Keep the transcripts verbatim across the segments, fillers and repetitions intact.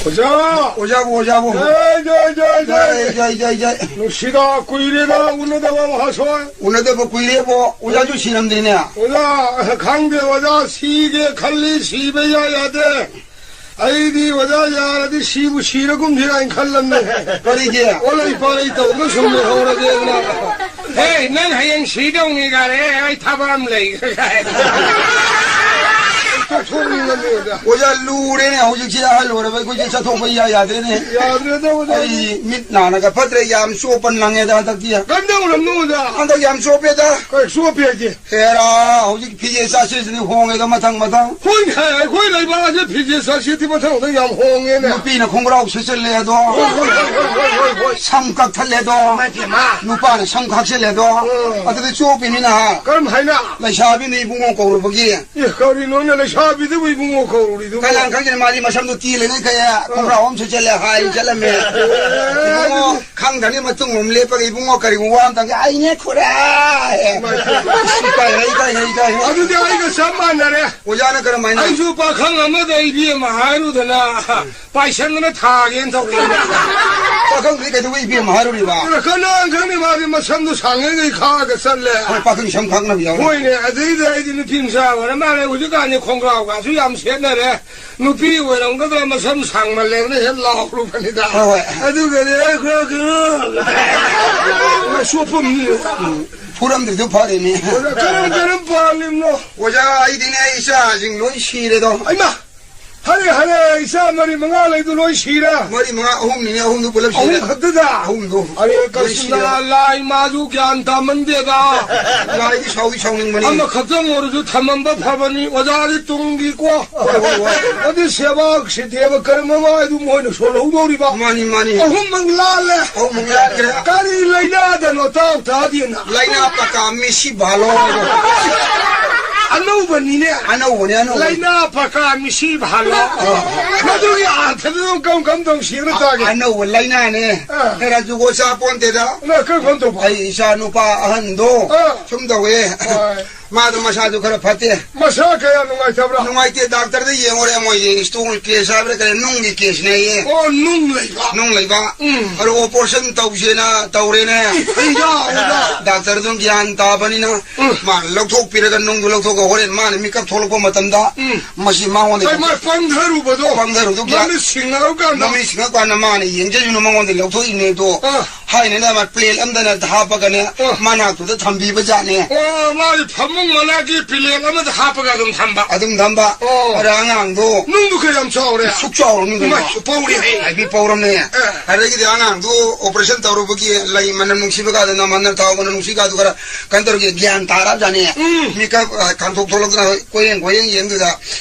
ꯑꯣꯖꯥ! ꯑꯣꯖꯥꯕꯨ, ꯑꯣꯖꯥꯕꯨ꯫ ꯖꯩ, ꯖꯩ, ꯖꯩ, ꯖꯩ꯫ ꯖꯩ, ꯖꯩ, ꯖꯩ, ꯖꯩ꯫ ꯅꯨꯡꯁꯤꯗ, ꯀꯨꯏꯔꯦꯗ ꯎꯅꯗꯕ ꯃꯍꯥꯁꯣꯏ꯫ ꯎꯅꯗꯕ ꯀꯨꯏꯔꯦꯕꯣ, ꯑꯣꯖꯥꯁꯨ ꯁꯤꯔꯝꯗ꯭ꯔꯤꯅꯦ꯫ ꯑꯣꯖꯥ, ꯈꯪꯗꯦ ꯑꯣꯖꯥ, ꯁꯤꯒꯦ ꯈꯜꯂꯤ, ꯁꯤꯕ ꯏꯌꯥ ꯌꯥꯗꯦ꯫ ꯑꯩꯗꯤ ꯑꯣꯖꯥ ꯌꯥꯔꯗꯤ ꯁꯤꯕꯨ ꯁꯤꯔꯒꯨꯝꯁꯤꯔꯥ ꯍꯥꯏꯅ ꯈꯜꯂꯝꯅꯦ꯫ ꯀꯔꯤꯒꯤ? ꯑꯣꯂꯩ ꯄꯥꯂꯩ ꯇꯧꯗꯨꯅ ꯁꯨꯝ ꯂꯩꯍꯧꯔꯒꯦꯅ꯫ ꯍꯦ, ꯅꯪ ꯍꯌꯦꯡ ꯁꯤꯗꯧꯅꯤ ꯀꯥꯏꯅ, ꯑꯦ, ꯑꯩ ꯊꯕꯛ ꯑꯃ ꯂꯩꯈ꯭ꯔꯦ ꯀꯥꯏꯅ꯫ ꯇꯣꯛꯊꯣꯛꯅꯤꯡꯉꯝꯃꯤ ꯑꯣꯖꯥ꯫ ꯑꯣꯖꯥ, ꯂꯨꯔꯦꯅꯦ ꯍꯧꯖꯤꯛꯁꯦ, ꯑꯍꯜ ꯑꯣꯏꯔꯕ ꯑꯩꯈꯣꯏꯁꯦ ꯆꯠꯊꯣꯛꯄ ꯏꯌꯥ ꯌꯥꯗ꯭ꯔꯦꯅꯦ꯫ ꯌꯥꯗ꯭ꯔꯦꯗ ꯑꯣꯖꯥ꯫ ꯑꯩ ꯃꯤꯠ ꯅꯥꯅꯒ ꯐꯠꯇ꯭ꯔꯦ, ꯌꯥꯝ ꯆꯣꯞꯄ ꯅꯪꯉꯦꯗ ꯍꯟꯗꯛꯇꯤ꯫ ꯀꯝꯗꯧꯔꯝꯅꯣ ꯑꯣꯖꯥ? ꯍꯟꯗꯛ ꯌꯥꯝ ꯆꯣꯞꯄꯦꯗ꯫ ꯀꯩ ꯆꯣꯞꯄꯦ ꯍꯥꯏꯗꯤ? ꯍꯦꯔꯥ, ꯍꯧꯖꯤꯛ ꯐꯤꯖꯦꯠ ꯆꯥꯛꯁꯦꯠꯁꯤꯗꯤ ꯍꯣꯡꯉꯦꯗ ꯃꯊꯪ ꯃꯊꯪ꯫ ꯍꯣꯏꯅꯦ, ꯑꯩꯈꯣꯏ ꯂꯩꯕꯥꯛ ꯑꯁꯦ ꯐꯤꯖꯦꯠ ꯆꯥꯛꯁꯦꯠꯇꯤ ꯃꯊꯪ ꯃꯊꯪ ꯌꯥꯝ ꯍꯣꯡꯉꯦꯅꯦ꯫ ꯅꯨꯄꯤꯅ ꯈꯣꯡꯒ꯭ꯔꯥꯎ ꯁꯦꯠꯆꯜꯂꯦ ꯑꯗꯣ꯫ ꯍꯣꯏ, ꯍꯣꯏ, ꯍꯣꯏ꯫ ꯁꯝ ꯀꯛꯊꯠꯂꯦ ꯑꯗꯣ꯫ ꯏꯃꯥ ꯏꯕꯦꯝꯃ꯫ ꯅꯨꯄꯥꯅ ꯁꯝ ꯈꯥꯛꯆꯜꯂꯦ ꯑꯗꯣ꯫ ꯎꯝ꯫ ꯑꯗꯨꯗꯤ ꯆꯣꯞꯄꯤꯅꯤꯅ꯫ ꯀꯔꯝ ꯍꯥꯏꯅ? ꯂꯩꯁꯥꯕꯤꯅ ꯏꯕꯨꯡꯉꯣ ꯀꯧꯔꯨꯕꯒꯤ꯫ ꯑꯦ, ꯀꯔꯤꯅꯣꯅꯦ ꯂꯩꯁꯥꯕꯤꯗꯨꯕꯨ ꯏꯕꯨꯡꯉꯣ ꯀꯧꯔꯨꯔꯤꯗꯨꯕꯨ? ꯀꯅꯥꯅ ꯈꯪꯒꯦ, ꯃꯥꯗꯤ ꯃꯁꯝꯗꯣ ꯇꯦꯜꯂꯤꯉꯩ ꯀꯌꯥ ꯑꯥ꯫ ꯈꯣꯡꯒ꯭ꯔꯥꯎ ꯑꯃ ꯁꯦꯠꯆꯜꯂꯦ ꯍꯥꯏ ꯆꯠꯂꯝꯃꯦ꯫ ꯑꯦ, ꯏꯕꯨꯡꯉꯣ, ꯑꯗꯨꯗꯤ ꯈꯪꯗ꯭ꯔꯅꯤ ꯃꯇꯨꯡ ꯑꯃ ꯂꯦꯞꯄꯒ ꯏꯕꯨꯡꯉꯣ ꯀꯔꯤꯒꯨꯝꯕ ꯋꯥ ꯑꯝꯇꯪꯒꯦ, "ꯑꯩꯅꯦ ꯈꯨꯔꯥ"꯫ ꯏꯃꯥ ꯏꯕꯦꯝꯃ꯫ ꯏꯀꯥꯏ, ꯏꯀꯥꯏ, ꯏꯀꯥꯏ꯫ ꯑꯗꯨꯗꯤ ꯑꯩꯒ ꯆꯞ ꯃꯥꯟꯅꯔꯦ꯫ ꯑꯣꯖꯥꯅ ꯀꯔꯝꯍꯥꯏꯅ? ꯑꯩꯁꯨ ꯄꯥꯈꯪ ꯑꯃꯗ ꯏꯕꯦꯝꯃ ꯍꯥꯏꯔꯨꯗꯅ ꯄꯥꯏꯁꯟꯗꯅ ꯊꯥꯒꯦꯅ ꯇꯧꯔꯤꯅꯦ꯫ ꯄꯥꯈꯪꯗꯨꯗꯤ ꯀꯩꯗꯧꯕꯩ ꯏꯕꯦꯝꯃ ꯍꯥꯏꯔꯨꯔꯤꯕ? ꯀꯅꯥ ꯈꯪꯅꯤ, ꯃꯥꯗꯤ ꯃꯁꯝꯗꯣ ꯁꯥꯡꯉꯤꯉꯩ ꯈꯥꯛꯑꯒ ꯆꯠꯂꯦ꯫ ꯍꯣꯏ, ꯄꯥꯈꯪ ꯁꯝ ꯈꯥꯛꯅꯕ ꯌꯥꯎꯔꯦ꯫ ꯍꯣꯏꯅꯦ, ꯑꯗꯩꯗ ꯑꯩꯗꯤ ꯅꯨꯄꯤ ꯃꯆꯥ ꯑꯣꯏꯔ ꯃꯥꯜꯂꯦ, ꯍꯧꯖꯤꯛꯀꯥꯟꯗꯤ ꯈꯣꯡꯒ꯭ꯔꯥꯎꯒꯁꯨ ꯌꯥꯝ ꯁꯦꯠꯅꯔꯦ꯫ ꯅꯨꯄꯤ ꯑꯣꯏꯔꯝꯒꯗ꯭ꯔꯥ, ꯃꯁꯝ ꯁꯥꯡꯃꯜꯂꯦꯅ ꯍꯦꯛ ꯂꯥꯎꯔꯨꯕꯅꯤꯗ꯫ ꯍꯣꯏ, ꯍꯣꯏ꯫ ꯑꯗꯨꯒꯗꯤ ꯑꯩ ꯈꯔ, ꯈꯔ ꯁꯣꯞꯄꯝꯅꯤ꯫ ꯎꯝ, ꯐꯨꯔꯝꯗ꯭ꯔꯤꯗꯨ ꯐꯔꯤꯅꯤ꯫ ꯑꯣꯖꯥ, ꯀꯔꯝ, ꯀꯔꯝ ꯄꯥꯜꯂꯤꯕꯅꯣ? ꯑꯣꯖꯥ, ꯑꯩꯗꯤꯅꯦ, ꯏꯆꯥꯁꯤꯡ ꯂꯣꯏ ꯁꯤꯔꯦꯗꯣ꯫ ꯑꯩꯃ! ꯍꯔꯦ, ꯍꯔꯦ, ꯏꯆꯥ ꯃꯔꯤ ꯃꯉꯥ ꯂꯩꯗꯨ ꯂꯣꯏ ꯁꯤꯔꯦ? ꯃꯔꯤ ꯃꯉꯥ, ꯑꯍꯨꯝꯅꯤꯅꯦ, ꯑꯍꯨꯝꯗꯨ ꯄꯨꯂꯞ ꯁꯤꯔꯦ꯫ ꯑꯍꯨꯝ ꯈꯛꯇꯗ? ꯑꯍꯨꯝꯗꯨ ꯑꯔꯦ ꯂꯣꯏ ꯁꯤꯔꯦ꯫ ꯀ꯭ꯔꯤꯁꯅ, ꯂꯥꯏ ꯃꯥꯁꯨ ꯒ꯭ꯌꯥꯟ ꯇꯥꯃꯟꯗꯦꯗ꯫ ꯂꯥꯏꯗꯤ ꯁꯥꯎꯗꯤ ꯁꯥꯎꯅꯤꯡꯕꯅꯤ꯫ ꯑꯃꯈꯛꯇꯪ ꯑꯣꯏꯔꯁꯨ ꯊꯝꯃꯝꯕ ꯐꯕꯅꯤ, ꯑꯣꯖꯥꯗꯤ ꯇꯨꯡꯒꯤꯀꯣ꯫ ꯍꯣꯏ, ꯍꯣꯏ, ꯍꯣꯏ꯫ ꯑꯗꯨ ꯁꯦꯕꯥ ꯁꯤꯗꯦꯕ ꯀꯔꯝꯕ ꯃꯥꯏꯗꯨ ꯃꯣꯏꯅ ꯁꯣꯜꯍꯧꯗꯧꯔꯤꯕ? ꯃꯥꯅꯤ, ꯃꯥꯅꯤ꯫ ꯑꯍꯨꯝꯃꯛ ꯂꯥꯜꯂꯦ꯫ ꯑꯍꯨꯝꯃꯛ ꯂꯥꯟꯈ꯭ꯔꯦ꯫ ꯀꯔꯤ ꯂꯥꯏꯅꯥꯗꯅꯣ ꯇꯥꯎ ꯇꯥꯗꯦꯅ? ꯂꯥꯏꯅꯥ ꯄꯀꯥ ꯃꯤꯁꯤ ꯚꯥꯂꯣ ꯍꯥꯏꯕ꯫ ꯑꯅꯧꯕꯅꯤꯅꯦ꯫ ꯑꯅꯧꯕꯅꯦ, ꯑꯅꯧꯕꯅꯦ꯫ ꯂꯥꯏꯅꯥ ꯄꯀꯥ ꯃꯤꯁꯤ ꯚꯥꯂꯣ꯫ ꯑꯥ꯫ ꯃꯗꯨꯒꯤ ꯑꯥꯔꯊꯗꯨ ꯀꯔꯝ, ꯀꯔꯝ ꯇꯧ ꯁꯤꯒꯅ ꯇꯥꯒꯦ? ꯑꯅꯧꯕ ꯂꯥꯏꯅꯥꯅꯦ꯫ ꯑꯥ꯫ ꯍꯦꯔꯥ ꯖꯨꯒꯣꯠ ꯆꯥ ꯄꯣꯟꯇꯦꯗ꯫ ꯅ ꯀꯔꯝ, ꯀꯔꯝ ꯇꯧꯕ? ꯑꯩ ꯏꯆꯥ ꯅꯨꯄꯥ ꯑꯍꯟꯗꯣ ꯑꯥ꯫ ꯁꯨꯝ ꯇꯧꯋꯦ꯫ ꯍꯣꯏ꯫ ꯃꯥꯗꯣ ꯃꯁꯥꯁꯨ ꯈꯔ ꯐꯠꯇꯦ꯫ ꯃꯁꯥ ꯀꯌꯥ ꯅꯨꯡꯉꯥꯏꯇꯕ꯭ꯔꯥ? ꯅꯨꯡꯉꯥꯏꯇꯦ, ꯗꯥꯛꯇꯔꯗ ꯌꯦꯡꯉꯨꯔꯦ, ꯃꯣꯏꯒꯤ stone case ꯍꯥꯏꯕ꯭ꯔꯥ ꯀꯔꯤ, ꯅꯨꯡꯒꯤ caseꯅꯦꯌꯦ꯫ ꯑꯣ, ꯅꯨꯡ ꯂꯩꯕ꯫ ꯅꯨꯡ ꯂꯩꯕ꯫ ꯎꯝ꯫ ꯑꯗꯣ operation ꯇꯧꯁꯦꯅ ꯇꯧꯔꯦꯅꯦ꯫ ꯑꯩꯌꯥ, ꯑꯩꯌꯥ꯫ ꯗꯥꯛꯇꯔꯗꯨ ꯒ꯭ꯌꯥꯟ ꯇꯥꯕꯅꯤꯅ ꯎꯝ꯫ ꯃꯥꯅ ꯂꯧꯊꯣꯛꯄꯤꯔꯒ, ꯅꯨꯡꯗꯨ ꯂꯧꯊꯣꯛꯑꯒ ꯍꯣꯔꯦꯟ ꯃꯥꯅ ꯃꯤꯀꯞ ꯊꯣꯛꯂꯛꯄ ꯃꯇꯝꯗ ꯎꯝ꯫ ꯃꯁꯤ ꯃꯉꯣꯟꯗ ꯀꯩ ꯃꯥ ꯄꯪꯊꯔꯨꯕꯗꯣ? ꯄꯪꯊꯔꯨꯕꯗꯣ ꯒ꯭ꯌꯥꯟ ꯃꯃꯤꯠ ꯁꯤꯡꯉꯀꯥꯟꯗ꯫ ꯃꯃꯤꯠ ꯁꯤꯡꯉꯀꯥꯟꯗ ꯃꯥꯅ ꯌꯦꯡꯖꯁꯅꯨ, ꯃꯉꯣꯟꯗ ꯂꯧꯊꯣꯛꯏꯅꯦ ꯑꯗꯣ꯫ ꯑꯥ꯫ ꯍꯥꯏꯅꯅ ꯑꯃ plate ꯑꯝꯗꯅ ꯍꯥꯞꯄꯒꯅꯦ, ꯑꯣ꯫ ꯃꯅꯥꯛꯇꯨꯗ ꯊꯝꯕꯤꯕ ꯖꯥꯠꯅꯦ꯫ ꯑꯣ, ꯃꯥꯒꯤ ꯐꯃꯨꯡ ꯃꯅꯥꯛꯀꯤ plate ꯑꯃꯗ ꯍꯥꯞꯄꯒ ꯑꯗꯨꯝ ꯊꯝꯕ꯫ ꯑꯗꯨꯝ ꯊꯝꯕ꯫ ꯑꯣ꯫ ꯑꯗ ꯑꯉꯥꯡꯗꯣ ꯅꯨꯡꯗꯨ ꯀꯌꯥꯝ ꯆꯥꯎꯔꯦ? ꯁꯨꯛ ꯆꯥꯎꯔ ꯅꯨꯡꯗꯨ ꯏꯃꯥ, ꯄꯧꯔꯦ꯫ ꯍꯥꯏꯕꯤ ꯄꯧꯔꯝꯅꯦ꯫ ꯑꯦ꯫ ꯑꯗꯒꯤꯗꯤ ꯑꯉꯥꯡꯗꯨ operation ꯇꯧꯔꯨꯕꯒꯤ ꯂꯩ ꯃꯅꯝ ꯅꯨꯡꯁꯤꯕ ꯀꯥꯗꯨ, ꯅꯝ ꯃꯅꯝ ꯊꯥꯎ ꯃꯅꯝ ꯅꯨꯡꯁꯤ ꯀꯥꯗꯨ ꯈꯔ ꯀꯩꯅꯣ ꯇꯧꯔꯒꯦ, ꯒ꯭ꯌꯥꯟ ꯇꯥꯔꯕ ꯖꯥꯠꯅꯦ꯫ ꯎꯝ꯫ ꯃꯤꯀꯞ, ꯑ, ꯈꯥꯡꯊꯣꯛ ꯊꯣꯛꯂꯛꯇꯅ ꯀꯣꯏꯌꯦꯡ ꯀꯣꯏꯌꯦꯡ ꯌꯦꯡꯗꯨꯗ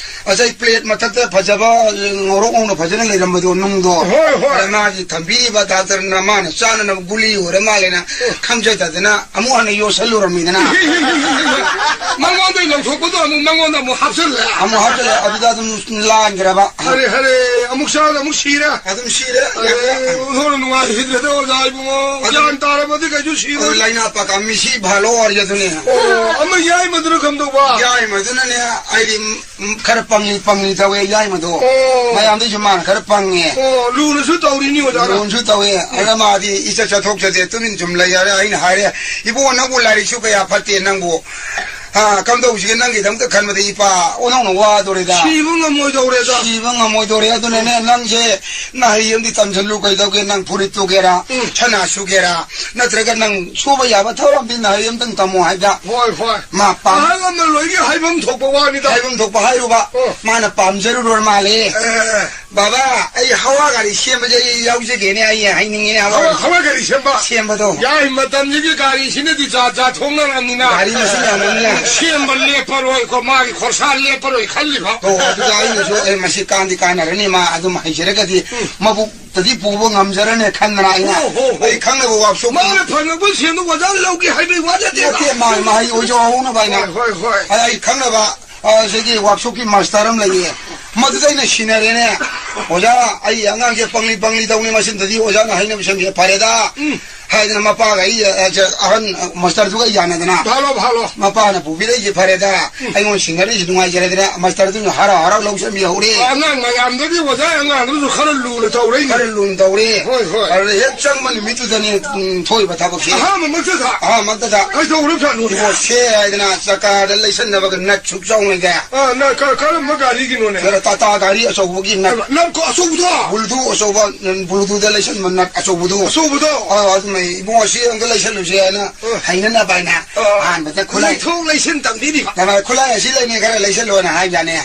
ꯑꯁ, ꯑꯩ plate ꯃꯊꯛꯇ ꯐꯖꯕ, ꯉꯧꯔꯣꯛ ꯉꯧꯅ ꯐꯖꯅ ꯂꯩꯔꯝꯕꯗꯣ, ꯅꯨꯡꯗꯣ꯫ ꯍꯣꯏ, ꯍꯣꯏ꯫ ꯑꯗ ꯃꯥꯒꯤ ꯊꯝꯕꯤꯔꯤꯕ ꯗꯥꯛꯇꯔꯅ ꯃꯥꯅ ꯆꯥꯅꯅꯕ ꯒꯨꯂꯤ ꯑꯣꯏꯔ ꯃꯥꯜꯂꯦꯅ ꯎꯝ꯫ ꯈꯪꯖꯗꯗꯅ ꯑꯃꯨꯛ ꯍꯟꯅ ꯌꯣꯠꯁꯜꯂꯨꯔꯝꯃꯤꯗꯅ꯫ ꯃꯉꯣꯟꯗꯩ ꯂꯧꯊꯣꯛꯄꯗꯣ ꯑꯃꯨꯛ ꯃꯉꯣꯟꯗ ꯑꯃꯨꯛ ꯍꯥꯞꯆꯜꯂꯦ꯫ ꯑꯃꯨꯛ ꯍꯥꯞꯆꯜꯂꯦ, ꯑꯗꯨꯗ ꯑꯗꯨꯝ ꯂꯥꯟꯈ꯭ꯔꯕ꯫ ꯍꯔꯦ, ꯍꯔꯦ, ꯑꯃꯨꯛ ꯆꯥꯗ ꯑꯃꯨꯛ ꯁꯤꯔꯦ꯫ ꯑꯗꯨꯝ ꯁꯤꯔꯦ꯫ ꯑꯔꯦ, ꯑꯣꯟꯊꯣꯛꯅ ꯅꯨꯡꯉꯥꯏꯈꯤꯗ꯭ꯔꯦꯗ, ꯑꯣꯖꯥ ꯏꯕꯨꯡꯉꯣ꯫ ꯑꯗꯨ ꯒ꯭ꯌꯥꯟ ꯇꯥꯔꯕꯗꯤ ꯀꯩꯁꯨ ꯑꯗꯨ ꯁꯤꯔꯣꯏ꯫ ꯂꯥꯏꯅꯥ ꯄꯥꯛꯀ ꯃꯤꯁꯤ ꯚꯥꯂꯣ ꯑꯣꯏꯔꯦ ꯑꯗꯨꯅꯦ꯫ ꯑꯣ, ꯑꯃ ꯌꯥꯏꯃꯗꯨꯅ ꯀꯝꯗꯧꯕ? ꯌꯥꯏꯃꯗꯨꯅꯅꯦ, ꯑꯩꯗꯤ ꯎꯝ, ꯈꯔ ꯄꯪꯂꯤ ꯄꯪꯂꯤ ꯇꯧꯋꯦ ꯌꯥꯏꯃꯗꯣ꯫ ꯑꯣ꯫ ꯃꯌꯥꯝꯗꯩꯁꯨ ꯃꯥꯅ ꯈꯔ ꯄꯪꯉꯦ꯫ ꯑꯣ, ꯂꯨꯅꯁꯨ ꯇꯧꯔꯤꯅꯤ ꯑꯣꯖꯥꯅ꯫ ꯂꯨꯅꯁꯨ ꯇꯧꯋꯦ꯫ ꯑꯗ ꯃꯥꯗꯤ ꯏꯆꯠ ꯆꯠꯊꯣꯛꯆꯗꯦ, ꯇꯨꯃꯤꯟ ꯁꯨꯝ ꯂꯩ ꯍꯥꯏꯔꯦ꯫ ꯑꯩꯅ ꯍꯥꯏꯔꯦ, "ꯏꯕꯨꯡꯉꯣ, ꯅꯪꯕꯨ ꯂꯥꯏꯔꯤꯛꯁꯨ ꯀꯌꯥ ꯐꯠꯇꯦ ꯅꯪꯕꯨ꯫ ꯑꯥ, ꯀꯝꯗꯧꯁꯤꯒꯦ ꯅꯪꯒꯤꯗꯃꯛꯇ ꯈꯟꯕꯗ ꯏꯄꯥ ꯑꯣꯟꯊꯣꯛꯅ ꯋꯥꯗꯣꯔꯦꯗ꯫ ꯁꯤꯕ ꯉꯝꯃꯣꯏꯗꯧꯔꯦꯗ꯫ ꯁꯤꯕ ꯉꯝꯃꯣꯏꯗꯧꯔꯦ꯫ ꯑꯗꯨꯅꯅꯦ ꯅꯪꯁꯦ ꯅꯍꯩ ꯑꯃꯗꯤ ꯇꯝꯁꯤꯜꯂꯨ ꯀꯩꯗꯧꯒꯦ? ꯅꯪ ꯐꯨꯔꯤꯠ ꯇꯨꯒꯦꯔꯥ? ꯎꯝ꯫ ꯁꯅꯥ ꯁꯨꯒꯦꯔꯥ? ꯅꯠꯇ꯭ꯔꯒ ꯅꯪ ꯁꯨꯕ ꯌꯥꯕ ꯊꯕꯛ ꯑꯃꯗꯤ ꯅꯍꯩ ꯑꯃꯇꯪ ꯇꯝꯃꯣ" ꯍꯥꯏꯕꯗ ꯍꯣꯏ, ꯍꯣꯏ꯫ ꯃꯥ ꯄꯥꯝ- ꯑꯍꯜ ꯑꯃ ꯂꯣꯏꯒꯤ ꯍꯥꯏꯐꯝ ꯊꯣꯛꯄ ꯋꯥꯅꯤꯗ꯫ ꯍꯥꯏꯐꯝ ꯊꯣꯛꯄ ꯍꯥꯏꯔꯨꯕ, ꯑꯣ꯫ ꯃꯥꯅ ꯄꯥꯝꯖꯔꯨꯔ ꯃꯥꯜꯂꯦ꯫ ꯑꯦ꯫ "ꯕꯥꯕꯥ, ꯑꯩ ꯍꯋꯥ ꯒꯥꯔꯤ ꯁꯦꯝꯕꯁꯦ ꯑꯩ ꯌꯥꯎꯖꯒꯦꯅꯦ, ꯑꯩ ꯍꯥꯏꯅꯤꯡꯉꯦꯅꯦ ꯍꯋꯥ ꯍꯋꯥ, ꯒꯥꯔꯤ ꯍꯋꯥ ꯒꯥꯔꯤ ꯁꯦꯝꯕ? ꯁꯦꯝꯕꯗꯣ"꯫ ꯌꯥꯏ, ꯃꯇꯝꯁꯤꯒꯤ ꯒꯥꯔꯤꯁꯤꯅꯗꯤ ꯖꯥꯠ ꯖꯥꯠ ꯊꯣꯛꯅꯔꯕꯅꯤꯅ꯫ ꯒꯥꯔꯤ ꯃꯁꯤꯡ ꯌꯥꯝꯃꯟꯗꯅ꯫ ꯁꯦꯝꯕ ꯂꯦꯞꯄꯔꯣꯏꯀꯣ, ꯃꯥꯒꯤ ꯈꯣꯔꯁꯥ ꯂꯦꯞꯄꯔꯣꯏ ꯈꯜꯂꯤꯕ꯫ ꯑꯣ, ꯑꯗꯨꯗ ꯑꯩꯅꯁꯨ, "ꯑꯦ, ꯃꯁꯤ ꯀꯥꯟꯗꯤ ꯀꯥꯟꯅꯔꯅꯤ, ꯃꯥ ꯑꯗꯨꯝ ꯍꯩꯖꯔꯒꯗꯤ ꯎꯝ꯫ ꯃꯕꯨꯛ ꯇꯗꯤ ꯄꯨꯕ ꯉꯝꯖꯔꯅꯦ" ꯈꯟꯗꯅ ꯑꯩꯅ, ꯑꯣ, ꯍꯣ, ꯍꯣ꯫ ꯑꯩ ꯈꯪꯅꯕ workshop ꯃꯥꯅ ꯐꯪꯉꯛꯄ ꯁꯦꯟꯗꯣ ꯑꯣꯖꯥ ꯂꯧꯒꯦ ꯍꯥꯏꯕꯩ ꯋꯥ ꯅꯠꯇꯦꯕ꯫ ꯅꯠꯇꯦ, ꯃꯥ ꯃꯍꯩ ꯑꯣꯏꯖꯍꯧꯅꯕ ꯍꯥꯏꯅ꯫ ꯍꯣꯏ, ꯍꯣꯏ, ꯍꯣꯏ꯫ ꯑꯗ ꯑꯩ ꯈꯪꯅꯕ, ꯑ, ꯁꯤꯒꯤ workshopꯀꯤ master ꯑꯃ ꯂꯩꯌꯦ꯫ ꯃꯗꯨꯗ ꯑꯩꯅ ꯁꯤꯟꯅꯔꯦꯅꯦ꯫ "ꯑꯣꯖꯥ, ꯑꯩ ꯑꯉꯥꯡꯁꯦ ꯄꯪꯂꯤ ꯄꯪꯂꯤ ꯇꯧꯅꯤ, ꯃꯁꯤꯃꯗꯤ ꯑꯣꯖꯥꯅ ꯍꯥꯏꯅꯕ ꯁꯦꯝꯕꯤꯌꯦ"꯫ "ꯐꯔꯦꯗ"꯫ ꯎꯝ꯫ ꯍꯥꯏꯗꯅ ꯃꯄꯥꯒ ꯑꯩ, ꯑ, ꯑ, ꯑꯍꯟ, ꯑ, ꯃꯥꯁꯇꯔꯗꯨꯒ ꯌꯥꯅꯗꯅ ꯐꯥꯂꯣ, ꯐꯥꯂꯣ꯫ ꯃꯄꯥꯅ ꯄꯨꯕꯤꯔꯛꯏꯁꯦ ꯐꯔꯦꯗ, ꯎꯝ꯫ ꯑꯩꯉꯣꯟ ꯁꯤꯡꯅꯔꯤꯁꯦ ꯅꯨꯡꯉꯥꯏꯖꯔꯦꯗꯅ, ꯃꯥꯁꯇꯔꯗꯨꯅ ꯍꯔꯥꯎ ꯍꯔꯥꯎ ꯂꯧꯁꯟꯕꯤꯍꯧꯔꯦ꯫ ꯑꯉꯥꯡ ꯃꯌꯥꯝꯗꯗꯤ ꯑꯣꯖꯥ ꯑꯉꯥꯡꯗꯨꯁꯨ ꯈꯔ ꯂꯨꯅ ꯇꯧꯔꯛꯏꯅꯦ꯫ ꯈꯔ ꯂꯨꯅ ꯇꯧꯔꯦ꯫ ꯍꯣꯏ, ꯍꯣꯏ꯫ ꯑꯗꯨꯗ ꯍꯦꯛ ꯆꯪꯕ ꯅꯨꯃꯤꯠꯇꯨꯗꯅꯦ, ꯎꯝ, ꯊꯣꯛꯏꯕ ꯊꯕꯛꯁꯦ꯫ ꯑꯍꯥꯟꯕꯃꯛꯇꯗ? ꯑꯍꯥꯟꯕꯃꯛꯇꯗ꯫ ꯀꯩꯗꯧꯔꯕꯖꯥꯠꯅꯣꯅꯦ? ꯏꯕꯣ, ꯁꯦ ꯍꯥꯏꯗꯅ ꯆꯀꯥꯗ ꯂꯩꯁꯟꯅꯕꯒ ꯅꯠ ꯁꯨꯛ ꯆꯥꯎꯅ ꯂꯩꯗꯥꯏ? ꯑꯥ, ꯅ-, ꯀ-, ꯀꯔꯝꯕ ꯒꯥꯔꯤꯒꯤꯅꯣꯅꯦ? ꯈꯔ ꯇꯥꯇꯥ ꯒꯥꯔꯤ ꯑꯆꯧꯕꯒꯤ ꯅꯠ꯫ ꯅꯠ ꯀꯣ-, ꯑꯆꯧꯕꯗꯣ? ꯕꯨꯜꯗꯨ ꯑꯆꯧꯕ, ꯎꯝ, ꯕꯨꯜꯗꯨꯗ ꯂꯩꯁꯟꯕ ꯅꯠ ꯑꯆꯧꯕꯗꯣ꯫ ꯑꯆꯧꯕꯗꯣ? ꯑꯥ, ꯑꯗꯨꯅ ꯏꯕꯨꯡꯉꯣ ꯁꯤ ꯑꯝꯇ ꯂꯩꯁꯜꯂꯨꯁꯦ ꯍꯥꯏꯅ ꯑꯥ꯫ ꯍꯩꯅꯅꯕ ꯍꯥꯏꯅ ꯑꯥ꯫ ꯑꯍꯥꯟꯕꯗ ꯈꯨꯠꯂꯥꯏ ꯂꯩꯊꯣꯛ ꯂꯩꯁꯤꯟ ꯇꯝꯕꯤꯔꯤꯕ꯫ ꯅꯃꯥꯏ ꯈꯨꯠꯂꯥꯏ ꯑꯁꯤ ꯂꯩꯅꯤ ꯈꯔ ꯂꯩꯁꯜꯂꯣꯅ ꯍꯥꯏꯕꯖꯥꯠꯅꯦ꯫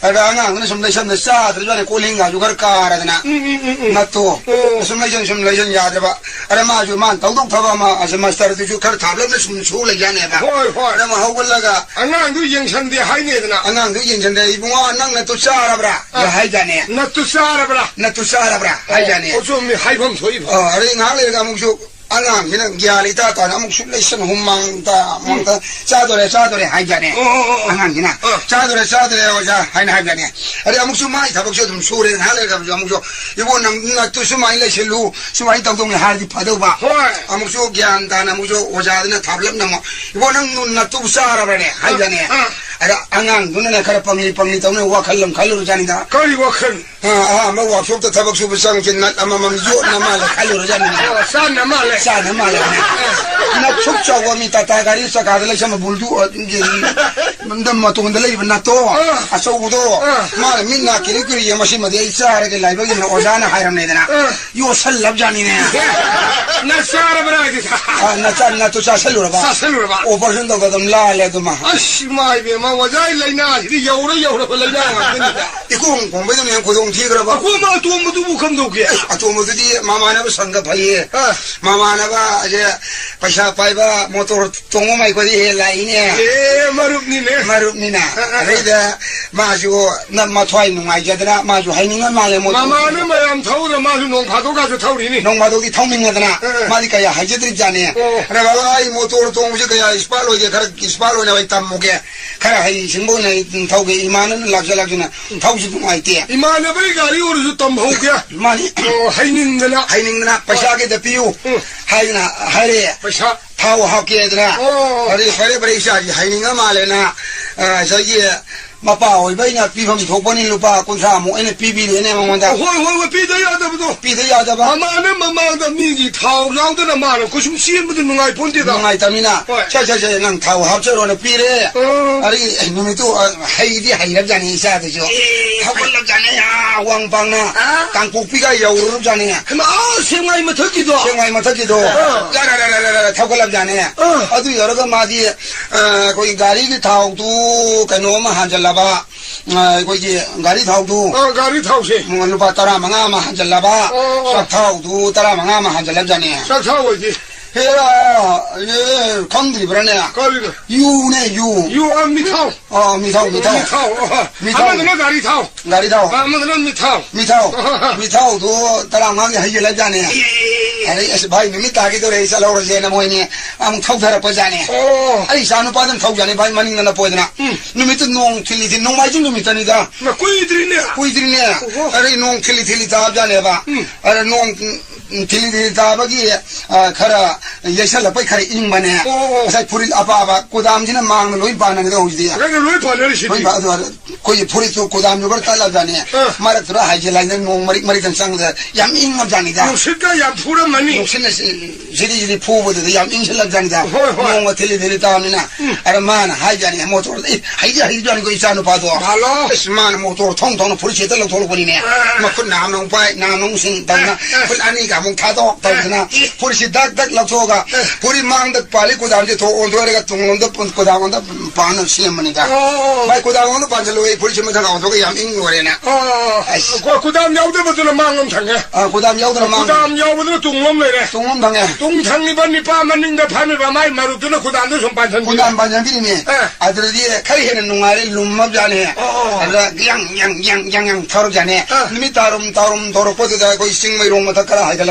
ꯑꯗ ꯑꯉꯥꯡꯗꯨꯅ ꯁꯨꯝ ꯂꯩꯁꯟꯕ ꯆꯥꯗ꯭ꯔꯖꯥꯠꯅꯦ, ꯀꯣꯜꯍꯤꯡꯒꯥꯁꯨ ꯈꯔ ꯀꯥꯔꯗꯅ꯫ ꯎꯝ, ꯎꯝ, ꯎꯝ, ꯎꯝ꯫ ꯅꯠꯇꯣ꯫ ꯑꯣ꯫ ꯁꯨꯝ ꯂꯩꯁꯟ, ꯁꯨꯝ ꯂꯩꯁꯟ ꯌꯥꯗ꯭ꯔꯕ꯫ ꯑꯗ ꯃꯥꯁꯨ ꯃꯥꯅ ꯇꯧꯗꯧ ꯊꯕꯛ ꯑꯃ, ꯑꯁ ꯃꯥꯁꯇꯔꯗꯨꯁꯨ ꯈꯔ ꯊꯥꯞꯂꯞꯅ ꯁꯨꯝ ꯁꯨ ꯂꯩꯖꯥꯠꯅꯦꯕ꯫ ꯍꯣꯏ, ꯍꯣꯏ꯫ ꯑꯗ ꯑꯃ ꯍꯧꯒꯠꯂꯒ ꯑꯉꯥꯡꯗꯨ ꯌꯦꯡꯁꯟꯗꯦ ꯍꯥꯏꯅꯦꯗꯅ꯫ ꯑꯉꯥꯡꯗꯨ ꯌꯦꯡꯁꯟꯗꯦ, "ꯏꯕꯨꯡꯉꯣ, ꯅꯪ ꯅꯠꯇꯨ ꯆꯥꯔꯕ꯭ꯔꯥ?" ꯑꯥ꯫ ꯍꯥꯏꯖꯥꯠꯅꯦ꯫ "ꯅꯠꯇꯨ ꯆꯥꯔꯕ꯭ꯔꯥ?" "ꯅꯠꯇꯨ ꯆꯥꯔꯕ꯭ꯔꯥ?" ꯍꯥꯏꯖꯥꯠꯅꯦ꯫ ꯑꯣ, ꯆꯨꯝꯃꯤ, ꯍꯥꯏꯐꯝ ꯊꯣꯛꯏꯕ꯫ ꯑꯣ, ꯑꯗꯩ ꯉꯥꯏꯍꯥꯛ ꯂꯩꯔꯒ ꯑꯃꯨꯛꯁꯨ ꯑꯉꯥꯡꯁꯤꯅ ꯒ꯭ꯌꯥꯟ ꯏꯇꯥ ꯇꯥꯅ ꯑꯃꯨꯛꯁꯨ ꯂꯩꯁꯟ ꯍꯨꯃꯥꯡ ꯇꯥ, ꯍꯨꯃꯥꯡ ꯇꯥ, "ꯆꯥꯗꯣꯔꯦ, ꯆꯥꯗꯣꯔꯦ" ꯍꯥꯏꯖꯥꯠꯅꯦ꯫ ꯑꯣ, ꯑꯣ, ꯑꯣ, ꯑꯣ꯫ ꯑꯉꯥꯡꯁꯤꯅ, ꯑꯥ꯫ "ꯆꯥꯗꯣꯔꯦ, ꯆꯥꯗꯣꯔꯦ, ꯑꯣꯖꯥ" ꯍꯥꯏꯅ ꯍꯥꯏꯕꯅꯦ꯫ ꯑꯗꯩ ꯑꯃꯨꯛꯁꯨ ꯃꯥꯏ ꯊꯕꯛꯁꯨ ꯑꯗꯨꯝ ꯁꯨꯔꯦ, ꯉꯥꯏꯍꯥꯛ ꯂꯩꯔꯒ ꯑꯃꯨꯛꯁꯨ, "ꯏꯕꯣ, ꯅꯪ ꯅꯠꯇꯨ ꯁꯨꯃꯥꯏꯅ ꯂꯩꯁꯤꯜꯂꯨ, ꯁꯨꯃꯥꯏꯅ ꯇꯧꯗꯧꯅꯤ" ꯍꯥꯏꯔꯗꯤ ꯐꯗꯧꯕ꯫ ꯍꯣꯏ꯫ ꯑꯃꯨꯛꯁꯨ ꯒ꯭ꯌꯥꯟ ꯇꯥꯅ ꯑꯃꯨꯛꯁꯨ ꯑꯣꯖꯥꯗꯨꯅ ꯊꯥꯞꯂꯞꯅ ꯑꯃꯨꯛ, "ꯏꯕꯣ, ꯅꯪ ꯅꯠꯇꯨꯕꯨ ꯆꯥꯔꯕꯅꯦ?" ꯍꯥꯏꯖꯥꯠꯅꯦ꯫ ꯑꯥ꯫ ꯑꯗ ꯑꯉꯥꯡꯗꯨꯅꯅꯦ ꯈꯔ ꯄꯪꯂꯤ ꯄꯪꯂꯤ ꯇꯧꯅ ꯋꯥꯈꯜ ꯑꯃ ꯈꯜꯂꯨꯔꯖꯥꯠꯅꯤꯗ꯫ ꯀꯔꯤ ꯋꯥꯈꯜ? ꯑ, ꯑꯍꯥꯟꯕ ꯋꯥꯛꯁꯣꯞꯇ ꯊꯕꯛ ꯁꯨꯕ ꯆꯪꯉꯛꯀꯦ, ꯅꯠ ꯑꯃꯃꯝ ꯌꯣꯠꯅ ꯃꯥꯜꯂꯦ ꯈꯜꯂꯨꯔꯖꯥꯠꯅꯤ꯫ ꯑꯣ, ꯆꯥꯟꯅ ꯃꯥꯜꯂꯦ꯫ ꯆꯥꯟꯅ ꯃꯥꯜꯂꯦ꯫ ꯅꯠ ꯁꯨꯛ ꯆꯥꯎꯕ ꯃꯤ ꯇꯥꯇꯥ ꯒꯥꯔꯤ ꯆꯀꯥꯗ ꯂꯩꯁꯟꯕ ꯕꯨꯜꯗꯨ, ꯑ, ꯃꯇꯣꯟꯗ ꯂꯩꯕ ꯅꯠꯇꯣ, ꯑꯥ꯫ ꯑꯆꯧꯕꯗꯣ, ꯑꯥ꯫ ꯃꯥꯅ ꯃꯤꯠ ꯅꯥ ꯀꯤꯔꯤ ꯀꯤꯔꯤ ꯌꯦꯡ, "ꯃꯁꯤꯃꯗꯤ ꯑꯩ ꯆꯥꯔꯒꯦ" ꯂꯥꯏꯕꯛ ꯌꯦꯡꯅ ꯑꯣꯖꯥꯅ ꯍꯥꯏꯔꯝꯃꯦꯗꯅ꯫ ꯑꯥ꯫ ꯌꯣꯠꯁꯜꯂꯕꯖꯥꯠꯅꯤꯅꯦ꯫ ꯅꯠ ꯆꯥꯔꯕ꯭ꯔꯥ ꯍꯥꯏꯁꯦ? ꯑ, ꯅꯠ ꯆꯥ-, ꯅꯠꯇꯨ ꯆꯥꯁꯜꯂꯨꯔꯕ? ꯆꯥꯁꯜꯂꯨꯔꯕ? ꯑꯣꯄꯔꯦꯁꯟ ꯇꯧꯗ ꯑꯗꯨꯝ ꯂꯥꯜꯂꯦ ꯑꯗꯨꯃ꯫ ꯑꯁ, ꯏꯃꯥ ꯏꯕꯦꯝꯃ, ꯑꯣꯖꯥꯒꯤ ꯂꯥꯏꯅꯥꯁꯤꯗꯤ ꯌꯧꯔ ꯌꯧꯔꯕ ꯂꯥꯏꯅꯥ ꯉꯥꯛꯇꯅꯤꯗ꯫ ꯏꯀꯣꯡ ꯀꯣꯡꯕꯩꯗꯨꯅ ꯍꯦꯟꯅ ꯈꯨꯗꯣꯡ ꯊꯤꯈ꯭ꯔꯕ꯫ ꯑꯀꯣꯝꯕ ꯑꯇꯣꯝꯕꯗꯨꯕꯨ ꯀꯝꯗꯧꯒꯦ? ꯑꯇꯣꯝꯕꯗꯨꯗꯤ ꯃꯃꯥꯟꯅꯕ ꯁꯪꯒ ꯐꯩꯌꯦ꯫ ꯑꯥ꯫ ꯃꯃꯥꯟꯅꯕ ꯑꯁꯦ ꯄꯩꯁꯥ ꯄꯥꯏꯕ ꯃꯣꯇꯣꯔ ꯇꯣꯡꯕ ꯃꯥꯏꯈꯣꯏꯗꯤ ꯍꯦꯛ ꯂꯥꯛꯏꯅꯦ꯫ ꯑꯦ, ꯃꯔꯨꯞꯅꯤꯅꯦ꯫ ꯃꯔꯨꯞꯅꯤꯅ꯫ ꯑꯥ, ꯑꯥ, ꯑꯥ꯫ ꯑꯗꯩꯗ ꯃꯥꯁꯨ ꯅ-, ꯃꯊ꯭ꯋꯥꯏ ꯅꯨꯡꯉꯥꯏꯖꯗꯅ ꯃꯥꯁꯨ ꯍꯩꯅꯤꯡꯉ ꯃꯥꯜꯂꯦ ꯃꯣꯇꯣꯔ꯫ ꯃꯃꯥꯟꯅꯕ ꯃꯌꯥꯝ ꯊꯧꯔ ꯃꯥꯁꯨ ꯅꯣꯡ ꯐꯥꯗꯣꯛꯀꯥꯁꯨ ꯊꯧꯔꯤꯅꯤ꯫ ꯅꯣꯡ ꯐꯥꯗꯣꯛꯇꯤ ꯊꯧꯅꯤꯡꯉꯗꯅ ꯑꯥ, ꯑꯥ꯫ ꯃꯥꯗꯤ ꯀꯌꯥ ꯍꯩꯖꯗ꯭ꯔꯤꯕꯖꯥꯠꯅꯤ꯫ ꯑꯣ꯫ ꯑꯗ ꯕꯕꯥ, ꯑꯩ ꯃꯣꯇꯣꯔ ꯇꯣꯡꯕꯁꯦ ꯀꯌꯥ expert ꯑꯣꯏꯗꯦ, ꯈꯔ expert ꯑꯣꯏꯅꯕ ꯑꯩ ꯇꯝꯃꯨꯒꯦ꯫ ꯈꯔ ꯍꯩ ꯁꯤꯡꯕ ꯑꯣꯏꯅ ꯑꯩ ꯊꯧꯒꯦ, ꯏꯃꯥꯅ ꯂꯥꯛꯆ ꯂꯥꯛꯆꯅ ꯊꯧꯁꯤ ꯅꯨꯡꯉꯥꯏꯇꯦ꯫ ꯏꯃꯥꯟꯅꯕꯒꯤ ꯒꯥꯔꯤ ꯑꯣꯏꯔꯁꯨ ꯇꯝꯍꯧꯒꯦ꯫ ꯃꯥꯅꯤ꯫ ꯑꯣ, ꯍꯩꯅꯤꯡꯗꯅ꯫ ꯍꯩꯅꯤꯡꯗꯅ ꯄꯩꯁꯥ ꯈꯤꯇ ꯄꯤꯌꯨ ꯎꯝ꯫ ꯍꯥꯏꯗꯅ ꯍꯥꯏꯔꯛꯑꯦ꯫ ꯄꯩꯁꯥ꯫ ꯊꯥꯎ ꯍꯥꯞꯀꯦꯗꯅ꯫ ꯑꯣ꯫ ꯐꯔꯦ, ꯐꯔꯦ, ꯐꯔꯦ, ꯏꯆꯥꯁꯤ ꯍꯩꯅꯤꯡꯉ ꯃꯥꯜꯂꯦꯅ꯫ ꯑ, ꯉꯁꯥꯏꯒꯤ ꯃꯄꯥ ꯑꯣꯏꯕ ꯑꯩꯅ ꯄꯤꯐꯝ ꯊꯣꯛꯄꯅꯤ, ꯂꯨꯄꯥ ꯀꯨꯟꯊ꯭ꯔꯥꯃꯨꯛ ꯑꯩꯅ ꯄꯤꯕꯤꯔꯦꯅꯦ ꯃꯉꯣꯟꯗ꯫ ꯍꯣꯏ, ꯍꯣꯏ, ꯍꯣꯏ, ꯄꯤꯗ ꯌꯥꯗꯕꯗꯣ꯫ ꯄꯤꯗ ꯌꯥꯗꯕ꯫ ꯃꯃꯥꯅ ꯃꯃꯥꯡꯗ ꯃꯤꯒꯤ ꯊꯥꯎ ꯌꯥꯎꯗꯅ ꯃꯥꯅ ꯀꯩꯁꯨꯝ ꯆꯦꯟꯕꯗꯨ ꯅꯨꯡꯉꯥꯏꯄꯣꯟꯇꯦꯗ꯫ ꯅꯨꯡꯉꯥꯏꯇꯕꯅꯤꯅ꯫ ꯍꯣꯏ꯫ "ꯁꯦ, ꯁꯦ, ꯁꯦ, ꯅꯪ ꯊꯥꯎ ꯍꯥꯞꯆꯔꯣꯅ" ꯄꯤꯔꯦ꯫ ꯑꯣ꯫ ꯑꯗꯒꯤ, ꯑꯦ, ꯅꯨꯃꯤꯠꯇꯨ, ꯑ, ꯍꯩꯗꯤ ꯍꯩꯔꯕꯖꯥꯠꯅꯤ ꯏꯆꯥꯗꯨꯁꯨ꯫ ꯑꯦ, ꯊꯧꯒꯠꯂꯕꯖꯥꯠꯅꯤ, ꯑꯥ, ꯋꯥꯡ ꯄꯥꯡꯅ꯫ ꯑꯥ꯫ ꯀꯥꯡꯄꯣꯛꯄꯤꯒ ꯌꯧꯔꯨꯔꯕꯖꯥꯠꯅꯤ꯫ ꯍꯩꯃꯥ, ꯑꯥ, ꯁꯦꯡꯃꯥꯏ ꯃꯊꯛꯀꯤꯗꯣ? ꯁꯦꯡꯃꯥꯏ ꯃꯊꯛꯀꯤꯗꯣ꯫ ꯑꯥ꯫ ꯌꯥꯔꯦ, ꯌꯥꯔꯦ, ꯌꯥꯔꯦ, ꯌꯥꯔꯦ, ꯊꯧꯒꯠꯂꯕꯖꯥꯠꯅꯤ꯫ ꯑꯥ꯫ ꯑꯗꯨ ꯌꯧꯔꯒ ꯃꯥꯗꯤ, ꯑ, ꯑꯩꯈꯣꯏ ꯒꯥꯔꯤꯒꯤ ꯊꯥꯎꯗꯨ ꯀꯩꯅꯣ ꯑꯃ ꯍꯥꯟꯖꯜꯂꯕ, ꯑ, ꯑꯩꯈꯣꯏꯒꯤ ꯒꯥꯔꯤ ꯊꯥꯎꯗꯨ꯫ ꯑ, ꯒꯥꯔꯤ ꯊꯥꯎꯁꯦ꯫ ꯎꯝ, ꯂꯨꯄꯥ ꯇꯔꯥꯃꯉꯥ ꯑꯃ ꯍꯥꯟꯖꯜꯂꯕ, ꯑꯣ, ꯑꯣ꯫ ꯆꯥꯛꯊꯥꯎꯗꯨ ꯇꯔꯥꯃꯉꯥ ꯑꯃ ꯍꯥꯟꯖꯜꯂꯕꯖꯥꯠꯅꯤ꯫ ꯆꯥꯛꯊꯥꯎ ꯑꯣꯏꯗꯤ? ꯍꯦꯔꯥ, ꯑꯦ, ꯈꯪꯗ꯭ꯔꯤꯕ꯭ꯔꯥꯅꯦ? ꯀꯔꯤꯅꯣ? ꯌꯨꯅꯦ, ꯌꯨ꯫ ꯌꯨ, ꯑ, ꯃꯤꯊꯥꯎ꯫ ꯑ, ꯃꯤꯊꯥꯎ, ꯃꯤꯊꯥꯎ꯫ ꯃꯤꯊꯥꯎ, ꯑ, ꯃꯤꯊꯥꯎ꯫ ꯑꯃꯗꯨꯅ ꯒꯥꯔꯤ ꯊꯥꯎ꯫ ꯒꯥꯔꯤ ꯊꯥꯎ꯫ ꯑ, ꯑꯃꯗꯨꯅ ꯃꯤꯊꯥꯎ꯫ ꯃꯤꯊꯥꯎ꯫ ꯑ, ꯑ, ꯑ꯫ ꯃꯤꯊꯥꯎꯗꯨ ꯇꯔꯥꯃꯉꯥꯒꯤ ꯍꯩꯖꯜꯂꯕꯖꯥꯠꯅꯤ꯫ ꯑꯦ, ꯑꯦ, ꯑꯦ, ꯑꯦ꯫ ꯑꯗꯩ, "ꯑꯁ, ꯚꯥꯏ, ꯅꯨꯃꯤꯠ ꯇꯥꯒꯦ ꯇꯧꯔꯦ, ꯑꯩ ꯆꯠꯍꯧꯔꯁꯦꯅ" ꯃꯣꯏꯅꯤ ꯑꯃꯨꯛ ꯊꯧꯊꯔꯛꯄꯖꯥꯠꯅꯤ꯫ ꯑꯣ꯫ ꯑꯩ ꯏꯆꯥ ꯅꯨꯄꯥꯗꯨꯅ ꯊꯧꯖꯥꯠꯅꯤ, ꯚꯥꯏ, ꯃꯅꯤꯡꯗ ꯅꯞꯄꯣꯗꯅ꯫ ꯎꯝ꯫ ꯅꯨꯃꯤꯠꯇꯨ ꯅꯣꯡ ꯊꯤꯜꯂꯤ ꯊꯤꯜꯂꯤ, ꯅꯣꯡꯃꯥꯏꯖꯤꯡ ꯅꯨꯃꯤꯠꯇꯅꯤꯗ꯫ ꯃꯥ ꯀꯨꯏꯗ꯭ꯔꯤꯅꯦ꯫ ꯀꯨꯏꯗ꯭ꯔꯤꯅꯦ꯫ ꯑꯣꯍꯣ꯫ ꯑꯗꯩ ꯅꯣꯡ ꯊꯤꯜꯂꯤ ꯊꯤꯜꯂꯤ ꯇꯥꯕꯖꯥꯠꯅꯦꯕ꯫ ꯎꯝ꯫ ꯑꯗ ꯅꯣꯡ, ꯎꯝ, ꯊꯤꯜꯂꯤ ꯊꯤꯜꯂꯤ ꯇꯥꯕꯒꯤ, ꯑ, ꯈꯔ ꯌꯩꯁꯜꯂꯛꯄꯩ ꯈꯔ ꯏꯪꯕꯅꯦ꯫ ꯑꯣ, ꯑꯣ꯫ ꯉꯁꯥꯏ ꯐꯨꯔꯤꯠ ꯑꯄꯥꯕ ꯀꯨꯗꯥꯝꯁꯤꯅ ꯃꯥꯡꯅ ꯂꯣꯏ ꯄꯥꯟꯅꯒꯗꯧ ꯍꯧꯖꯤꯛꯇꯤ꯫ ꯀꯩꯅꯣ ꯂꯣꯏ ꯄꯥꯟꯅꯔꯤꯁꯤꯗꯤ? ꯂꯣꯏ ꯄꯥꯟ-, ꯑꯗꯨ, ꯑꯗꯨ, ꯑꯩꯈꯣꯏꯒꯤ ꯐꯨꯔꯤꯠꯇꯨ ꯀꯨꯗꯥꯝꯁꯨ ꯈꯔ ꯇꯠꯂꯕꯖꯥꯠꯅꯦ꯫ ꯑ꯫ ꯃꯔꯛꯇꯨꯗ ꯍꯥꯏꯖꯤꯜ ꯍꯥꯏꯗꯅ ꯅꯣꯡ ꯃꯔꯤꯛ ꯃꯔꯤꯛꯇꯪ ꯆꯪꯕꯗ ꯌꯥꯝ ꯏꯪꯉꯕꯖꯥꯠꯅꯤꯗ꯫ ꯅꯨꯡꯁꯤꯠꯀ ꯌꯥꯝ ꯐꯨꯔꯝꯃꯅꯤ꯫ ꯅꯨꯡꯁꯤꯠꯅ ꯁꯤ-, ꯁꯤꯔꯤ ꯁꯤꯔꯤ ꯐꯨꯕꯗꯨꯗ ꯌꯥꯝ ꯏꯪꯁꯤꯜꯂꯛꯖꯥꯠꯅꯤꯗ꯫ ꯍꯣꯏ, ꯍꯣꯏ꯫ ꯅꯣꯡꯒ ꯊꯤꯜꯂꯤ ꯊꯤꯜꯂꯤ ꯇꯥꯕꯅꯤꯅ꯫ ꯎꯝ꯫ ꯑꯗ ꯃꯥꯅ ꯍꯥꯏꯖꯥꯠꯅꯤ, ꯃꯣꯇꯣꯔ, "ꯑꯦ, ꯍꯩꯗꯤ ꯍꯩꯖꯥꯠꯅꯤꯀꯣ ꯏꯆꯥ ꯅꯨꯄꯥꯗꯣ"꯫ ꯃꯥꯜꯂꯣ꯫ ꯑꯁ, ꯃꯥꯅ ꯃꯣꯇꯣꯔ ꯊꯧ ꯊꯧꯅ ꯐꯨꯔꯤꯠꯁꯦ ꯍꯦꯛꯇ ꯂꯧꯊꯣꯛꯂꯛꯄꯅꯤꯅꯦ꯫ ꯑ꯫ ꯃꯈꯨꯠ ꯅꯥꯝꯅ ꯑꯃꯨꯛ ꯄꯥꯏ, ꯅꯥꯝꯅ ꯑꯃꯨꯛ ꯁꯤꯡ ꯇꯧꯗꯅ, ꯑ, ꯑ꯫ ꯈꯨꯠ ꯑꯅꯤꯒ ꯑꯃꯨꯛ ꯊꯥꯗꯣꯛ ꯇꯧꯗꯅ, ꯑ, ꯑ꯫ ꯐꯨꯔꯤꯠꯁꯦ ꯗꯛ ꯗꯛ ꯂꯧꯊꯣꯛꯑꯒ, ꯑ꯫ ꯐꯨꯔꯤꯠ ꯃꯥꯡꯗ ꯄꯥꯜꯂꯤ ꯀꯨꯗꯥꯝꯁꯦ ꯊꯣꯛ ꯑꯣꯟꯊꯣꯛꯑꯒ ꯇꯨꯡꯂꯣꯝꯗ ꯀꯨꯗꯥꯝ ꯑꯣꯟꯗ ꯄꯥꯅ ꯁꯦꯝꯕꯅꯤꯗ꯫ ꯑꯣ, ꯑꯣ, ꯑꯣ꯫ ꯃꯥꯏ ꯀꯨꯗꯥꯝ ꯑꯃ ꯄꯥꯟꯁꯤꯜꯂꯨ, ꯑꯩ ꯐꯨꯔꯤꯠꯁꯦ ꯃꯊꯛ ꯂꯥꯎꯊꯣꯛꯑꯒ ꯌꯥꯝ ꯏꯪ ꯂꯣꯏꯔꯦꯅ꯫ ꯑꯣ, ꯑꯣ, ꯑꯣ꯫ ꯑꯁ꯫ ꯀꯨ-, ꯀꯨꯗꯥꯝ ꯌꯥꯎꯗꯕꯗꯨꯅ ꯃꯥꯡꯂꯣꯝ ꯊꯪꯉꯦ꯫ ꯑ, ꯀꯨꯗꯥꯝ ꯌꯥꯎꯗꯅ ꯃꯥꯡꯂꯣꯝ꯫ ꯀꯨꯗꯥꯝ ꯌꯥꯎꯕꯗꯨꯅ ꯇꯨꯡꯂꯣꯝ ꯂꯩꯔꯦ꯫ ꯇꯨꯡꯂꯣꯝ ꯊꯪꯉꯦ꯫ ꯇꯨꯡ ꯊꯪꯉꯤꯕ ꯅꯤꯄꯥ ꯃꯅꯤꯡꯗ ꯐꯝꯃꯤꯕ ꯃꯥꯏ ꯃꯔꯨꯞꯇꯨꯅ ꯀꯨꯗꯥꯝꯗꯨ ꯁꯨꯝ ꯄꯥꯟꯁꯤꯟꯕꯤꯔꯦ꯫ ꯀꯨꯗꯥꯝ ꯄꯥꯟꯁꯤꯟꯕꯤꯔꯤꯅꯦ꯫ ꯑ꯫ ꯑꯗꯨꯗꯗꯤ ꯈꯔ ꯍꯦꯟꯅ ꯅꯨꯡꯉꯥꯏꯔꯦ, ꯂꯨꯝꯃꯕꯖꯥꯠꯅꯦ꯫ ꯑꯣ, ꯑꯣ, ꯑꯣ꯫ ꯑꯗꯨꯗ ꯌꯥꯡ, ꯌꯥꯡ, ꯌꯥꯡ, ꯌꯥꯡ, ꯌꯥꯡ ꯊꯧꯔꯖꯥꯠꯅꯦ꯫ ꯑ꯫ ꯅꯨꯃꯤꯠ ꯇꯥꯔꯨꯝ, ꯇꯥꯔꯨꯝ ꯇꯧꯔꯛꯄꯗꯨꯗ ꯑꯩꯈꯣꯏ ꯆꯤꯡ ꯃꯩꯔꯣꯡ ꯃꯊꯛ ꯈꯔ ꯍꯥꯏꯒꯠꯂꯛ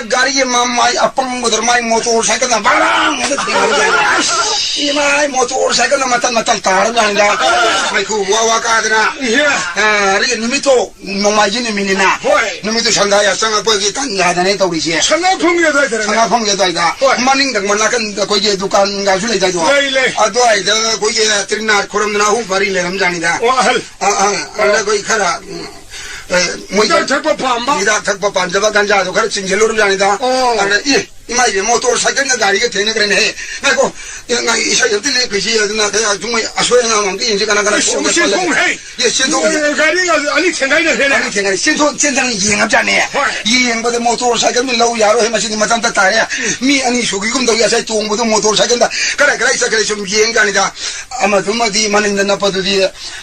ꯒꯥꯔꯤ ꯑꯃ ꯃꯥꯏ ꯑꯄꯪꯕꯗꯨꯅ ꯃꯥꯏ ꯃꯣꯇꯣꯔ ꯁꯥꯏꯀꯜꯅ ꯕꯥꯔꯥꯡ ꯍꯦꯛꯇ ꯊꯦꯡꯅꯕꯖꯥꯠꯅꯤ꯫ ꯑꯁ! ꯏꯃꯥꯏ, ꯃꯣꯇꯣꯔ ꯁꯥꯏꯀꯜꯅ ꯃꯇꯜ ꯃꯇꯜ ꯇꯥꯔꯕꯖꯥꯠꯅꯤꯗ꯫ ꯃꯩꯈꯨ ꯋꯥ ꯋꯥ ꯀꯥꯗꯅ꯫ ꯏꯍꯦ꯫ ꯑ, ꯑꯗꯒꯤ ꯅꯨꯃꯤꯠꯇꯣ ꯅꯣꯡꯃꯥꯏꯖꯤꯡ ꯅꯨꯃꯤꯠꯅꯤꯅ꯫ ꯍꯣꯏ꯫ ꯅꯨꯃꯤꯠꯇꯨ ꯁꯪꯒꯥ ꯌꯥꯆꯪꯉꯛꯄꯒꯤ ꯇꯟꯖꯥꯗꯅꯦ ꯇꯧꯔꯤꯁꯦ꯫ ꯁꯅꯥ ꯐꯪꯉꯦ ꯑꯗꯨꯋꯥꯏꯗꯅꯦ꯫ ꯁꯅꯥ ꯐꯪꯉꯦ ꯑꯗꯨꯋꯥꯏꯗ꯫ ꯍꯣꯏ꯫ ꯃꯅꯤꯡꯗ ꯅꯥꯀꯟꯗ ꯑꯩꯈꯣꯏꯒꯤ ꯗꯨꯀꯥꯟꯒꯁꯨ ꯂꯩꯗꯥꯏꯗꯣ꯫ ꯂꯩ, ꯂꯩ꯫ ꯑꯗꯨꯋꯥꯏꯗ ꯑꯩꯈꯣꯏꯒꯤ ꯇ꯭ꯔꯤꯅꯥꯠ ꯈꯨꯔꯝꯗꯅ ꯑꯍꯨꯝ ꯃꯔꯤ ꯂꯩꯔꯝꯖꯥꯠꯅꯤꯗ꯫ ꯑꯣ, ꯑꯍꯜ꯫ ꯑ, ꯑ, ꯑꯗ ꯑꯩꯈꯣꯏ ꯈꯔ, ꯎꯝ, ꯑ, ꯃꯣꯏ ꯍꯤꯗꯥꯛ ꯊꯛꯄ ꯄꯥꯝꯕ꯫ ꯍꯤꯗꯥꯛ ꯊꯛꯄ ꯄꯥꯝꯖꯕ ꯒꯟꯖꯥꯗꯣ ꯈꯔ ꯆꯤꯡꯁꯤꯜꯂꯨꯔꯕꯖꯥꯠꯅꯤꯗ꯫ ꯑꯣ꯫ ꯑꯗ, ꯑꯦ, ꯏꯃꯥ ꯏꯕꯦꯝ, ꯃꯣꯇꯣꯔ ꯁꯥꯏꯀꯜꯒ ꯒꯥꯔꯤꯒ ꯊꯦꯡꯅꯈ꯭ꯔꯦꯅꯦꯍꯦ꯫ ꯉꯥꯏꯈꯣ, ꯉꯥꯏ-, ꯏꯁꯩ ꯑꯝꯇ ꯂꯦꯞꯈꯤꯁꯤ, ꯑꯗꯨꯅ ꯀꯌꯥ ꯁꯨꯝ ꯑꯁꯣꯏ ꯑꯉꯥꯝ ꯑꯝꯇ ꯌꯦꯡꯁꯤ, ꯀꯅꯥ ꯀꯅꯥ ꯏꯁ, ꯁꯣꯛꯅ ꯃꯁꯤ ꯄꯜꯂꯦ꯫ ꯈꯣꯡ ꯍꯩ! ꯌꯦ, ꯆꯦꯟꯊꯣꯛ-, ꯑꯦ, ꯒꯥꯔꯤꯒ ꯑꯅꯤ ꯊꯦꯡꯒꯥꯏꯅꯈ꯭ꯔꯦꯅꯦ꯫ ꯑꯅꯤ ꯊꯦꯡꯒꯥꯏꯅ ꯆꯦꯟꯊꯣꯛ-, ꯆꯦꯟꯊꯣꯛ ꯌꯦꯡꯉꯕꯖꯥꯠꯅꯦ꯫ ꯍꯣꯏ꯫ ꯌꯦꯡꯕꯗ ꯃꯣꯇꯣꯔ ꯁꯥꯏꯀꯜ ꯃꯤ ꯂꯧ ꯌꯥꯔꯣꯏ, ꯃꯁꯤꯗꯤ ꯃꯇꯝꯗ ꯇꯥꯔꯦ꯫ ꯃꯤ ꯑꯅꯤ ꯁꯨꯈꯤꯒꯨꯝ ꯇꯧꯏ, ꯉꯁꯥꯏ ꯇꯣꯡꯕꯗꯣ ꯃꯣꯇꯣꯔ ꯁꯥꯏꯀꯜꯗ ꯀꯗꯥꯏ ꯀꯗꯥꯏ ꯆꯠꯈ꯭ꯔꯦ ꯁꯨꯝ ꯌꯦꯡ ꯀꯥꯟꯗ ꯑꯃꯗꯨꯃꯗꯤ ꯃꯅꯤꯡꯗ ꯅꯞꯄꯗꯨꯗꯤ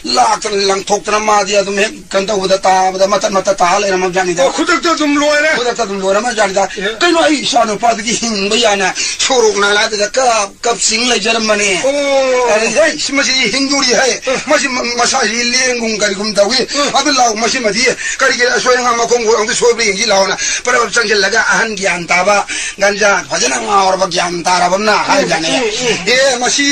ꯂꯥꯛꯇꯅ ꯂꯪꯊꯣꯛꯇꯅ ꯃꯥꯗꯤ ꯑꯗꯨꯝ ꯍꯦꯛ ꯀꯩꯅꯣ ꯇꯧꯕꯗ ꯇꯥꯕꯗ ꯃꯇꯠ ꯃꯇꯠ ꯇꯥ ꯂꯩꯔꯝꯃꯕꯖꯥꯠꯅꯤꯗ꯫ ꯑꯣ, ꯈꯨꯗꯛꯇ ꯑꯗꯨꯝ ꯂꯣꯏꯔꯦ꯫ ꯈꯨꯗꯛꯇ ꯑꯗꯨꯝ ꯂꯣꯏꯔꯝꯃꯖꯥꯠꯅꯤꯗ꯫ ꯑꯦ꯫ ꯀꯩꯅꯣ ꯑꯩ ꯏꯆꯥ ꯅꯨꯄꯥꯗꯨꯗꯤ ꯍꯤꯡꯕ ꯌꯥꯅ ꯁꯣꯔꯣꯛ ꯅꯥꯂꯥꯗꯨꯗ ꯀꯞ ꯀꯞ ꯆꯤꯡ ꯂꯩꯖꯔꯝꯕꯅꯤ꯫ ꯑꯣ꯫ ꯑꯗꯨꯗ ꯑꯩ ꯃꯁꯤ ꯍꯤꯡꯗꯣꯔꯤ ꯍꯥꯏ꯫ ꯑ꯫ ꯃꯁꯤ ꯃ-, ꯃꯁꯥꯁꯤ ꯂꯦꯡꯒꯨꯝ ꯀꯔꯤꯒꯨꯝ ꯇꯧꯏ꯫ ꯑ꯫ ꯑꯗꯨ ꯂꯥꯎ ꯃꯁꯤꯃꯗꯤ ꯀꯔꯤꯒꯤ ꯑꯁꯣꯏ ꯑꯉꯥꯝ ꯃꯈꯣꯡ ꯑꯝꯇ ꯁꯣꯏꯕ꯭ꯔꯥ ꯌꯦꯡꯁꯤ ꯂꯥꯎꯅ ꯄꯔꯞ ꯆꯪꯁꯤꯜꯂꯒ ꯑꯍꯟ ꯒ꯭ꯌꯥꯟ ꯇꯥꯕ ꯒꯟꯖꯥ ꯐꯖꯅ ꯉꯥꯎꯔꯕ ꯒ꯭ꯌꯥꯟ ꯇꯥꯔꯕ ꯑꯃꯅ ꯍꯥꯏꯖꯥꯠꯅꯤ꯫ ꯎꯝ, ꯎꯝ, ꯎꯝ꯫ ꯑꯦ, ꯃꯁꯤ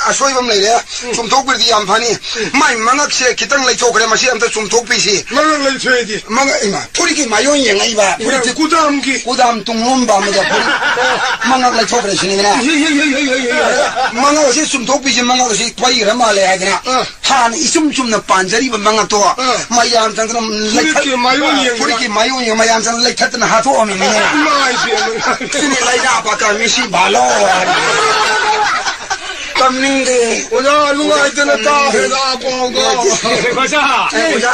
ꯑꯁꯣꯏꯕ ꯑꯃ ꯂꯩꯔꯦ꯫ ꯎꯝ꯫ ꯆꯨꯝꯊꯣꯛꯄꯤꯔꯗꯤ ꯌꯥꯝ ꯐꯅꯤ꯫ ꯎꯝ꯫ ꯃꯥꯏ ꯃꯉꯛꯁꯦ ꯈꯤꯇꯪ ꯂꯩꯊꯣꯛꯈ꯭ꯔꯦ, ꯃꯁꯤ ꯑꯝꯇ ꯆꯨꯝꯊꯣꯛꯄꯤꯁꯤ꯫ ꯃꯉꯛ ꯂꯩꯊꯣꯛꯑꯦꯗꯤ? ꯃꯉꯛ, ꯏꯃꯥ, ꯐꯨꯔꯤꯠꯀꯤ ꯃꯥꯏꯑꯣꯟ ꯌꯦꯡꯉꯛꯏꯕ꯫ ꯐꯨꯔꯤꯠ ꯐꯨꯔꯤꯠ ꯀꯨꯗꯥꯝꯒꯤ? ꯀꯨꯗꯥꯝ ꯇꯨꯡꯂꯣꯝꯕ ꯑꯃꯗ ꯐꯨꯔꯤꯠ ꯃꯉꯛ ꯂꯩꯊꯣꯛꯈ꯭ꯔꯦ ꯁꯤꯅꯤꯗꯅ꯫ ꯏꯍꯦ, ꯏꯍꯦ, ꯏꯍꯦ꯫ ꯃꯉꯛ ꯑꯁꯤ ꯆꯨꯝꯊꯣꯛꯄꯤꯁꯤ, ꯃꯉꯛ ꯑꯁꯤ ꯄꯩꯈ꯭ꯔ ꯃꯥꯜꯂꯦ ꯍꯥꯏꯗꯅ꯫ ꯑꯥ꯫ ꯍꯥꯟꯅ ꯏꯆꯨꯝ ꯆꯨꯝꯅ ꯄꯥꯟꯖꯔꯤꯕ ꯃꯉꯛꯇꯣ ꯑꯥ꯫ ꯃꯌꯥꯝ ꯆꯪꯗꯅ ꯂꯩꯊꯠ-, ꯐꯨꯔꯤꯠꯀꯤ ꯃꯥꯏꯑꯣꯟ ꯌꯦꯡꯕ꯫ ꯐꯨꯔꯤꯠꯀꯤ ꯃꯥꯏꯑꯣꯟ ꯌꯦꯡꯕ ꯃꯌꯥꯝ ꯆꯪꯗꯅ ꯂꯩꯊꯠꯇꯅ ꯍꯥꯠꯇꯣꯛꯑꯝꯃꯤꯅꯦ꯫ ꯏꯃꯥ ꯏꯕꯦꯝꯃ꯫ ꯁꯤꯅꯤ ꯂꯥꯏꯅꯥ ꯄꯥꯀꯃꯤ ꯁꯤ ꯚꯥꯂꯣ ꯍꯥꯏ꯫ ꯇꯝꯅꯤꯡꯗꯦ꯫ ꯑꯣꯖꯥ, ꯅꯨꯡꯉꯥꯏꯇꯅ ꯇꯥꯈ꯭ꯔꯦꯗ ꯄꯥꯎꯗꯣ꯫ ꯑꯣꯖꯥ꯫ ꯑꯦ, ꯑꯣꯖꯥ꯫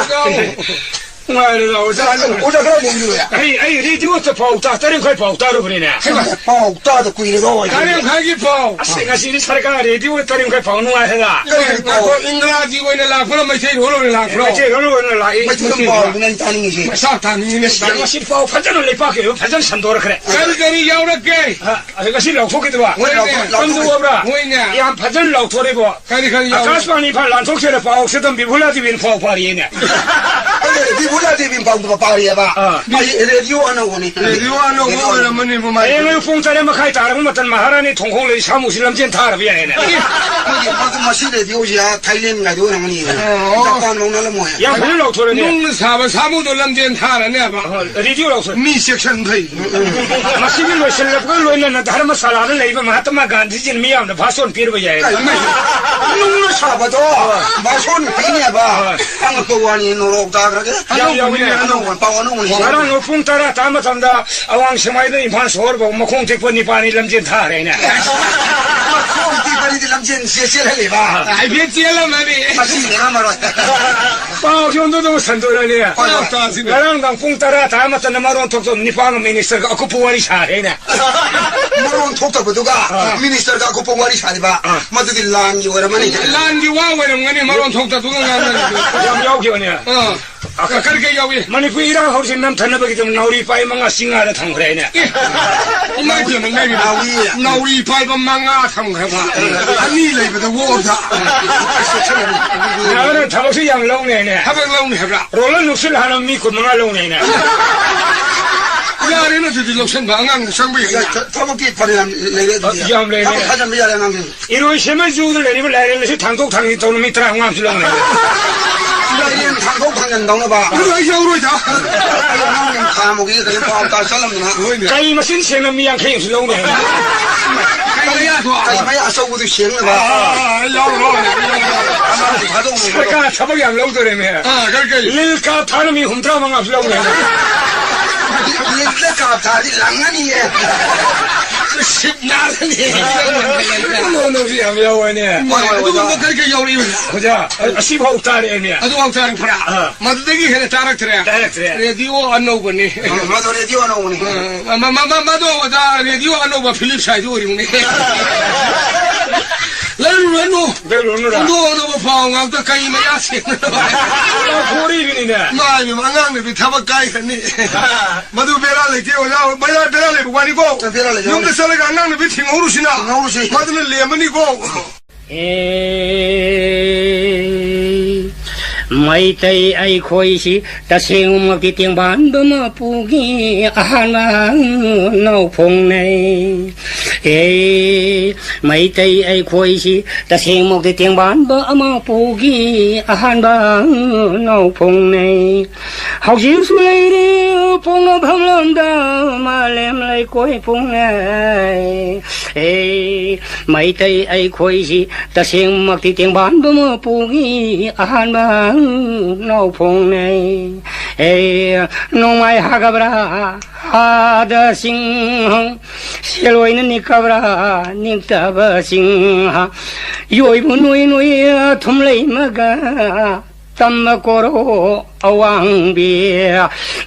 ꯅꯨꯡꯉꯥꯏꯔꯦꯗ, ꯑꯣꯖꯥ꯫ ꯑꯣꯖꯥ ꯈꯔ ꯂꯦꯡꯕꯤꯌꯨ꯫ ꯑꯩ, ꯑꯩ ꯔꯦꯗꯤꯑꯣꯗ ꯄꯥꯎ ꯇꯥ-, ꯇꯔꯦꯠ ꯃꯈꯥꯏ ꯄꯥꯎ ꯇꯥꯔꯨꯕꯅꯤꯅꯦ꯫ ꯍꯩꯃꯥ, ꯄꯥꯎ ꯇꯥꯗ ꯀꯨꯏꯔꯦꯗ, ꯑꯣꯏ꯫ ꯇꯔꯦꯠ ꯃꯈꯥꯏꯒꯤ ꯄꯥꯎ꯫ ꯑꯁ, ꯉꯁꯤꯗꯤ ꯁꯔꯀꯥꯔ ꯔꯦꯗꯤꯑꯣꯗ ꯇꯔꯦꯠ ꯃꯈꯥꯏ ꯄꯥꯎ ꯅꯨꯡꯉꯥꯏ ꯍꯥꯏꯗ꯫ ꯀꯔꯤ ꯄꯥꯎ? ꯉꯥꯏꯈꯣ, ꯏꯪꯒ꯭ꯔꯥꯖꯤ ꯑꯣꯏꯅ ꯂꯥꯛꯄ꯭ꯔꯥ, ꯃꯩꯇꯩꯂꯣꯟ ꯑꯣꯏꯅ ꯂꯥꯛꯄ꯭ꯔꯥ? ꯃꯩꯇꯩꯂꯣꯟ ꯑꯣꯏꯅ ꯂꯥꯛꯏ꯫ ꯃꯩꯇꯩꯂꯣꯟ ꯄꯥꯎꯗꯨꯅ ꯑꯩ ꯇꯥꯅꯤꯡꯉꯤꯁꯦ꯫ ꯃꯁꯥ ꯇꯥꯅꯤꯡꯉꯤꯅꯦ꯫ ꯉꯁꯤꯗꯤ ꯄꯥꯎ ꯐꯖꯅ ꯂꯩꯄꯥꯛꯀꯤ ꯑꯣꯏꯕ ꯐꯖꯅ ꯁꯟꯗꯣꯛꯈ꯭ꯔꯦ꯫ ꯀꯔꯤ ꯀꯔꯤ ꯌꯥꯎꯔꯛꯀꯦ? ꯑ, ꯑꯁ, ꯉꯁꯤ ꯂꯥꯎꯊꯣꯛꯈꯤꯗꯕ? ꯍꯣꯏ, ꯂꯥꯎꯊꯣꯛ-, ꯂꯥꯎꯊꯣꯛ-, ꯀꯝꯗꯧꯕ꯭ꯔꯥ? ꯍꯣꯏꯅꯦ꯫ ꯌꯥꯝ ꯐꯖꯅ ꯂꯥꯎꯊꯣꯔꯛꯏꯕꯣ꯫ ꯀꯔꯤ ꯀꯔꯤ ꯌꯥꯎꯔꯤ? ꯑꯀꯥꯁꯕꯥꯅꯤ ꯏꯝꯐꯥꯜ ꯂꯥꯟꯊꯣꯛꯁꯤꯔ ꯄꯥꯎꯁꯦ ꯑꯗꯨꯝ ꯕꯤꯕꯨꯂꯥ ꯗꯦꯕꯤꯅ ꯄꯥꯎ ꯄꯥꯔꯤꯌꯦꯅꯦ꯫ ꯑꯗꯨ ꯕꯤꯕꯨꯂꯥ ꯗꯦꯕꯤꯅ ꯄꯥꯎ ꯄꯥꯔꯤꯑꯕ? ꯑꯥ꯫ ꯃꯥꯒꯤ ꯔꯦꯗꯤꯑꯣ ꯑꯅꯧꯕꯅꯤ꯫ ꯔꯦꯗꯤꯑꯣ ꯑꯅꯧꯕ ꯑꯣꯏꯔꯝꯃꯅꯤ, ꯃꯃꯥꯏ꯫ ꯍꯌꯦꯡ ꯑꯌꯨꯛ ꯄꯨꯡ ꯇꯔꯦꯠ ꯃꯈꯥꯏ ꯇꯥꯔꯕ ꯃꯇꯝ ꯃꯍꯥꯔꯥꯅꯤ ꯊꯣꯡꯈꯣꯡ ꯂꯩ ꯁꯥꯃꯨꯁꯤ ꯂꯝꯖꯦꯟ ꯊꯥꯔꯕ ꯌꯥꯏꯅꯦ꯫ ꯃꯣꯏꯒꯤ, ꯃꯗꯨ ꯃꯁꯤ ꯔꯦꯗꯤꯑꯣꯁꯤ, ꯑꯥ, ꯊꯥꯏꯂꯦꯟꯒꯥꯏꯗꯣ ꯑꯣꯏꯔꯝꯒꯅꯤ꯫ ꯑꯣ꯫ ꯖꯄꯥꯟ ꯐꯥꯎ ꯅꯠꯂꯝꯃꯣꯏ꯫ ꯌꯥꯝ ꯐꯖꯅ ꯂꯥꯎꯊꯣꯔꯛꯑꯦꯅꯦ꯫ ꯅꯨꯡꯅ ꯁꯥꯕ ꯁꯥꯃꯨꯗꯣ ꯂꯝꯖꯦꯟ ꯊꯥꯔꯅꯦꯕ꯫ ꯑꯣ, ꯔꯦꯗꯤꯑꯣ ꯂꯥꯎꯊꯣꯔꯛꯑꯦ꯫ ꯃꯤ ꯆꯦꯛꯁꯤꯟ ꯐꯩ꯫ ꯃꯁꯤꯒꯤ ꯂꯣꯏꯁꯤꯜꯂꯛꯄꯒ ꯂꯣꯏꯅꯅ ꯙꯔꯃꯁꯥꯂꯥꯗ ꯂꯩꯕ ꯃꯍꯥꯇꯃꯥ ꯒꯥꯟꯙꯤꯖꯤꯅ ꯃꯤꯌꯥꯝꯗ ꯚꯥꯁꯣꯟ ꯄꯤꯔꯨꯕ ꯌꯥꯏ꯫ ꯀꯩꯅꯣ? ꯅꯨꯡꯅ ꯁꯥꯕꯗꯣ ꯕꯥꯁꯣꯟ ꯄꯤꯅꯦꯕ꯫ ꯍꯣꯏ꯫ ꯑꯉꯛꯄ ꯋꯥꯅꯤ, ꯅꯣꯔꯣꯛ ꯇꯥꯈ꯭ꯔꯒꯦ꯫ ꯌꯥꯝ ꯌꯥꯎꯏꯅꯦ꯫ ꯑꯅꯧꯕ ꯄꯥꯎ, ꯑꯅꯧꯕ ꯅꯤꯡꯁꯤꯡꯉꯦ꯫ ꯉꯔꯥꯡ ꯄꯨꯡ ꯇꯔꯥ ꯇꯥ ꯃꯇꯝꯗ ꯑꯋꯥꯡ ꯁꯦꯛꯃꯥꯏꯗ ꯏꯝꯐꯥꯜ ꯁꯣꯍꯣꯔꯐꯥꯎ ꯃꯈꯣꯡ ꯇꯦꯛꯄ ꯅꯤꯄꯥꯅꯤ ꯂꯝꯖꯦꯟ ꯊꯥꯈ꯭ꯔꯦꯅꯦ꯫ ꯃꯈꯣꯡ ꯇꯦꯛꯄꯅꯤꯗꯤ ꯂꯝꯖꯦꯟ ꯆꯦ-, ꯆꯦꯜꯍꯜꯂꯤꯕ꯫ ꯍꯥꯏꯐꯦꯠ ꯆꯦꯜꯂꯝꯃꯅꯤ꯫ ꯃꯁꯤ ꯉꯝꯃꯔꯣꯏ꯫ ꯄꯥꯎꯁꯦ ꯑꯝꯇ ꯑꯗꯨꯝ ꯁꯟꯗꯣꯛꯑꯅꯤ꯫ ꯍꯣꯏ, ꯍꯣꯏ꯫ ꯉꯔꯥꯡꯗꯥꯡ ꯄꯨꯡ ꯇꯔꯥ ꯇꯥ ꯃꯇꯝꯗ ꯃꯔꯣꯟ ꯊꯣꯛꯇꯕ ꯅꯤꯄꯥꯒ ꯃꯤꯅꯤꯁꯇꯔꯒ ꯑꯀꯨꯞꯄ ꯋꯥꯔꯤ ꯁꯥꯈ꯭ꯔꯦꯅꯦ꯫ ꯃꯔꯣꯟ ꯊꯣꯛꯇꯕꯗꯨꯒ ꯑꯥ꯫ ꯃꯤꯅꯤꯁꯇꯔꯒ ꯑꯀꯨꯞꯄ ꯋꯥꯔꯤ ꯁꯥꯔꯤꯕ꯫ ꯑꯥ꯫ ꯃꯗꯨꯗꯤ ꯂꯥꯟꯒꯤ ꯑꯣꯏꯔꯝꯃꯅꯤ꯫ ꯂꯥꯟꯒꯤ ꯋꯥ ꯑꯣꯏꯔꯝꯒꯅꯤ, ꯃꯔꯣꯟ ꯊꯣꯛꯇꯕꯗꯨꯒ ꯉꯥꯡꯅꯔꯤꯗꯨ꯫ ꯌꯥꯝ ꯌꯥꯎꯈꯤꯕꯅꯦ꯫ ꯑꯥ꯫ ꯑ, ꯀ-, ꯀꯔꯤ ꯀꯔꯤ ꯌꯥꯎꯏ? ꯃꯅꯤꯄꯨꯔ ꯏꯔꯥꯡ ꯍꯧꯔꯤꯁꯦ ꯅꯝꯊꯅꯕꯒꯤꯗꯃꯛ ꯅꯥꯎꯔꯤ ꯄꯥꯏ ꯃꯉꯥ ꯆꯤꯡꯉꯥꯗ ꯊꯝꯈ꯭ꯔꯦ ꯍꯥꯏꯅꯦ꯫ ꯑꯦ, ꯏꯃꯥ ꯏꯕꯦꯝꯃ, ꯏꯃꯥ ꯏꯕꯦꯝꯃ꯫ ꯅꯥꯎꯔꯤ꯫ ꯅꯥꯎꯔꯤ ꯄꯥꯏꯕ ꯃꯉꯥ ꯊꯝꯈ꯭ꯔꯕ꯫ ꯑꯅꯤ ꯂꯩꯕꯗ ꯋꯣꯔꯗ꯫ ꯌꯥꯔꯦ, ꯊꯕꯛꯁꯤ ꯌꯥꯝ ꯂꯧꯅꯦ ꯍꯥꯏꯅꯦ꯫ ꯊꯕꯛ ꯂꯧꯅꯤ ꯍꯥꯏꯕ꯭ꯔꯥ? ꯔꯣꯂꯔ ꯅꯨꯡꯁꯤꯠ ꯍꯥꯟꯅ ꯃꯤ ꯀꯨꯟ ꯃꯉꯥ ꯂꯧꯅꯦ ꯍꯥꯏꯅꯦ꯫ ꯌꯥꯔꯦꯅ ꯑꯗꯨꯗꯤ ꯂꯧꯁꯟꯕ, ꯑꯉꯥꯡ ꯆꯪꯕ ꯌꯥꯏ꯫ ꯊꯕꯛꯇꯤ ꯐꯅꯌꯥꯝ ꯂꯩꯔꯦ ꯑꯗꯨꯗꯤ꯫ ꯌꯥꯝ ꯂꯩꯔꯦ꯫ ꯊꯕꯛ ꯊꯥꯖꯟꯕ ꯌꯥꯔꯦ ꯑꯉꯥꯡꯁꯤꯡ꯫ ꯏꯔꯣꯏꯁꯦꯝꯕ ꯖꯨꯗ ꯂꯩꯔꯤꯕ ꯂꯥꯏꯔꯦꯟ ꯑꯁꯤ ꯊꯥꯡꯗꯣꯛ ꯊꯥꯡꯖꯤꯟ ꯇꯧꯅ ꯃꯤ ꯇꯔꯥꯃꯉꯥ ꯑꯃꯁꯨ ꯂꯧꯅꯩ꯫ ꯂꯥꯏꯔꯦꯟ ꯊꯥꯡꯗꯣꯛ ꯊꯥꯡꯖꯤꯟ ꯇꯧꯅꯕ꯫ ꯑꯗꯨ ꯑꯩ ꯌꯥꯎꯔꯣꯏꯗ꯫ ꯑꯩ ꯑꯉꯥꯡ ꯊꯥ ꯑꯃꯒꯤ ꯀꯩꯅꯣ ꯄꯥꯎ ꯇꯥ ꯆꯠꯂꯝꯗꯅ꯫ ꯍꯣꯏꯅꯦ꯫ ꯀꯩ ꯃꯆꯤꯟ ꯁꯦꯡꯅ ꯃꯤ ꯌꯥꯡꯈꯩ ꯑꯃꯁꯨ ꯂꯧꯅꯩ꯫ ꯀꯩ ꯃꯌꯥ ꯊꯣꯛ-, ꯀꯩ ꯃꯌꯥ ꯑꯆꯧꯕꯗꯨ ꯁꯦꯡꯅꯕ꯫ ꯑꯥ, ꯑꯥ, ꯑꯥ, ꯌꯥꯎꯔꯣ, ꯌꯥꯎꯔꯣ꯫ ꯑꯉꯥꯡ ꯊꯥꯗꯣꯛꯅꯕ꯫ ꯁꯔꯀꯥꯔ ꯊꯕꯛ ꯌꯥꯝ ꯂꯧꯗꯣꯔꯦꯃꯦ꯫ ꯑꯥ, ꯀꯔꯤ, ꯀꯔꯤ? ꯂꯤꯜ ꯀꯥꯞ ꯊꯥꯅ ꯃꯤ ꯍꯨꯝꯗ꯭ꯔꯥ ꯃꯉꯥ ꯑꯃꯁꯨ ꯂꯧꯅꯩ꯫ ꯂꯤꯜꯗ ꯀꯥꯞ ꯊꯥꯗꯤ ꯂꯪꯉꯅꯤꯌꯦ꯫ ꯁꯤꯠ ꯅꯥꯜꯂꯅꯤ꯫ ꯅꯣ, ꯅꯣ, ꯁꯤ ꯌꯥꯝ ꯌꯥꯎꯋꯦꯅꯦ꯫ ꯍꯣꯏ, ꯍꯣꯏ, ꯑꯗꯨꯒꯨꯝꯕ ꯑꯣꯖꯥ꯫ ꯀꯔꯤ ꯀꯔꯤ ꯌꯥꯎꯔꯛꯏꯕꯅꯣ? ꯑꯣꯖꯥ, ꯑꯁꯤꯐꯥꯎ ꯇꯥꯔꯛꯑꯦꯅꯦ꯫ ꯑꯗꯨꯐꯥꯎ ꯇꯥꯔꯛꯄ꯭ꯔꯥ? ꯑꯥ꯫ ꯃꯗꯨꯗꯒꯤ ꯍꯦꯟꯅ ꯇꯥꯔꯛꯇ꯭ꯔꯦ? ꯇꯥꯔꯛꯇ꯭ꯔꯦ꯫ ꯔꯦꯗꯤꯑꯣ ꯑꯅꯧꯕꯅꯤ꯫ ꯑꯥ, ꯃꯗꯨ ꯔꯦꯗꯤꯑꯣ ꯑꯅꯧꯕꯅꯤ꯫ ꯑꯥ, ꯃ-, ꯃ-, ꯃ-, ꯃꯗꯨ ꯑꯣꯖꯥ, ꯔꯦꯗꯤꯑꯣ ꯑꯅꯧꯕ ꯐꯤꯂꯤꯞꯁ ꯍꯥꯏꯗꯨ ꯑꯣꯏꯔꯤꯕꯅꯤ꯫ ꯂꯩꯔꯨꯔꯅꯨ꯫ ꯂꯩꯔꯨꯔꯅꯨꯔꯥ? ꯑꯅꯧ ꯑꯅꯧꯕ ꯄꯥꯎ ꯉꯥꯛꯇ ꯀꯩ ꯃꯌꯥ ꯁꯦꯡꯅ꯫ ꯂꯥꯎꯊꯣꯔꯛꯏꯕꯅꯤꯅꯦ꯫ ꯏꯃꯥ ꯏꯕꯦꯝꯃ, ꯑꯉꯥꯡ ꯅꯨꯄꯤ ꯊꯕꯛ ꯀꯥꯏꯈ꯭ꯔꯅꯤ꯫ ꯃꯗꯨ ꯕꯦꯔꯥ ꯂꯩꯇꯦ ꯑꯣꯖꯥ, ꯕꯦꯔꯥ, ꯕꯦꯔꯥ ꯂꯩꯕ ꯋꯥꯅꯤꯀꯣ꯫ ꯕꯦꯔꯥ ꯂꯩꯇꯦ꯫ ꯌꯨꯝꯗ ꯆꯠꯂꯒ ꯑꯉꯥꯡ ꯅꯨꯄꯤ ꯊꯤꯡꯍꯧꯔꯨꯁꯤꯅ꯫ ꯊꯤꯡꯍꯧꯔꯨꯁꯤ꯫ ꯃꯗꯨꯅ ꯂꯦꯝꯃꯅꯤꯀꯣ꯫ ꯃꯩꯇꯩ ꯑꯩꯈꯣꯏꯁꯤ ꯇꯁꯦꯡꯃꯛꯇꯤ ꯇꯦꯡꯕꯥꯟꯕ ꯃꯄꯨꯒꯤ ꯑꯍꯥꯟꯕ ꯅꯧꯐꯣꯡꯅꯩ꯫ ꯑꯦ, ꯃꯩꯇꯩ ꯑꯩꯈꯣꯏꯁꯤ ꯇꯁꯦꯡꯃꯛꯇꯤ ꯇꯦꯡꯕꯥꯟꯕ ꯃꯄꯨꯒꯤ ꯑꯍꯥꯟꯕ ꯅꯧꯐꯣꯡꯅꯩ꯫ ꯍꯧꯖꯤꯛꯁꯨ ꯂꯩꯔꯤ ꯄꯣꯛꯅꯐꯝ ꯂꯝꯗꯝ ꯃꯥꯂꯦꯝ ꯂꯩꯀꯣꯏ ꯄꯨꯡꯅꯩ꯫ ꯑꯦ, ꯃꯩꯇꯩ ꯑꯩꯈꯣꯏꯁꯤ ꯇꯁꯦꯡꯃꯛꯇꯤ ꯇꯦꯡꯕꯥꯟꯕ ꯃꯄꯨꯒꯤ ꯑꯍꯥꯟꯕ ꯅꯧꯐꯣꯡꯅꯩ꯫ ꯑꯦ, ꯅꯣꯡꯃꯥꯏ ꯍꯥꯒꯕ꯭ꯔꯥ ꯍꯥꯗ ꯆꯤꯡ, ꯁꯦꯜ ꯑꯣꯏꯅ ꯅꯤꯛꯀꯕ꯭ꯔꯥ ꯅꯤꯛꯇꯕ ꯆꯤꯡ, ꯌꯣꯏꯕꯨ ꯅꯣꯏ ꯅꯣꯏ ꯊꯨꯝ ꯂꯩꯃꯒ ꯇꯝꯕ ꯀꯣꯔꯣ ꯑꯋꯥꯡꯕꯤ,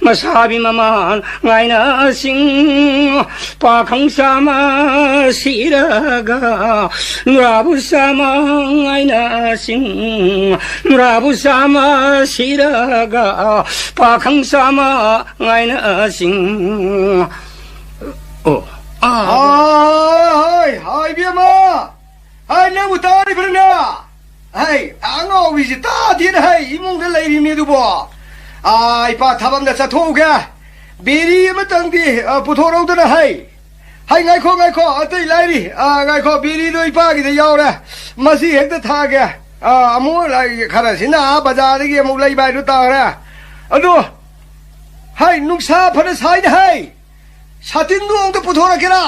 ꯃꯁꯥꯕꯤ ꯃꯃꯥꯟ ꯉꯥꯏꯅꯁꯤꯡ, ꯄꯥꯈꯪ ꯆꯥꯃ ꯁꯤꯔꯒ ꯅꯨꯔꯥꯕꯨ ꯆꯥꯃ ꯉꯥꯏꯅꯁꯤꯡ, ꯅꯨꯔꯥꯕꯨ ꯆꯥꯃ ꯁꯤꯔꯒ ꯄꯥꯈꯪ ꯆꯥꯃ ꯉꯥꯏꯅꯁꯤꯡ꯫ ꯑꯣ, ꯑꯥ꯫ ꯍꯥꯏ, ꯍꯥꯏ, ꯏꯕꯦꯝꯃ! ꯍꯥꯏ, ꯅꯪꯕꯨ ꯇꯥꯔꯤꯕ꯭ꯔꯅꯦ? ꯍꯥꯏ, ꯑꯉꯥꯎꯕꯤꯁꯤ ꯇꯥꯗꯦꯅ ꯍꯥꯏ, ꯏꯃꯨꯡꯗ ꯂꯩꯔꯤꯅꯤ ꯑꯗꯨꯕꯣ꯫ ꯑꯥ, ꯏꯄꯥ ꯊꯕꯛ ꯑꯝꯗ ꯆꯠꯊꯣꯛꯎꯒꯦ꯫ ꯕꯤꯔꯤ ꯑꯃꯇꯪꯗꯤ, ꯑ, ꯄꯨꯊꯣꯔꯧꯗꯅ ꯍꯥꯏ꯫ ꯍꯥꯏ, ꯉꯥꯏꯈꯣ, ꯉꯥꯏꯈꯣ, ꯑꯇꯩ ꯂꯥꯏꯔꯤ꯫ ꯑ, ꯉꯥꯏꯈꯣ, ꯕꯤꯔꯤꯗꯣ ꯏꯄꯥꯒꯤꯗ ꯌꯥꯎꯔꯦ꯫ ꯃꯁꯤ ꯍꯦꯛꯇ ꯊꯥꯒꯦ꯫ ꯑ, ꯑꯃꯨꯛ ꯂꯥꯏ-, ꯈꯔꯁꯤꯅ ꯑꯥ ꯕꯖꯥꯔꯗꯒꯤ ꯑꯃꯨꯛ ꯂꯩꯕ ꯍꯥꯏꯗꯨ ꯇꯥꯔꯦ꯫ ꯑꯗꯨ, ꯍꯥꯏ, ꯅꯨꯡꯁꯥ ꯐꯅ ꯁꯥꯏꯅ ꯍꯥꯏ꯫ ꯁꯥꯇꯤꯟꯗꯨ ꯑꯃꯨꯛꯇ ꯄꯨꯊꯣꯔꯛꯀꯦꯔꯥ?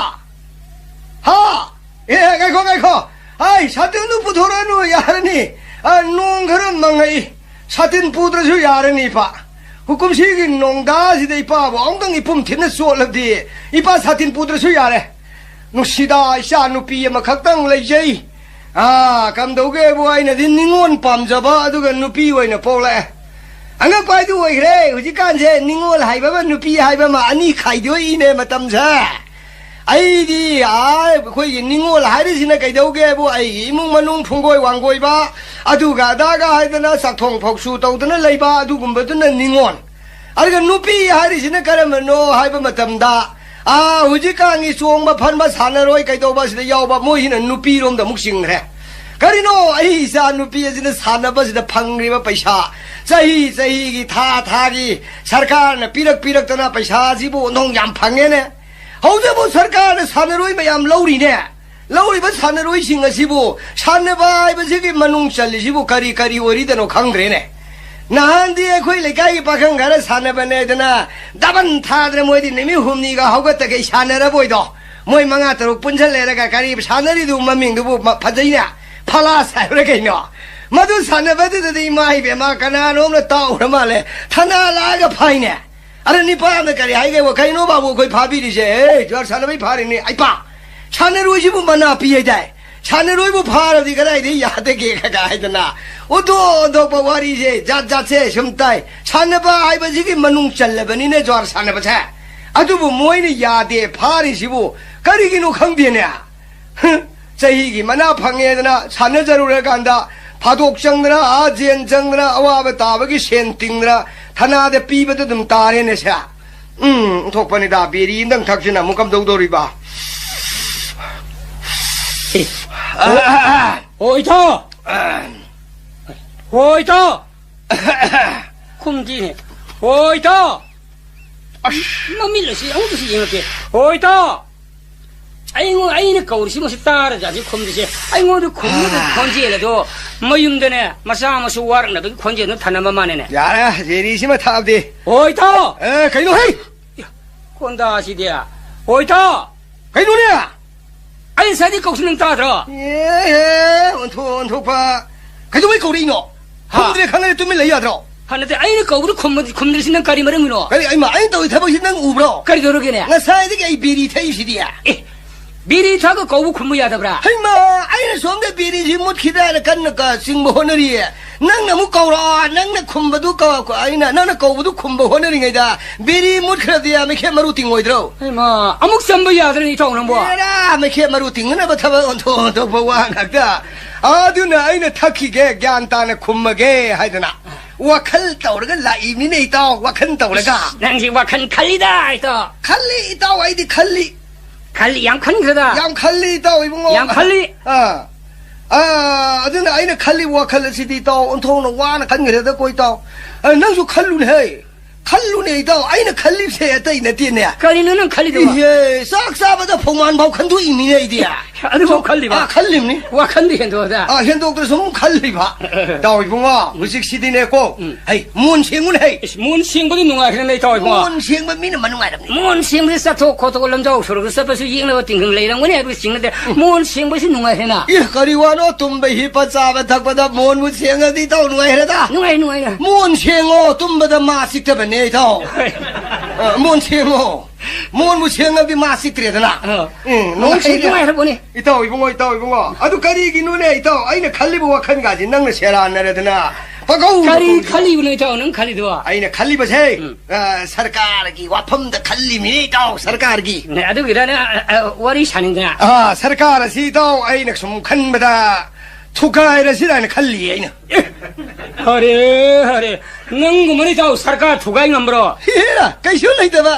ꯍꯥ? ꯑꯦ, ꯉꯥꯏꯈꯣ, ꯉꯥꯏꯈꯣ꯫ ꯑꯩ ꯁꯥꯇꯤꯟꯗꯨ ꯄꯨꯊꯣꯔꯛꯑꯅꯨ, ꯌꯥꯔꯅꯤ꯫ ꯑ, ꯅꯣꯡ ꯈꯔ ꯃꯪꯉꯛꯏ꯫ ꯁꯥꯇꯤꯟ ꯄꯨꯗ꯭ꯔꯁꯨ ꯌꯥꯔꯅꯤ, ꯏꯄꯥ꯫ ꯀꯨꯝꯁꯤꯒꯤ ꯅꯣꯡꯗꯥꯁꯤꯗ ꯏꯄꯥꯕꯨ ꯑꯃꯨꯛꯇꯪ ꯏꯄꯨꯝ ꯊꯤꯟꯅ ꯆꯣꯠꯂꯗꯤ, ꯏꯄꯥ ꯁꯥꯇꯤꯟ ꯄꯨꯗ꯭ꯔꯁꯨ ꯌꯥꯔꯦ꯫ ꯅꯨꯡꯁꯤꯗꯥ, ꯏꯆꯥ ꯅꯨꯄꯤ ꯑꯃꯈꯛꯇꯪ ꯂꯩꯖꯩ꯫ ꯑꯥ, ꯀꯝꯗꯧꯒꯦꯕꯨ, ꯑꯩꯅꯗꯤ ꯅꯤꯉꯣꯜ ꯄꯥꯝꯖꯕ, ꯑꯗꯨꯒ ꯅꯨꯄꯤ ꯑꯣꯏꯅ ꯄꯣꯛꯂꯛꯑꯦ꯫ ꯑꯉꯛꯄ ꯍꯥꯏꯗꯨ ꯑꯣꯏꯈ꯭ꯔꯦ꯫ ꯍꯧꯖꯤꯛꯀꯥꯟꯁꯦ ꯅꯤꯉꯣꯜ ꯍꯥꯏꯕ ꯑꯃ, ꯅꯨꯄꯤ ꯍꯥꯏꯕ ꯑꯃ, ꯑꯅꯤ ꯈꯥꯏꯗꯣꯛꯏꯅꯦ ꯃꯇꯝꯁꯦ꯫ ꯑꯩꯗꯤ, ꯑꯥ, ꯑꯩꯈꯣꯏꯒꯤ ꯅꯤꯉꯣꯜ ꯍꯥꯏꯔꯤꯁꯤꯅ ꯀꯩꯗꯧꯒꯦꯕꯨ, ꯑꯩꯒꯤ ꯏꯃꯨꯡ ꯃꯅꯨꯡ ꯐꯨꯡꯒꯣꯏ ꯋꯥꯡꯒꯣꯏꯕ, ꯑꯗꯨꯒ ꯑꯗꯥꯒ ꯍꯥꯏꯗꯅ ꯆꯥꯛꯊꯣꯡ ꯐꯧꯁꯨ ꯇꯧꯗꯅ ꯂꯩꯕ, ꯑꯗꯨꯒꯨꯝꯕꯗꯨꯅ ꯅꯤꯉꯣꯜ꯫ ꯑꯗꯨꯒ ꯅꯨꯄꯤ ꯍꯥꯏꯔꯤꯁꯤꯅ ꯀꯔꯝꯕꯅꯣ ꯍꯥꯏꯕ ꯃꯇꯝꯗ, ꯑꯥ, ꯍꯧꯖꯤꯛꯀꯥꯟꯒꯤ ꯆꯣꯡꯕ ꯐꯟꯕ ꯁꯥꯟꯅꯔꯣꯏ ꯀꯩꯗꯧꯕ ꯑꯁꯤꯗ ꯌꯥꯎꯕ ꯃꯣꯏꯁꯤꯅ ꯅꯨꯄꯤꯔꯣꯝꯗ ꯑꯃꯨꯛ ꯆꯤꯡꯈ꯭ꯔꯦ꯫ ꯀꯔꯤꯅꯣ, ꯑꯩ ꯏꯆꯥ ꯅꯨꯄꯤ ꯑꯁꯤꯅ ꯁꯥꯟꯅꯕꯁꯤꯗ ꯐꯪꯂꯤꯕ ꯄꯩꯁꯥ, ꯆꯍꯤ ꯆꯍꯤꯒꯤ, ꯊꯥ ꯊꯥꯒꯤ ꯁꯔꯀꯥꯔꯅ ꯄꯤꯔꯛ ꯄꯤꯔꯛꯇꯅ ꯄꯩꯁꯥꯁꯤꯕꯨ ꯑꯣꯟꯊꯣꯡ ꯌꯥꯝ ꯐꯪꯉꯦꯅꯦ꯫ ꯍꯧꯖꯤꯛꯐꯥꯎ ꯁꯔꯀꯥꯔꯅ ꯁꯥꯟꯅꯔꯣꯏ ꯃꯌꯥꯝ ꯂꯧꯔꯤꯅꯦ꯫ ꯂꯧꯔꯤꯕ ꯁꯥꯟꯅꯔꯣꯏꯁꯤꯡ ꯑꯁꯤꯕꯨ, ꯁꯥꯟꯅꯕ ꯍꯥꯏꯕꯁꯤꯒꯤ ꯃꯅꯨꯡ ꯆꯜꯂꯤꯁꯤꯕꯨ ꯀꯔꯤ ꯀꯔꯤ ꯑꯣꯏꯔꯤꯗꯅꯣ ꯈꯪꯗ꯭ꯔꯦꯅꯦ꯫ ꯅꯍꯥꯟꯗꯤ ꯑꯩꯈꯣꯏ ꯂꯩꯀꯥꯏꯒꯤ ꯄꯥꯈꯪ ꯈꯔ ꯁꯥꯟꯅꯕꯅꯦꯗꯅ ꯗꯕꯟ ꯊꯥꯗꯅ ꯃꯣꯏꯗꯤ ꯅꯨꯃꯤꯠ ꯍꯨꯝꯅꯤꯒ ꯍꯧꯒꯠꯇꯈꯩ ꯁꯥꯟꯅꯔꯕꯣꯏꯗꯣ꯫ ꯃꯣꯏ ꯃꯉꯥ ꯇꯔꯨꯛ ꯄꯨꯟꯁꯜꯂꯦꯔꯒ ꯀꯔꯤ ꯁꯥꯟꯅꯔꯤꯗꯨ ꯃꯃꯤꯡꯗꯨꯕꯨ ꯃ-, ꯐꯖꯩꯅꯦ꯫ ꯐꯂꯥꯁ ꯍꯥꯏꯕ꯭ꯔꯥ ꯀꯩꯅꯣ? ꯃꯗꯨ ꯁꯥꯟꯅꯕꯗꯨꯗꯗꯤ ꯏꯃꯥ ꯏꯕꯦꯝꯃ ꯀꯅꯥꯅꯣꯝꯅ ꯇꯥꯎꯔ ꯃꯥꯜꯂꯦ꯫ ꯊꯅꯥ ꯂꯥꯛꯑꯒ ꯐꯥꯏꯅꯦ꯫ ꯑꯗ ꯅꯤꯄꯥ ꯑꯃꯅ ꯀꯔꯤ ꯍꯥꯏꯒꯦꯕ? "ꯀꯩꯅꯣ ꯕꯥꯕꯨ ꯑꯩꯈꯣꯏ ꯐꯥꯕꯤꯔꯤꯁꯦ? ꯑꯦ, ꯖꯨꯋꯥꯔ ꯁꯥꯟꯅꯕꯩ ꯐꯥꯔꯤꯅꯤ꯫ ꯑꯩ ꯄꯥ, ꯁꯥꯟꯅꯔꯣꯏꯁꯤꯕꯨ ꯃꯅꯥ ꯄꯤ ꯍꯥꯏꯗꯥꯏ? ꯁꯥꯟꯅꯔꯣꯏꯕꯨ ꯐꯥꯔꯗꯤ ꯀꯗꯥꯏꯗꯒꯤ ꯌꯥꯗꯒꯦ?" ꯀꯒ ꯍꯥꯏꯗꯅ ꯑꯣꯟꯊꯣꯛ ꯑꯣꯟꯊꯣꯛꯄ ꯋꯥꯔꯤꯁꯦ ꯖꯥꯠ ꯖꯥꯠꯁꯦ ꯁꯨꯝ ꯇꯥꯏ꯫ ꯁꯥꯟꯅꯕ ꯍꯥꯏꯕꯁꯤꯒꯤ ꯃꯅꯨꯡ ꯆꯜꯂꯕꯅꯤꯅꯦ ꯖꯨꯋꯥꯔ ꯁꯥꯟꯅꯕꯁꯦ꯫ ꯑꯗꯨꯕꯨ ꯃꯣꯏꯅ ꯌꯥꯗꯦ ꯐꯥꯔꯤꯁꯤꯕꯨ ꯀꯔꯤꯒꯤꯅꯣ ꯈꯪꯗꯦꯅꯦ꯫ ꯍ, ꯆꯍꯤꯒꯤ ꯃꯅꯥ ꯐꯪꯉꯦꯗꯅ ꯁꯥꯟꯅꯖꯔꯨꯔꯀꯥꯟꯗ ꯐꯥꯗꯣꯛ ꯆꯪꯗꯅ, ꯑꯥ ꯖꯦꯟ ꯆꯪꯗꯅ, ꯑꯋꯥꯕ ꯇꯥꯕꯒꯤ ꯁꯦꯟ ꯇꯤꯡꯗꯅ ꯊꯅꯥꯗ ꯄꯤꯕꯗ ꯑꯗꯨꯝ ꯇꯥꯔꯦꯅꯦ ꯁꯦ꯫ ꯎꯝ, ꯑꯣꯟꯊꯣꯛꯄꯅꯤꯗ, ꯕꯤꯔꯤ ꯑꯝꯇꯪ ꯊꯛꯁꯤꯅ ꯑꯃꯨꯛ ꯀꯝꯗꯧꯗꯧꯔꯤꯕ? ꯑꯦ, ꯑ, ꯑ, ꯑ, ꯍꯣ, ꯏꯊꯣ! ꯑ, ꯍꯣ, ꯏꯊꯣ! ꯈꯨꯝꯗꯤꯅꯦ꯫ ꯍꯣꯏ, ꯏꯇꯥꯎ! ꯑꯁ! ꯃꯃꯤꯠ ꯑꯁꯤ ꯑꯃꯨꯛꯀꯁꯨ ꯌꯦꯡꯉꯛꯀꯦ꯫ ꯍꯣꯏ, ꯏꯇꯥꯎ! ꯑꯩꯉꯣꯟ-, ꯑꯩꯅ ꯀꯧꯔꯤꯁꯤ ꯃꯁꯤ ꯇꯥꯔꯖꯥꯠꯁꯤ ꯈꯨꯝꯗꯤꯁꯦ꯫ ꯑꯩꯉꯣꯟꯗ ꯈꯨꯝꯕꯗ ꯈꯣꯟꯖꯦꯜ ꯑꯗꯣ ꯃꯌꯨꯝꯗꯅꯦ ꯃꯆꯥ ꯃꯁꯨ ꯋꯥꯔꯛꯅꯕꯒꯤ ꯈꯣꯟꯖꯦꯜꯗꯣ ꯊꯅꯝꯕ ꯃꯥꯅꯦꯅꯦ꯫ ꯌꯥꯔꯦ, ꯖꯦꯔꯤꯁꯤꯃ ꯊꯥꯕꯗꯤ꯫ ꯍꯣꯏ, ꯏꯇꯥꯎ! ꯑꯦ, ꯀꯩꯅꯣ, ꯍꯩ! ꯀꯣꯟꯗꯥꯁꯤꯗꯤ꯫ ꯍꯣꯏ, ꯏꯇꯥꯎ! ꯀꯩꯅꯣꯅꯦ? ꯑꯩ ꯉꯁꯥꯏꯗꯤ ꯀꯧꯁꯤ ꯅꯪ ꯇꯥꯗ꯭ꯔꯣ? ꯑꯦ, ꯑꯦ, ꯑꯣꯟꯊꯣꯛ-, ꯑꯣꯟꯊꯣꯛꯄ꯫ ꯀꯩꯗꯧꯕꯩ ꯀꯧꯔꯛꯏꯅꯣ? ꯍꯥ? ꯈꯨꯝꯗ꯭ꯔꯦ ꯈꯪꯉꯗꯤ ꯇꯨꯃꯤꯟ ꯂꯩ ꯌꯥꯗ꯭ꯔꯣ? ꯍꯥ, ꯅꯠꯇꯦ, ꯑꯩꯅ ꯀꯧꯕꯗ ꯈꯨꯝꯃꯗꯤ-, ꯈꯨꯝꯗ꯭ꯔꯤꯁꯤ ꯅꯪ ꯀꯔꯤ ꯃꯔꯝꯒꯤꯅꯣ? ꯀꯔꯤ, ꯑꯩꯃ, ꯑꯩꯅ ꯇꯧꯔꯤ ꯊꯕꯛꯁꯤ ꯅꯪ ꯎꯕ꯭ꯔꯣ? ꯀꯔꯤ ꯇꯧꯔꯒꯦꯅꯦ? ꯉꯁꯥꯏꯗꯒꯤ ꯑꯩ ꯕꯤꯔꯤ ꯊꯛꯏꯁꯤꯗꯤ꯫ ꯑꯦ, ꯕꯤꯔꯤ ꯊꯛꯑꯒ ꯀꯧꯕ ꯈꯨꯝꯕ ꯌꯥꯗꯕ꯭ꯔꯥ? ꯍꯩꯃꯥ, ꯑꯩꯅ ꯁꯣꯝꯗ ꯕꯤꯔꯤꯁꯤ ꯃꯨꯠꯈꯤꯗ꯭ꯔꯥꯅ ꯀꯟꯅ ꯀ-, ꯆꯤꯡꯕ ꯍꯣꯠꯅꯔꯤꯌꯦ꯫ ꯅꯪꯅ ꯑꯃꯨꯛ ꯀꯧꯔꯛꯑꯣ, ꯅꯪꯅ ꯈꯨꯝꯕꯗꯨ ꯀ-, ꯀ-, ꯑꯩꯅ, ꯅꯪꯅ ꯀꯧꯕꯗꯨ ꯈꯨꯝꯕ ꯍꯣꯠꯅꯔꯤꯉꯩꯗ ꯕꯤꯔꯤ ꯃꯨꯠꯈ꯭ꯔꯗꯤ ꯃꯩꯈꯦꯠ ꯃꯔꯨ ꯇꯤꯡꯉꯣꯏꯗ꯭ꯔꯣ? ꯍꯩꯃꯥ, ꯑꯃꯨꯛ ꯆꯪꯕ ꯌꯥꯗ꯭ꯔꯅꯤ ꯏꯇꯥꯎ ꯅꯪꯕꯣ? ꯑꯦꯔꯥ, ꯃꯩꯈꯦꯠ ꯃꯔꯨ ꯇꯤꯡꯅꯅꯕ ꯊꯕꯛ ꯑꯣꯟꯊꯣꯛ ꯑꯣꯟꯊꯣꯛꯄ ꯋꯥ ꯉꯥꯛꯇ꯫ ꯑꯗꯨꯅ ꯑꯩꯅ ꯊꯛꯈꯤꯒꯦ, ꯒ꯭ꯌꯥꯟ ꯇꯥꯅ ꯈꯨꯝꯃꯒꯦ ꯍꯥꯏꯗꯅ ꯋꯥꯈꯜ ꯇꯧꯔꯒ ꯂꯥꯛꯏꯕꯅꯤꯅꯦ ꯏꯇꯥꯎ, ꯋꯥꯈꯜ ꯇꯧꯔꯒ꯫ ꯏꯁ, ꯅꯪꯁꯤ ꯋꯥꯈꯜ ꯈꯜꯂꯤꯗ ꯏꯇꯥꯎ꯫ ꯈꯜꯂꯤ ꯏꯇꯥꯎ, ꯑꯩꯗꯤ ꯈꯜꯂꯤ꯫ ꯈꯜꯂꯤ, ꯌꯥꯝ ꯈꯟꯈ꯭ꯔꯦꯗ꯫ ꯌꯥꯝ ꯈꯜꯂꯤ ꯏꯇꯥꯎ ꯏꯕꯨꯡꯉꯣ꯫ ꯌꯥꯝ ꯈꯜꯂꯤ꯫ ꯑꯥ꯫ ꯑꯥ, ꯑꯗꯨꯅ ꯑꯩꯅ ꯈꯜꯂꯤꯕ ꯋꯥꯈꯜ ꯑꯁꯤꯗꯤ, ꯏꯇꯥꯎ, ꯑꯣꯟꯊꯣꯛꯅ ꯋꯥꯅ ꯈꯟꯈ꯭ꯔꯦꯗꯀꯣ, ꯏꯇꯥꯎ꯫ ꯑ, ꯅꯪꯁꯨ ꯈꯜꯂꯨꯅꯦ, ꯍꯩ꯫ ꯈꯜꯂꯨꯅꯦ, ꯏꯇꯥꯎ, ꯑꯩꯅ ꯈꯜꯂꯤꯕꯁꯦ ꯑꯇꯩ ꯅꯠꯇꯦꯅꯦ꯫ ꯀꯔꯤꯅꯣ ꯅꯪ ꯈꯜꯂꯤꯗꯨꯕꯣ? ꯏꯍꯦ, ꯆꯥꯛ ꯆꯥꯕꯗ ꯐꯧꯃꯥꯟ ꯐꯥꯎ ꯈꯟꯗꯣꯛꯏꯃꯤꯅꯦ ꯑꯩꯗꯤ꯫ ꯑꯗꯨꯐꯥꯎ ꯈꯜꯂꯤꯕ? ꯑꯥ, ꯈꯜꯂꯤꯕꯅꯤ꯫ ꯋꯥꯈꯜꯗꯤ ꯍꯦꯟꯗꯣꯛꯑꯗ꯫ ꯑꯥ, ꯍꯦꯟꯗꯣꯛꯇ꯭ꯔꯁꯨ ꯑꯃꯨꯛ ꯈꯜꯂꯤꯕ꯫ ꯏꯇꯥꯎ ꯏꯕꯨꯡꯉꯣ, ꯎꯝ꯫ ꯍꯧꯖꯤꯛꯁꯤꯗꯤꯅꯦꯀꯣ, ꯎꯝ꯫ ꯍꯩ, ꯃꯣꯟ ꯁꯦꯡꯉꯨꯅꯦ, ꯍꯩ꯫ ꯏꯁ, ꯃꯣꯟ ꯁꯦꯡꯕꯗꯤ ꯅꯨꯡꯉꯥꯏꯈ꯭ꯔꯦꯅꯦ, ꯏꯇꯥꯎ ꯏꯕꯨꯡꯉꯣ꯫ ꯃꯣꯟ ꯁꯦꯡꯕ ꯃꯤꯅ ꯃꯅꯨꯡꯉꯥꯏꯔꯝꯅꯤ꯫ ꯃꯣꯟ ꯁꯦꯡꯕꯗꯤ ꯆꯠꯊꯣꯛ ꯈꯣꯠꯇꯣꯛ ꯂꯝꯖꯥꯎ ꯁꯣꯔꯣꯛꯇ ꯆꯠꯄꯁꯨ ꯌꯦꯡꯅꯕ ꯇꯤꯡꯈꯪ ꯂꯩꯔꯝꯒꯅꯤ ꯍꯥꯏꯕꯒꯤ ꯆꯤꯡꯅꯗꯦ꯫ ꯃꯣꯟ ꯁꯦꯡꯕꯁꯤ ꯅꯨꯡꯉꯥꯏꯈ꯭ꯔꯦꯅ꯫ ꯏ, ꯀꯔꯤ ꯋꯥꯅꯣ, ꯇꯨꯝꯕ ꯍꯤꯞꯄ ꯆꯥꯕ ꯊꯛꯄꯗ ꯃꯣꯟꯕꯨ ꯁꯦꯡꯉꯗꯤ ꯏꯇꯥꯎ ꯅꯨꯡꯉꯥꯏꯈ꯭ꯔꯦꯗ꯫ ꯅꯨꯡꯉꯥꯏ, ꯅꯨꯡꯉꯥꯏ, ꯅꯨꯡꯉꯥꯏ꯫ ꯃꯣꯟ ꯁꯦꯡꯉꯣ, ꯇꯨꯝꯕꯗ ꯃꯥ ꯆꯤꯛꯇꯕꯅꯦ, ꯏꯇꯥꯎ꯫ ꯍꯣꯏ꯫ ꯑ, ꯃꯣꯟ ꯁꯦꯡꯉꯣ꯫ ꯃꯣꯟꯕꯨ ꯁꯦꯡꯉꯗꯤ ꯃꯥ ꯆꯤꯛꯇ꯭ꯔꯦꯗꯅ꯫ ꯑ꯫ ꯎꯝ, ꯃꯣꯟ ꯁꯦꯡ ꯅꯨꯡꯉꯥꯏꯔꯦ꯫ ꯅꯨꯡꯉꯥꯏꯔꯕꯣꯅꯦ꯫ ꯏꯇꯥꯎ ꯏꯕꯨꯡꯉꯣ, ꯏꯇꯥꯎ ꯏꯕꯨꯡꯉꯣ꯫ ꯑꯗꯨ ꯀꯔꯤꯒꯤꯅꯣꯅꯦ, ꯏꯇꯥꯎ? ꯑꯩꯅ ꯈꯜꯂꯤꯕ ꯋꯥꯈꯜꯒꯥꯁꯤ ꯅꯪꯅ ꯁꯦꯔꯥꯟꯅꯔꯗꯅ꯫ ꯄꯪꯀꯧ ꯀꯔꯤ ꯇꯧꯔꯤꯗꯣ? ꯈꯜꯂꯤꯕꯅꯣ, ꯏꯇꯥꯎ, ꯅꯪ ꯈꯜꯂꯤꯗꯣ? ꯑꯩꯅ ꯈꯜꯂꯤꯕꯁꯦ, ꯎꯝ꯫ ꯑ, ꯁꯔꯀꯥꯔꯒꯤ ꯋꯥꯐꯝꯗ ꯈꯜꯂꯤꯃꯤꯅꯦ, ꯏꯇꯥꯎ, ꯁꯔꯀꯥꯔꯒꯤ꯫ ꯅꯦ, ꯑꯗꯨꯒꯤꯔꯅꯦ, ꯑ, ꯑ, ꯋꯥꯔꯤ ꯁꯥꯅꯤꯡꯗꯅ? ꯑ, ꯁꯔꯀꯥꯔ ꯑꯁꯤ, ꯏꯇꯥꯎ, ꯑꯩꯅ ꯁꯨꯝ ꯈꯟꯕꯗ ꯊꯨꯒꯥꯏꯔꯁꯤꯔꯥꯅ ꯈꯜꯂꯤ ꯑꯩꯅ꯫ ꯑꯦ, ꯑꯔꯦ, ꯑꯔꯦ, ꯅꯪꯒꯨꯝꯕꯅ, ꯏꯇꯥꯎ, ꯁꯔꯀꯥꯔ ꯊꯨꯒꯥꯏ ꯉꯝꯕ꯭ꯔꯣ? ꯍꯦꯔꯥ, ꯀꯩꯁꯨ ꯂꯩꯇꯕ꯫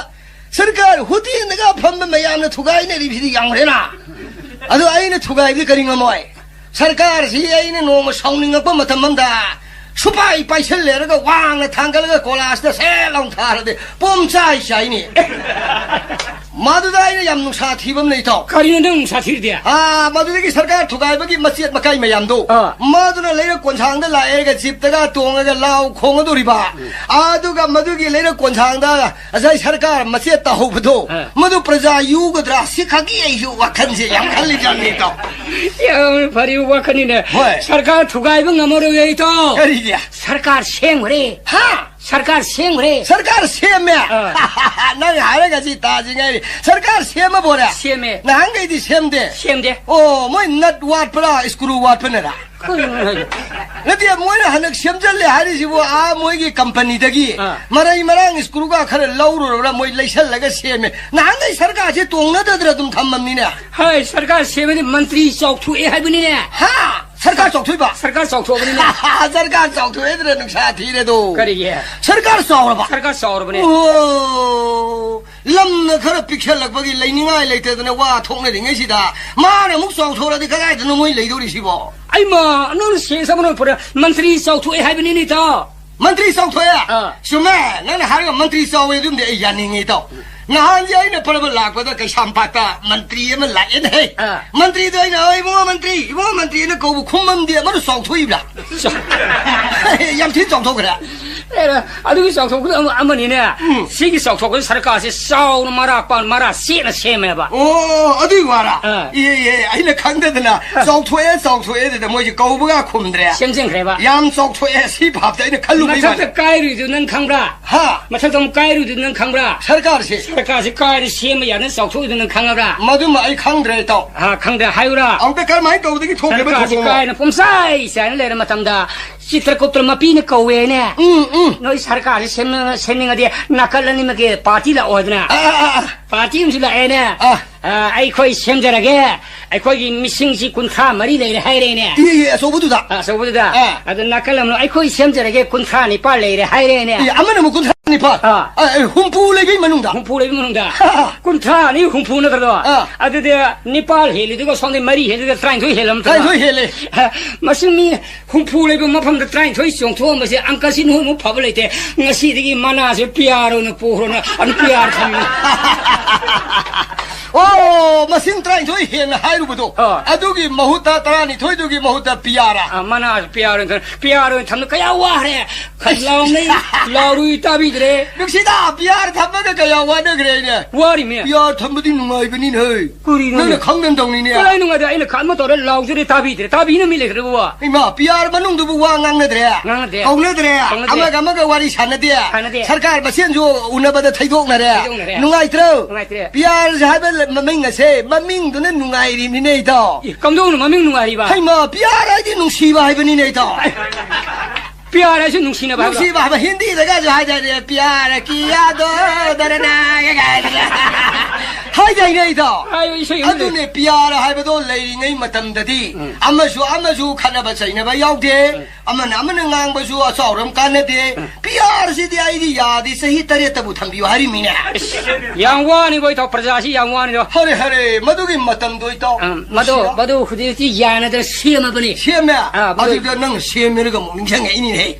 ꯁꯔꯀꯥꯔ ꯍꯣꯇꯦꯜꯗꯒ ꯐꯝꯕ ꯃꯌꯥꯝꯅ ꯊꯨꯒꯥꯏꯅꯔꯤꯕꯁꯤꯗꯤ ꯌꯥꯝꯈ꯭ꯔꯦꯅ꯫ ꯑꯗꯣ ꯑꯩꯅ ꯊꯨꯒꯥꯏꯕꯗꯤ ꯀꯔꯤ ꯉꯝꯃꯣꯏ? ꯁꯔꯀꯥꯔꯁꯤ ꯑꯩꯅ ꯅꯣꯡꯃ ꯁꯥꯎꯅꯤꯡꯉꯛꯄ ꯃꯇꯝ ꯑꯃꯗ ꯁꯨꯄꯥꯏ ꯄꯥꯏꯁꯜꯂꯦꯔꯒ ꯋꯥꯡꯅ ꯊꯥꯡꯒꯠꯂꯒ ꯀꯣꯂꯥꯁꯇ ꯁꯦꯠ ꯂꯥꯎ ꯊꯥꯔꯗꯤ ꯄꯣꯝ ꯆꯥꯏ ꯆꯥꯏꯅꯤ꯫ ꯃꯗꯨꯗ ꯑꯩꯅ ꯌꯥꯝ ꯅꯨꯡꯁꯥ ꯊꯤꯕ ꯑꯃ ꯂꯩ, ꯏꯇꯥꯎ꯫ ꯀꯔꯤꯅꯣ ꯅꯪ ꯅꯨꯡꯁꯥ ꯊꯤꯔꯤꯗꯤ? ꯑꯥ, ꯃꯗꯨꯗꯒꯤ ꯁꯔꯀꯥꯔ ꯊꯨꯒꯥꯏꯕꯒꯤ ꯃꯆꯦꯠ ꯃꯀꯥꯏ ꯃꯌꯥꯝꯗꯣ, ꯑꯥ꯫ ꯃꯗꯨꯅ ꯂꯩꯔꯛ ꯀꯣꯟꯁꯥꯡꯗ ꯂꯥꯛꯑꯦꯔꯒ ꯖꯤꯞꯇꯒ ꯇꯣꯡꯉꯒ ꯂꯥꯎ ꯈꯣꯡꯒꯗꯧꯔꯤꯕ꯫ ꯑꯗꯨꯒ ꯃꯗꯨꯒꯤ ꯂꯩꯔꯛ ꯀꯣꯟꯁꯥꯡꯗ ꯉꯁꯥꯏ ꯁꯔꯀꯥꯔ ꯃꯆꯦꯠ ꯇꯥꯍꯧꯕꯗꯣ, ꯑꯥ꯫ ꯃꯗꯨ ꯄ꯭ꯔꯖꯥ ꯌꯨꯒꯗ꯭ꯔꯥ? ꯁꯤ ꯈꯛꯀꯤ ꯑꯩꯁꯨ ꯋꯥꯈꯜꯁꯦ ꯌꯥꯝ ꯈꯜꯂꯤꯖꯥꯠꯅꯤ, ꯏꯇꯥꯎ꯫ ꯌꯥꯝ ꯐꯔꯤꯕ ꯋꯥꯈꯜꯅꯤꯅꯦ꯫ ꯍꯣꯏ꯫ ꯁꯔꯀꯥꯔ ꯊꯨꯒꯥꯏꯕ ꯉꯝꯃꯔꯣꯏ, ꯏꯇꯥꯎ꯫ ꯀꯔꯤꯒꯤ? ꯁꯔꯀꯥꯔ ꯁꯦꯝꯈ꯭ꯔꯦ꯫ ꯍꯥ? ꯁꯔꯀꯥꯔ ꯁꯦꯝꯈ꯭ꯔꯦ꯫ ꯁꯔꯀꯥꯔ ꯁꯦꯝꯃꯦ? ꯑꯥ꯫ ꯅꯪ ꯍꯥꯏꯔꯒ ꯁꯤ ꯇꯥꯁꯤ ꯉꯥꯏꯔꯤ꯫ ꯁꯔꯀꯥꯔ ꯁꯦꯝꯃꯕꯣꯔꯦ? ꯁꯦꯝꯃꯦ꯫ ꯅꯍꯥꯟꯈꯩꯗꯤ ꯁꯦꯝꯗꯦ? ꯁꯦꯝꯗꯦ꯫ ꯑꯣ, ꯃꯣꯏ ꯅꯠ ꯋꯥꯠꯄ꯭ꯔꯥ, ꯁ꯭ꯀ꯭ꯔꯨ ꯋꯥꯠꯄꯅꯔꯥ? ꯀꯩꯅꯣ ꯍꯥꯏꯁꯦ? ꯅꯠꯇꯦ, ꯃꯣꯏꯅ ꯍꯟꯗꯛ ꯁꯦꯝꯖꯜꯂꯦ ꯍꯥꯏꯔꯤꯁꯤꯕꯨ, ꯑꯥ, ꯃꯣꯏꯒꯤ ꯀꯝꯄꯅꯤꯗꯒꯤ ꯑꯥ꯫ ꯃꯔꯩ ꯃꯔꯥꯡ ꯁ꯭ꯀ꯭ꯔꯨꯒ ꯈꯔ ꯂꯧꯔꯨꯔꯕ꯭ꯔꯥ, ꯃꯣꯏ ꯂꯩꯁꯜꯂꯒ ꯁꯦꯝꯃꯦ꯫ ꯅꯍꯥꯟꯈꯩ ꯁꯔꯀꯥꯔꯁꯦ ꯇꯣꯡꯅꯗꯗ꯭ꯔꯥ ꯑꯗꯨꯝ ꯊꯝꯃꯝꯅꯤꯅꯦ꯫ ꯍꯥꯏ, ꯁꯔꯀꯥꯔ ꯁꯦꯝꯃꯗꯤ ꯃꯟꯇ꯭ꯔꯤ ꯆꯥꯎꯊꯣꯛꯑꯦ ꯍꯥꯏꯕꯅꯤꯅꯦ꯫ ꯍꯥ? ꯁꯔꯀꯥꯔ ꯆꯥꯎꯊꯣꯛꯏꯕ? ꯁꯔꯀꯥꯔ ꯆꯥꯎꯊꯣꯛꯑꯕꯅꯤꯅꯦ꯫ ꯁꯔꯀꯥꯔ ꯆꯥꯎꯊꯣꯛꯑꯦꯗꯅ ꯅꯨꯡꯁꯥ ꯊꯤꯔꯦꯗꯣ꯫ ꯀꯔꯤꯒꯤ? ꯁꯔꯀꯥꯔ ꯆꯥꯎꯔꯕ? ꯁꯔꯀꯥꯔ ꯆꯥꯎꯔꯕꯅꯦ꯫ ꯑꯣ, ꯂꯝꯅ ꯈꯔ ꯄꯤꯛꯁꯜꯂꯛꯄꯒꯤ ꯂꯩꯅꯤꯡꯉꯥꯏ ꯂꯩꯇꯗꯅ ꯋꯥ ꯊꯣꯛꯅꯔꯤꯉꯩꯁꯤꯗ, ꯃꯥꯅ ꯑꯃꯨꯛ ꯆꯥꯎꯊꯣꯔꯗꯤ ꯀꯗꯥꯏꯗꯅꯣ ꯃꯣꯏ ꯂꯩꯗꯧꯔꯤꯁꯤꯕꯣ? ꯑꯩꯃ, ꯅꯪꯅ ꯁꯦꯟꯁ ꯑꯃ ꯐꯔꯦ, ꯃꯟꯇ꯭ꯔꯤ ꯆꯥꯎꯊꯣꯛꯑꯦ ꯍꯥꯏꯕꯅꯤꯅꯦ, ꯏꯇꯥꯎ꯫ ꯃꯟꯇ꯭ꯔꯤ ꯆꯥꯎꯊꯣꯛꯑꯦ? ꯑꯥ꯫ ꯆꯨꯝꯃꯦ, ꯅꯪꯅ ꯍꯥꯏꯔꯒ ꯃꯟꯇ꯭ꯔꯤ ꯆꯥꯎꯋꯦ ꯑꯗꯨꯝꯗꯤ ꯑꯩ ꯌꯥꯅꯤꯡꯉꯦ, ꯏꯇꯥꯎ꯫ ꯅꯍꯥꯟꯁꯦ ꯑꯩꯅ ꯄꯔꯕ ꯂꯥꯛꯄꯗ ꯀꯩꯁꯥꯝꯄꯥꯠꯇ ꯃꯟꯇ꯭ꯔꯤ ꯑꯃ ꯂꯥꯛꯑꯦꯅꯦ꯫ ꯑꯥ꯫ ꯃꯟꯇ꯭ꯔꯤꯗꯣ ꯑꯩꯅ, "ꯑꯣ, ꯏꯕꯨꯡꯉꯣ ꯃꯟꯇ꯭ꯔꯤ, ꯏꯕꯨꯡꯉꯣ ꯃꯟꯇ꯭ꯔꯤ" ꯑꯅ ꯀꯧꯕ ꯈꯨꯝꯃꯝꯗꯦ, ꯑꯃꯅ ꯆꯥꯎꯊꯣꯛꯏꯕ꯭ꯔꯥ? ꯆꯥꯎ- ꯌꯥꯝ ꯊꯤꯅ ꯆꯥꯎꯊꯣꯛꯈ꯭ꯔꯦ꯫ ꯑꯦꯔꯥ, ꯑꯗꯨꯒꯤ ꯆꯥꯎꯊꯣꯛꯄꯗ ꯑꯃ-, ꯑꯃꯅꯤꯅꯦ꯫ ꯎꯝ꯫ ꯁꯤꯒꯤ ꯆꯥꯎꯊꯣꯛꯄꯁꯤ ꯁꯔꯀꯥꯔꯁꯤ ꯆꯥꯎꯅ ꯃꯔꯥ ꯄꯥꯟ-, ꯃꯔꯥ ꯁꯦꯠꯅ ꯁꯦꯝꯃꯦꯕ꯫ ꯑꯣ, ꯑꯗꯨꯏ ꯋꯥꯔꯥ? ꯑꯥ꯫ ꯏꯍꯦ, ꯏꯍꯦ, ꯑꯩꯅ ꯈꯪꯗꯗꯅ ꯑꯥ꯫ "ꯆꯥꯎꯊꯣꯛꯑꯦ, ꯆꯥꯎꯊꯣꯛꯑꯦ" ꯑꯗꯨꯗ ꯃꯣꯏꯁꯦ ꯀꯧꯕꯒ ꯈꯨꯝꯗ꯭ꯔꯦ꯫ ꯁꯦꯝꯖꯤꯟꯈ꯭ꯔꯦꯕ꯫ ꯌꯥꯝ ꯆꯥꯎꯊꯣꯛꯑꯦ, ꯁꯤ ꯚꯥꯞꯇ ꯑꯩꯅ ꯈꯜꯂꯨꯕꯩ ꯃꯊꯛꯇ ꯋꯥꯅꯤ꯫ ꯀꯥꯏꯔꯨꯏꯗꯨ ꯅꯪ ꯈꯪꯕ꯭ꯔꯥ? ꯍꯥ? ꯃꯊꯛꯇ ꯑꯃꯨꯛ ꯀꯥꯏꯔꯨꯏꯗꯨ ꯅꯪ ꯈꯪꯕ꯭ꯔꯥ? ꯁꯔꯀꯥꯔꯁꯦ꯫ ꯁꯔꯀꯥꯔꯁꯦ ꯀꯥꯏꯅ ꯁꯦꯝꯕ ꯌꯥꯗꯅ ꯆꯥꯎꯊꯣꯛꯏꯗꯨ ꯅꯪ ꯈꯪꯉꯕ꯭ꯔꯥ? ꯃꯗꯨꯃ ꯑꯩ ꯈꯪꯗ꯭ꯔꯦ, ꯏꯇꯥꯎ꯫ ꯑꯥ, ꯈꯪꯗ꯭ꯔꯦ, ꯍꯥꯏꯌꯨꯔꯥ? ꯑꯃꯨꯛꯇ ꯀꯔꯝꯍꯥꯏꯅ ꯇꯧꯕꯗꯒꯤ ꯊꯣꯛꯈꯤꯕ ꯁꯔꯀꯥꯔꯁꯦ ꯊꯧꯗꯣꯛꯅꯣ? ꯀꯥꯏꯅ ꯄꯨꯝꯆꯥꯏ ꯆꯥꯏꯅ ꯂꯩꯔ ꯃꯇꯝꯗ, ꯆꯤꯇ꯭ꯔꯒꯨꯞꯇ ꯃꯄꯤꯅ ꯀꯧꯋꯦꯅꯦ꯫ ꯎꯝ, ꯎꯝ꯫ ꯅꯣꯏ ꯁꯔꯀꯥꯔꯁꯦ ꯁꯦꯝꯅ-, ꯁꯦꯝꯅꯤꯡꯉꯗꯤ ꯅꯥꯀꯜ ꯑꯅꯤꯃꯛꯀꯤ ꯄꯥꯔꯇꯤ ꯂꯥꯛꯑꯣ ꯍꯥꯏꯗꯅ꯫ ꯑꯥ, ꯑꯥ, ꯑꯥ, ꯑꯥ꯫ ꯄꯥꯔꯇꯤ ꯑꯃꯁꯨ ꯂꯥꯛꯑꯦꯅꯦ꯫ ꯑꯥ꯫ ꯑ, "ꯑꯩꯈꯣꯏ ꯁꯦꯝꯖꯔꯒꯦ, ꯑꯩꯈꯣꯏꯒꯤ ꯃꯤꯁꯤꯡꯁꯤ ꯀꯨꯟꯊ꯭ꯔꯥ ꯃꯔꯤ ꯂꯩꯔꯦ" ꯍꯥꯏꯔꯦꯅꯦ꯫ E, E, ꯑꯆꯧꯕꯗꯨꯗ? ꯑ, ꯑꯆꯧꯕꯗꯨꯗ꯫ ꯑꯥ꯫ ꯑꯗ ꯅꯥꯀꯜ ꯑꯃꯅ, "ꯑꯩꯈꯣꯏ ꯁꯦꯝꯖꯔꯒꯦ, ꯀꯨꯟꯊ꯭ꯔꯥ ꯅꯤꯄꯥꯜ ꯂꯩꯔꯦ" ꯍꯥꯏꯔꯦꯅꯦ꯫ ꯏ, ꯑꯃꯅ ꯑꯃꯨꯛ ꯀꯨꯟꯊ꯭ꯔꯥ ꯅꯤꯄꯥꯜ? ꯑꯥ꯫ ꯑ, ꯑ, ꯍꯨꯝꯐꯨ ꯂꯩꯕꯩ ꯃꯅꯨꯡꯗ? ꯍꯨꯝꯐꯨ ꯂꯩꯕꯩ ꯃꯅꯨꯡꯗ꯫ ꯀꯨꯟꯊ꯭ꯔꯥ ꯑꯅꯤ ꯍꯨꯝꯐꯨ ꯅꯠꯇ꯭ꯔꯣ? ꯑꯥ꯫ ꯑꯗꯨꯗꯤ ꯅꯤꯄꯥꯜ ꯍꯦꯜꯂꯤꯗꯨꯒ ꯁꯣꯝꯗ ꯃꯔꯤ ꯍꯦꯜꯂꯤꯗꯨꯒ ꯇꯔꯥꯅꯤꯊꯣꯏ ꯍꯦꯜꯂꯝꯗ꯭ꯔꯣ? ꯇꯔꯥꯅꯤꯊꯣꯏ ꯍꯦꯜꯂꯦ꯫ ꯃꯁꯤ ꯃꯤ ꯍꯨꯝꯐꯨ ꯂꯩꯕ ꯃꯐꯝꯗ ꯇꯔꯥꯅꯤꯊꯣꯏ ꯆꯣꯡꯊꯣꯛꯑꯝꯕꯁꯦ ꯑꯪꯀꯁꯤ ꯅꯣꯏꯃꯨꯛ ꯐꯕ ꯂꯩꯇꯦ꯫ ꯉꯁꯤꯗꯒꯤ ꯃꯅꯥꯁꯦ ꯄꯤꯌꯥꯔ ꯑꯣꯏꯅ ꯄꯨꯈ꯭ꯔꯣꯅ ꯑꯗꯨꯝ ꯄꯤꯌꯥꯔ ꯊꯝꯃꯤ꯫ ꯑꯣ, ꯃꯁꯤꯡ ꯇꯔꯥꯅꯤꯊꯣꯏ ꯍꯦꯟꯅ ꯍꯥꯏꯔꯨꯕꯗꯣ, ꯑꯣ꯫ ꯑꯗꯨꯒꯤ ꯃꯍꯨꯠꯇ ꯇꯔꯥꯅꯤꯊꯣꯏꯗꯨꯒꯤ ꯃꯍꯨꯠꯇ ꯄꯤꯌꯥꯔ꯫ ꯑ, ꯃꯅꯥ ꯄꯤꯌꯥꯔ ꯑꯣꯏꯅ ꯊꯝ-, ꯄꯤꯌꯥꯔ ꯑꯣꯏꯅ ꯊꯝꯅ ꯀꯌꯥ ꯋꯥꯈ꯭ꯔꯦ꯫ ꯈꯔ ꯂꯥꯎꯅꯩ, ꯂꯥꯎꯔꯨꯏ ꯇꯥꯕꯤꯗ꯭ꯔꯦ꯫ ꯅꯨꯡꯁꯤꯗ, ꯄꯤꯌꯥꯔ ꯊꯝꯕꯒ ꯀꯌꯥ ꯋꯥꯅꯈ꯭ꯔꯦ ꯑꯩꯅ꯫ ꯋꯥꯔꯤꯃꯤ꯫ ꯄꯤꯌꯥꯔ ꯊꯝꯕꯗꯤ ꯅꯨꯡꯉꯥꯏꯕꯅꯤꯅꯦ꯫ ꯀꯔꯤꯅꯣꯅꯦ? ꯅꯪꯅ ꯈꯪꯗꯅ ꯇꯧꯅꯤꯅꯦ꯫ ꯀꯗꯥꯏ ꯅꯨꯡꯉꯥꯏꯗ? ꯑꯩꯅ ꯈꯥ ꯑꯃ ꯇꯧꯔꯦ, ꯂꯥꯎꯖꯔꯦ, ꯇꯥꯕꯤꯗ꯭ꯔꯦ꯫ ꯇꯥꯕꯤꯅ ꯃꯤ ꯂꯩꯈ꯭ꯔꯕꯣ? ꯏꯃꯥ, ꯄꯤꯌꯥꯔ ꯃꯅꯨꯡꯗꯨꯕꯨ ꯋꯥ ꯉꯥꯡꯅꯗ꯭ꯔꯦ꯫ ꯉꯥꯡꯅꯗꯦ꯫ ꯀꯧꯅꯗ꯭ꯔꯦ꯫ ꯀꯧꯅꯗꯦ꯫ ꯑꯃꯒ ꯑꯃꯒ ꯋꯥꯔꯤ ꯁꯥꯟꯅꯗꯦ꯫ ꯁꯥꯟꯅꯗꯦ꯫ ꯁꯔꯀꯥꯔ ꯃꯁꯦꯟꯁꯨ ꯎꯅꯕꯗ ꯊꯩꯗꯣꯛꯅꯔꯦ꯫ ꯊꯩꯗꯣꯛꯅꯔꯦ꯫ ꯅꯨꯡꯉꯥꯏꯇ꯭ꯔꯣ? ꯅꯨꯡꯉꯥꯏꯇ꯭ꯔꯦ꯫ ꯄꯤꯌꯥꯔ ꯍꯥꯏꯕ ꯂ-, ꯃꯃꯤꯡ ꯑꯁꯦ, ꯃꯃꯤꯡꯗꯨꯅ ꯅꯨꯡꯉꯥꯏꯔꯤꯅꯤꯅꯦ, ꯏꯇꯥꯎ꯫ ꯏ, ꯀꯝꯗꯧꯅ ꯃꯃꯤꯡ ꯅꯨꯡꯉꯥꯏꯔꯤꯕ? ꯍꯩꯃꯥ, ꯄꯤꯌꯥꯔ ꯍꯥꯏꯗꯤ ꯅꯨꯡꯁꯤꯕ ꯍꯥꯏꯕꯅꯤꯅꯦ, ꯏꯇꯥꯎ꯫ ꯄꯤꯌꯥꯔ ꯍꯥꯏꯁꯨ ꯅꯨꯡꯁꯤꯅꯕ ꯍꯥꯏꯕ꯫ ꯅꯨꯡꯁꯤꯕ ꯍꯥꯏꯕ, ꯍꯤꯟꯗꯤꯗꯒꯁꯨ ꯍꯥꯏꯗꯥꯏꯅꯦ, "ꯄꯤꯌꯥꯔ ꯀꯤꯌꯥ ꯗꯣ ꯗꯔꯅꯥ" ꯀꯥꯏꯅ꯫ ꯍꯥꯏꯗꯥꯏꯅꯦ, ꯏꯇꯥꯎ? ꯍꯥꯏꯌꯣ, ꯏꯁꯩ ꯑꯃ ꯂꯩ꯫ ꯑꯗꯨꯅꯦ, ꯄꯤꯌꯥꯔ ꯍꯥꯏꯕꯗꯣ ꯂꯩꯔꯤꯉꯩ ꯃꯇꯝꯗꯗꯤ ꯎꯝ꯫ ꯑꯃꯁꯨ ꯑꯃꯁꯨ ꯈꯠꯅꯕ ꯆꯩꯅꯕ ꯌꯥꯎꯗꯦ꯫ ꯎꯝ꯫ ꯑꯃꯅ ꯑꯃꯅ ꯉꯥꯡꯕꯁꯨ ꯑꯆꯥꯎꯔꯝ ꯀꯥꯟꯅꯗꯦ꯫ ꯎꯝ꯫ ꯄꯤꯌꯥꯔꯁꯤꯗꯤ ꯑꯩꯗꯤ ꯌꯥꯗꯦ, ꯆꯍꯤ ꯇꯔꯦꯠꯇꯕꯨ ꯊꯝꯕꯤꯌꯨ ꯍꯥꯏꯔꯤꯃꯤꯅꯦ꯫ ꯌꯥꯝ ꯋꯥꯅꯤꯀꯣ, ꯏꯇꯥꯎ, ꯄ꯭ꯔꯖꯥꯁꯤ ꯌꯥꯝ ꯋꯥꯅꯤꯗꯣ꯫ ꯍꯔꯦ, ꯍꯔꯦ, ꯃꯗꯨꯒꯤ ꯃꯇꯝꯗꯣ, ꯏꯇꯥꯎ꯫ ꯑ, ꯃꯗꯨ, ꯅꯨꯡꯁꯤꯔ- ꯃꯗꯨ ꯍꯧꯖꯤꯛꯇꯤ ꯌꯥꯅꯗꯅ ꯁꯦꯝꯃꯕꯅꯤ꯫ ꯁꯦꯝꯃꯦ? ꯑ, ꯃꯗꯨ ꯑꯗꯨꯗ ꯅꯪ ꯁꯦꯝꯃꯦꯔꯒ ꯑꯃꯨꯛ ꯅꯤꯡꯁꯤꯡꯉꯛꯏꯅꯤꯅꯦ꯫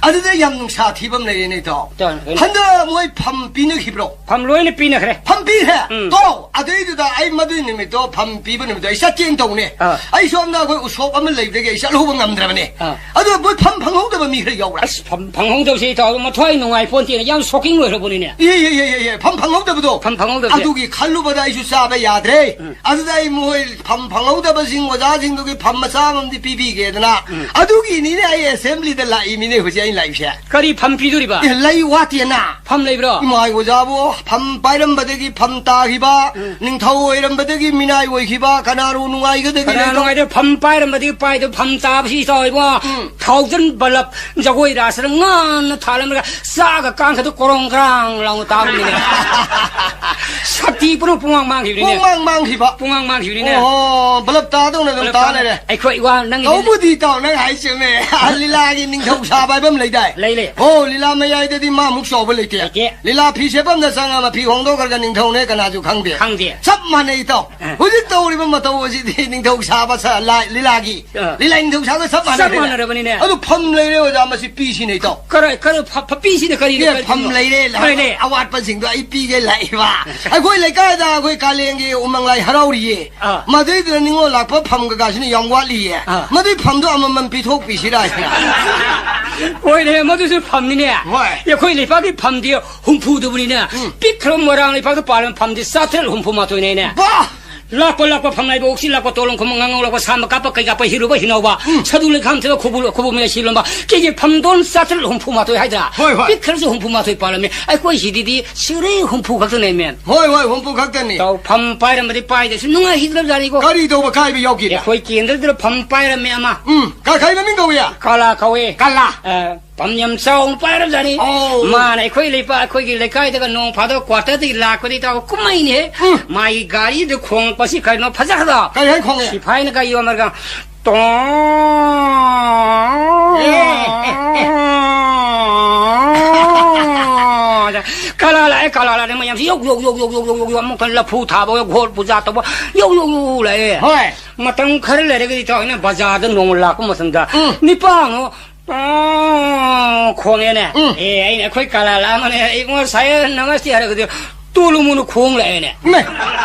ꯑꯗꯨꯗ ꯌꯥꯝ ꯅꯨꯡꯁꯥ ꯊꯤꯕ ꯑꯃ ꯂꯩꯔꯦꯅꯦ, ꯏꯇꯥꯎ꯫ ꯏꯇꯥꯎ, ꯀꯩꯅꯣ? ꯍꯟꯗꯛ ꯃꯣꯏ ꯐꯝ ꯄꯤꯅꯈꯤꯕ꯭ꯔꯣ? ꯐꯝ ꯂꯣꯏꯅ ꯄꯤꯅꯈ꯭ꯔꯦ꯫ ꯐꯝ ꯄꯤꯈ꯭ꯔꯦ? ꯎꯝ꯫ ꯇꯣ, ꯑꯗꯨꯏꯗꯨꯗ ꯑꯩ ꯃꯗꯨꯏ ꯅꯨꯃꯤꯠꯇꯣ, ꯐꯝ ꯄꯤꯕ ꯅꯨꯃꯤꯠꯇꯣ ꯑꯩ ꯆꯠꯀꯦꯅ ꯇꯧꯅꯦ꯫ ꯑꯥ꯫ ꯑꯩ ꯁꯣꯝꯗ ꯑꯩꯈꯣꯏ ꯎꯁꯣꯞ ꯑꯃ ꯂꯩꯕꯗꯒꯤ ꯑꯩ ꯆꯠꯍꯧꯕ ꯉꯝꯗ꯭ꯔꯕꯅꯦ꯫ ꯑꯥ꯫ ꯑꯗꯣ ꯃꯣꯏ ꯐꯝ ꯐꯪꯍꯧꯗꯕ ꯃꯤ ꯈꯔ ꯌꯥꯎꯕ꯭ꯔꯥ? ꯑꯁ, ꯐꯝ ꯐꯪꯍꯧꯗꯕꯁꯦ, ꯏꯇꯥꯎ, ꯃꯊ꯭ꯋꯥꯏ ꯅꯨꯡꯉꯥꯏ ꯄꯣꯟꯇꯦꯅꯦ꯫ ꯌꯥꯝ shocking ꯑꯣꯏꯈ꯭ꯔꯕꯅꯤꯅꯦ꯫ E, E, E, E, E, ꯐꯝ ꯐꯪꯍꯧꯗꯕꯗꯣ꯫ ꯐꯝ ꯐꯪꯍꯧꯗꯕꯁꯦ꯫ ꯑꯗꯨꯒꯤ ꯈꯜꯂꯨꯕꯗ ꯑꯩꯁꯨ ꯆꯥꯕ ꯌꯥꯗ꯭ꯔꯦ꯫ ꯎꯝ꯫ ꯑꯗꯨꯗ ꯑꯩ ꯃꯣꯏ ꯐꯝ ꯐꯪꯍꯧꯗꯕꯁꯤꯡ ꯑꯣꯖꯥꯁꯤꯡꯗꯨꯒꯤ ꯐꯝ ꯃꯆꯥ ꯑꯃꯗꯤ ꯄꯤꯕꯤꯒꯦꯗꯅ꯫ ꯎꯝ꯫ ꯑꯗꯨꯒꯤꯅꯤꯅꯦ ꯑꯩ ꯑꯦꯁꯦꯝꯕ꯭ꯂꯤꯗ ꯂꯥꯛꯏꯃꯤꯅꯦ ꯍꯧꯖꯤꯛ ꯑꯩ ꯂꯥꯛꯏꯁꯦ꯫ ꯀꯔꯤ ꯐꯝ ꯄꯤꯗꯣꯔꯤꯕ? ꯑꯦ, ꯂꯩ ꯋꯥꯠꯇꯦꯅ꯫ ꯐꯝ ꯂꯩꯕ꯭ꯔꯣ? ꯏꯃꯥ ꯑꯣꯖꯥꯕꯨ ꯐꯝ ꯄꯥꯏꯔꯝꯕꯗꯒꯤ ꯐꯝ ꯇꯥꯈꯤꯕ, ꯎꯝ꯫ ꯅꯤꯡꯊꯧ ꯑꯣꯏꯔꯝꯕꯗꯒꯤ ꯃꯤꯅꯥꯏ ꯑꯣꯏꯈꯤꯕ, ꯀꯅꯥꯔꯣ ꯅꯨꯡꯉꯥꯏꯒꯗꯒꯦ ꯀꯅꯥ ꯂꯩꯇꯧ-? ꯅꯨꯡꯉꯥꯏꯗꯣꯏ? ꯐꯝ ꯄꯥꯏꯔꯝꯕꯗꯒꯤ ꯄꯥꯏꯗꯣ ꯐꯝ ꯇꯥꯕꯁꯤ ꯏꯇꯥꯎ ꯏꯕꯨꯡꯉꯣ꯫ ꯎꯝ꯫ ꯊꯥꯎꯖꯟ ꯕꯂꯞ ꯖꯒꯣꯏ ꯔꯥꯁꯇ ꯉꯥꯟꯅ ꯊꯥꯜꯂꯝꯂꯒ ꯆꯥꯒ ꯀꯥꯡꯈꯗ ꯀꯣꯔꯣꯡ ꯀ꯭ꯔꯥꯡ ꯂꯥꯎꯅ ꯇꯥꯕꯅꯤꯅꯦ꯫ ꯁꯛꯇꯤ ꯄꯨꯝꯅꯃꯛ ꯄꯨꯡꯃꯥꯡ ꯃꯥꯡꯈꯤꯕꯅꯤꯅꯦ꯫ ꯄꯨꯡꯃꯥꯡ ꯃꯥꯡꯈꯤꯕ꯫ ꯄꯨꯡꯃꯥꯡ ꯃꯥꯡꯈꯤꯕꯅꯤꯅꯦ꯫ ꯑꯣ, ꯕꯂꯞ ꯇꯥꯗꯧꯅ ꯑꯗꯨꯝ ꯕꯂꯞ ꯇꯥ ꯇꯥ-, ꯂꯩꯔꯦ꯫ ꯑꯩꯈꯣꯏ ꯏꯋꯥ ꯅꯪꯒꯤ ꯇꯧꯕꯨꯗꯤ ꯇꯥꯎ, ꯅꯪ ꯍꯥꯏ ꯆꯨꯝꯃꯦ꯫ ꯂꯤꯂꯥꯒꯤ ꯅꯤꯡꯊꯧ ꯁꯥꯕ ꯍꯥꯏꯕ ꯑꯃ ꯂꯩꯗꯥꯏ? ꯂꯩ, ꯂꯩ꯫ ꯑꯣ, ꯂꯤꯂꯥ ꯃꯌꯥꯏꯗꯗꯤ ꯃꯥꯃꯨꯛ ꯆꯥꯎꯕ ꯂꯩꯇꯦ꯫ ꯂꯩꯇꯦ꯫ ꯂꯤꯂꯥ ꯐꯤ ꯁꯦꯠꯐꯝꯗ ꯆꯪꯉꯒ ꯐꯤ ꯍꯣꯡꯗꯣꯛꯈ꯭ꯔꯒ ꯅꯤꯡꯊꯧꯅꯦ ꯀꯅꯥꯁꯨ ꯈꯪꯗꯦ꯫ ꯈꯪꯗꯦ꯫ ꯆꯞ ꯃꯥꯟꯅꯩ ꯏꯇꯥꯎ꯫ ꯑ꯫ ꯍꯧꯖꯤꯛ ꯇꯧꯔꯤꯕ ꯃꯇꯧ ꯑꯁꯤꯗꯤ ꯅꯤꯡꯊꯧ ꯁꯥꯕ ꯁ-, ꯂꯥ-, ꯂꯤꯂꯥꯒꯤ ꯑ꯫ ꯂꯤꯂꯥ ꯅꯤꯡꯊꯧ ꯁꯥꯕ ꯆꯞ ꯆꯞ ꯃꯥꯟꯅꯔꯦꯅꯦ꯫ ꯃꯥꯟꯅꯔꯕꯅꯤꯅꯦ꯫ ꯑꯗꯨ ꯐꯝ ꯂꯩꯔꯦ ꯑꯣꯖꯥ, ꯃꯁꯤ ꯄꯤꯁꯤꯅꯦ ꯏꯇꯥꯎ꯫ ꯀꯔꯥꯏ, ꯀꯔꯥꯏ ꯐ-, ꯐ-, ꯄꯤꯁꯤꯅ ꯀꯔꯤꯅꯣ, ꯑꯦ, ꯀꯔꯤꯅꯣ? ꯐꯝ ꯂꯩꯔꯦ, ꯂꯩꯔꯦ꯫ ꯑꯋꯥꯠꯄꯁꯤꯡꯗꯣ ꯑꯩ ꯄꯤꯒꯦ ꯂꯥꯛꯏꯕ꯫ ꯑꯩꯈꯣꯏ ꯂꯩꯀꯥꯏꯗ ꯑꯩꯈꯣꯏ ꯀꯥꯂꯦꯟꯒꯤ ꯎꯃꯪ ꯂꯥꯏ ꯍꯔꯥꯎꯔꯤꯌꯦ꯫ ꯑꯥ꯫ ꯃꯗꯨꯏꯗꯨꯗ ꯅꯤꯉꯣꯜ ꯂꯥꯛꯄ ꯐꯝ ꯀꯀꯥꯁꯤꯅ ꯌꯥꯝ ꯋꯥꯠꯂꯤꯌꯦ꯫ ꯑꯥ꯫ ꯃꯗꯨꯏ ꯐꯝꯗꯣ ꯑꯃꯃꯝ ꯄꯤꯊꯣꯛꯄꯤꯁꯤꯔꯥ ꯍꯥꯏꯅ꯫ ꯍꯣꯏꯅꯦ, ꯃꯗꯨꯁꯨ ꯐꯝꯅꯤꯅꯦ꯫ ꯍꯣꯏ꯫ ꯑꯩꯈꯣꯏ ꯂꯩꯄꯥꯛꯀꯤ ꯐꯝꯗꯤ ꯍꯨꯝꯐꯨꯗꯨꯕꯨꯅꯤꯅꯦ꯫ ꯎꯝ꯫ ꯄꯤꯛꯈ꯭ꯔꯕ ꯃꯣꯏꯔꯥꯡ ꯂꯩꯄꯥꯛꯇ ꯄꯥꯜꯂꯕ ꯐꯝꯗꯤ ꯆꯥꯇ꯭ꯔꯦꯠ ꯍꯨꯝꯐꯨ ꯃꯥꯊꯣꯏꯅꯦꯅꯦ꯫ ꯕꯥ! ꯂꯥꯛꯄ ꯂꯥꯛꯄ ꯐꯝꯅꯥꯏꯕ ꯑꯣꯛꯁꯤ ꯂꯥꯛꯄ ꯇꯣꯂꯣꯡ ꯈꯨꯝ ꯉꯥꯉꯧ ꯂꯥꯛꯄ ꯁꯥ ꯃꯀꯥꯞꯄ ꯀꯩ ꯀꯥꯞꯄ ꯍꯤꯔꯨꯕ ꯍꯤꯅꯧꯕ ꯎꯝ꯫ ꯁꯗꯨ ꯂꯩꯈꯥꯝ ꯊꯤꯕ ꯈꯨꯕꯨ ꯈꯨꯕꯨ ꯃꯌꯥ ꯁꯤꯂꯣꯝꯕ ꯀꯦꯖꯤ ꯐꯝꯗꯣꯟ ꯆꯥꯇ꯭ꯔꯦꯠ ꯍꯨꯝꯐꯨ ꯃꯥꯊꯣꯏ ꯍꯥꯏꯗ꯭ꯔꯥ? ꯍꯣꯏ, ꯍꯣꯏ꯫ ꯄꯤꯛꯈ꯭ꯔꯁꯨ ꯍꯨꯝꯐꯨ ꯃꯥꯊꯣꯏ ꯄꯥꯜꯂꯝꯃꯤ꯫ ꯑꯩꯈꯣꯏ ꯁꯤꯗꯗꯤ ꯁꯤꯔꯦ ꯍꯨꯝꯐꯨ ꯈꯛꯇꯅꯦ ꯃꯦꯟ꯫ ꯍꯣꯏ, ꯍꯣꯏ, ꯍꯨꯝꯐꯨ ꯈꯛꯇꯅꯤ꯫ ꯇꯧ ꯐꯝ ꯄꯥꯏꯔꯝꯕꯗꯤ ꯄꯥꯏꯗꯦ ꯁꯤ ꯅꯨꯡꯉꯥꯏꯈꯤꯗ꯭ꯔꯕꯖꯥꯠꯅꯤꯀꯣ꯫ ꯀꯔꯤ ꯇꯧꯕ ꯀꯥꯏꯕ ꯌꯥꯎꯈꯤꯕ? ꯑꯩꯈꯣꯏ ꯀꯦꯟꯗ꯭ꯔꯗꯨꯗ ꯐꯝ ꯄꯥꯏꯔꯝꯃꯦ ꯑꯃ꯫ ꯎꯝ, ꯀ-, ꯀꯩ ꯃꯃꯤꯡ ꯀꯧꯏ? ꯀꯂꯥ ꯀꯧꯏ꯫ ꯀꯂꯥ꯫ ꯑ, ꯄꯝ ꯌꯥꯝ ꯆꯥꯎꯅ ꯄꯥꯏꯔꯕꯖꯥꯠꯅꯤ꯫ ꯑꯣ꯫ ꯃꯥꯅ ꯑꯩꯈꯣꯏ ꯂꯩꯄꯥꯛ, ꯑꯩꯈꯣꯏꯒꯤ ꯂꯩꯀꯥꯏꯗꯒ ꯅꯣꯡ ꯐꯥꯗꯣꯛ quarter ꯗꯒꯤ ꯂꯥꯛꯄꯗꯤ ꯇꯧꯕ ꯀꯨꯝꯍꯩꯅꯤꯍꯦ꯫ ꯎꯝ꯫ ꯃꯥꯒꯤ ꯒꯥꯔꯤꯗꯨ ꯈꯣꯡꯉꯛꯄꯁꯤ ꯀꯩꯅꯣ ꯐꯖꯈ꯭ꯔꯗꯣ꯫ ꯀꯔꯤ ꯍꯥꯏꯅ ꯈꯣꯡꯉꯦ? ꯁꯤꯐꯥꯏꯅꯒ ꯌꯣꯝꯃꯒ, ꯇꯣꯡ꯫ ꯑꯦ꯫ ꯀꯂꯥ ꯂꯥꯛꯑꯦ, ꯀꯂꯥ ꯂꯥꯛꯑꯦ, ꯃꯌꯥꯝꯁꯤ ꯌꯧ, ꯌꯧ, ꯌꯧ, ꯑꯃꯨꯛꯀ ꯂꯐꯨ ꯊꯥꯕ, ꯒꯣꯜ ꯄꯨꯖꯥ ꯇꯧꯕ, ꯌꯧ, ꯌꯧ, ꯌꯧ ꯂꯥꯛꯑꯦ꯫ ꯍꯣꯏ꯫ ꯃꯇꯝ ꯈꯔ ꯂꯩꯔꯒꯗꯤ ꯇꯧ, ꯑꯩꯅ ꯕꯖꯥꯔꯗ ꯅꯣꯡꯃ ꯂꯥꯛꯄ ꯃꯇꯝꯗ, ꯎꯝ꯫ ꯅꯤꯄꯥ ꯑꯃ, ꯑꯥ, ꯈꯣꯡꯉꯦꯅꯦ꯫ ꯎꯝ꯫ ꯑꯦ, ꯑꯩꯅ ꯑꯩꯈꯣꯏ ꯀꯂꯥ ꯂꯥꯛꯑꯝꯃꯅꯦ, ꯑꯩꯉꯣꯟꯗ ꯁꯥꯏ ꯅꯃꯁꯇꯦ ꯍꯥꯏꯔꯒꯗꯤ ꯇꯨꯂꯨ ꯃꯨꯅꯨ ꯈꯣꯡ ꯂꯥꯛꯑꯦꯅꯦ꯫ ꯏꯃꯥꯏ!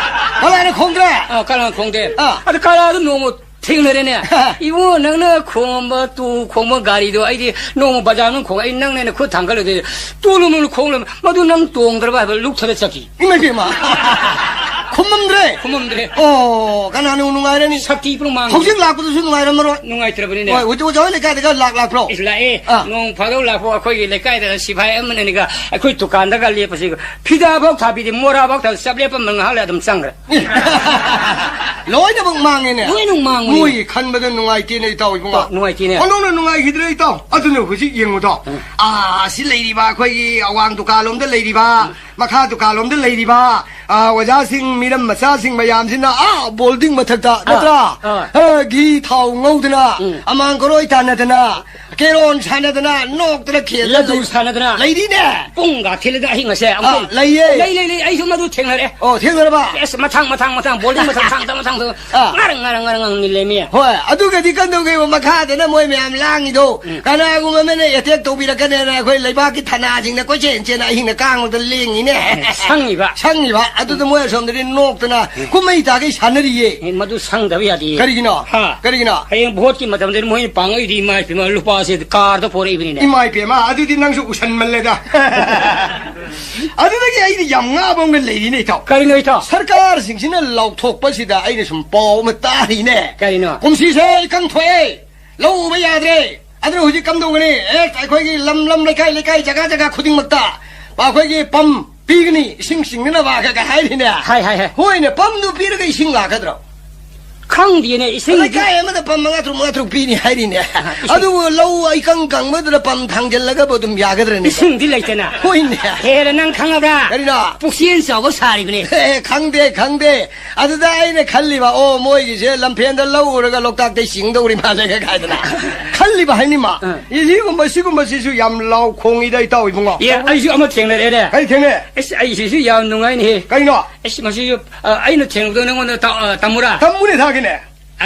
ꯀꯂꯥꯅ ꯈꯣꯡꯗ꯭ꯔꯦ? ꯑꯥ, ꯀꯂꯥꯅ ꯈꯣꯡꯗꯦ꯫ ꯑꯥ꯫ ꯑꯗ ꯀꯂꯥꯗꯣ ꯅꯣꯡꯃ ꯊꯦꯡꯅꯔꯦꯅꯦ꯫ ꯏꯕꯨꯡꯉꯣ, ꯅꯪꯅ ꯈꯣꯡꯉꯝꯕ ꯇꯨ ꯈꯣꯡꯕ ꯒꯥꯔꯤꯗꯣ ꯑꯩꯗꯤ ꯅꯣꯡꯃ ꯕꯖꯥꯔ ꯃꯅꯨꯡ ꯈꯣꯡ, ꯑꯩ ꯅꯪꯅꯦꯅ ꯈꯨꯠ ꯊꯥꯡꯒꯠꯂꯨꯗꯣꯏ꯫ ꯇꯨꯂꯨ ꯃꯨꯂꯨ ꯈꯣꯡꯂꯝ-, ꯃꯗꯨ ꯅꯪ ꯇꯣꯡꯗ꯭ꯔꯕ ꯍꯥꯏꯕ ꯂꯨꯛꯊꯔ ꯆꯠꯈꯤ꯫ ꯏꯃꯥꯏ ꯄꯦꯝꯃ꯫ ꯈꯨꯝꯃꯝꯗ꯭ꯔꯦ꯫ ꯈꯨꯝꯃꯝꯗ꯭ꯔꯦ꯫ ꯑꯣ, ꯀꯅꯥꯅ ꯅꯨꯡꯉꯥꯏꯔꯅꯤ? ꯁꯛꯇꯤ ꯄꯨꯔꯥ ꯃꯥꯡꯉꯤ꯫ ꯍꯧꯖꯤꯛ ꯂꯥꯛꯄꯗꯨꯁꯨ ꯅꯨꯡꯉꯥꯏꯔꯝꯃꯔꯣꯏ꯫ ꯅꯨꯡꯉꯥꯏꯇ꯭ꯔꯕꯅꯤꯅꯦ꯫ ꯍꯣꯏ, ꯍꯧꯖꯤꯛ ꯑꯣꯖꯥ ꯍꯣꯏ ꯂꯩꯀꯥꯏꯗꯒ ꯂꯥꯛ ꯂꯥꯛꯄ꯭ꯔꯣ? ꯏꯁ, ꯂꯥꯛꯑꯦ꯫ ꯑꯥ꯫ ꯅꯣꯡ ꯐꯥꯗꯣꯛ ꯂꯥꯛꯄ ꯑꯩꯈꯣꯏꯒꯤ ꯂꯩꯀꯥꯏꯗ ꯁꯤꯐꯥꯏ ꯑꯃꯅꯤꯒ ꯑꯩꯈꯣꯏ ꯗꯨꯀꯥꯟꯗꯒ ꯂꯦꯞꯄꯁꯤ ꯐꯤꯗꯥꯐꯥꯎ ꯊꯥꯕꯤꯗꯦ, ꯃꯣꯔꯥꯐꯥꯎ ꯊꯥꯕꯤꯗꯦ, ꯆꯞ ꯂꯦꯞꯄ ꯉꯥꯏꯍꯥꯛ ꯂꯩ ꯑꯗꯨꯝ ꯆꯪꯈ꯭ꯔꯦ꯫ ꯂꯣꯏꯅꯃꯛ ꯃꯥꯡꯉꯦꯅꯦ꯫ ꯂꯣꯏꯅꯃꯛ ꯃꯥꯡꯕꯅꯦ꯫ ꯃꯣꯏꯒꯤ ꯈꯟꯕꯗ ꯅꯨꯡꯉꯥꯏꯇꯦꯅꯦ, ꯏꯇꯥꯎ ꯏꯕꯨꯡꯉꯣ꯫ ꯑꯣ, ꯅꯨꯡꯉꯥꯏꯇꯦꯅꯦ꯫ ꯈꯣꯟꯗꯣꯛꯅ ꯅꯨꯡꯉꯥꯏꯈꯤꯗ꯭ꯔꯦ, ꯏꯇꯥꯎ꯫ ꯑꯗꯨꯅ ꯍꯧꯖꯤꯛ ꯌꯦꯡꯉꯨꯗꯣ꯫ ꯎꯝ꯫ ꯑꯥ, ꯑꯁꯤ ꯂꯩꯔꯤꯕ ꯑꯩꯈꯣꯏꯒꯤ ꯑꯋꯥꯡ ꯗꯨꯀꯥꯟꯂꯣꯝꯗ ꯂꯩꯔꯤꯕ, ꯎꯝ꯫ ꯃꯈꯥ ꯗꯨꯀꯥꯟꯂꯣꯝꯗ ꯂꯩꯔꯤꯕ, ꯑꯥ, ꯑꯣꯖꯥꯁꯤꯡ, ꯃꯤꯔꯝ ꯃꯆꯥꯁꯤꯡ ꯃꯌꯥꯝꯁꯤꯅ, ꯑꯥ, ꯕꯣꯜꯗꯤꯡ ꯃꯊꯛꯇ, ꯑꯥ, ꯅꯠꯇ꯭ꯔꯥ? ꯑꯥ꯫ ꯑꯥ, ꯘꯤ ꯊꯥꯎ ꯉꯧꯗꯅ, ꯎꯝ꯫ ꯑꯃꯥꯡ ꯀꯔꯣꯏ ꯇꯥꯟꯅꯗꯅ, ꯀꯦꯔꯣꯟ ꯁꯥꯟꯅꯗꯅ, ꯅꯣꯛꯇꯅ ꯈꯦꯗꯅ ꯂꯗꯨ ꯂꯩ-, ꯁꯥꯟꯅꯗꯅ꯫ ꯂꯩꯔꯤꯅꯦ꯫ ꯄꯨꯡꯒ ꯊꯤꯜꯂꯗ ꯑꯍꯤꯡ ꯑꯁꯦ ꯑꯥ, ꯑꯃꯨꯛ ꯂꯩꯌꯦ꯫ ꯂꯩ, ꯂꯩ, ꯂꯩ, ꯑꯩꯁꯨ ꯃꯗꯨ ꯊꯦꯡꯅꯔꯦ꯫ ꯑꯣ, ꯊꯦꯡꯅꯔꯕ? ꯑꯁ, ꯃꯊꯪ, ꯃꯊꯪ, ꯃꯊꯪ, ꯕꯣꯜꯗꯤꯡ ꯃꯊꯪ, ꯃꯊꯪ, ꯃꯊꯪ, ꯃꯊꯪ꯫ ꯑꯥ꯫ ꯉꯔꯪ, ꯉꯔꯪ, ꯉꯔꯪ, ꯉꯪ ꯅꯤꯜꯂꯦꯃꯤ꯫ ꯍꯣꯏ, ꯑꯗꯨꯒꯗꯤ ꯀꯝꯗꯧꯒꯦꯕ? ꯃꯈꯥꯗꯅ ꯃꯣꯏ ꯃꯌꯥꯝ ꯂꯥꯡꯉꯤꯗꯣ꯫ ꯎꯝ꯫ ꯀꯅꯥꯒꯨꯝꯕ ꯑꯃꯅ attack ꯇꯧꯕꯤꯔꯛꯀꯅꯦꯅ ꯑꯩꯈꯣꯏ ꯂꯩꯕꯥꯛꯀꯤ ꯊꯅꯥꯁꯤꯡꯅ ꯀꯣꯏꯆꯦꯟ ꯆꯦꯟꯅ ꯑꯍꯤꯡꯗ ꯀꯥꯡꯕꯗ ꯂꯦꯡꯉꯤꯅꯦ꯫ ꯁꯪꯉꯤꯕ꯫ ꯁꯪꯉꯤꯕ꯫ ꯑꯗꯨꯗ ꯃꯣꯏ ꯑꯁꯣꯝꯗꯗꯤ ꯅꯣꯛꯇꯅ ꯎꯝ꯫ ꯀꯨꯝꯍꯩ ꯇꯥꯈꯩ ꯁꯥꯟꯅꯔꯤꯌꯦ꯫ ꯑꯦ, ꯃꯗꯨ ꯁꯪꯗꯕ ꯌꯥꯗꯦ꯫ ꯀꯔꯤꯒꯤꯅꯣ? ꯍꯥ? ꯀꯔꯤꯒꯤꯅꯣ? ꯍꯌꯦꯡ ꯚꯣꯠꯀꯤ ꯃꯇꯝꯗꯗꯤ ꯃꯣꯏꯅ ꯄꯥꯡꯉꯛꯏꯗꯤ ꯏꯃꯥ ꯏꯄꯦꯝꯃ ꯂꯨꯄꯥꯁꯦ ꯀꯥꯔꯗ ꯄꯣꯔꯛꯏꯕꯅꯤꯅꯦ꯫ ꯏꯃꯥ ꯏꯄꯦꯝꯃ, ꯑꯗꯨꯗꯤ ꯅꯪꯁꯨ ꯎꯁꯟꯃꯜꯂꯦꯗ꯫ ꯑꯗꯨꯗꯒꯤ ꯑꯩꯗꯤ ꯌꯥꯝ ꯉꯥꯕ ꯑꯃꯒ ꯂꯩꯔꯤꯅꯦ, ꯏꯇꯥꯎ꯫ ꯀꯔꯤꯅꯣ, ꯏꯇꯥꯎ? ꯁꯔꯀꯥꯔꯁꯤꯡꯁꯤꯅ ꯂꯥꯎꯊꯣꯛꯄꯁꯤꯗ ꯑꯩꯅ ꯁꯨꯝ ꯄꯥꯎ ꯑꯃ ꯇꯥꯔꯤꯅꯦ꯫ ꯀꯔꯤꯅꯣ? ꯀꯨꯝꯁꯤꯁꯦ ꯏꯀꯪ ꯊꯣꯛꯑꯦ, ꯂꯧ ꯎꯕ ꯌꯥꯗ꯭ꯔꯦ꯫ ꯑꯗꯨꯅ ꯍꯧꯖꯤꯛ ꯀꯝꯗꯧꯒꯅꯤ? ꯑꯦ, ꯑꯩꯈꯣꯏꯒꯤ ꯂꯝ ꯂꯝ, ꯂꯩꯀꯥꯏ ꯂꯩꯀꯥꯏ, ꯖꯒꯥ ꯖꯒꯥ ꯈꯨꯗꯤꯡꯃꯛꯇ ꯑꯩꯈꯣꯏꯒꯤ ꯄꯝ ꯄꯤꯒꯅꯤ, ꯏꯁꯤꯡ ꯆꯤꯡꯅꯅꯕ ꯀꯥꯏ ꯍꯥꯏꯔꯤꯅꯦ꯫ ꯍꯥꯏ, ꯍꯥꯏ, ꯍꯥꯏ꯫ ꯍꯣꯏꯅꯦ, ꯄꯝꯗꯨ ꯄꯤꯔꯒ ꯏꯁꯤꯡ ꯂꯥꯛꯀꯗ꯭ꯔꯣ? ꯈꯪꯗꯦꯅꯦ, ꯏꯁꯤꯡꯗꯤ ꯂꯩꯀꯥꯏ ꯑꯃꯗ ꯄꯝ ꯃꯉꯥ ꯇꯔꯨꯛ, ꯃꯉꯥ ꯇꯔꯨꯛ ꯄꯤꯅꯤ ꯍꯥꯏꯔꯤꯅꯦ꯫ ꯏꯁꯤꯡ ꯑꯗꯨꯕꯨ ꯂꯧ ꯏꯀꯪ ꯀꯪꯕꯗꯨꯗ ꯄꯝ ꯊꯥꯡꯖꯜꯂꯒꯕꯨ ꯑꯗꯨꯝ ꯌꯥꯒꯗ꯭ꯔꯅꯦ? ꯏꯁꯤꯡꯗꯤ ꯂꯩꯇꯅ꯫ ꯍꯣꯏꯅꯦ꯫ ꯍꯦꯔ, ꯅꯪ ꯈꯪꯉꯕ꯭ꯔꯥ? ꯀꯔꯤꯅꯣ? ꯄꯨꯛꯆꯦꯜ ꯆꯥꯎꯕ ꯁꯥꯔꯤꯕꯅꯦ꯫ ꯑꯦ, ꯈꯪꯗꯦ, ꯈꯪꯗꯦ꯫ ꯑꯗꯨꯗ ꯑꯩꯅ ꯈꯜꯂꯤꯕ, "ꯑꯣ, ꯃꯣꯏꯒꯤꯁꯦ ꯂꯝꯐꯦꯟꯗ ꯂꯧ ꯎꯔꯒ ꯂꯣꯛꯇꯥꯛꯇꯩ ꯆꯤꯡꯗꯧꯔꯤ ꯃꯥꯜꯂꯦ" ꯀꯥꯏꯗꯅ ꯈꯜꯂꯤꯕ ꯍꯥꯏꯅꯤꯃ꯫ ꯑꯥ꯫ ꯏꯁꯤꯒꯨꯝꯕ, ꯁꯤꯒꯨꯝꯕꯁꯤꯁꯨ ꯌꯥꯝ ꯂꯥꯎ ꯈꯣꯡꯉꯤꯗ, ꯏꯇꯥꯎ ꯏꯕꯨꯡꯉꯣ꯫ ꯑꯦ, ꯑꯩꯁꯨ ꯑꯃ ꯊꯦꯡꯅꯔꯦꯅꯦ꯫ ꯀꯔꯤ ꯊꯦꯡꯅꯩ? ꯑꯁ, ꯑꯩꯁꯤꯁꯨ ꯌꯥꯝ ꯅꯨꯡꯉꯥꯏꯅꯦꯍꯦ꯫ ꯀꯩꯅꯣ? ꯑꯁ, ꯃꯁꯤꯁꯨ, ꯑ, ꯑꯩꯅ ꯊꯦꯡꯅꯕꯗꯣ ꯅꯪꯉꯣꯟꯗ ꯇ-, ꯑ, ꯇꯝꯃꯨꯔꯥ? ꯇꯝꯃꯨꯅꯦ, ꯊꯥꯒꯤꯅꯦ꯫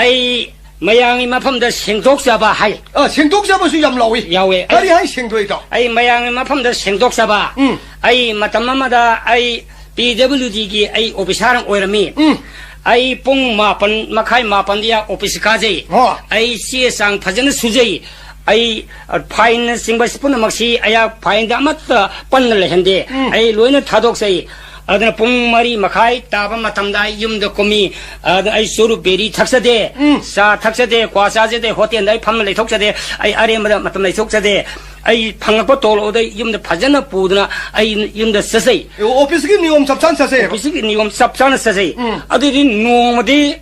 ꯑꯩ ꯃꯌꯥꯝꯒꯤ ꯃꯐꯝꯗ ꯁꯦꯡꯗꯣꯛꯆꯕ ꯍꯥꯏ꯫ ꯑ, ꯁꯦꯡꯗꯣꯛꯆꯕꯁꯨ ꯌꯥꯝ ꯂꯥꯎꯏ꯫ ꯌꯥꯎꯋꯦ꯫ ꯀꯔꯤ ꯍꯥꯏ ꯁꯦꯡꯗꯣꯛꯏꯗꯣ? ꯑꯩ ꯃꯌꯥꯝꯒꯤ ꯃꯐꯝꯗ ꯁꯦꯡꯗꯣꯛꯆꯕ꯫ ꯎꯝ꯫ ꯑꯩ ꯃꯇꯝ ꯑꯃꯗ ꯑꯩ ꯄꯤ ꯗꯕ꯭ꯂꯤꯎ ꯗꯤꯒꯤ ꯑꯩ ꯑꯣꯐꯤꯁꯥꯔ ꯑꯃ ꯑꯣꯏꯔꯝꯃꯤ꯫ ꯎꯝ꯫ ꯑꯩ ꯄꯨꯡ ꯃꯥꯄꯟ ꯃꯈꯥꯏ, ꯃꯥꯄꯟꯗ ꯑꯣꯐꯤꯁ ꯀꯥꯖꯩ꯫ ꯍꯣ꯫ ꯑꯩ ꯆꯦ ꯆꯥꯡ ꯐꯖꯅ ꯁꯨꯖꯩ꯫ ꯑꯩ, ꯑ, ꯐꯥꯏꯜꯅꯆꯤꯡꯕ ꯄꯨꯝꯅꯃꯛꯁꯤ ꯑꯩꯍꯥꯛ ꯐꯥꯏꯜꯗ ꯑꯃꯠꯇ ꯄꯟꯅ ꯂꯩꯍꯟꯗꯦ꯫ ꯎꯝ꯫ ꯑꯩ ꯂꯣꯏꯅ ꯊꯥꯗꯣꯛꯆꯩ꯫ ꯑꯗꯨꯅ ꯄꯨꯡ ꯃꯔꯤ ꯃꯈꯥꯏ ꯇꯥꯕ ꯃꯇꯝꯗ ꯑꯩ ꯌꯨꯝꯗ ꯀꯨꯝꯃꯤ꯫ ꯑꯗ ꯑꯩ ꯆꯨꯔꯨꯞ ꯕꯦꯔꯤ ꯊꯛꯆꯗꯦ, ꯎꯝ꯫ ꯆꯥ ꯊꯛꯆꯗꯦ, ꯀ꯭ꯋꯥ ꯆꯥꯖꯗꯦ, ꯍꯣꯇꯦꯜꯗ ꯑꯩ ꯐꯝꯅ ꯂꯩꯊꯣꯛꯆꯗꯦ, ꯑꯩ ꯑꯔꯦꯝꯕꯗ ꯃꯇꯝ ꯂꯩꯊꯣꯛꯆꯗꯦ꯫ ꯑꯩ ꯐꯪꯉꯛꯄ ꯇꯣꯂꯣꯞꯗꯣ ꯑꯩ ꯌꯨꯝꯗ ꯐꯖꯅ ꯄꯨꯗꯅ ꯑꯩ ꯌꯨꯝꯗ ꯆꯠꯆꯩ꯫ ꯑꯣ, ꯑꯣꯐꯤꯁꯀꯤ ꯅꯤꯌꯣꯝ ꯆꯞ ꯆꯥꯅ ꯆꯠꯆꯩꯌꯦꯕ? ꯑꯣꯐꯤꯁꯀꯤ ꯅꯤꯌꯣꯝ ꯆꯞ ꯆꯥꯅ ꯆꯠꯆꯩ꯫ ꯎꯝ꯫ ꯑꯗꯨꯗꯤ ꯅꯣꯡꯃꯗꯤ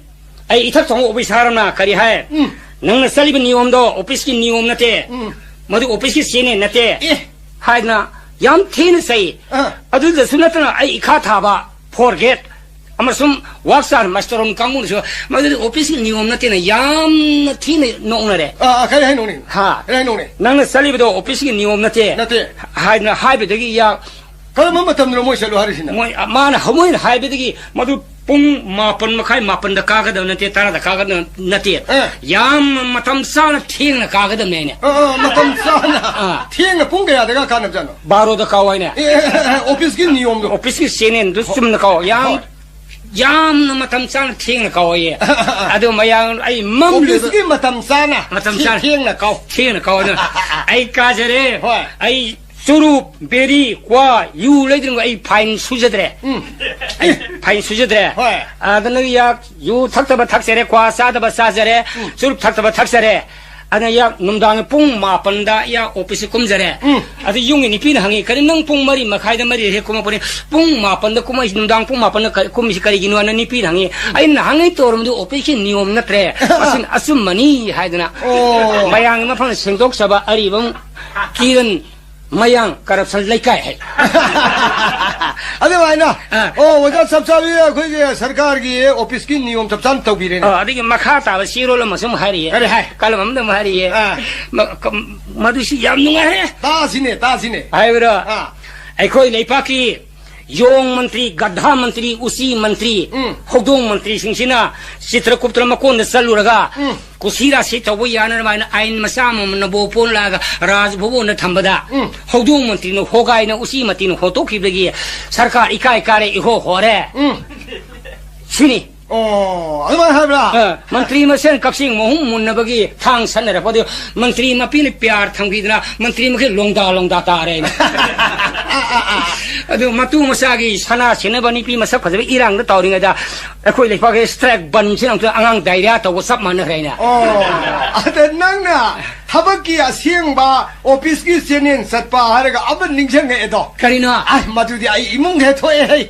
ꯑꯩ ꯏꯊꯛ ꯊꯣꯡꯕ ꯑꯣꯐꯤꯁꯥꯔ ꯑꯃꯅ ꯀꯔꯤ ꯍꯥꯏ? ꯎꯝ꯫ "ꯅꯪꯅ ꯆꯠꯂꯤꯕ ꯅꯤꯌꯣꯝꯗꯣ ꯑꯣꯐꯤꯁꯀꯤ ꯅꯤꯌꯣꯝ ꯅꯠꯇꯦ꯫ ꯎꯝ꯫ ꯃꯗꯨ ꯑꯣꯐꯤꯁꯀꯤ ꯆꯦꯅꯦ ꯅꯠꯇꯦ" ꯑꯦ꯫ ꯍꯥꯏꯗꯅ ꯌꯥꯝ ꯊꯤꯅ ꯆꯩ꯫ ꯑꯥ꯫ ꯑꯗꯨꯗꯁꯨ ꯅꯠꯇꯅ ꯑꯩ ꯏꯈꯥ ꯊꯥꯕ ꯐꯣꯔꯒꯦꯠ ꯑꯃꯁꯨꯡ ꯋꯥꯛ ꯁ꯭ꯇꯥꯔ ꯃꯥꯁꯇꯔ ꯔꯣꯝ ꯀꯥꯡꯕꯨꯅꯁꯨ "ꯃꯗꯨꯗꯤ ꯑꯣꯐꯤꯁꯀꯤ ꯅꯤꯌꯣꯝ ꯅꯠꯇꯦꯅ" ꯌꯥꯝꯅ ꯊꯤꯅ ꯅꯣꯛꯅꯔꯦ꯫ ꯑꯥ, ꯑꯥ, ꯀꯔꯤ ꯍꯥꯏꯅꯣꯅꯦ? ꯍꯥ? ꯀꯔꯤ ꯍꯥꯏꯅꯣꯅꯦ? "ꯅꯪꯅ ꯆꯠꯂꯤꯕꯗꯣ ꯑꯣꯐꯤꯁꯀꯤ ꯅꯤꯌꯣꯝ ꯅꯠꯇꯦ" ꯅꯠꯇꯦ꯫ ꯍꯥꯏꯗꯅ ꯍꯥꯏꯕꯗꯒꯤ ꯌꯥ-, ꯀꯔꯝꯕ ꯃꯇꯝꯗꯅꯣ ꯃꯣꯏ ꯆꯠꯂꯣ ꯍꯥꯏꯔꯤꯁꯤꯅ? ꯃꯣꯏ, ꯃꯥꯅ, ꯃꯣꯏꯅ ꯍꯥꯏꯕꯗꯒꯤ ꯃꯗꯨ ꯄꯨꯡ ꯃꯥꯄꯟ ꯃꯈꯥꯏ, ꯃꯥꯄꯟꯗ ꯀꯥꯒꯗꯕ ꯅꯠꯇꯦ, ꯇꯔꯥꯗ ꯀꯥꯒꯗꯕ ꯅꯠꯇꯦ꯫ ꯑꯥ꯫ ꯌꯥꯝꯅ ꯃꯇꯝ ꯆꯥꯅ ꯊꯦꯡꯅ ꯀꯥꯒꯗꯕꯅꯦ ꯍꯥꯏꯅꯦ꯫ ꯑꯥ, ꯑꯥ, ꯃꯇꯝ ꯆꯥꯅ꯫ ꯑꯥ꯫ ꯊꯦꯡꯅ ꯄꯨꯡ ꯀꯌꯥꯗꯒ ꯀꯥꯅꯕꯖꯥꯠꯅꯣ? ꯕꯥꯔꯣꯗ ꯀꯥꯎ ꯍꯥꯏꯅꯦ꯫ ꯑꯦ, ꯑꯦ, ꯑꯦ, ꯑꯣꯐꯤꯁꯀꯤ ꯅꯤꯌꯣꯝꯗꯣ꯫ ꯑꯣꯐꯤꯁꯀꯤ ꯆꯦꯅꯦꯜꯗꯨ ꯆꯨꯝꯅ ꯀꯥꯎ꯫ ꯌꯥꯝ, ꯍꯣꯏ꯫ ꯌꯥꯝꯅ ꯃꯇꯝ ꯆꯥꯅ ꯊꯦꯡꯅ ꯀꯥꯎ ꯍꯥꯏꯌꯦ꯫ ꯑꯗꯨ ꯃꯌꯥꯝ ꯑꯩ ꯃꯝꯂꯤꯕ ꯑꯣꯐꯤꯁꯀꯤ ꯃꯇꯝ ꯆꯥꯅ ꯃꯇꯝ ꯊꯦ-, ꯆꯥꯅ꯫ ꯊꯦꯡꯅ ꯀꯥꯎ꯫ ꯊꯦꯡꯅ ꯀꯥꯎ꯫ ꯑꯗꯨꯅ ꯑꯩ ꯀꯥꯖꯔꯦ꯫ ꯍꯣꯏ꯫ ꯑꯩ ꯆꯨꯔꯨꯞ, ꯕꯦꯔꯤ, ꯀ꯭ꯋꯥ, ꯌꯨ ꯂꯩꯗ꯭ꯔꯤꯉꯩ ꯑꯩ ꯐꯥꯏꯟ ꯁꯨꯖꯗ꯭ꯔꯦ꯫ ꯎꯝ꯫ ꯑꯩ ꯐꯥꯏꯟ ꯁꯨꯖꯗ꯭ꯔꯦ꯫ ꯍꯣꯏ꯫ ꯑꯗꯨꯅ ꯌꯥ-, ꯌꯨ ꯊꯛꯇꯕ ꯊꯛꯆꯔꯦ, ꯀ꯭ꯋꯥ ꯆꯥꯗꯕ ꯆꯥꯖꯔꯦ, ꯎꯝ꯫ ꯆꯨꯔꯨꯞ ꯊꯛꯇꯕ ꯊꯛꯆꯔꯦ꯫ ꯑꯗꯨꯅ ꯌꯥ, ꯅꯨꯡꯗꯥꯡ ꯄꯨꯡ ꯃꯥꯄꯟꯗ ꯌꯥ ꯑꯣꯐꯤꯁꯁꯦ ꯀꯨꯝꯖꯔꯦ꯫ ꯎꯝ꯫ ꯑꯗꯨ ꯌꯨꯝꯒꯤ ꯅꯨꯄꯤꯅ ꯍꯪꯉꯤ, "ꯀꯔꯤ ꯅꯪ ꯄꯨꯡ ꯃꯔꯤ ꯃꯈꯥꯏꯗ, ꯃꯔꯤꯗ ꯍꯦꯛ ꯀꯨꯝꯃꯛꯄꯅꯤ, ꯄꯨꯡ ꯃꯥꯄꯟꯗ ꯀꯨꯝꯃꯛꯏꯁꯤ, ꯅꯨꯡꯗꯥꯡ ꯄꯨꯡ ꯃꯥꯄꯟꯗ ꯀ-, ꯀꯨꯝꯃꯤꯁꯤ ꯀꯔꯤꯒꯤꯅꯣ?" ꯍꯥꯏꯅ ꯅꯨꯄꯤꯅ ꯍꯪꯉꯤ꯫ ꯑꯩꯅ ꯅꯍꯥꯟꯉꯩ ꯇꯧꯔꯝꯕꯗꯨ ꯑꯣꯐꯤꯁꯀꯤ ꯅꯤꯌꯣꯝ ꯅꯠꯇ꯭ꯔꯦ, ꯑꯁꯤꯅ ꯑꯆꯨꯝꯕꯅꯤ ꯍꯥꯏꯗꯅ꯫ ꯑꯣ꯫ ꯃꯌꯥꯝꯒꯤ ꯃꯐꯝꯗ ꯁꯦꯡꯗꯣꯛꯆꯕ ꯑꯔꯤꯕꯝ ꯀꯤꯔꯟ ꯃꯌꯥꯡ ꯀꯔꯞꯁꯟ ꯂꯩꯀꯥꯏ ꯍꯥꯏ꯫ ꯑꯗꯨꯃꯥꯏꯅ꯫ ꯑꯥ꯫ ꯑꯣ, ꯑꯣꯖꯥ ꯆꯞ ꯆꯥꯕꯤ ꯑꯩꯈꯣꯏꯒꯤ ꯁꯔꯀꯥꯔꯒꯤ ꯑꯣꯐꯤꯁꯀꯤ ꯅꯤꯌꯣꯝ ꯆꯞ ꯆꯥꯅ ꯇꯧꯕꯤꯔꯦꯅꯦ꯫ ꯑꯣ, ꯑꯗꯨꯒꯤ ꯃꯈꯥ ꯇꯥꯕ ꯆꯦꯔꯣꯜ ꯑꯃꯁꯨ ꯑꯃꯨꯛ ꯍꯥꯏꯔꯤꯌꯦ꯫ ꯀꯔꯤ ꯍꯥꯏ? ꯀꯂꯝ ꯑꯃꯗ ꯑꯃꯨꯛ ꯍꯥꯏꯔꯤꯌꯦ꯫ ꯑꯥ꯫ ꯃ-, ꯀ-, ꯃꯗꯨꯁꯨ ꯌꯥꯝ ꯅꯨꯡꯉꯥꯏꯔꯦ꯫ ꯇꯥꯁꯤꯅꯦ, ꯇꯥꯁꯤꯅꯦ꯫ ꯍꯥꯏꯕ꯭ꯔꯣ? ꯑꯥ꯫ ꯑꯩꯈꯣꯏ ꯂꯩꯄꯥꯛꯀꯤ ꯌꯣꯡ ꯃꯟꯇ꯭ꯔꯤ, ꯒꯙꯥ ꯃꯟꯇ꯭ꯔꯤ, ꯎꯆꯤ ꯃꯟꯇ꯭ꯔꯤ, ꯎꯝ꯫ ꯍꯧꯗꯣꯡ ꯃꯟꯇ꯭ꯔꯤꯁꯤꯡꯁꯤꯅ ꯆꯤꯇ꯭ꯔꯒꯨꯞꯇ ꯃꯀꯣꯟꯗ ꯆꯠꯂꯨꯔꯒ, ꯎꯝ꯫ ꯀꯨꯁꯤ ꯔꯥꯁꯤ ꯇꯧꯕ ꯌꯥꯅꯅꯕ ꯍꯥꯏꯅ ꯑꯥꯏꯟ ꯃꯆꯥ ꯑꯃꯃꯝꯅ ꯕꯣ ꯄꯣꯟꯂꯛꯑꯒ ꯔꯥꯖ ꯚꯕꯟꯗ ꯊꯝꯕꯗ, ꯎꯝ꯫ ꯍꯧꯗꯣꯡ ꯃꯟꯇ꯭ꯔꯤꯅ ꯍꯣꯒꯥꯏꯅ ꯎꯆꯤ ꯃꯟꯇ꯭ꯔꯤꯅ ꯍꯣꯠꯇꯣꯛꯈꯤꯕꯗꯒꯤ ꯁꯔꯀꯥꯔ ꯏꯀꯥꯏ ꯀꯥꯔꯦ, ꯏꯍꯣ ꯍꯣꯔꯦ꯫ ꯎꯝ꯫ ꯁꯤꯅꯤ꯫ ꯑꯣ, ꯑꯗꯨꯃꯥꯏꯅ ꯍꯥꯏꯕ꯭ꯔꯥ? ꯑ, ꯃꯟꯇ꯭ꯔꯤ ꯃꯁꯦꯟ ꯀꯛꯆꯤꯡ ꯃꯍꯨꯝ ꯃꯨꯟꯅꯕꯒꯤ ꯊꯥꯡ ꯁꯠꯅꯔꯛꯄꯗꯨ ꯃꯟꯇ꯭ꯔꯤ ꯃꯄꯤꯅ ꯄꯤꯌꯥꯔ ꯊꯝꯈꯤꯗꯅ ꯃꯟꯇ꯭ꯔꯤ ꯃꯈꯩ ꯂꯣꯡꯗꯥ ꯂꯣꯡꯗꯥ ꯇꯥꯔꯦꯅ꯫ ꯑꯗꯨ ꯃꯇꯨ ꯃꯆꯥꯒꯤ ꯁꯅꯥ ꯁꯤꯟꯅꯕ ꯅꯨꯄꯤ ꯃꯁꯛ ꯐꯖꯕ ꯏꯔꯥꯡꯗ ꯇꯧꯔꯤꯉꯩꯗ ꯑꯩꯈꯣꯏ ꯂꯩꯄꯥꯛꯀꯤ ꯁ꯭ꯇ꯭ꯔꯥꯏꯛ ꯕꯟꯁꯤꯅ ꯑꯃꯨꯛꯇ ꯑꯉꯥꯡ ꯗꯥꯏꯔꯤꯌꯥ ꯇꯧꯕ ꯆꯞ ꯃꯥꯟꯅꯈ꯭ꯔꯦꯅꯦ꯫ ꯑꯣ, ꯑꯗ ꯅꯪꯅ ꯊꯕꯛꯀꯤ ꯑꯁꯦꯡꯕ ꯑꯣꯐꯤꯁꯀꯤ ꯆꯦꯅꯦꯜ ꯆꯠꯄ ꯍꯥꯏꯔꯒ ꯑꯃ ꯅꯤꯡꯁꯤꯡꯉꯛꯑꯦꯗꯣ꯫ ꯀꯔꯤꯅꯣ? ꯑꯁ, ꯃꯗꯨꯗꯤ ꯑꯩ ꯏꯃꯨꯡ ꯍꯦꯛ ꯊꯣꯛꯑꯦ ꯍꯩ꯫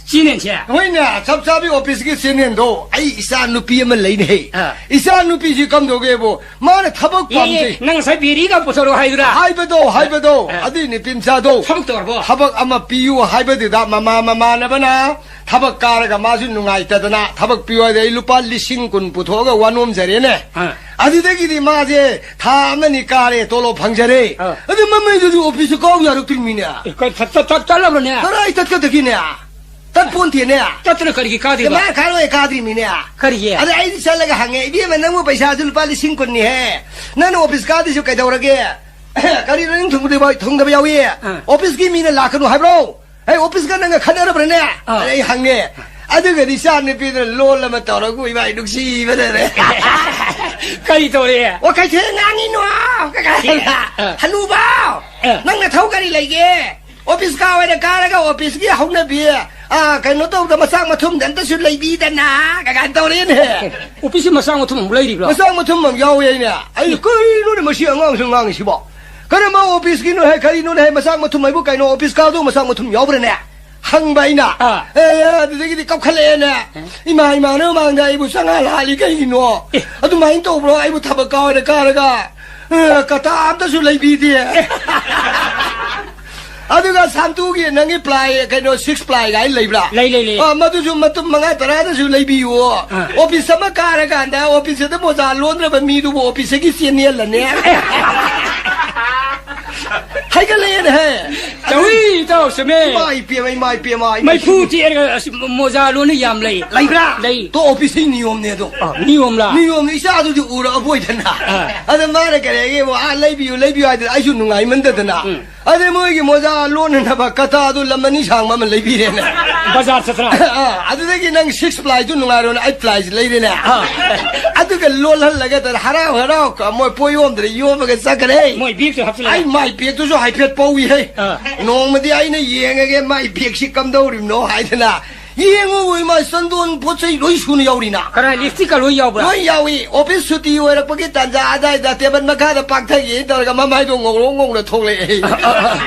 ꯆꯦꯅꯦꯜꯁꯦ? ꯍꯣꯏꯅꯦ, ꯆꯞ ꯆꯥꯕꯤ ꯑꯣꯐꯤꯁꯀꯤ ꯆꯦꯅꯦꯜꯗꯣ ꯑꯩ ꯏꯆꯥ ꯅꯨꯄꯤ ꯑꯃ ꯂꯩꯅꯦ ꯍꯩ꯫ ꯑꯥ꯫ ꯏꯆꯥ ꯅꯨꯄꯤꯁꯤ ꯀꯝꯗꯧꯒꯦꯕꯨ, ꯃꯥꯅ ꯊꯕꯛ ꯌꯦ, ꯌꯦ, ꯄꯥꯝꯖꯩ꯫ ꯅꯪ ꯉꯁꯥꯏ ꯕꯦꯔꯤꯒ ꯄꯨꯊꯣꯔꯛꯑꯣ ꯍꯥꯏꯗꯨꯔꯥ? ꯍꯥꯏꯕꯗꯣ, ꯍꯥꯏꯕꯗꯣ, ꯑꯥ꯫ ꯑꯗꯨꯏ ꯅꯨꯄꯤ ꯃꯆꯥꯗꯣ꯫ ꯊꯕꯛ ꯇꯧꯔꯕꯣ? ꯊꯕꯛ ꯑꯃ ꯄꯤꯌꯨ ꯍꯥꯏꯕꯗꯨꯗ ꯃꯃꯥ ꯃꯃꯥꯟꯅꯕꯅ ꯊꯕꯛ ꯀꯥꯔꯒ ꯃꯥꯁꯨ ꯅꯨꯡꯉꯥꯏꯇꯗꯅ ꯊꯕꯛ ꯄꯤꯌꯨ ꯍꯥꯏꯗꯤ ꯑꯩ ꯂꯨꯄꯥ ꯂꯤꯁꯤꯡ ꯀꯨꯟ ꯄꯨꯊꯣꯛꯑꯒ ꯋꯥꯅꯣꯝꯖꯔꯦꯅꯦ꯫ ꯑꯥ꯫ ꯑꯗꯨꯗꯒꯤꯗꯤ ꯃꯥꯁꯦ ꯊꯥ ꯑꯃꯅꯤ ꯀꯥꯔꯦ, ꯇꯣꯂꯣꯞ ꯐꯪꯖꯔꯦ꯫ ꯑꯥ꯫ ꯑꯗꯨ ꯃꯃꯩꯗꯨꯁꯨ ꯑꯣꯐꯤꯁꯇ ꯀꯥꯎ ꯌꯥꯔꯛꯇ꯭ꯔꯤꯃꯤꯅꯦ꯫ ꯑꯦ, ꯀ-, ꯆꯠ-, ꯆꯠ-, ꯆꯠ-, ꯆꯠꯂꯕ꯭ꯔꯅꯦ? ꯀꯗꯥꯏ ꯆꯠꯀꯗꯒꯤꯅꯦ? ꯇꯠꯄꯣꯟꯇꯦꯅꯦ꯫ ꯇꯠꯇꯅ ꯀꯔꯤꯒꯤ ꯀꯥꯗ꯭ꯔꯤꯕ? ꯃꯥ ꯀꯥꯔꯣꯏ ꯀꯥꯗ꯭ꯔꯤꯃꯤꯅꯦ꯫ ꯀꯔꯤꯒꯤ? ꯑꯗ ꯑꯩꯗꯤ ꯆꯠꯂꯒ ꯍꯪꯉꯦ, "ꯏꯕꯦꯝꯃ, ꯅꯪꯕꯨ ꯄꯩꯁꯥꯁꯨ ꯂꯨꯄꯥ ꯂꯤꯁꯤꯡ ꯀꯨꯟꯅꯤꯍꯦ꯫ ꯅꯪꯅ ꯑꯣꯐꯤꯁ ꯀꯥꯗ꯭ꯔꯤꯁꯨ ꯀꯩꯗꯧꯔꯒꯦ? ꯀꯔꯤꯅꯣ ꯅꯪ ꯊꯨꯡꯗꯕ, ꯊꯨꯡꯗꯕ ꯌꯥꯎꯏ? ꯑꯥ꯫ ꯑꯣꯐꯤꯁꯀꯤ ꯃꯤꯅ ꯂꯥꯛꯀꯅꯨ ꯍꯥꯏꯕ꯭ꯔꯣ? ꯑꯩ ꯑꯣꯐꯤꯁꯀ ꯅꯪꯒ ꯈꯠꯅꯔꯕ꯭ꯔꯅꯦ?" ꯑꯥ꯫ ꯑꯗ ꯑꯩ ꯍꯪꯉꯦ꯫ ꯑꯗꯨꯒꯗꯤ ꯏꯆꯥ ꯅꯨꯄꯤꯗꯨꯅ ꯂꯣꯜ ꯑꯃ ꯇꯧꯔꯒ ꯏꯕꯥꯏ ꯅꯨꯡꯁꯤꯕꯗꯅꯦ꯫ ꯀꯔꯤ ꯇꯧꯔꯦ? "ꯑꯣ, ꯀꯩꯊꯦꯜ ꯉꯥꯡꯉꯤꯅꯣ?" ꯑꯥ꯫ "ꯍꯅꯨꯕ, ꯑꯥ꯫ ꯅꯪ ꯅꯊꯧ ꯀꯔꯤ ꯂꯩꯒꯦ?" ꯑꯣꯐꯤꯁ ꯀꯥ ꯑꯣꯏꯅ ꯀꯥꯔꯒ ꯑꯣꯐꯤꯁꯀꯤ ꯍꯧꯅꯕꯤ, ꯑ, ꯀꯩꯅꯣ ꯇꯧꯗ, ꯃꯆꯥꯛ ꯃꯊꯨꯝꯗꯤ ꯑꯝꯇꯁꯨ ꯂꯩꯕꯤꯗꯅ ꯀꯥꯏꯅ ꯇꯧꯔꯦꯅꯦ꯫ ꯑꯣꯐꯤꯁꯀꯤ ꯃꯆꯥꯛ ꯃꯊꯨꯝ ꯑꯃꯨꯛ ꯂꯩꯔꯤꯕ꯭ꯔꯣ? ꯃꯆꯥꯛ ꯃꯊꯨꯝ ꯑꯃ ꯌꯥꯎꯋꯦ ꯑꯩꯅ꯫ ꯑꯩ, ꯀꯩꯅꯣꯅꯦ ꯃꯁꯤ ꯑꯉꯥꯡꯁꯨ ꯉꯥꯡꯉꯤꯁꯤꯕꯣ? ꯀꯔꯝꯕ ꯑꯣꯐꯤꯁꯀꯤꯅꯣ ꯍꯥꯏ, ꯀꯔꯤꯅꯣꯅꯦ ꯍꯥꯏ, ꯃꯆꯥꯛ ꯃꯊꯨꯝ ꯍꯥꯏꯕꯨ ꯀꯩꯅꯣ? ꯑꯣꯐꯤꯁ ꯀꯥꯗꯧ ꯃꯆꯥꯛ ꯃꯊꯨꯝ ꯌꯥꯎꯕ꯭ꯔꯅꯦ? ꯍꯪꯕ ꯑꯩꯅ꯫ ꯑꯥ꯫ ꯑꯦ, ꯑꯗꯨꯗꯒꯤꯗꯤ ꯀꯞꯈꯠꯂꯛꯑꯦꯅꯦ꯫ ꯑꯦ? ꯏꯃꯥ, ꯏꯃꯥꯅ ꯃꯃꯥꯡꯗ ꯑꯩꯕꯨ ꯆꯪꯉꯥ ꯂꯥꯛꯍꯜꯂꯤ ꯀꯩꯒꯤꯅꯣ? ꯑꯦ꯫ ꯑꯗꯨꯃꯥꯏꯅ ꯇꯧꯕ꯭ꯔꯣ? ꯑꯩꯕꯨ ꯊꯕꯛ ꯀꯥꯎꯔꯦ ꯀꯥꯔꯒ, ꯑ, ꯀꯇꯥ ꯑꯝꯇꯁꯨ ꯂꯩꯕꯤꯗꯦ꯫ ꯑꯗꯨꯒ ꯁꯥꯝꯇꯨꯒꯤ ꯅꯪꯒꯤ ꯄ꯭ꯂꯥꯏ, ꯀꯩꯅꯣ, ꯁꯤꯛꯁ ꯄ꯭ꯂꯥꯏ ꯀꯥꯏꯅ ꯂꯩꯕ꯭ꯔꯥ? ꯂꯩ, ꯂꯩ, ꯂꯩ꯫ ꯑ, ꯃꯗꯨꯁꯨ ꯃꯇꯨꯝ ꯃꯉꯥ ꯇꯔꯥꯗꯁꯨ ꯂꯩꯕꯤꯌꯨ꯫ ꯑꯥ꯫ ꯑꯣꯐꯤꯁ ꯑꯃ ꯀꯥꯔꯀꯥꯟꯗ ꯑꯣꯐꯤꯁ ꯑꯗꯨ ꯃꯣꯖꯥ ꯂꯣꯟꯗ꯭ꯔꯕ ꯃꯤꯗꯨꯕꯨ ꯑꯣꯐꯤꯁꯇꯒꯤ ꯆꯦꯟꯅꯦꯜꯂꯅꯦ꯫ ꯍꯥꯏꯒꯠꯂꯛꯑꯦꯅꯦꯍꯦ꯫ ꯆꯥꯎꯏ, ꯏꯇꯥꯎ, ꯆꯨꯝꯃꯦ꯫ ꯏꯃꯥ ꯏꯄꯦꯝꯃ, ꯏꯃꯥ ꯏꯄꯦꯝꯃ, ꯏꯃꯥ ꯃꯩꯐꯨ ꯏꯄꯦꯝꯃ꯫ ꯆꯦꯔꯒ ꯑꯁ, ꯃꯣꯖꯥ ꯂꯣꯟꯅ ꯌꯥꯝ ꯂꯩ꯫ ꯂꯩꯕ꯭ꯔꯥ? ꯂꯩ꯫ ꯇꯣ, ꯑꯣꯐꯤꯁꯀꯤ ꯅꯤꯌꯣꯝꯅꯦ ꯑꯗꯣ꯫ ꯑ, ꯅꯤꯌꯣꯝꯂꯥ? ꯅꯤꯌꯣꯝꯅꯦ, ꯏꯆꯥꯗꯨꯗꯤ ꯎꯔꯛꯑꯕꯣꯏꯗꯅ꯫ ꯑ꯫ ꯑꯗ ꯃꯥꯅ ꯀꯔꯤ ꯍꯥꯏꯒꯦꯕꯨ, "ꯑꯥ, ꯂꯩꯕꯤꯌꯨ, ꯂꯩꯕꯤꯌꯨ" ꯍꯥꯏꯗꯅ ꯑꯩꯁꯨ ꯅꯨꯡꯉꯥꯏꯃꯟꯗꯗꯅ꯫ ꯎꯝ꯫ ꯑꯗꯩ ꯃꯣꯏꯒꯤ ꯃꯣꯖꯥ ꯂꯣꯟꯅꯅꯕ ꯀꯇꯥꯗꯨ ꯂꯝ ꯑꯅꯤ ꯁꯥꯡꯕ ꯑꯃ ꯂꯩꯕꯤꯔꯦꯅꯦ꯫ ꯕꯖꯥꯔ ꯆꯠꯇꯅ꯫ ꯑ, ꯑꯗꯨꯗꯒꯤ ꯅꯪ ꯁꯤꯛꯁ ꯄ꯭ꯂꯥꯏꯗꯨ ꯅꯨꯡꯉꯥꯏꯔꯣꯅ ꯑꯩꯠ ꯄ꯭ꯂꯥꯏꯁꯤ ꯂꯩꯔꯦꯅꯦ꯫ ꯑ꯫ ꯑꯗꯨꯒ ꯂꯣꯜꯍꯜꯂꯒ ꯇꯧꯔꯦ, ꯍꯔꯥꯎ ꯍꯔꯥꯎ ꯃꯣꯏ ꯄꯣꯠ ꯌꯣꯝꯗ꯭ꯔꯦ, ꯌꯣꯝꯃꯒ ꯆꯠꯈ꯭ꯔꯦ꯫ ꯃꯣꯏ ꯕꯦꯒꯁꯨ ꯍꯥꯞꯆꯤꯜꯂꯒ꯫ ꯑꯩ ꯃꯥꯏ ꯕꯦꯒꯇꯨꯁꯨ ꯍꯥꯏꯐꯦꯠ ꯄꯧꯏꯍꯦ꯫ ꯑꯥ꯫ ꯅꯣꯡꯃꯗꯤ ꯑꯩꯅ ꯌꯦꯡꯉꯒꯦ ꯃꯥꯏ ꯕꯦꯒꯁꯤ ꯀꯝꯗꯧꯔꯤꯕꯅꯣ ꯍꯥꯏꯗꯅ꯫ ꯌꯦꯡꯉꯨ ꯏꯃꯥ, ꯆꯟꯗꯣꯟ ꯄꯣꯠ ꯆꯩ ꯂꯣꯏ ꯁꯨꯅ ꯌꯥꯎꯔꯤꯅ꯫ ꯀꯔꯥꯏ, ꯂꯤꯞꯁꯇꯤꯛꯀ ꯂꯣꯏ ꯌꯥꯎꯕ꯭ꯔꯥ? ꯂꯣꯏ ꯌꯥꯎꯏ꯫ ꯑꯣꯐꯤꯁ ꯁꯨꯇꯤ ꯑꯣꯏꯔꯛꯄꯒꯤ ꯇꯥꯟꯖꯥ ꯑꯗꯥꯏꯗ ꯇꯦꯕꯜ ꯃꯈꯥꯗ ꯄꯥꯛꯊꯒꯦ ꯇꯧꯔꯒ ꯃꯃꯥꯏꯗꯣ ꯉꯧꯔꯣꯛ ꯉꯧꯅ ꯊꯣꯛꯂꯛꯑꯦ꯫ ꯑꯥ, ꯑꯥ, ꯑꯥ꯫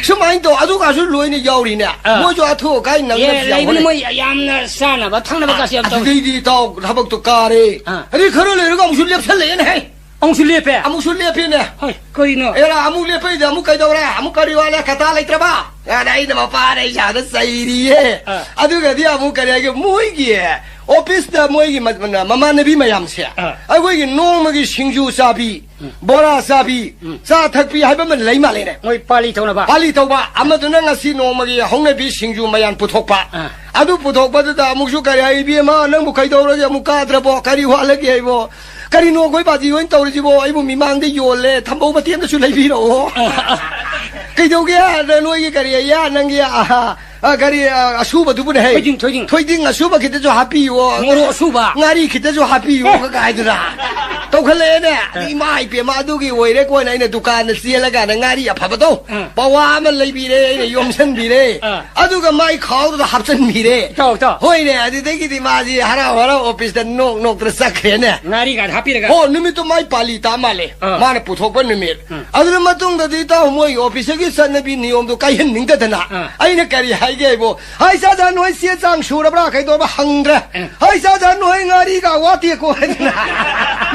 ꯁꯨꯃꯥꯏꯅ ꯇꯧ, ꯑꯗꯨꯒꯁꯨ ꯂꯣꯏꯅ ꯌꯥꯎꯔꯤꯅꯦ꯫ ꯑꯥ꯫ ꯃꯣꯏꯁꯨ ꯑꯊꯨ ꯑꯀꯥꯏ ꯑꯦ, ꯅꯪꯅꯕꯁꯨ ꯌꯥꯝ ꯂꯩꯕꯅꯤ ꯍꯣꯠꯅꯩ꯫ ꯃꯣꯏ ꯌꯥꯝꯅ ꯆꯥꯅꯕ ꯊꯛꯅꯕ ꯀꯥꯁꯦ ꯌꯥꯝ ꯇꯧꯏ꯫ ꯑꯗꯨꯗꯩꯗꯤ ꯏꯇꯥꯎ ꯊꯕꯛꯇꯣ ꯀꯥꯔꯦ꯫ ꯑꯥ꯫ ꯑꯗꯩ ꯈꯔ ꯂꯩꯔꯒ ꯑꯃꯨꯛꯁꯨ ꯂꯦꯞꯁꯜꯂꯛꯑꯦꯅꯦ ꯍꯦ꯫ ꯑꯃꯨꯛꯁꯨ ꯂꯦꯞꯄꯦ? ꯑꯃꯨꯛꯁꯨ ꯂꯦꯞꯄꯦꯅꯦ꯫ ꯍꯣꯏ, ꯀꯔꯤꯅꯣ? ꯑꯦꯔꯥ, ꯑꯃꯨꯛ ꯂꯦꯞꯄꯩꯗꯤ ꯑꯃꯨꯛ ꯀꯩꯗꯧꯔꯦ? ꯑꯃꯨꯛ ꯀꯔꯤ ꯋꯥꯠꯂꯦ? ꯀꯇꯥ ꯂꯩꯇ꯭ꯔꯕ? ꯑꯗ ꯑꯩꯅ ꯃꯄꯥꯗ ꯏꯁꯥꯗ ꯆꯩꯔꯤꯌꯦ꯫ ꯑꯥ꯫ ꯑꯗꯨꯒꯗꯤ ꯑꯃꯨꯛ ꯀꯔꯤ ꯍꯥꯏꯒꯦ, ꯃꯣꯏꯒꯤ ꯑꯣꯐꯤꯁꯇ ꯃꯣꯏꯒꯤ ꯃ-, ꯃ-, ꯃꯃꯥꯟꯅꯕꯤ ꯃꯌꯥꯝꯁꯦ, ꯑꯥ꯫ ꯑꯩꯈꯣꯏꯒꯤ ꯅꯣꯡꯃꯒꯤ ꯁꯤꯡꯖꯨ ꯆꯥꯕꯤ, ꯎꯝ꯫ ꯕꯣꯔꯥ ꯆꯥꯕꯤ, ꯎꯝ꯫ ꯆꯥ ꯊꯛꯄꯤ ꯍꯥꯏꯕ ꯑꯃ ꯂꯩ ꯃꯥꯜꯂꯦꯅꯦ꯫ ꯃꯣꯏ ꯄꯥꯂꯤ ꯇꯧꯅꯕ? ꯄꯥꯂꯤ ꯇꯧꯕ꯫ ꯑꯃꯗꯨꯅ ꯉꯁꯤ ꯅꯣꯡꯃꯒꯤ ꯍꯧꯅꯕꯤ ꯁꯤꯡꯖꯨ ꯃꯌꯥꯟ ꯄꯨꯊꯣꯛꯄ꯫ ꯑꯥ꯫ ꯑꯗꯨ ꯄꯨꯊꯣꯛꯄꯗꯨꯗ ꯑꯃꯨꯛꯁꯨ ꯀꯔꯤ ꯍꯥꯏ, "ꯏꯕꯦꯝꯃ, ꯅꯪꯕꯨ ꯀꯩꯗꯧꯔꯒꯦ? ꯑꯃꯨꯛ ꯀꯥꯗ꯭ꯔꯕꯣ? ꯀꯔꯤ ꯋꯥꯠꯂꯒꯦ ꯍꯥꯏꯕꯣ? ꯀꯔꯤꯅꯣ ꯑꯩꯈꯣꯏ ꯄꯥꯔꯇꯤ ꯑꯣꯏꯅ ꯇꯧꯔꯤꯁꯤꯕꯣ? ꯑꯩꯕꯨ ꯃꯤꯃꯥꯡꯗ ꯌꯣꯜꯂꯦ, ꯊꯝꯕꯧ ꯃꯇꯦꯝꯗꯁꯨ ꯂꯩꯕꯤꯔꯛꯑꯣ꯫ ꯀꯩꯗꯧꯒꯦ? ꯅꯣꯏꯒꯤ ꯀꯔꯤ, ꯑꯌꯥ, ꯅꯪꯒꯤ, ꯑꯍꯥ, ꯑ, ꯀꯔꯤ, ꯑ, ꯑꯁꯨꯕꯗꯨꯕꯨꯅꯦ ꯍꯦ? ꯊꯣꯏꯗꯤꯡ, ꯊꯣꯏꯗꯤꯡ꯫ ꯊꯣꯏꯗꯤꯡ ꯑꯁꯨꯕ ꯈꯤꯇꯁꯨ ꯍꯥꯞꯄꯤꯌꯣ꯫ ꯃꯣꯔꯣꯛ ꯑꯁꯨꯕ꯫ ꯉꯥꯔꯤ ꯈꯤꯇꯁꯨ ꯍꯥꯞꯄꯤꯌꯣ", ꯑꯦ꯫ ꯀꯥꯏꯗꯨꯅ꯫ ꯂꯧꯈꯠꯂꯛꯑꯦꯅꯦ꯫ ꯑꯗꯩ ꯏꯃꯥ ꯏꯄꯦꯝꯃ, ꯑꯗꯨꯒꯤ ꯑꯣꯏꯔꯦ ꯀꯣꯟꯅ ꯑꯩꯅ ꯗꯨꯀꯥꯟꯗ ꯆꯦꯜꯂꯀꯥꯟꯗ ꯉꯥꯔꯤ ꯑꯐꯕꯗꯣ ꯑꯥ꯫ ꯄꯋꯥ ꯑꯃ ꯂꯩꯕꯤꯔꯦ, ꯑꯩꯅ ꯌꯣꯝꯁꯟꯕꯤꯔꯦ꯫ ꯑꯥ꯫ ꯑꯗꯨꯒ ꯃꯥꯏ ꯈꯥꯎꯗꯨꯗ ꯍꯥꯞꯆꯟꯕꯤꯔꯦ꯫ ꯏꯇꯥꯎ, ꯏꯇꯥꯎ꯫ ꯍꯣꯏꯅꯦ, ꯑꯗꯨꯗꯒꯤꯗꯤ ꯃꯥꯁꯤ ꯍꯔꯥꯎ ꯍꯔꯥꯎ ꯑꯣꯐꯤꯁꯇ ꯅꯣꯛ ꯅꯣꯛꯇꯅ ꯆꯠꯈ꯭ꯔꯦꯅꯦ꯫ ꯉꯥꯔꯤꯒ ꯍꯥꯞꯄꯤꯔꯒ꯫ ꯍꯣ, ꯅꯨꯃꯤꯠꯇꯨ ꯃꯥꯏ ꯄꯥꯂꯤ ꯇꯥ ꯃꯥꯜꯂꯦ꯫ ꯑꯥ꯫ ꯃꯥꯅ ꯄꯨꯊꯣꯛꯄ ꯅꯨꯃꯤꯠ꯫ ꯎꯝ꯫ ꯑꯗꯨꯅ ꯃꯇꯨꯡꯗꯗꯤ ꯏꯇꯥꯎ ꯃꯣꯏꯒꯤ ꯑꯣꯐꯤꯁꯇꯒꯤ ꯆꯠꯅꯕꯤ ꯅꯤꯌꯣꯝꯗꯣ ꯀꯥꯏꯍꯟꯅꯤꯡꯗꯗꯅ ꯑꯥ꯫ ꯑꯩꯅ ꯀꯔꯤ ꯍꯥꯏꯒꯦ ꯍꯥꯏꯕꯨ, "ꯍꯥꯏ ꯆꯥꯗ ꯅꯣꯏ ꯆꯦ ꯆꯥꯡ ꯁꯨꯔꯕ꯭ꯔꯥ ꯀꯩꯗꯧꯔꯕ?" ꯍꯪꯗ꯭ꯔꯦ꯫ ꯑꯥ꯫ "ꯍꯥꯏ ꯆꯥꯗ ꯅꯣꯏ ꯉꯥꯔꯤꯒ ꯋꯥꯠꯇꯦꯀꯣ" ꯍꯥꯏꯗꯅ꯫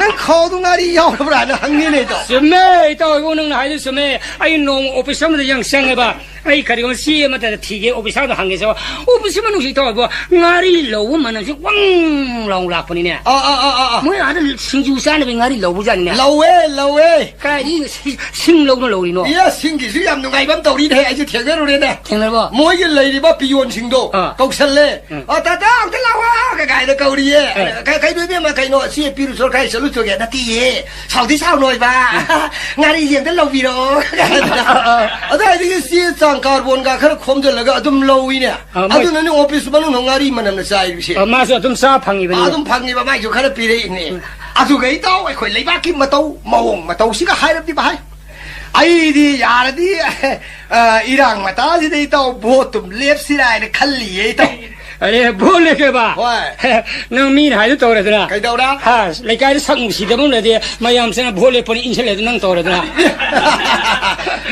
"ꯅꯪ ꯈꯥꯎꯗꯨ ꯉꯥꯔꯤ ꯌꯥꯎꯔꯕ꯭ꯔꯥꯅ" ꯍꯪꯉꯤꯅꯦ ꯏꯇꯥꯎ꯫ ꯆꯨꯝꯃꯦ, ꯏꯇꯥꯎ, ꯏꯕꯨꯡ, ꯅꯪꯅ ꯍꯥꯏꯗꯨ ꯆꯨꯝꯃꯦ꯫ ꯑꯩ ꯅꯣꯡꯃ ꯑꯣꯐꯤꯁ ꯑꯃꯗ ꯌꯥꯝ ꯆꯪꯉꯦꯕ꯫ ꯑꯩ ꯀꯔꯤꯒꯨꯝꯕ ꯆꯦ ꯑꯃꯠꯇ ꯊꯤꯒꯦ, ꯑꯣꯐꯤꯁꯥꯔꯗ ꯍꯪꯒꯦ ꯆꯪꯕ꯫ ꯑꯣꯐꯤꯁ ꯃꯅꯨꯡꯁꯤ ꯏꯇꯥꯎ ꯏꯕꯣ, ꯉꯥꯔꯤ ꯂꯧꯕ ꯃꯅꯝꯁꯤ ꯋꯪ ꯂꯥꯎ ꯂꯥꯛꯄꯅꯤꯅꯦ꯫ ꯑꯥ, ꯑꯥ, ꯑꯥ, ꯑꯥ, ꯑꯥ꯫ ꯃꯣꯏ ꯑꯥꯗ ꯁꯤꯡꯖꯨ ꯆꯥꯅꯕꯒꯤ ꯉꯥꯔꯤ ꯂꯧꯕꯖꯥꯠꯅꯤꯅꯦ꯫ ꯂꯧꯋꯦ, ꯂꯧꯋꯦ꯫ ꯀꯥꯏꯗꯒꯤ ꯁꯤ-, ꯁꯤꯡ ꯂꯧꯅ ꯂꯧꯔꯤꯅꯣ? ꯏꯌꯥ, ꯁꯤꯡꯒꯤꯁꯨ ꯌꯥꯝ ꯅꯨꯡꯉꯥꯏꯕ ꯑꯃ ꯇꯧꯔꯤꯅꯦ, ꯑꯩꯁꯨ ꯊꯦꯡꯅꯔꯨꯔꯦꯅꯦ꯫ ꯊꯦꯡꯅꯔꯕꯣ? ꯃꯣꯏꯒꯤ ꯂꯩꯔꯤꯕ ꯄꯤꯌꯣꯟꯁꯤꯡꯗꯣ ꯑꯥ꯫ ꯀꯧꯁꯜꯂꯦ꯫ ꯎꯝ꯫ "ꯑ, ꯇꯥꯇꯥ, ꯑꯝꯇ ꯂꯥꯛꯑꯣ" ꯀꯥꯏꯅ ꯀꯧꯔꯤꯌꯦ꯫ ꯑꯦ꯫ "ꯀ-, ꯀꯩꯅꯣ ꯏꯕꯦꯝꯃ, ꯀꯩꯅꯣ, ꯁꯤ ꯄꯤꯔꯨꯆꯣ, ꯀꯥꯏ ꯆꯠꯂꯨꯆꯣꯒꯦ?" "ꯅꯠꯇꯤꯌꯦ, ꯁꯥꯎꯗꯤ ꯁꯥꯎꯅꯣꯏꯕ꯫ ꯉꯥꯔꯤꯁꯦ ꯑꯝꯇ ꯂꯧꯕꯤꯔꯛꯑꯣ" ꯀꯥꯏꯅ꯫ ꯑꯗꯨꯋꯥꯏꯗꯒꯤ ꯆꯦ ꯆꯥꯡ ꯀꯥꯔꯕꯣꯟꯒ ꯈꯔ ꯈꯣꯝꯖꯤꯜꯂꯒ ꯑꯗꯨꯝ ꯂꯧꯏꯅꯦ꯫ ꯑꯥ, ꯃꯣꯏ ꯑꯗꯨꯅꯅꯦ ꯑꯣꯐꯤꯁ ꯃꯅꯨꯡꯗ ꯉꯥꯔꯤ ꯃꯅꯝꯅ ꯆꯥꯏꯔꯤꯁꯦ꯫ ꯑꯥ, ꯃꯥꯁꯨ ꯑꯗꯨꯝ ꯆꯥ ꯐꯪꯉꯤꯕꯅꯤ꯫ ꯑꯥ, ꯑꯗꯨꯝ ꯐꯪꯉꯤꯕ, ꯃꯥꯏꯁꯨ ꯈꯔ ꯄꯤꯔꯛꯏꯅꯦ꯫ ꯎꯝ꯫ ꯑꯗꯨꯒ ꯏꯇꯥꯎ, ꯑꯩꯈꯣꯏ ꯂꯩꯕꯥꯛꯀꯤ ꯃꯇꯧ, ꯃꯑꯣꯡ ꯃꯇꯧꯁꯤꯒ ꯍꯥꯏꯔꯕꯗꯤ ꯚꯥꯏ, ꯑꯩꯗꯤ ꯌꯥꯔꯗꯤ, ꯑ, ꯏꯔꯥꯡ ꯃꯇꯥꯁꯤꯗ ꯏꯇꯥꯎ ꯚꯣꯠꯇꯨꯝ ꯂꯦꯞꯁꯤꯔꯥ ꯍꯥꯏꯅ ꯈꯜꯂꯤꯌꯦ ꯏꯇꯥꯎ꯫ ꯑꯔꯦ, ꯚꯣꯠ ꯂꯦꯞꯀꯦꯕ? ꯍꯣꯏ꯫ ꯅꯪ ꯃꯤꯅ ꯍꯥꯏꯗꯨ ꯇꯧꯔꯗꯅ? ꯀꯩꯗꯧꯔꯦ? ꯍꯥ, ꯂꯩꯀꯥꯏꯗ ꯁꯛ ꯅꯨꯡꯁꯤꯗꯕ ꯑꯃ ꯂꯩꯔꯗꯤ ꯃꯌꯥꯝꯁꯤꯅ ꯚꯣꯠ ꯂꯦꯞꯄꯅꯤ ꯏꯟꯁꯤꯜꯂꯦ, ꯑꯗꯨ ꯅꯪ ꯇꯧꯔꯗꯅ?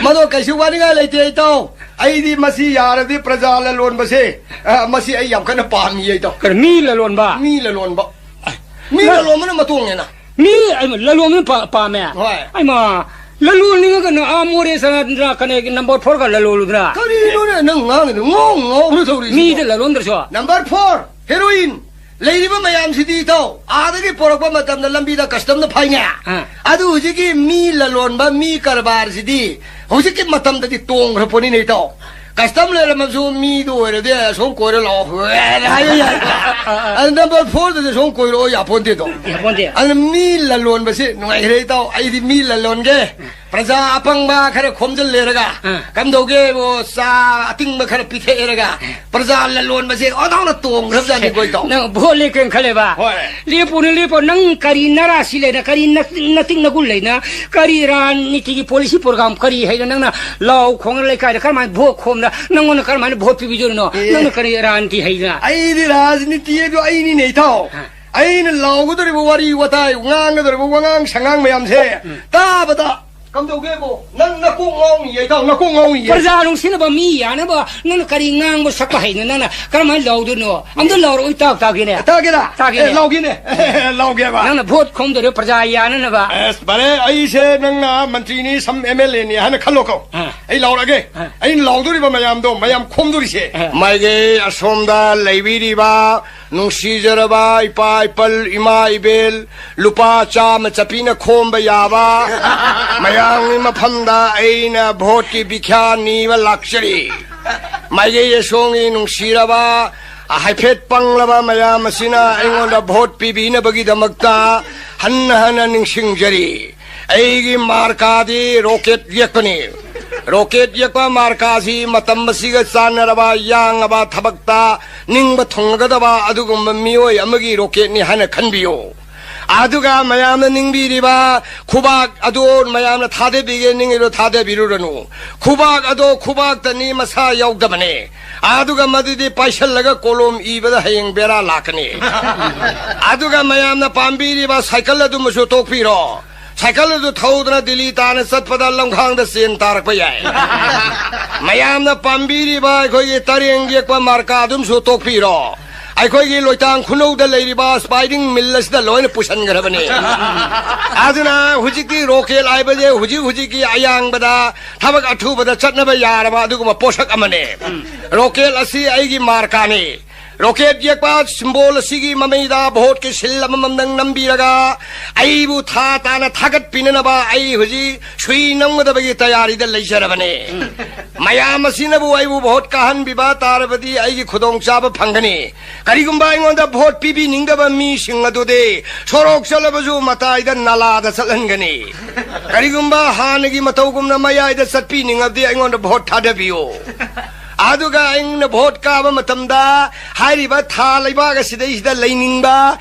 ꯃꯗꯣ ꯀꯩꯁꯨ ꯋꯥꯅꯤꯡꯉꯥꯏ ꯂꯩꯇꯦ ꯏꯇꯥꯎ꯫ ꯑꯩꯗꯤ ꯃꯁꯤ ꯌꯥꯔꯗꯤ ꯄ꯭ꯔꯖꯥ ꯂꯂꯣꯟꯕꯁꯦ, ꯑ, ꯃꯁꯤ ꯑꯩ ꯌꯥꯝ ꯀꯟꯅ ꯄꯥꯝꯃꯤꯌꯦ ꯏꯇꯥꯎ꯫ ꯀꯔꯤ, ꯃꯤ ꯂꯂꯣꯟꯕ? ꯃꯤ ꯂꯂꯣꯟꯕ꯫ ꯃꯤ ꯂ- ꯂꯂꯣꯟꯕꯅ ꯃꯇꯣꯡꯉꯦꯅ꯫ ꯃꯤ, ꯑꯩꯃ, ꯂꯂꯣꯟꯕꯅ ꯄꯥ-, ꯄꯥꯝꯃꯦ? ꯍꯣꯏ꯫ ꯑꯩꯃ, ꯂꯂꯣꯟꯅꯤꯡꯉꯒꯅ ꯑꯥ ꯃꯣꯔꯦ ꯆꯠꯂꯗꯅ, ꯀꯩꯅꯣ, ꯅꯝꯕꯔ ꯐꯣꯔꯒ ꯂꯂꯣꯜꯂꯨꯗꯅ꯫ ꯀꯔꯤꯅꯣꯅꯦ ꯅꯪ ꯉꯥꯡꯉꯤꯗꯣ? ꯉꯥꯎ ꯉꯥꯎꯕ꯭ꯔꯥ ꯇꯧꯔꯤꯁꯤꯕꯣ? ꯃꯤꯗ ꯂꯂꯣꯟꯗ꯭ꯔꯁꯨ? Number four, heroine. ꯂꯩꯔꯤꯕ ꯃꯌꯥꯝꯁꯤꯗꯤ ꯏꯇꯥꯎ, ꯑꯥꯗꯒꯤ ꯄꯣꯔꯛꯄ ꯃꯇꯝꯗ ꯂꯝꯕꯤꯗ ꯀꯁꯇꯝꯅ ꯐꯥꯏꯅꯦ꯫ ꯑꯥ꯫ ꯑꯗꯨ ꯍꯧꯖꯤꯛꯀꯤ ꯃꯤ ꯂꯂꯣꯟꯕ, ꯃꯤ ꯀꯔꯕꯥꯔꯁꯤꯗꯤ ꯍꯧꯖꯤꯛꯀꯤ ꯃꯇꯝꯗꯗꯤ ꯇꯣꯡꯈ꯭ꯔ ꯄꯣꯠꯅꯤꯅꯦ ꯏꯇꯥꯎ꯫ ꯀꯁꯇꯝ ꯂꯩꯔꯝꯃꯁꯨ ꯃꯤꯗꯨ ꯑꯣꯏꯔꯗꯤ ꯑꯁꯣꯝ ꯀꯣꯏꯔ ꯂꯥꯛꯑꯣ ꯍꯥꯏꯕ ꯌꯥꯏ꯫ ꯑꯗꯨ ꯅꯝꯕꯔ ꯐꯣꯔꯗꯗꯤ ꯑꯁꯣꯝ ꯀꯣꯏꯔꯛꯑꯣ ꯌꯥꯄꯣꯟꯇꯦꯗꯣ꯫ ꯌꯥꯄꯣꯟꯇꯦ꯫ ꯑꯗꯨꯅ ꯃꯤ ꯂꯂꯣꯟꯕꯁꯤ ꯅꯨꯡꯉꯥꯏꯈ꯭ꯔꯦ ꯏꯇꯥꯎ꯫ ꯑꯩꯗꯤ ꯃꯤ ꯂꯂꯣꯟꯒꯦ꯫ ꯄ꯭ꯔꯖꯥ ꯑꯄꯪꯕ ꯈꯔ ꯈꯣꯝꯖꯤꯜꯂꯦꯔꯒ, ꯑꯥ꯫ ꯀꯝꯗꯧꯒꯦꯕꯨ ꯆꯥ ꯑꯇꯤꯡꯕ ꯈꯔ ꯄꯤꯊꯛꯑꯦꯔꯒ, ꯄ꯭ꯔꯖꯥ ꯂꯂꯣꯟꯕꯁꯦ ꯑꯣꯟꯊꯣꯛꯅ ꯇꯣꯡꯈ꯭ꯔꯕꯖꯥꯠꯅꯤ, ꯀꯣꯏꯇꯥꯎ꯫ ꯅꯪ ꯚꯣꯠ ꯂꯦꯞꯀꯦꯅ ꯈꯜꯂꯦꯕ? ꯍꯣꯏ꯫ ꯂꯦꯞꯄꯨꯅꯦ, ꯂꯦꯞꯄꯨ꯫ ꯅꯪ ꯀꯔꯤ ꯅꯔꯥꯁꯤ ꯂꯩꯅ, ꯀꯔꯤ ꯅ-, ꯅꯇꯤꯛ ꯅꯒꯨꯟ ꯂꯩꯅ, ꯀꯔꯤ ꯔꯥꯖꯅꯤꯇꯤꯒꯤ ꯄꯣꯂꯤꯁꯤ ꯄ꯭ꯔꯣꯒ꯭ꯔꯥꯝ ꯀꯔꯤ ꯍꯩꯅ, ꯅꯪꯅ ꯂꯥꯎ ꯈꯣꯡꯅ ꯂꯩꯀꯥꯏꯗ ꯀꯔꯝꯍꯥꯏꯅ ꯚꯣꯠ ꯈꯣꯝꯅ, ꯅꯪꯉꯣꯟꯗ ꯀꯔꯝꯍꯥꯏꯅ ꯚꯣꯠ ꯄꯤꯕꯤꯗꯣꯔꯤꯅꯣ? ꯑꯦ꯫ ꯅꯪꯅ ꯀꯔꯤ ꯔꯥꯖꯅꯤꯇꯤ ꯍꯩꯅ? ꯑꯩꯗꯤ ꯔꯥꯖꯅꯤꯇꯤ ꯑꯗꯨ ꯑꯩꯅꯤꯅꯦ, ꯏꯇꯥꯎ꯫ ꯍꯥ꯫ ꯑꯩꯅ ꯂꯥꯎꯒꯗꯧꯔꯤꯕ ꯋꯥꯔꯤ ꯋꯥꯇꯥꯏ, ꯉꯥꯡꯒꯗꯧꯔꯤꯕ ꯋꯥꯉꯥꯡ ꯁꯉꯥꯡ ꯃꯌꯥꯝꯁꯦ ꯎꯝ꯫ ꯇꯥꯕꯗ ꯀꯝꯗꯧꯒꯦꯕꯣ? ꯅꯪ ꯅꯀꯣꯛ ꯉꯥꯎꯅꯤꯌꯦ, ꯏꯇꯥꯎ, ꯅꯀꯣꯛ ꯉꯥꯎꯅꯤꯌꯦ꯫ ꯄ꯭ꯔꯖꯥ ꯅꯨꯡꯁꯤꯅꯕ ꯃꯤ ꯌꯥꯅꯕ ꯅꯪꯅ ꯀꯔꯤ ꯉꯥꯡꯕ ꯁꯛꯄ ꯍꯩꯅ? ꯅꯪꯅ ꯀꯔꯝꯍꯥꯏꯅ ꯂꯥꯎꯗꯣꯏꯅꯣ? ꯑꯝꯇ ꯂꯥꯎꯔꯛꯑꯣ, ꯏꯇꯥꯎ, ꯇꯥꯒꯦꯅꯦ꯫ ꯇꯥꯒꯦꯔꯥ? ꯇꯥꯒꯦꯅꯦ꯫ ꯑꯦ, ꯂꯥꯎꯒꯦꯅꯦ꯫ ꯂꯥꯎꯒꯦꯕ꯫ ꯅꯪꯅ ꯚꯣꯠ ꯈꯣꯝꯗꯣꯏꯔꯣ ꯄ꯭ꯔꯖꯥ ꯌꯥꯅꯅꯕ? ꯑꯁ, ꯐꯔꯦ, ꯑꯩꯁꯦ ꯅꯪꯅ ꯃꯟꯇ꯭ꯔꯤꯅꯤ, ꯁꯝ ꯑꯦꯝ ꯑꯦꯜ ꯑꯦꯅꯤ ꯍꯥꯏꯅ ꯈꯜꯂꯣꯀꯣ꯫ ꯑꯥ꯫ ꯑꯩ ꯂꯥꯎꯔꯛꯑꯒꯦ꯫ ꯑꯥ꯫ ꯑꯩꯅ ꯂꯥꯎꯗꯣꯔꯤꯕ ꯃꯌꯥꯝꯗꯣ, ꯃꯌꯥꯝ ꯈꯣꯝꯗꯣꯔꯤꯁꯦ꯫ ꯑꯥ꯫ ꯃꯥꯏꯒꯩ ꯑꯁꯣꯝꯗ ꯂꯩꯕꯤꯔꯤꯕ ꯅꯨꯡꯁꯤꯖꯔꯕ ꯏꯄꯥ ꯏꯄꯜ, ꯏꯃꯥ ꯏꯕꯦꯜ, ꯂꯨꯄꯥ ꯆꯥꯝꯃ ꯆꯠꯄꯤꯅ ꯈꯣꯝꯕ ꯌꯥꯕ ꯃꯌꯥꯝꯒꯤ ꯃꯐꯝꯗ ꯑꯩꯅ ꯚꯣꯠꯀꯤ ꯚꯤꯈ꯭ꯌꯥ ꯅꯤꯕ ꯂꯥꯛꯆꯔꯤ꯫ ꯃꯥꯏꯀꯩ ꯑꯁꯣꯝꯒꯤ ꯅꯨꯡꯁꯤꯔꯕ, ꯍꯥꯏꯐꯦꯠ ꯄꯪꯂꯕ ꯃꯌꯥꯝ ꯑꯁꯤꯅ ꯑꯩꯉꯣꯟꯗ ꯚꯣꯠ ꯄꯤꯕꯤꯅꯕꯒꯤꯗꯃꯛꯇ ꯍꯟꯅ ꯍꯟꯅ ꯅꯤꯡꯁꯤꯡꯖꯔꯤ꯫ ꯑꯩꯒꯤ ꯃꯥꯔꯀꯥꯗꯤ ꯔꯣꯀꯦꯠ ꯌꯦꯛꯄꯅꯤ꯫ ꯔꯣꯀꯦꯠ ꯌꯦꯛꯄ ꯃꯥꯔꯀꯥꯁꯤ ꯃꯇꯝ ꯑꯁꯤꯒ ꯆꯥꯟꯅꯔꯕ, ꯌꯥꯡꯉꯕ, ꯊꯕꯛꯇ ꯅꯤꯡꯕ ꯊꯨꯡꯒꯗꯕ ꯑꯗꯨꯒꯨꯝꯕ ꯃꯤꯑꯣꯏ ꯑꯃꯒꯤ ꯔꯣꯀꯦꯠꯅꯤ ꯍꯥꯏꯅ ꯈꯟꯕꯤꯌꯨ꯫ ꯑꯗꯨꯒ ꯃꯌꯥꯝꯅ ꯅꯤꯡꯕꯤꯔꯤꯕ ꯈꯨꯕꯥꯛ ꯑꯗꯨ ꯃꯌꯥꯝꯅ ꯊꯥꯗꯕꯤꯒꯦ ꯅꯤꯡꯉꯤꯗꯣ ꯊꯥꯗꯕꯤꯔꯨꯔꯅꯨ꯫ ꯈꯨꯕꯥꯛ ꯑꯗꯣ ꯈꯨꯕꯥꯛꯇꯅꯤ, ꯃꯁꯥ ꯌꯥꯎꯗꯕꯅꯦ꯫ ꯑꯗꯨꯒ ꯃꯗꯨꯗꯤ ꯄꯥꯏꯁꯜꯂꯒ ꯀꯣꯂꯣꯝ ꯏꯕꯗ ꯍꯌꯦꯡ ꯕꯦꯔꯥ ꯂꯥꯛꯀꯅꯤ꯫ ꯑꯗꯨꯒ ꯃꯌꯥꯝꯅ ꯄꯥꯝꯕꯤꯔꯤꯕ ꯁꯥꯏꯀꯜ ꯑꯗꯨꯃꯁꯨ ꯇꯣꯛꯄꯤꯔꯣ꯫ ꯁꯥꯏꯀꯜ ꯑꯗꯨ ꯊꯧꯗꯨꯅ ꯗꯤꯜꯂꯤ ꯇꯥꯅ ꯆꯠꯄꯗ ꯂꯝꯈꯥꯡꯗ ꯆꯦꯟ ꯇꯥꯔꯛꯄ ꯌꯥꯏ꯫ ꯃꯌꯥꯝꯅ ꯄꯥꯝꯕꯤꯔꯤꯕ ꯑꯩꯈꯣꯏꯒꯤ ꯇꯔꯦꯡ ꯌꯦꯛꯄ ꯃꯥꯔꯀꯥ ꯑꯗꯨꯝꯁꯨ ꯇꯣꯛꯄꯤꯔꯣ꯫ ꯑꯩꯈꯣꯏꯒꯤ ꯂꯣꯏꯇꯥꯡ ꯈꯨꯅꯧꯗ ꯂꯩꯔꯤꯕ ꯁ꯭ꯄꯥꯏꯔꯤꯡ ꯃꯤꯜ ꯑꯁꯤꯗ ꯂꯣꯏꯅ ꯄꯨꯁꯟꯈ꯭ꯔꯕꯅꯤ꯫ ꯑꯗꯨꯅ ꯍꯧꯖꯤꯛꯇꯤ ꯔꯣꯀꯦꯠ ꯍꯥꯏꯕꯁꯦ ꯍꯧꯖꯤꯛ ꯍꯧꯖꯤꯛꯀꯤ ꯑꯌꯥꯡꯕꯗ ꯊꯕꯛ ꯑꯊꯨꯕꯗ ꯆꯠꯅꯕ ꯌꯥꯔꯕ ꯑꯗꯨꯒꯨꯝꯕ ꯄꯣꯠꯁꯛ ꯑꯃꯅꯤ꯫ ꯔꯣꯀꯦꯠ ꯑꯁꯤ ꯑꯩꯒꯤ ꯃꯥꯔꯀꯥꯅꯤ꯫ ꯔꯣꯀꯦꯠ ꯌꯦꯛꯄ ꯁꯤꯝꯕꯣꯜ ꯑꯁꯤꯒꯤ ꯃꯃꯩꯗ ꯚꯣꯠꯀꯤ ꯁꯤꯜ ꯑꯃꯃꯝꯗꯪ ꯅꯝꯕꯤꯔꯒ ꯑꯩꯕꯨ ꯊꯥ ꯇꯥꯅ ꯊꯥꯒꯠꯄꯤꯅꯅꯕ ꯑꯩ ꯍꯧꯖꯤꯛ ꯁꯨꯏ ꯅꯝꯒꯗꯕꯒꯤ ꯇꯌꯥꯔꯤꯗ ꯂꯩꯖꯔꯕꯅꯤ꯫ ꯃꯌꯥꯝ ꯑꯁꯤꯅꯕꯨ ꯑꯩꯕꯨ ꯚꯣꯠ ꯀꯥꯍꯟꯕꯤꯕ ꯇꯥꯔꯕꯗꯤ ꯑꯩꯒꯤ ꯈꯨꯗꯣꯡꯆꯥꯕ ꯐꯪꯒꯅꯤ꯫ ꯀꯔꯤꯒꯨꯝꯕ ꯑꯩꯉꯣꯟꯗ ꯚꯣꯠ ꯄꯤꯕꯤꯅꯤꯡꯗꯕ ꯃꯤꯁꯤꯡ ꯑꯗꯨꯗꯤ ꯁꯣꯔꯣꯛ ꯆꯠꯂꯕꯁꯨ ꯃꯇꯥꯏꯗ ꯅꯂꯥꯗ ꯆꯠꯍꯟꯒꯅꯤ꯫ ꯀꯔꯤꯒꯨꯝꯕ ꯍꯥꯟꯅꯒꯤ ꯃꯇꯧꯒꯨꯝꯅ ꯃꯌꯥꯏꯗ ꯆꯠꯄꯤꯅꯤꯡꯉꯕꯗꯤ ꯑꯩꯉꯣꯟꯗ ꯚꯣꯠ ꯊꯥꯗꯕꯤꯌꯨ꯫ ꯑꯗꯨꯒ ꯑꯩꯅ ꯚꯣꯠ ꯀꯥꯕ ꯃꯇꯝꯗ ꯍꯥꯏꯔꯤꯕ ꯊꯥ ꯂꯩꯕꯥꯛ ꯑꯁꯤꯗꯩꯁꯤꯗ ꯂꯩꯅꯤꯡꯕ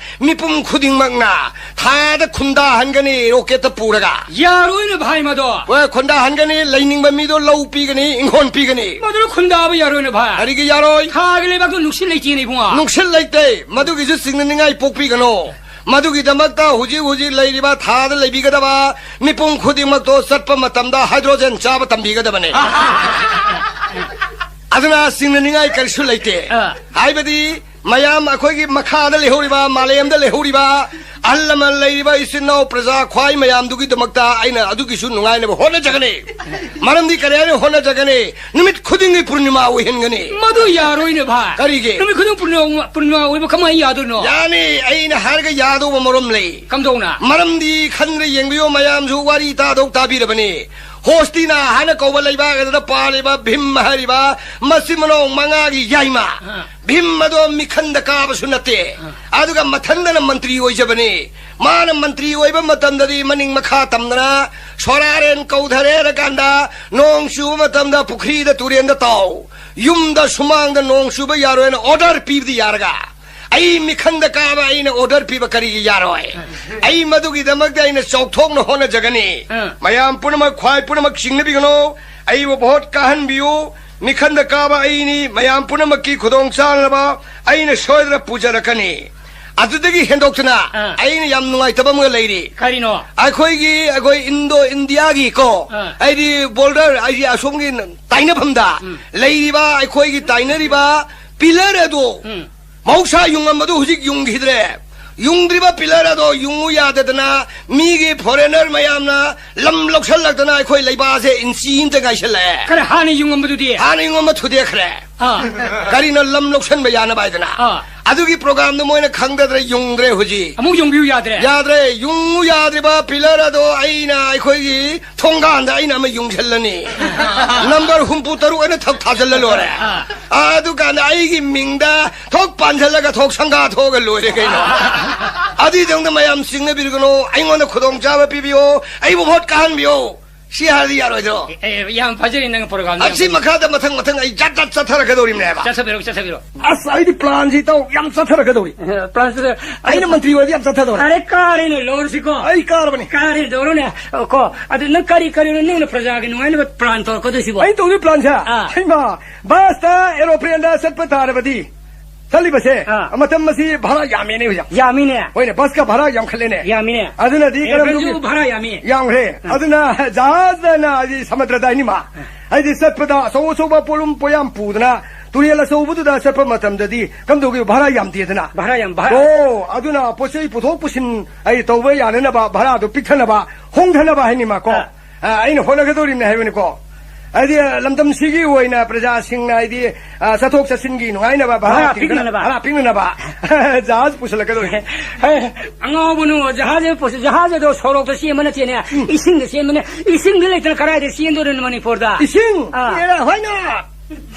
ꯃꯤꯄꯨꯝ ꯈꯨꯗꯤꯡꯃꯛꯅ ꯊꯥꯗ ꯈꯨꯟꯗꯥꯍꯟꯒꯅꯤ ꯔꯣꯀꯦꯠꯇ ꯄꯨꯔꯒ꯫ ꯌꯥꯔꯣꯏꯅꯦ ꯚꯥꯏ ꯃꯗꯣ꯫ ꯍꯣꯏ, ꯈꯨꯟꯗꯥꯍꯟꯒꯅꯤ, ꯂꯩꯅꯤꯡꯕ ꯃꯤꯗꯣ ꯂꯧ ꯄꯤꯒꯅꯤ, ꯏꯪꯈꯣꯜ ꯄꯤꯒꯅꯤ꯫ ꯃꯗꯨꯅ ꯈꯨꯟꯗꯥꯕ ꯌꯥꯔꯣꯏꯅꯦ ꯚꯥꯏ꯫ ꯀꯔꯤꯒꯤ ꯌꯥꯔꯣꯏ? ꯊꯥꯒꯤ ꯂꯩꯕꯥꯛꯇꯣ ꯅꯨꯡꯁꯤꯠ ꯂꯩꯇꯦꯅꯦ ꯏꯕꯨꯡꯉꯣ꯫ ꯅꯨꯡꯁꯤꯠ ꯂꯩꯇꯦ, ꯃꯗꯨꯒꯤꯁꯨ ꯆꯤꯡꯅꯅꯤꯡꯉꯥꯏ ꯄꯣꯛꯄꯤꯒꯅꯣ꯫ ꯃꯗꯨꯒꯤꯗꯃꯛꯇ ꯍꯧꯖꯤꯛ ꯍꯧꯖꯤꯛ ꯂꯩꯔꯤꯕ ꯊꯥꯗ ꯂꯩꯕꯤꯒꯗꯕ ꯃꯤꯄꯨꯝ ꯈꯨꯗꯤꯡꯃꯛꯇꯣ ꯆꯠꯄ ꯃꯇꯝꯗ ꯍꯥꯏꯗ꯭ꯔꯣꯖꯦꯟ ꯆꯥꯕ ꯇꯝꯕꯤꯒꯗꯕꯅꯦ꯫ ꯑꯗꯨꯅ ꯆꯤꯡꯅꯅꯤꯡꯉꯥꯏ ꯀꯔꯤꯁꯨ ꯂꯩꯇꯦ꯫ ꯑꯥ꯫ ꯍꯥꯏꯕꯗꯤ ꯃꯌꯥꯝ ꯑꯩꯈꯣꯏꯒꯤ ꯃꯈꯥꯗ ꯂꯩꯍꯧꯔꯤꯕ, ꯃꯥꯂꯦꯝꯗ ꯂꯩꯍꯧꯔꯤꯕ ꯑꯍꯜ ꯂꯃꯟ ꯂꯩꯔꯤꯕ ꯏꯆꯤꯟ ꯏꯅꯥꯎ ꯄ꯭ꯔꯖꯥ ꯈ꯭ꯋꯥꯏ ꯃꯌꯥꯝꯗꯨꯒꯤꯗꯃꯛꯇ ꯑꯩꯅ ꯑꯗꯨꯒꯤꯁꯨ ꯅꯨꯡꯉꯥꯏꯅꯕ ꯍꯣꯠꯅꯖꯒꯅꯤ꯫ ꯃꯔꯝꯗꯤ ꯀꯔꯤ ꯍꯥꯏꯅ ꯍꯣꯠꯅꯖꯒꯅꯤ? ꯅꯨꯃꯤꯠ ꯈꯨꯗꯤꯡꯒꯤ ꯄꯨꯔꯅꯤꯃꯥ ꯑꯣꯏꯍꯟꯒꯅꯤ꯫ ꯃꯗꯨ ꯌꯥꯔꯣꯏꯅꯦ ꯚꯥꯏ꯫ ꯀꯔꯤꯒꯤ? ꯅꯨꯃꯤꯠ ꯈꯨꯗꯤꯡ ꯄꯨꯔꯅꯤꯃꯥ, ꯄꯨꯔꯅꯤꯃꯥ ꯑꯣꯏꯕ ꯀꯃꯥꯏꯅ ꯌꯥꯗꯣꯏꯅꯣ? ꯌꯥꯅꯤ, ꯑꯩꯅ ꯍꯥꯏꯔꯒ ꯌꯥꯗꯧꯕ ꯃꯔꯝ ꯂꯩ꯫ ꯀꯝꯗꯧꯅ? ꯃꯔꯝꯗꯤ ꯈꯟꯗ꯭ꯔ ꯌꯦꯡꯕꯤꯌꯨ, ꯃꯌꯥꯝꯁꯨ ꯋꯥꯔꯤ ꯇꯥꯗꯧ ꯇꯥꯕꯤꯔꯕꯅꯤ꯫ ꯍꯣꯁꯇꯤꯅꯥ ꯍꯥꯏꯅ ꯀꯧꯕ ꯂꯩꯕꯥꯛ ꯑꯗꯨꯗ ꯄꯥꯜꯂꯤꯕ ꯚꯤꯝ ꯍꯥꯏꯔꯤꯕ ꯃꯆꯤꯟ ꯃꯅꯥꯎ ꯃꯉꯥꯒꯤ ꯌꯥꯏꯃ꯫ ꯑꯥ꯫ ꯚꯤꯝ ꯑꯗꯣ ꯃꯤꯈꯟꯗ ꯀꯥꯕꯁꯨ ꯅꯠꯇꯦ꯫ ꯑꯥ꯫ ꯑꯗꯨꯒ ꯃꯊꯟꯗꯅ ꯃꯟꯇ꯭ꯔꯤ ꯑꯣꯏꯖꯕꯅꯤ꯫ ꯃꯥꯅ ꯃꯟꯇ꯭ꯔꯤ ꯑꯣꯏꯕ ꯃꯇꯝꯗꯗꯤ ꯃꯅꯤꯡ ꯃꯈꯥ ꯇꯝꯗꯅ ꯁꯣꯔꯥꯔꯦꯟ ꯀꯧꯊꯔꯦ ꯍꯥꯏꯔ ꯀꯥꯟꯗ ꯅꯣꯡ ꯆꯨꯕ ꯃꯇꯝꯗ ꯄꯨꯈ꯭ꯔꯤꯗ ꯇꯨꯔꯦꯟꯗ ꯇꯥꯎ꯫ ꯌꯨꯝꯗ ꯁꯨꯃꯥꯡꯗ ꯅꯣꯡ ꯆꯨꯕ ꯌꯥꯔꯣꯏꯅ order ꯄꯤꯕꯗꯤ ꯌꯥꯔꯒ ꯑꯩ ꯃꯤꯈꯟꯗ ꯀꯥꯕ ꯑꯩꯅ order ꯄꯤꯕ ꯀꯔꯤꯒꯤ ꯌꯥꯔꯣꯏ? ꯑꯩ ꯃꯗꯨꯒꯤꯗꯃꯛꯇ ꯑꯩꯅ ꯆꯥꯎꯊꯣꯛꯅ ꯍꯣꯠꯅꯖꯒꯅꯤ꯫ ꯑꯥ꯫ ꯃꯌꯥꯝ ꯄꯨꯝꯅꯃꯛ, ꯈ꯭ꯋꯥꯏ ꯄꯨꯝꯅꯃꯛ ꯆꯤꯡꯅꯕꯤꯒꯅꯨ꯫ ꯑꯩꯕꯨ ꯚꯣꯠ ꯀꯥꯍꯟꯕꯤꯌꯨ꯫ ꯃꯤꯈꯟꯗ ꯀꯥꯕ ꯑꯩꯅꯤ꯫ ꯃꯌꯥꯝ ꯄꯨꯝꯅꯃꯛꯀꯤ ꯈꯨꯗꯣꯡ ꯆꯥꯅꯕ ꯑꯩꯅ ꯁꯣꯏꯗꯅ ꯄꯨꯖꯔꯛꯀꯅꯤ꯫ ꯑꯗꯨꯗꯒꯤ ꯍꯦꯟꯗꯣꯛꯇꯨꯅ ꯑꯥ꯫ ꯑꯩꯅ ꯌꯥꯝ ꯅꯨꯡꯉꯥꯏꯇꯕ ꯑꯃꯒ ꯂꯩꯔꯤ꯫ ꯀꯔꯤꯅꯣ? ꯑꯩꯈꯣꯏꯒꯤ, ꯑꯩꯈꯣꯏ ꯏꯟꯗꯣ ꯏꯟꯗꯤꯌꯥꯒꯤ ꯀꯣ, ꯑꯥ꯫ ꯍꯥꯏꯗꯤ border, ꯍꯥꯏꯗꯤ ꯑꯁꯣꯝꯒꯤ ꯇꯥꯏꯅꯐꯝꯗ ꯎꯝ꯫ ꯂꯩꯔꯤꯕ, ꯑꯩꯈꯣꯏꯒꯤ ꯇꯥꯏꯅꯔꯤꯕ pillar ꯑꯗꯣ ꯎꯝ꯫ ꯃꯍꯧꯁꯥ ꯌꯨꯡꯉꯝꯕꯗꯨ ꯍꯧꯖꯤꯛ ꯌꯨꯡꯈꯤꯗ꯭ꯔꯦ꯫ ꯌꯨꯡꯗ꯭ꯔꯤꯕ pillar ꯑꯗꯣ ꯌꯨꯡꯉꯨ ꯌꯥꯗꯗꯅ ꯃꯤꯒꯤ foreigner ꯃꯌꯥꯝꯅ ꯂꯝ ꯂꯧꯁꯜꯂꯛꯇꯅ ꯑꯩꯈꯣꯏ ꯂꯩꯕꯥꯛꯁꯦ ꯏꯟꯆꯤ ꯑꯃꯇ ꯉꯥꯏꯁꯜꯂꯛꯑꯦ꯫ ꯈꯔ ꯍꯥꯟꯅ ꯌꯨꯡꯉꯝꯕꯗꯨꯗꯤ? ꯍꯥꯟꯅ ꯌꯨꯡꯉꯝꯕ ꯊꯨꯗꯦꯛꯈ꯭ꯔꯦ꯫ ꯑꯥ꯫ ꯀꯔꯤꯅꯣ ꯂꯝ ꯂꯧꯁꯟꯕ ꯌꯥꯅꯕ ꯍꯥꯏꯗꯅ? ꯑꯥ꯫ ꯑꯗꯨꯒꯤ programꯗꯨ ꯃꯣꯏꯅ ꯈꯪꯗꯗ꯭ꯔꯦ, ꯌꯨꯡꯗ꯭ꯔꯦ ꯍꯧꯖꯤꯛ꯫ ꯑꯃꯨꯛ ꯌꯨꯡꯕꯤꯌꯨ ꯌꯥꯗ꯭ꯔꯦ? ꯌꯥꯗ꯭ꯔꯦ꯫ ꯌꯨꯡꯉꯨ ꯌꯥꯗ꯭ꯔꯤꯕ pillar ꯑꯗꯣ ꯑꯩꯅ ꯑꯩꯈꯣꯏꯒꯤ ꯊꯣꯡꯒꯥꯟꯗ ꯑꯩꯅ ꯑꯃ ꯌꯨꯡꯁꯤꯜꯂꯅꯤ꯫ Number ꯍꯨꯝꯐꯨ ꯇꯔꯨꯛ ꯑꯅ ꯊꯛ ꯊꯥꯖꯤꯜꯂ ꯂꯣꯏꯔꯦ꯫ ꯑꯥ꯫ ꯑꯗꯨꯀꯥꯟꯗ ꯑꯩꯒꯤ ꯃꯤꯡꯗ ꯊꯣꯛ ꯄꯥꯟꯁꯤꯜꯂꯒ ꯊꯣꯛ ꯁꯪꯒꯥ ꯊꯣꯛꯑꯒ ꯂꯣꯏꯔꯦ ꯀꯩꯅꯣ꯫ ꯑꯗꯨꯏꯗꯪꯗ ꯃꯌꯥꯝ ꯆꯤꯡꯅꯕꯤꯔꯒꯅꯨ, ꯑꯩꯉꯣꯟꯗ ꯈꯨꯗꯣꯡꯆꯥꯕ ꯄꯤꯕꯤꯌꯣ, ꯑꯩꯕꯨ vote ꯀꯥꯍꯟꯕꯤꯌꯣ꯫ ꯁꯤ ꯍꯥꯏꯔꯗꯤ ꯌꯥꯔꯣꯏꯗ꯭ꯔꯣ? ꯑꯦ, ꯑꯦ, ꯌꯥꯝ ꯐꯖꯔꯤ ꯅꯪ programꯗꯣ꯫ ꯑꯁꯤ ꯃꯈꯥꯗ ꯃꯊꯪ ꯃꯊꯪ ꯑꯩ ꯖꯥꯠ ꯖꯥꯠ ꯆꯠꯊꯔꯛꯀꯗꯧꯔꯤꯕꯅꯦꯕ꯫ ꯆꯠꯊꯕꯤꯔꯣ, ꯆꯠꯊꯕꯤꯔꯣ꯫ ꯑꯁ, ꯑꯩꯗꯤ planꯁꯤ ꯏꯇꯥꯎ ꯌꯥꯝ ꯆꯠꯊꯔꯛꯀꯗꯧꯔꯤ꯫ ꯑꯦ, planꯁꯤꯗ ꯑꯩꯅ ꯃꯟꯇ꯭ꯔꯤ ꯑꯣꯏꯔꯗꯤ ꯌꯥꯝ ꯆꯠꯊꯗꯧꯔꯦ꯫ ꯑꯔꯦ, ꯀꯥꯔꯦꯅꯦ ꯂꯣꯟꯁꯤꯀꯣ꯫ ꯑꯩ ꯀꯥꯔꯕꯅꯤ꯫ ꯀꯥꯔꯦ ꯇꯧꯔꯣꯅꯦ꯫ ꯑꯣ, ꯀꯣ꯫ ꯑꯗꯨ ꯅꯪ ꯀꯔꯤ ꯀꯔꯤꯅꯣ ꯅꯪꯅ ꯄ꯭ꯔꯖꯥꯒꯤ ꯅꯨꯡꯉꯥꯏꯅꯕ plan ꯇꯧꯔꯛꯀꯗꯣꯏꯁꯤꯕꯣ? ꯑꯩ ꯇꯧꯗꯣꯏ planꯁꯦ? ꯑꯥ꯫ ꯍꯩꯃꯥ, busꯇ aeroplaneꯗ ꯆꯠꯄ ꯇꯥꯔꯕꯗꯤ, ꯆꯠꯂꯤꯕꯁꯦ, ꯑꯥ꯫ ꯃꯇꯝ ꯑꯁꯤ ꯚꯥꯔꯥ ꯌꯥꯝꯃꯦꯅꯦ ꯍꯧꯖꯤꯛ꯫ ꯌꯥꯝꯃꯤꯅꯦ꯫ ꯍꯣꯏꯅꯦ, busꯀ ꯚꯥꯔꯥ ꯌꯥꯝꯈꯠꯂꯦꯅꯦ꯫ ꯌꯥꯝꯃꯤꯅꯦ꯫ ꯑꯗꯨꯅꯗꯤ ꯀꯔꯝ aeroplanꯁꯨ ꯇꯧꯒꯦ? ꯚꯥꯔꯥ ꯌꯥꯝꯃꯤ꯫ ꯌꯥꯝꯈ꯭ꯔꯦ꯫ ꯑꯥ꯫ ꯑꯗꯨꯅ ꯖꯍꯥꯖꯅ ꯍꯥꯏꯗꯤ ꯁꯃꯨꯗ꯭ꯔꯗ ꯍꯥꯏꯅꯤꯃ꯫ ꯑꯥ꯫ ꯍꯥꯏꯗꯤ ꯆꯠꯄꯗ ꯑꯆꯧ ꯑꯆꯧꯕ ꯄꯣꯠꯂꯨꯝ ꯄꯣꯌꯥꯝ ꯄꯨꯗꯅ ꯇꯨꯔꯦꯜ ꯑꯆꯧꯕꯗꯨꯗ ꯆꯠꯄ ꯃꯇꯝꯗꯗꯤ ꯀꯝꯗꯧꯒꯦ? ꯚꯥꯔꯥ ꯌꯥꯝꯗꯦꯗꯅ꯫ ꯚꯥꯔꯥ ꯌꯥꯝ, ꯚꯥꯔꯥ꯫ ꯑꯣ, ꯑꯗꯨꯅ ꯄꯣꯠ ꯆꯩ ꯄꯨꯊꯣꯛ ꯄꯨꯁꯤꯟ ꯑꯩ ꯇꯧꯕ ꯌꯥꯅꯅꯕ ꯚꯥꯔꯥꯗꯨ ꯄꯤꯛꯊꯅꯕ, ꯍꯣꯡꯊꯅꯕ ꯍꯥꯏꯅꯤꯃꯀꯣ꯫ ꯑꯥ꯫ ꯑ, ꯑꯩꯅ ꯍꯣꯠꯅꯒꯗꯧꯔꯤꯕꯅꯦ ꯍꯥꯏꯕꯅꯤꯀꯣ꯫ ꯍꯥꯏꯗꯤ, ꯑ, ꯂꯝꯗꯝꯁꯤꯒꯤ ꯑꯣꯏꯅ ꯄ꯭ꯔꯖꯥꯁꯤꯡꯅ ꯍꯥꯏꯗꯤ, ꯑ, ꯆꯠꯊꯣꯛ ꯆꯠꯁꯤꯟꯒꯤ ꯅꯨꯡꯉꯥꯏꯅꯕ ꯚꯥꯔꯥ ꯚꯥꯔꯥ ꯇꯤꯡꯗꯅ-, ꯄꯤꯛꯅꯅꯕ꯫ ꯚꯥꯔꯥ ꯄꯤꯛꯅꯅꯕ ꯖꯍꯥꯖ ꯄꯨꯁꯤꯜꯂꯛꯀꯗꯧꯔꯤ꯫ ꯍꯦ, ꯑꯉꯥꯎꯕꯅꯨ, ꯖꯍꯥꯖ ꯄꯨꯁꯤ-, ꯖꯍꯥꯖ ꯑꯗꯣ ꯁꯣꯔꯣꯛꯇ ꯆꯦꯟꯕ ꯅꯠꯇꯦꯅꯦ, ꯎꯝ꯫ ꯏꯁꯤꯡꯗ ꯆꯦꯟꯕꯅꯦ꯫ ꯏꯁꯤꯡꯗꯤ ꯂꯩꯇꯅ ꯀꯗꯥꯏꯗ ꯆꯦꯟꯗꯣꯔꯤꯅꯣ ꯃꯅꯤꯄꯨꯔꯗ? ꯏꯁꯤꯡ? ꯑꯥ꯫ ꯑꯦꯔꯥ, ꯍꯣꯏꯅ!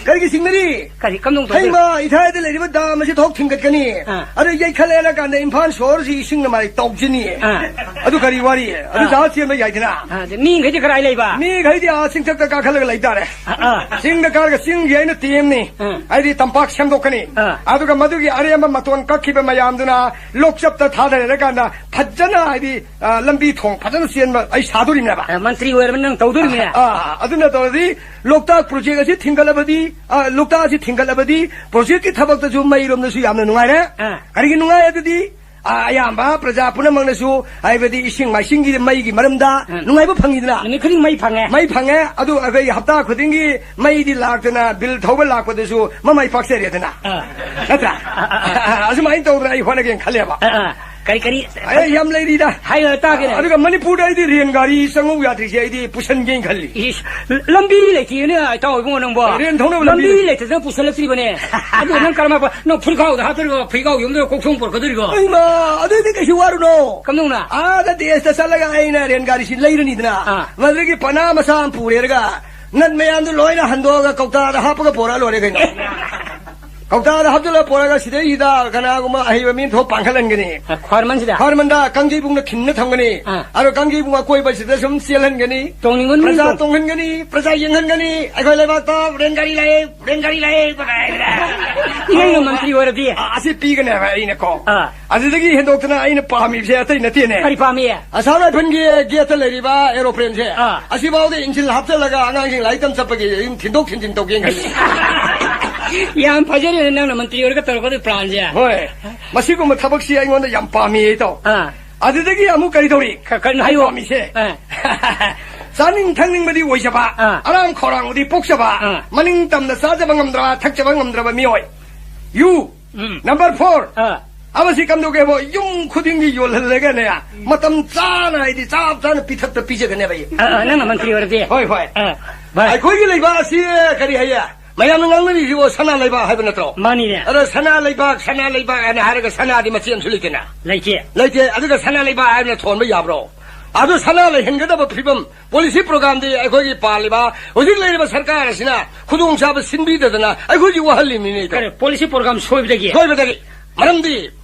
ꯀꯔꯤꯒꯤ ꯆꯤꯡꯅꯔꯤ? ꯀꯔꯤ, ꯀꯝꯗꯧ ꯇꯧꯗꯣꯏꯅꯣ? ꯍꯩꯃꯥ, ꯏꯊꯥꯏꯗ ꯂꯩꯔꯤꯕ dam ꯑꯁꯤ ꯊꯣꯛ ꯊꯤꯡꯒꯠꯀꯅꯤ꯫ ꯑꯥ꯫ ꯑꯗꯨ ꯌꯩꯈꯠꯂꯦꯅ ꯀꯥꯟꯗ ꯏꯝꯐꯥꯜ ꯁꯣꯍꯔꯁꯤ ꯏꯁꯤꯡꯅ ꯃꯥꯏ ꯇꯧꯈꯤꯅꯤ꯫ ꯑꯥ꯫ ꯑꯗꯨ ꯀꯔꯤ ꯋꯥꯔꯤ? ꯑꯗꯨ ꯑꯥ꯫ ꯖꯍꯥꯖ ꯆꯦꯟꯕ ꯌꯥꯏꯗꯅ꯫ ꯑꯥ, ꯑꯗꯨ ꯃꯤꯈꯩꯗꯤ ꯀꯗꯥꯏ ꯂꯩꯕ? ꯃꯤꯈꯩꯗꯤ ꯑꯥ ꯆꯤꯡꯊꯛꯇ ꯀꯥꯈꯠꯂꯒ ꯂꯩꯇꯥꯔꯦ꯫ ꯑꯥ, ꯑꯥ꯫ ꯆꯤꯡꯗ ꯀꯥꯔꯒ ꯆꯤꯡꯒꯤ ꯑꯩꯅ ꯇꯦꯝꯅꯤ꯫ ꯑꯥ꯫ ꯍꯥꯏꯗꯤ ꯇꯝꯄꯥꯛ ꯁꯦꯝꯗꯣꯛꯀꯅꯤ꯫ ꯑꯥ꯫ ꯑꯗꯨꯒ ꯃꯗꯨꯒꯤ ꯑꯔꯦꯝꯕ ꯃꯇꯣꯟ ꯀꯛꯈꯤꯕ ꯃꯌꯥꯝꯗꯨꯅ ꯂꯣꯛꯆꯞꯇ ꯊꯥꯗꯔꯀꯥꯟꯗ ꯐꯖꯅ ꯍꯥꯏꯗꯤ, ꯑꯥ, ꯂꯝꯕꯤ ꯊꯣꯡ ꯐꯖꯅ ꯆꯦꯟꯕ ꯑꯩ ꯁꯥꯗꯣꯔꯤꯕꯅꯦꯕ꯫ ꯑꯥ, ꯃꯟꯇ꯭ꯔꯤ ꯑꯣꯏꯔꯕ ꯅꯪ ꯇꯧꯗꯣꯔꯤꯕꯅꯦ꯫ ꯑꯥ, ꯑꯗꯨꯅ ꯇꯧꯔꯗꯤ ꯂꯣꯛꯇꯥꯛ project ꯑꯁꯤ ꯊꯤꯡꯒꯠꯂꯕꯗꯤ, ꯑ, ꯂꯣꯛꯇꯥꯛ ꯑꯁꯤ ꯊꯤꯡꯒꯠꯂꯕꯗꯤ projectꯀꯤ ꯊꯕꯛꯇꯁꯨ ꯃꯩꯔꯣꯝꯗꯁꯨ ꯌꯥꯝꯅ ꯅꯨꯡꯉꯥꯏꯔꯦ꯫ ꯑꯥ꯫ ꯀꯔꯤꯒꯤ ꯅꯨꯡꯉꯥꯏ ꯑꯗꯨꯗꯤ? ꯑ, ꯑꯌꯥꯝꯕ ꯄ꯭ꯔꯖꯥ ꯄꯨꯝꯅꯃꯛꯅꯁꯨ ꯍꯥꯏꯕꯗꯤ ꯏꯁꯤꯡ ꯃꯥꯏꯁꯤꯡꯒꯤ ꯃꯩꯒꯤ ꯃꯔꯝꯗ ꯎꯝ꯫ ꯅꯨꯡꯉꯥꯏꯕ ꯐꯪꯉꯤꯗꯅ꯫ ꯅꯨꯃꯤꯠ ꯈꯨꯗꯤꯡ ꯃꯩ ꯐꯪꯉꯦ꯫ ꯃꯩ ꯐꯪꯉꯦ꯫ ꯑꯗꯨ ꯑꯩꯈꯣꯏꯒꯤ ꯍꯞꯇꯥ ꯈꯨꯗꯤꯡꯒꯤ ꯃꯩꯗꯤ ꯂꯥꯛꯇꯅ bill ꯊꯧꯕ ꯂꯥꯛꯄꯗꯁꯨ ꯃꯃꯥꯏ ꯄꯥꯛꯆꯔꯦꯗꯅ꯫ ꯑꯥ꯫ ꯅꯠꯇ꯭ꯔꯥ? ꯑꯥ, ꯑꯥ, ꯑꯥ꯫ ꯑꯁꯨꯃꯥꯏꯅ ꯇꯧꯗꯅ ꯑꯩ ꯍꯣꯠꯅꯒꯦꯅ ꯈꯜꯂꯦꯕ꯫ ꯑꯥ, ꯑꯥ꯫ ꯀꯔꯤ, ꯀꯔꯤ? ꯑꯦ, ꯌꯥꯝ ꯂꯩꯔꯤꯗ꯫ ꯍꯥꯏꯌꯣ, ꯇꯥꯒꯦꯅꯦ꯫ ꯑꯗꯨꯒ ꯃꯅꯤꯄꯨꯔꯗ ꯑꯩꯗꯤ ꯔꯦꯟ ꯒꯥꯔꯤ ꯆꯪꯉꯧ ꯌꯥꯗ꯭ꯔꯤꯁꯦ ꯑꯩꯗꯤ ꯄꯨꯁꯟꯒꯦꯅ ꯈꯜꯂꯤ꯫ ꯏꯁ, ꯂꯝꯕꯤ ꯂꯩꯇꯦꯅꯦ, ꯏꯇꯥꯎ ꯏꯕꯨꯡꯉꯣ ꯅꯪꯕꯣ꯫ ꯔꯦꯟ ꯊꯧꯅꯕ ꯂꯝꯕꯤ ꯂꯝꯕꯤ ꯂꯩ- ꯂꯩꯇꯗꯅ ꯄꯨꯁꯜꯂꯛꯇ꯭ꯔꯤꯕꯅꯦ꯫ ꯑꯗꯨ ꯅꯪ ꯀꯔꯝꯕ ꯄ-, ꯅꯪ ꯐꯨꯔꯤꯠꯈꯥꯎꯗ ꯍꯥꯞꯇꯣꯔꯤꯕꯣ? ꯐꯤꯈꯥꯎ ꯌꯣꯝꯗꯣꯏꯔꯣ? ꯀꯣꯛꯊꯣꯡ ꯄꯨꯔꯛꯀꯗꯣꯔꯤꯕꯣ? ꯏꯃꯥ, ꯑꯗꯨꯗꯤ ꯀꯩꯁꯨ ꯋꯥꯔꯨꯅꯣ꯫ ꯀꯝꯗꯧꯅ? ꯑꯥꯗ ꯗꯦꯁꯇ ꯆꯠꯂꯒ ꯑꯩꯅ ꯔꯦꯟ ꯒꯥꯔꯤꯁꯤ ꯂꯩꯔꯅꯤꯗꯅ꯫ ꯑꯥ꯫ ꯃꯗꯨꯗꯒꯤ ꯄꯅꯥ ꯃꯆꯥ ꯑꯃ ꯄꯨꯔꯦꯔꯒ ꯅꯠ ꯃꯌꯥꯝꯗꯨ ꯂꯣꯏꯅ ꯍꯟꯗꯣꯛꯑꯒ ꯀꯧꯇꯥꯗ ꯍꯥꯞꯄꯒ ꯄꯣꯔꯛꯑ ꯂꯣꯏꯔꯦ ꯀꯩꯅꯣ꯫ ꯀꯧꯇꯥꯗ ꯍꯥꯞꯆꯤꯜꯂ ꯄꯣꯔꯛꯑꯒ ꯁꯤꯗꯩꯁꯤꯗ ꯀꯅꯥꯒꯨꯝꯕ ꯑꯍꯩꯕ ꯃꯤ ꯊꯣꯛ ꯄꯥꯡꯈꯠꯍꯟꯒꯅꯤ꯫ ꯑ, ꯈ꯭ꯋꯥꯏꯔꯃꯟꯁꯤꯗ? ꯈ꯭ꯋꯥꯏꯔꯃꯟꯗ ꯀꯥꯡꯖꯩꯕꯨꯡꯅ ꯈꯤꯟꯅ ꯊꯝꯒꯅꯤ꯫ ꯑꯥ꯫ ꯑꯗꯣ ꯀꯥꯡꯖꯩꯕꯨꯡ ꯑꯀꯣꯏꯕꯁꯤꯗ ꯁꯨꯝ ꯆꯦꯜꯍꯟꯒꯅꯤ꯫ ꯇꯣꯡꯅꯤꯡꯕ ꯃꯤ ꯄ꯭ꯔꯖꯥ ꯇꯣꯡ- ꯇꯣꯡꯍꯟꯒꯅꯤ, ꯄ꯭ꯔꯖꯥ ꯌꯦꯡꯍꯟꯒꯅꯤ꯫ ꯑꯩꯈꯣꯏ ꯂꯩꯕꯥꯛꯇ ꯔꯦꯟ ꯒꯥꯔꯤ ꯂꯥꯛꯑꯦ, ꯔꯦꯟ ꯒꯥꯔꯤ ꯂꯥꯛꯑꯦ꯫ ꯅꯪꯅ ꯃꯟꯇ꯭ꯔꯤ ꯑꯣꯏꯔꯗꯤ? ꯑ, ꯑꯁꯤ ꯄꯤꯒꯅꯦꯕ ꯑꯩꯅꯀꯣ꯫ ꯑꯥ꯫ ꯑꯗꯨꯗꯒꯤ ꯍꯦꯟꯗꯣꯛꯇꯅ ꯑꯩꯅ ꯄꯥꯝꯃꯤꯕꯁꯦ ꯑꯇꯩ ꯅꯠꯇꯦꯅꯦ꯫ ꯀꯔꯤ ꯄꯥꯝꯃꯤ? ꯑꯁꯥꯝ ꯔꯥꯏꯐꯜꯒꯤ ꯒꯦꯠꯇ ꯂꯩꯔꯤꯕ ꯑꯦꯔꯣꯄ꯭ꯂꯦꯟꯁꯦ, ꯑꯥ꯫ ꯑꯁꯤꯐꯥꯎꯗ ꯏꯟꯖꯤꯟ ꯍꯥꯞꯆꯤꯜꯂꯒ ꯑꯉꯥꯡꯁꯤꯡ ꯂꯥꯏꯔꯤꯛ ꯇꯝ ꯆꯠꯄꯒꯤ ꯌꯨꯝ ꯊꯤꯟꯗꯣꯛ ꯊꯤꯟꯖꯤꯟ ꯇꯧꯒꯦꯅ ꯈꯜꯂꯤ꯫ ꯌꯥꯝ ꯐꯖꯔꯦꯅꯦ ꯅꯪꯅ ꯃꯟꯇ꯭ꯔꯤ ꯑꯣꯏꯔꯒ ꯇꯧꯔꯛꯀꯗꯣꯏ ꯄ꯭ꯂꯥꯟꯁꯦ꯫ ꯍꯣꯏ, ꯃꯁꯤꯒꯨꯝꯕ ꯊꯕꯛꯁꯤ ꯑꯩꯉꯣꯟꯗ ꯌꯥꯝ ꯄꯥꯝꯃꯤ ꯑꯩ ꯇꯧ꯫ ꯑꯥ꯫ ꯑꯗꯨꯗꯒꯤ ꯑꯃꯨꯛ ꯀꯔꯤ ꯇꯧꯔꯤ? ꯈ-, ꯀꯩꯅꯣ ꯑꯩ ꯍꯥꯏꯌꯣ꯫ ꯄꯥꯝꯃꯤꯁꯦ꯫ ꯑꯥ꯫ ꯆꯥꯅꯤꯡ ꯊꯛꯅꯤꯡꯕꯗꯤ ꯑꯣꯏꯖꯕ, ꯑꯥ꯫ ꯑꯔꯥꯝ ꯈꯧꯔꯥꯡꯕꯗꯤ ꯄꯣꯛꯆꯕ, ꯑꯥ꯫ ꯃꯅꯤꯡ ꯇꯝꯅ ꯆꯥꯖꯕ ꯉꯝꯗ꯭ꯔꯕ, ꯊꯛꯆꯕ ꯉꯝꯗ꯭ꯔꯕ ꯃꯤꯑꯣꯏ꯫ ꯌꯨ꯫ ꯎꯝ꯫ Number four. ꯑꯥ꯫ ꯑꯃꯁꯤ ꯀꯝꯗꯧꯒꯦꯕꯣ? ꯌꯨꯝ ꯈꯨꯗꯤꯡꯒꯤ ꯌꯣꯜꯍꯜꯂꯒꯅꯦ, ꯃꯇꯝ ꯆꯥꯅ ꯍꯥꯏꯗꯤ ꯆꯞ ꯆꯥꯅ ꯄꯤꯊꯛꯇ ꯄꯤꯖꯒꯅꯦꯕ ꯑꯩ꯫ ꯑꯥ, ꯑꯥ, ꯅꯪꯅ ꯃꯟꯇ꯭ꯔꯤ ꯑꯣꯏꯔꯗꯤ? ꯍꯣꯏ, ꯍꯣꯏ꯫ ꯑꯥ, ꯚꯥꯏ꯫ ꯑꯩꯈꯣꯏꯒꯤ ꯂꯩꯕꯥꯛ ꯑꯁꯤ ꯀꯔꯤ ꯍꯥꯏꯌꯦ? ꯃꯌꯥꯝꯅ ꯉꯥꯡꯅꯔꯤꯁꯤꯕꯣ ꯁꯅꯥ ꯂꯩꯕꯥꯛ ꯍꯥꯏꯕ ꯅꯠꯇ꯭ꯔꯣ? ꯃꯥꯅꯤꯅꯦ꯫ ꯑꯗꯣ ꯁꯅꯥ ꯂꯩꯕꯥꯛ, ꯁꯅꯥ ꯂꯩꯕꯥꯛ ꯍꯥꯏꯅ ꯍꯥꯏꯔꯒ ꯁꯅꯥꯗꯤ ꯃꯆꯦꯠ ꯑꯃꯁꯨ ꯂꯩꯇꯦꯅ꯫ ꯂꯩꯇꯦ꯫ ꯂꯩꯇꯦ꯫ ꯑꯗꯨꯒ ꯁꯅꯥ ꯂꯩꯕꯥꯛ ꯍꯥꯏꯕꯅ ꯊꯣꯟꯕ ꯌꯥꯕ꯭ꯔꯣ? ꯑꯗꯨ ꯁꯅꯥ ꯂꯩꯍꯟꯒꯗꯕ ꯐꯤꯕꯝ ꯄꯣꯂꯤꯁꯤ ꯄ꯭ꯔꯣꯒ꯭ꯔꯥꯝꯗꯤ ꯑꯩꯈꯣꯏꯒꯤ ꯄꯥꯜꯂꯤꯕ, ꯍꯧꯖꯤꯛ ꯂꯩꯔꯤꯕ ꯁꯔꯀꯥꯔ ꯑꯁꯤꯅ ꯈꯨꯗꯣꯡꯆꯥꯕ ꯁꯤꯟꯕꯤꯗꯗꯅ ꯑꯩꯈꯣꯏꯁꯤ ꯋꯥꯍꯜꯂꯤꯕꯅꯤꯅꯦ, ꯏꯇꯥꯎ꯫ ꯀꯔꯤ, ꯄꯣꯂꯤꯁꯤ ꯄ꯭ꯔꯣꯒ꯭ꯔꯥꯝ ꯁꯣꯏꯕꯗꯒꯤ? ꯁꯣꯏꯕꯗꯒꯤ꯫ ꯃꯔꯝꯗꯤ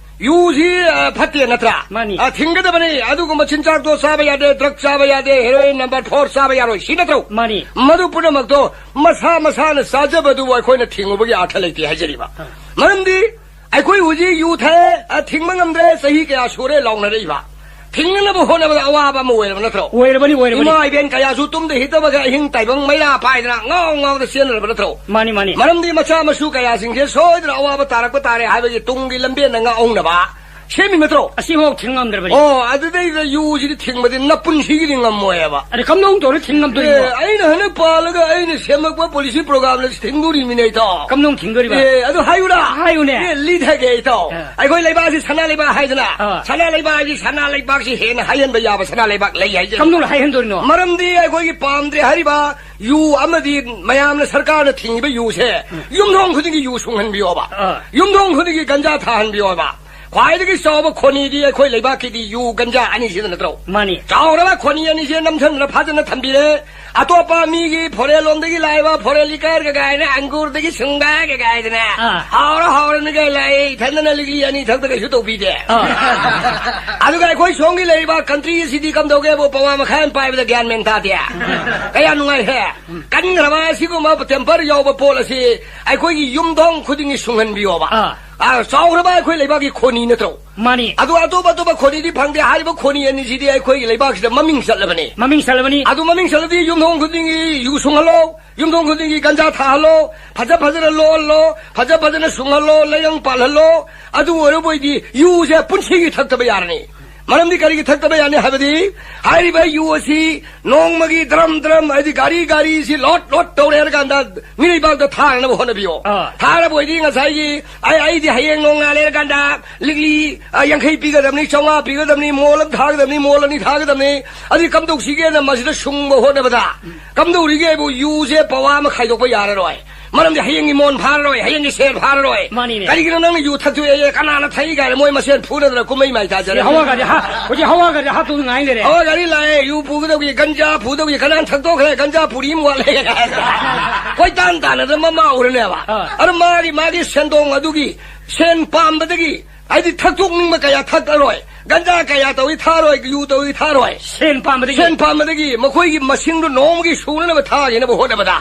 ꯌꯨꯁꯤ, ꯑ, ꯐꯠꯇꯦ ꯅꯠꯇ꯭ꯔꯥ? ꯃꯥꯅꯤ꯫ ꯑ, ꯊꯤꯡꯒꯗꯕꯅꯤ꯫ ꯑꯗꯨꯒꯨꯝꯕ ꯆꯤꯟꯖꯥꯛꯇꯣ ꯆꯥꯕ ꯌꯥꯗꯦ, ꯗ꯭ꯔꯒ ꯆꯥꯕ ꯌꯥꯗꯦ, ꯍꯦꯔꯣꯏꯟ ꯅꯝꯕꯔ ꯐꯣꯔ ꯆꯥꯕ ꯌꯥꯔꯣꯏ, ꯁꯤ ꯅꯠꯇ꯭ꯔꯣ? ꯃꯥꯅꯤ꯫ ꯃꯗꯨ ꯄꯨꯝꯅꯃꯛꯇꯣ ꯃꯁꯥ ꯃꯁꯥꯅ ꯆꯥꯖꯕꯗꯨꯕꯨ ꯑꯩꯈꯣꯏꯅ ꯊꯤꯡꯉꯨꯕꯒꯤ ꯑꯥꯔꯊ ꯂꯩꯇꯦ ꯍꯥꯏꯖꯔꯤꯕ꯫ ꯑ꯫ ꯃꯔꯝꯗꯤ ꯑꯩꯈꯣꯏ ꯍꯧꯖꯤꯛ ꯌꯨ ꯊꯛꯑꯦ, ꯑ, ꯊꯤꯡꯕ ꯉꯝꯗ꯭ꯔꯦ, ꯆꯍꯤ ꯀꯌꯥ ꯁꯨꯔꯦ ꯂꯥꯎꯅꯔꯛꯏꯕ꯫ ꯊꯤꯡꯅꯅꯕ ꯍꯣꯠꯅꯕꯗ ꯑꯋꯥꯕ ꯑꯃ ꯑꯣꯏꯔꯕ ꯅꯠꯇ꯭ꯔꯣ? ꯑꯣꯏꯔꯕꯅꯤ, ꯑꯣꯏꯔꯕꯅꯤ꯫ ꯏꯃꯥ ꯏꯕꯦꯟ ꯀꯌꯥꯁꯨ ꯇꯨꯝꯗ ꯍꯤꯞꯇꯕꯒ ꯑꯍꯤꯡ ꯇꯥꯏꯕꯪ ꯃꯩꯔꯥ ꯄꯥꯏꯗꯅ ꯉꯥꯎ ꯉꯥꯎꯗ ꯆꯦꯟꯅꯔꯕ ꯅꯠꯇ꯭ꯔꯣ? ꯃꯥꯅꯤ, ꯃꯥꯅꯤ꯫ ꯃꯔꯝꯗꯤ ꯃꯆꯥ ꯃꯁꯨ ꯀꯌꯥꯁꯤꯡꯁꯦ ꯁꯣꯏꯗꯅ ꯑꯋꯥꯕ ꯇꯥꯔꯛꯄ ꯇꯥꯔꯦ ꯍꯥꯏꯕꯒꯤ ꯇꯨꯡꯒꯤ ꯂꯝꯕꯦꯟꯗ ꯉꯥꯍꯧꯅꯕ, ꯁꯦꯝꯃꯤ ꯅꯠꯇ꯭ꯔꯣ? ꯑꯁꯤꯐꯥꯎ ꯊꯤꯡꯉꯝꯗ꯭ꯔꯕꯅꯤ꯫ ꯑꯣ, ꯑꯗꯨꯗꯩꯗ ꯌꯨꯁꯤꯗꯤ ꯊꯤꯡꯕꯗꯤ ꯅꯄꯨꯟꯁꯤꯒꯤꯗꯤ ꯉꯝꯃꯣꯏꯕ꯫ ꯑꯗ ꯀꯝꯗꯧ ꯇꯧꯔ ꯊꯤꯡꯉꯝꯗꯣꯔꯤꯅꯣ? ꯑꯦ, ꯑꯩꯅ ꯍꯟꯗꯛ ꯄꯥꯜꯂꯒ ꯑꯩꯅ ꯁꯦꯝꯃꯛꯄ ꯄꯣꯂꯤꯁꯤ ꯄ꯭ꯔꯣꯒ꯭ꯔꯥꯝꯅ ꯊꯤꯡꯗꯣꯔꯤꯃꯤꯅꯦ, ꯏꯇꯥꯎ꯫ ꯀꯝꯗꯧ ꯊꯤꯡꯗꯣꯔꯤꯕ? ꯑꯦ, ꯑꯗꯨ ꯍꯥꯏꯌꯨꯔꯥ? ꯍꯥꯏꯌꯨꯅꯦ꯫ ꯑꯦ, ꯂꯤꯊꯒꯦ, ꯏꯇꯥꯎ꯫ ꯑꯥ꯫ ꯑꯩꯈꯣꯏ ꯂꯩꯕꯥꯛꯁꯤ ꯁꯅꯥ ꯂꯩꯕꯥꯛ ꯍꯥꯏꯗꯅ, ꯑꯥ꯫ ꯁꯅꯥ ꯂꯩꯕꯥꯛ ꯍꯥꯏꯗꯤ ꯁꯅꯥ ꯂꯩꯕꯥꯛꯁꯤ ꯍꯦꯟꯅ ꯍꯥꯏꯍꯟꯕ ꯌꯥꯕ ꯁꯅꯥ ꯂꯩꯕꯥꯛ ꯂꯩ ꯍꯥꯏꯖꯦ꯫ ꯀꯝꯗꯧꯅ ꯍꯥꯏꯍꯟꯗꯣꯔꯤꯅꯣ? ꯃꯔꯝꯗꯤ ꯑꯩꯈꯣꯏꯒꯤ ꯄꯥꯝꯗ꯭ꯔꯦ ꯍꯥꯏꯔꯤꯕ ꯌꯨ ꯑꯃꯗꯤ ꯃꯌꯥꯝꯅ ꯁꯔꯀꯥꯔꯅ ꯊꯤꯡꯉꯤꯕ ꯌꯨꯁꯦ ꯎꯝ꯫ ꯌꯨꯝꯊꯣꯡ ꯈꯨꯗꯤꯡꯒꯤ ꯌꯨ ꯁꯨꯡꯍꯟꯕꯤꯌꯣꯕ꯫ ꯑꯥ꯫ ꯌꯨꯝꯊꯣꯡ ꯈꯨꯗꯤꯡꯒꯤ ꯒꯟꯖꯥ ꯊꯥꯍꯟꯕꯤꯌꯣꯕ꯫ ꯈ꯭ꯋꯥꯏꯗꯒꯤ ꯆꯥꯎꯕ ꯈꯣꯅꯤꯗꯤ ꯑꯩꯈꯣꯏ ꯂꯩꯕꯥꯛꯀꯤꯗꯤ ꯌꯨ ꯒꯟꯖꯥ ꯑꯅꯤꯁꯤꯗ ꯅꯠꯇ꯭ꯔꯣ? ꯃꯥꯅꯤ꯫ ꯆꯥꯎꯔꯕ ꯈꯣꯅꯤ ꯑꯅꯤꯁꯦ ꯅꯝꯊꯟꯗꯅ ꯐꯖꯅ ꯊꯝꯕꯤꯔꯦ꯫ ꯑꯇꯣꯞꯄ ꯃꯤꯒꯤ ꯐꯣꯔꯦꯟ ꯂꯣꯝꯗꯒꯤ ꯂꯥꯛꯏꯕ ꯐꯣꯔꯦꯟ ꯂꯤꯀꯔ ꯀꯒꯥꯏꯅ ꯑꯪꯒꯨꯔꯗꯒꯤ ꯁꯨꯡꯕ ꯀꯒꯥꯏꯗꯅ ꯑꯥ꯫ ꯍꯥꯎꯔ ꯍꯥꯎꯔꯅꯤꯒ ꯂꯥꯛꯏ, ꯏꯊꯟꯗꯅ ꯂꯤꯛꯂꯤ ꯑꯅꯤ ꯊꯛꯇ ꯀꯩꯁꯨ ꯇꯧꯕꯤꯗꯦ꯫ ꯑꯥ꯫ ꯑꯗꯨꯒ ꯑꯩꯈꯣꯏ ꯁꯣꯝꯒꯤ ꯂꯩꯔꯤꯕ ꯀꯟꯇ꯭ꯔꯤ ꯑꯁꯤꯗꯤ ꯀꯝꯗꯧꯒꯦꯕꯨ ꯄꯋꯥ ꯃꯈꯥꯏ ꯑꯃ ꯄꯥꯏꯕꯗ ꯒ꯭ꯌꯥꯟ ꯃꯦꯟ ꯇꯥꯗꯦ꯫ ꯀꯌꯥ ꯅꯨꯡꯉꯥꯏꯍꯦ꯫ ꯀꯟꯈ꯭ꯔꯕ ꯑꯁꯤꯒꯨꯝꯕ ꯇꯦꯝꯄꯔ ꯌꯥꯎꯕ ꯄꯣꯠ ꯑꯁꯤ ꯑꯩꯈꯣꯏꯒꯤ ꯌꯨꯝꯊꯣꯡ ꯈꯨꯗꯤꯡꯒꯤ ꯁꯨꯡꯍꯟꯕꯤꯌꯣꯕ꯫ ꯑꯥ꯫ ꯑꯥ, ꯆꯥꯎꯈ꯭ꯔꯕ ꯑꯩꯈꯣꯏ ꯂꯩꯕꯥꯛꯀꯤ ꯈꯣꯅꯤ ꯅꯠꯇ꯭ꯔꯣ? ꯃꯥꯅꯤ꯫ ꯑꯗꯨ ꯑꯇꯣꯞ ꯑꯇꯣꯞꯄ ꯈꯣꯅꯤꯗꯤ ꯐꯪꯗꯦ꯫ ꯍꯥꯏꯔꯤꯕ ꯈꯣꯅꯤ ꯑꯅꯤꯁꯤꯗꯤ ꯑꯩꯈꯣꯏꯒꯤ ꯂꯩꯕꯥꯛꯁꯤꯗ ꯃꯃꯤꯡ ꯆꯠꯂꯕꯅꯤ꯫ ꯃꯃꯤꯡ ꯆꯠꯂꯕꯅꯤ꯫ ꯑꯗꯨ ꯃꯃꯤꯡ ꯆꯠꯂꯗꯤ ꯌꯨꯝꯊꯣꯡ ꯈꯨꯗꯤꯡꯒꯤ ꯌꯨ ꯁꯨꯡꯍꯜꯂꯣ, ꯌꯨꯝꯊꯣꯡ ꯈꯨꯗꯤꯡꯒꯤ ꯒꯟꯖꯥ ꯊꯥꯍꯜꯂꯣ, ꯐꯖ ꯐꯖꯅ ꯂꯣꯜꯂꯣ, ꯐꯖ ꯐꯖꯅ ꯁꯨꯡꯍꯜꯂꯣ, ꯂꯩꯔꯪ ꯄꯥꯜꯍꯜꯂꯣ꯫ ꯑꯗꯨ ꯑꯣꯏꯔꯕꯣꯏꯗꯤ ꯌꯨꯁꯦ ꯄꯨꯟꯁꯤꯒꯤ ꯊꯛꯇꯕ ꯌꯥꯔꯅꯤ꯫ ꯃꯔꯝꯗꯤ ꯀꯔꯤꯒꯤ ꯊꯛꯇꯕ ꯌꯥꯅꯤ ꯍꯥꯏꯕꯗꯤ, ꯍꯥꯏꯔꯤꯕ ꯌꯨ ꯑꯁꯤ ꯅꯣꯡꯃꯒꯤ ꯗ꯭ꯔꯝ ꯗ꯭ꯔꯝ, ꯍꯥꯏꯗꯤ ꯒꯥꯔꯤ ꯒꯥꯔꯤꯁꯤ ꯂꯣꯠ ꯂꯣꯠ ꯇꯧꯔꯦ ꯍꯥꯏꯔ ꯀꯥꯟꯗ ꯃꯤꯔꯩꯕꯥꯛꯇ ꯊꯥꯅꯅꯕ ꯍꯣꯠꯅꯕꯤꯌꯣ꯫ ꯑꯥ꯫ ꯊꯥꯔꯕ ꯑꯣꯏꯗꯤ ꯉꯁꯥꯏꯒꯤ ꯑꯩ, ꯑꯩꯗꯤ ꯍꯌꯦꯡ ꯅꯣꯡꯉꯥꯜꯂꯦ ꯍꯥꯏꯔ ꯀꯥꯟꯗ ꯂꯤꯛꯂꯤ, ꯑ, ꯌꯥꯡꯈꯩ ꯄꯤꯒꯗꯕꯅꯤ, ꯆꯥꯝꯃꯉꯥ ꯄꯤꯒꯗꯕꯅꯤ, ꯃꯣꯜ ꯑꯃ ꯊꯥꯒꯗꯕꯅꯤ, ꯃꯣꯜ ꯑꯅꯤ ꯊꯥꯒꯗꯕꯅꯤ꯫ ꯑꯗꯨꯗꯤ ꯀꯝꯗꯧꯁꯤꯒꯦꯅ ꯃꯁꯤꯗ ꯁꯨꯡꯕ ꯍꯣꯠꯅꯕꯗ ꯀꯝꯗꯧꯔꯤꯒꯦꯕꯨ ꯌꯨꯁꯦ ꯄꯋꯥ ꯑꯃ ꯈꯥꯏꯗꯣꯛꯄ ꯌꯥꯔꯔꯣꯏ꯫ ꯃꯔꯝꯗꯤ ꯍꯌꯦꯡꯒꯤ ꯃꯣꯟ ꯐꯥꯔꯔꯣꯏ, ꯍꯌꯦꯡꯒꯤ ꯁꯦꯜ ꯐꯥꯔꯔꯣꯏ꯫ ꯃꯥꯅꯤꯅꯦ꯫ ꯀꯔꯤꯒꯤꯅꯣ ꯅꯪꯅ ꯌꯨ ꯊꯛꯇꯣꯛꯑꯦ, ꯀꯅꯥꯅ ꯊꯛꯏ ꯀꯥꯏꯅ ꯃꯣꯏ ꯃꯁꯦꯟ ꯐꯨꯅꯗꯅ ꯀꯨꯝꯍꯩ ꯃꯥꯏ ꯆꯥꯖꯔꯦ꯫ ꯍꯧꯖꯤꯛ ꯍꯋꯥꯒꯗꯤ ꯍꯥ-, ꯍꯧꯖꯤꯛ ꯍꯋꯥꯒꯗꯤ ꯍꯥꯞꯇꯨꯅ ꯉꯥꯏ ꯂꯩꯔꯦ꯫ ꯍꯋꯥ ꯒꯥꯔꯤ ꯂꯥꯛꯑꯦ, ꯌꯨ ꯄꯨꯒꯗꯧꯒꯤ, ꯒꯟꯖꯥ ꯄꯨꯗꯧꯒꯤ, ꯀꯅꯥꯅ ꯊꯛꯇꯣꯛꯈ꯭ꯔꯦ, ꯒꯟꯖꯥ ꯄꯨꯔꯤ ꯑꯃ ꯋꯥꯠꯂꯦ꯫ ꯀꯣꯏ ꯇꯥꯟ ꯇꯥꯟꯅꯗꯅ ꯃꯃꯥ ꯎꯔꯅꯦꯕ꯫ ꯑꯥ꯫ ꯑꯗꯨ ꯃꯥꯒꯤ, ꯃꯥꯒꯤ ꯁꯦꯟꯗꯣꯡ ꯑꯗꯨꯒꯤ ꯁꯦꯟ ꯄꯥꯝꯕꯗꯒꯤ ꯍꯥꯏꯗꯤ ꯊꯛꯇꯣꯛꯅꯤꯡꯕ ꯀꯌꯥ ꯊꯛꯑꯔꯣꯏ꯫ ꯒꯟꯖꯥ ꯀꯌꯥ ꯇꯧꯏ ꯊꯥꯔꯣꯏ, ꯌꯨ ꯇꯧꯏ ꯊꯥꯔꯣꯏ꯫ ꯁꯦꯟ ꯄꯥꯝꯕꯗꯒꯤ꯫ ꯁꯦꯟ ꯄꯥꯝꯕꯗꯒꯤ ꯃꯈꯣꯏꯒꯤ ꯃꯁꯤꯡꯗꯨ ꯅꯣꯡꯃꯒꯤ ꯁꯨꯅꯅꯕ ꯊꯥꯈꯤꯅꯕ ꯍꯣꯠꯅꯕꯗ꯫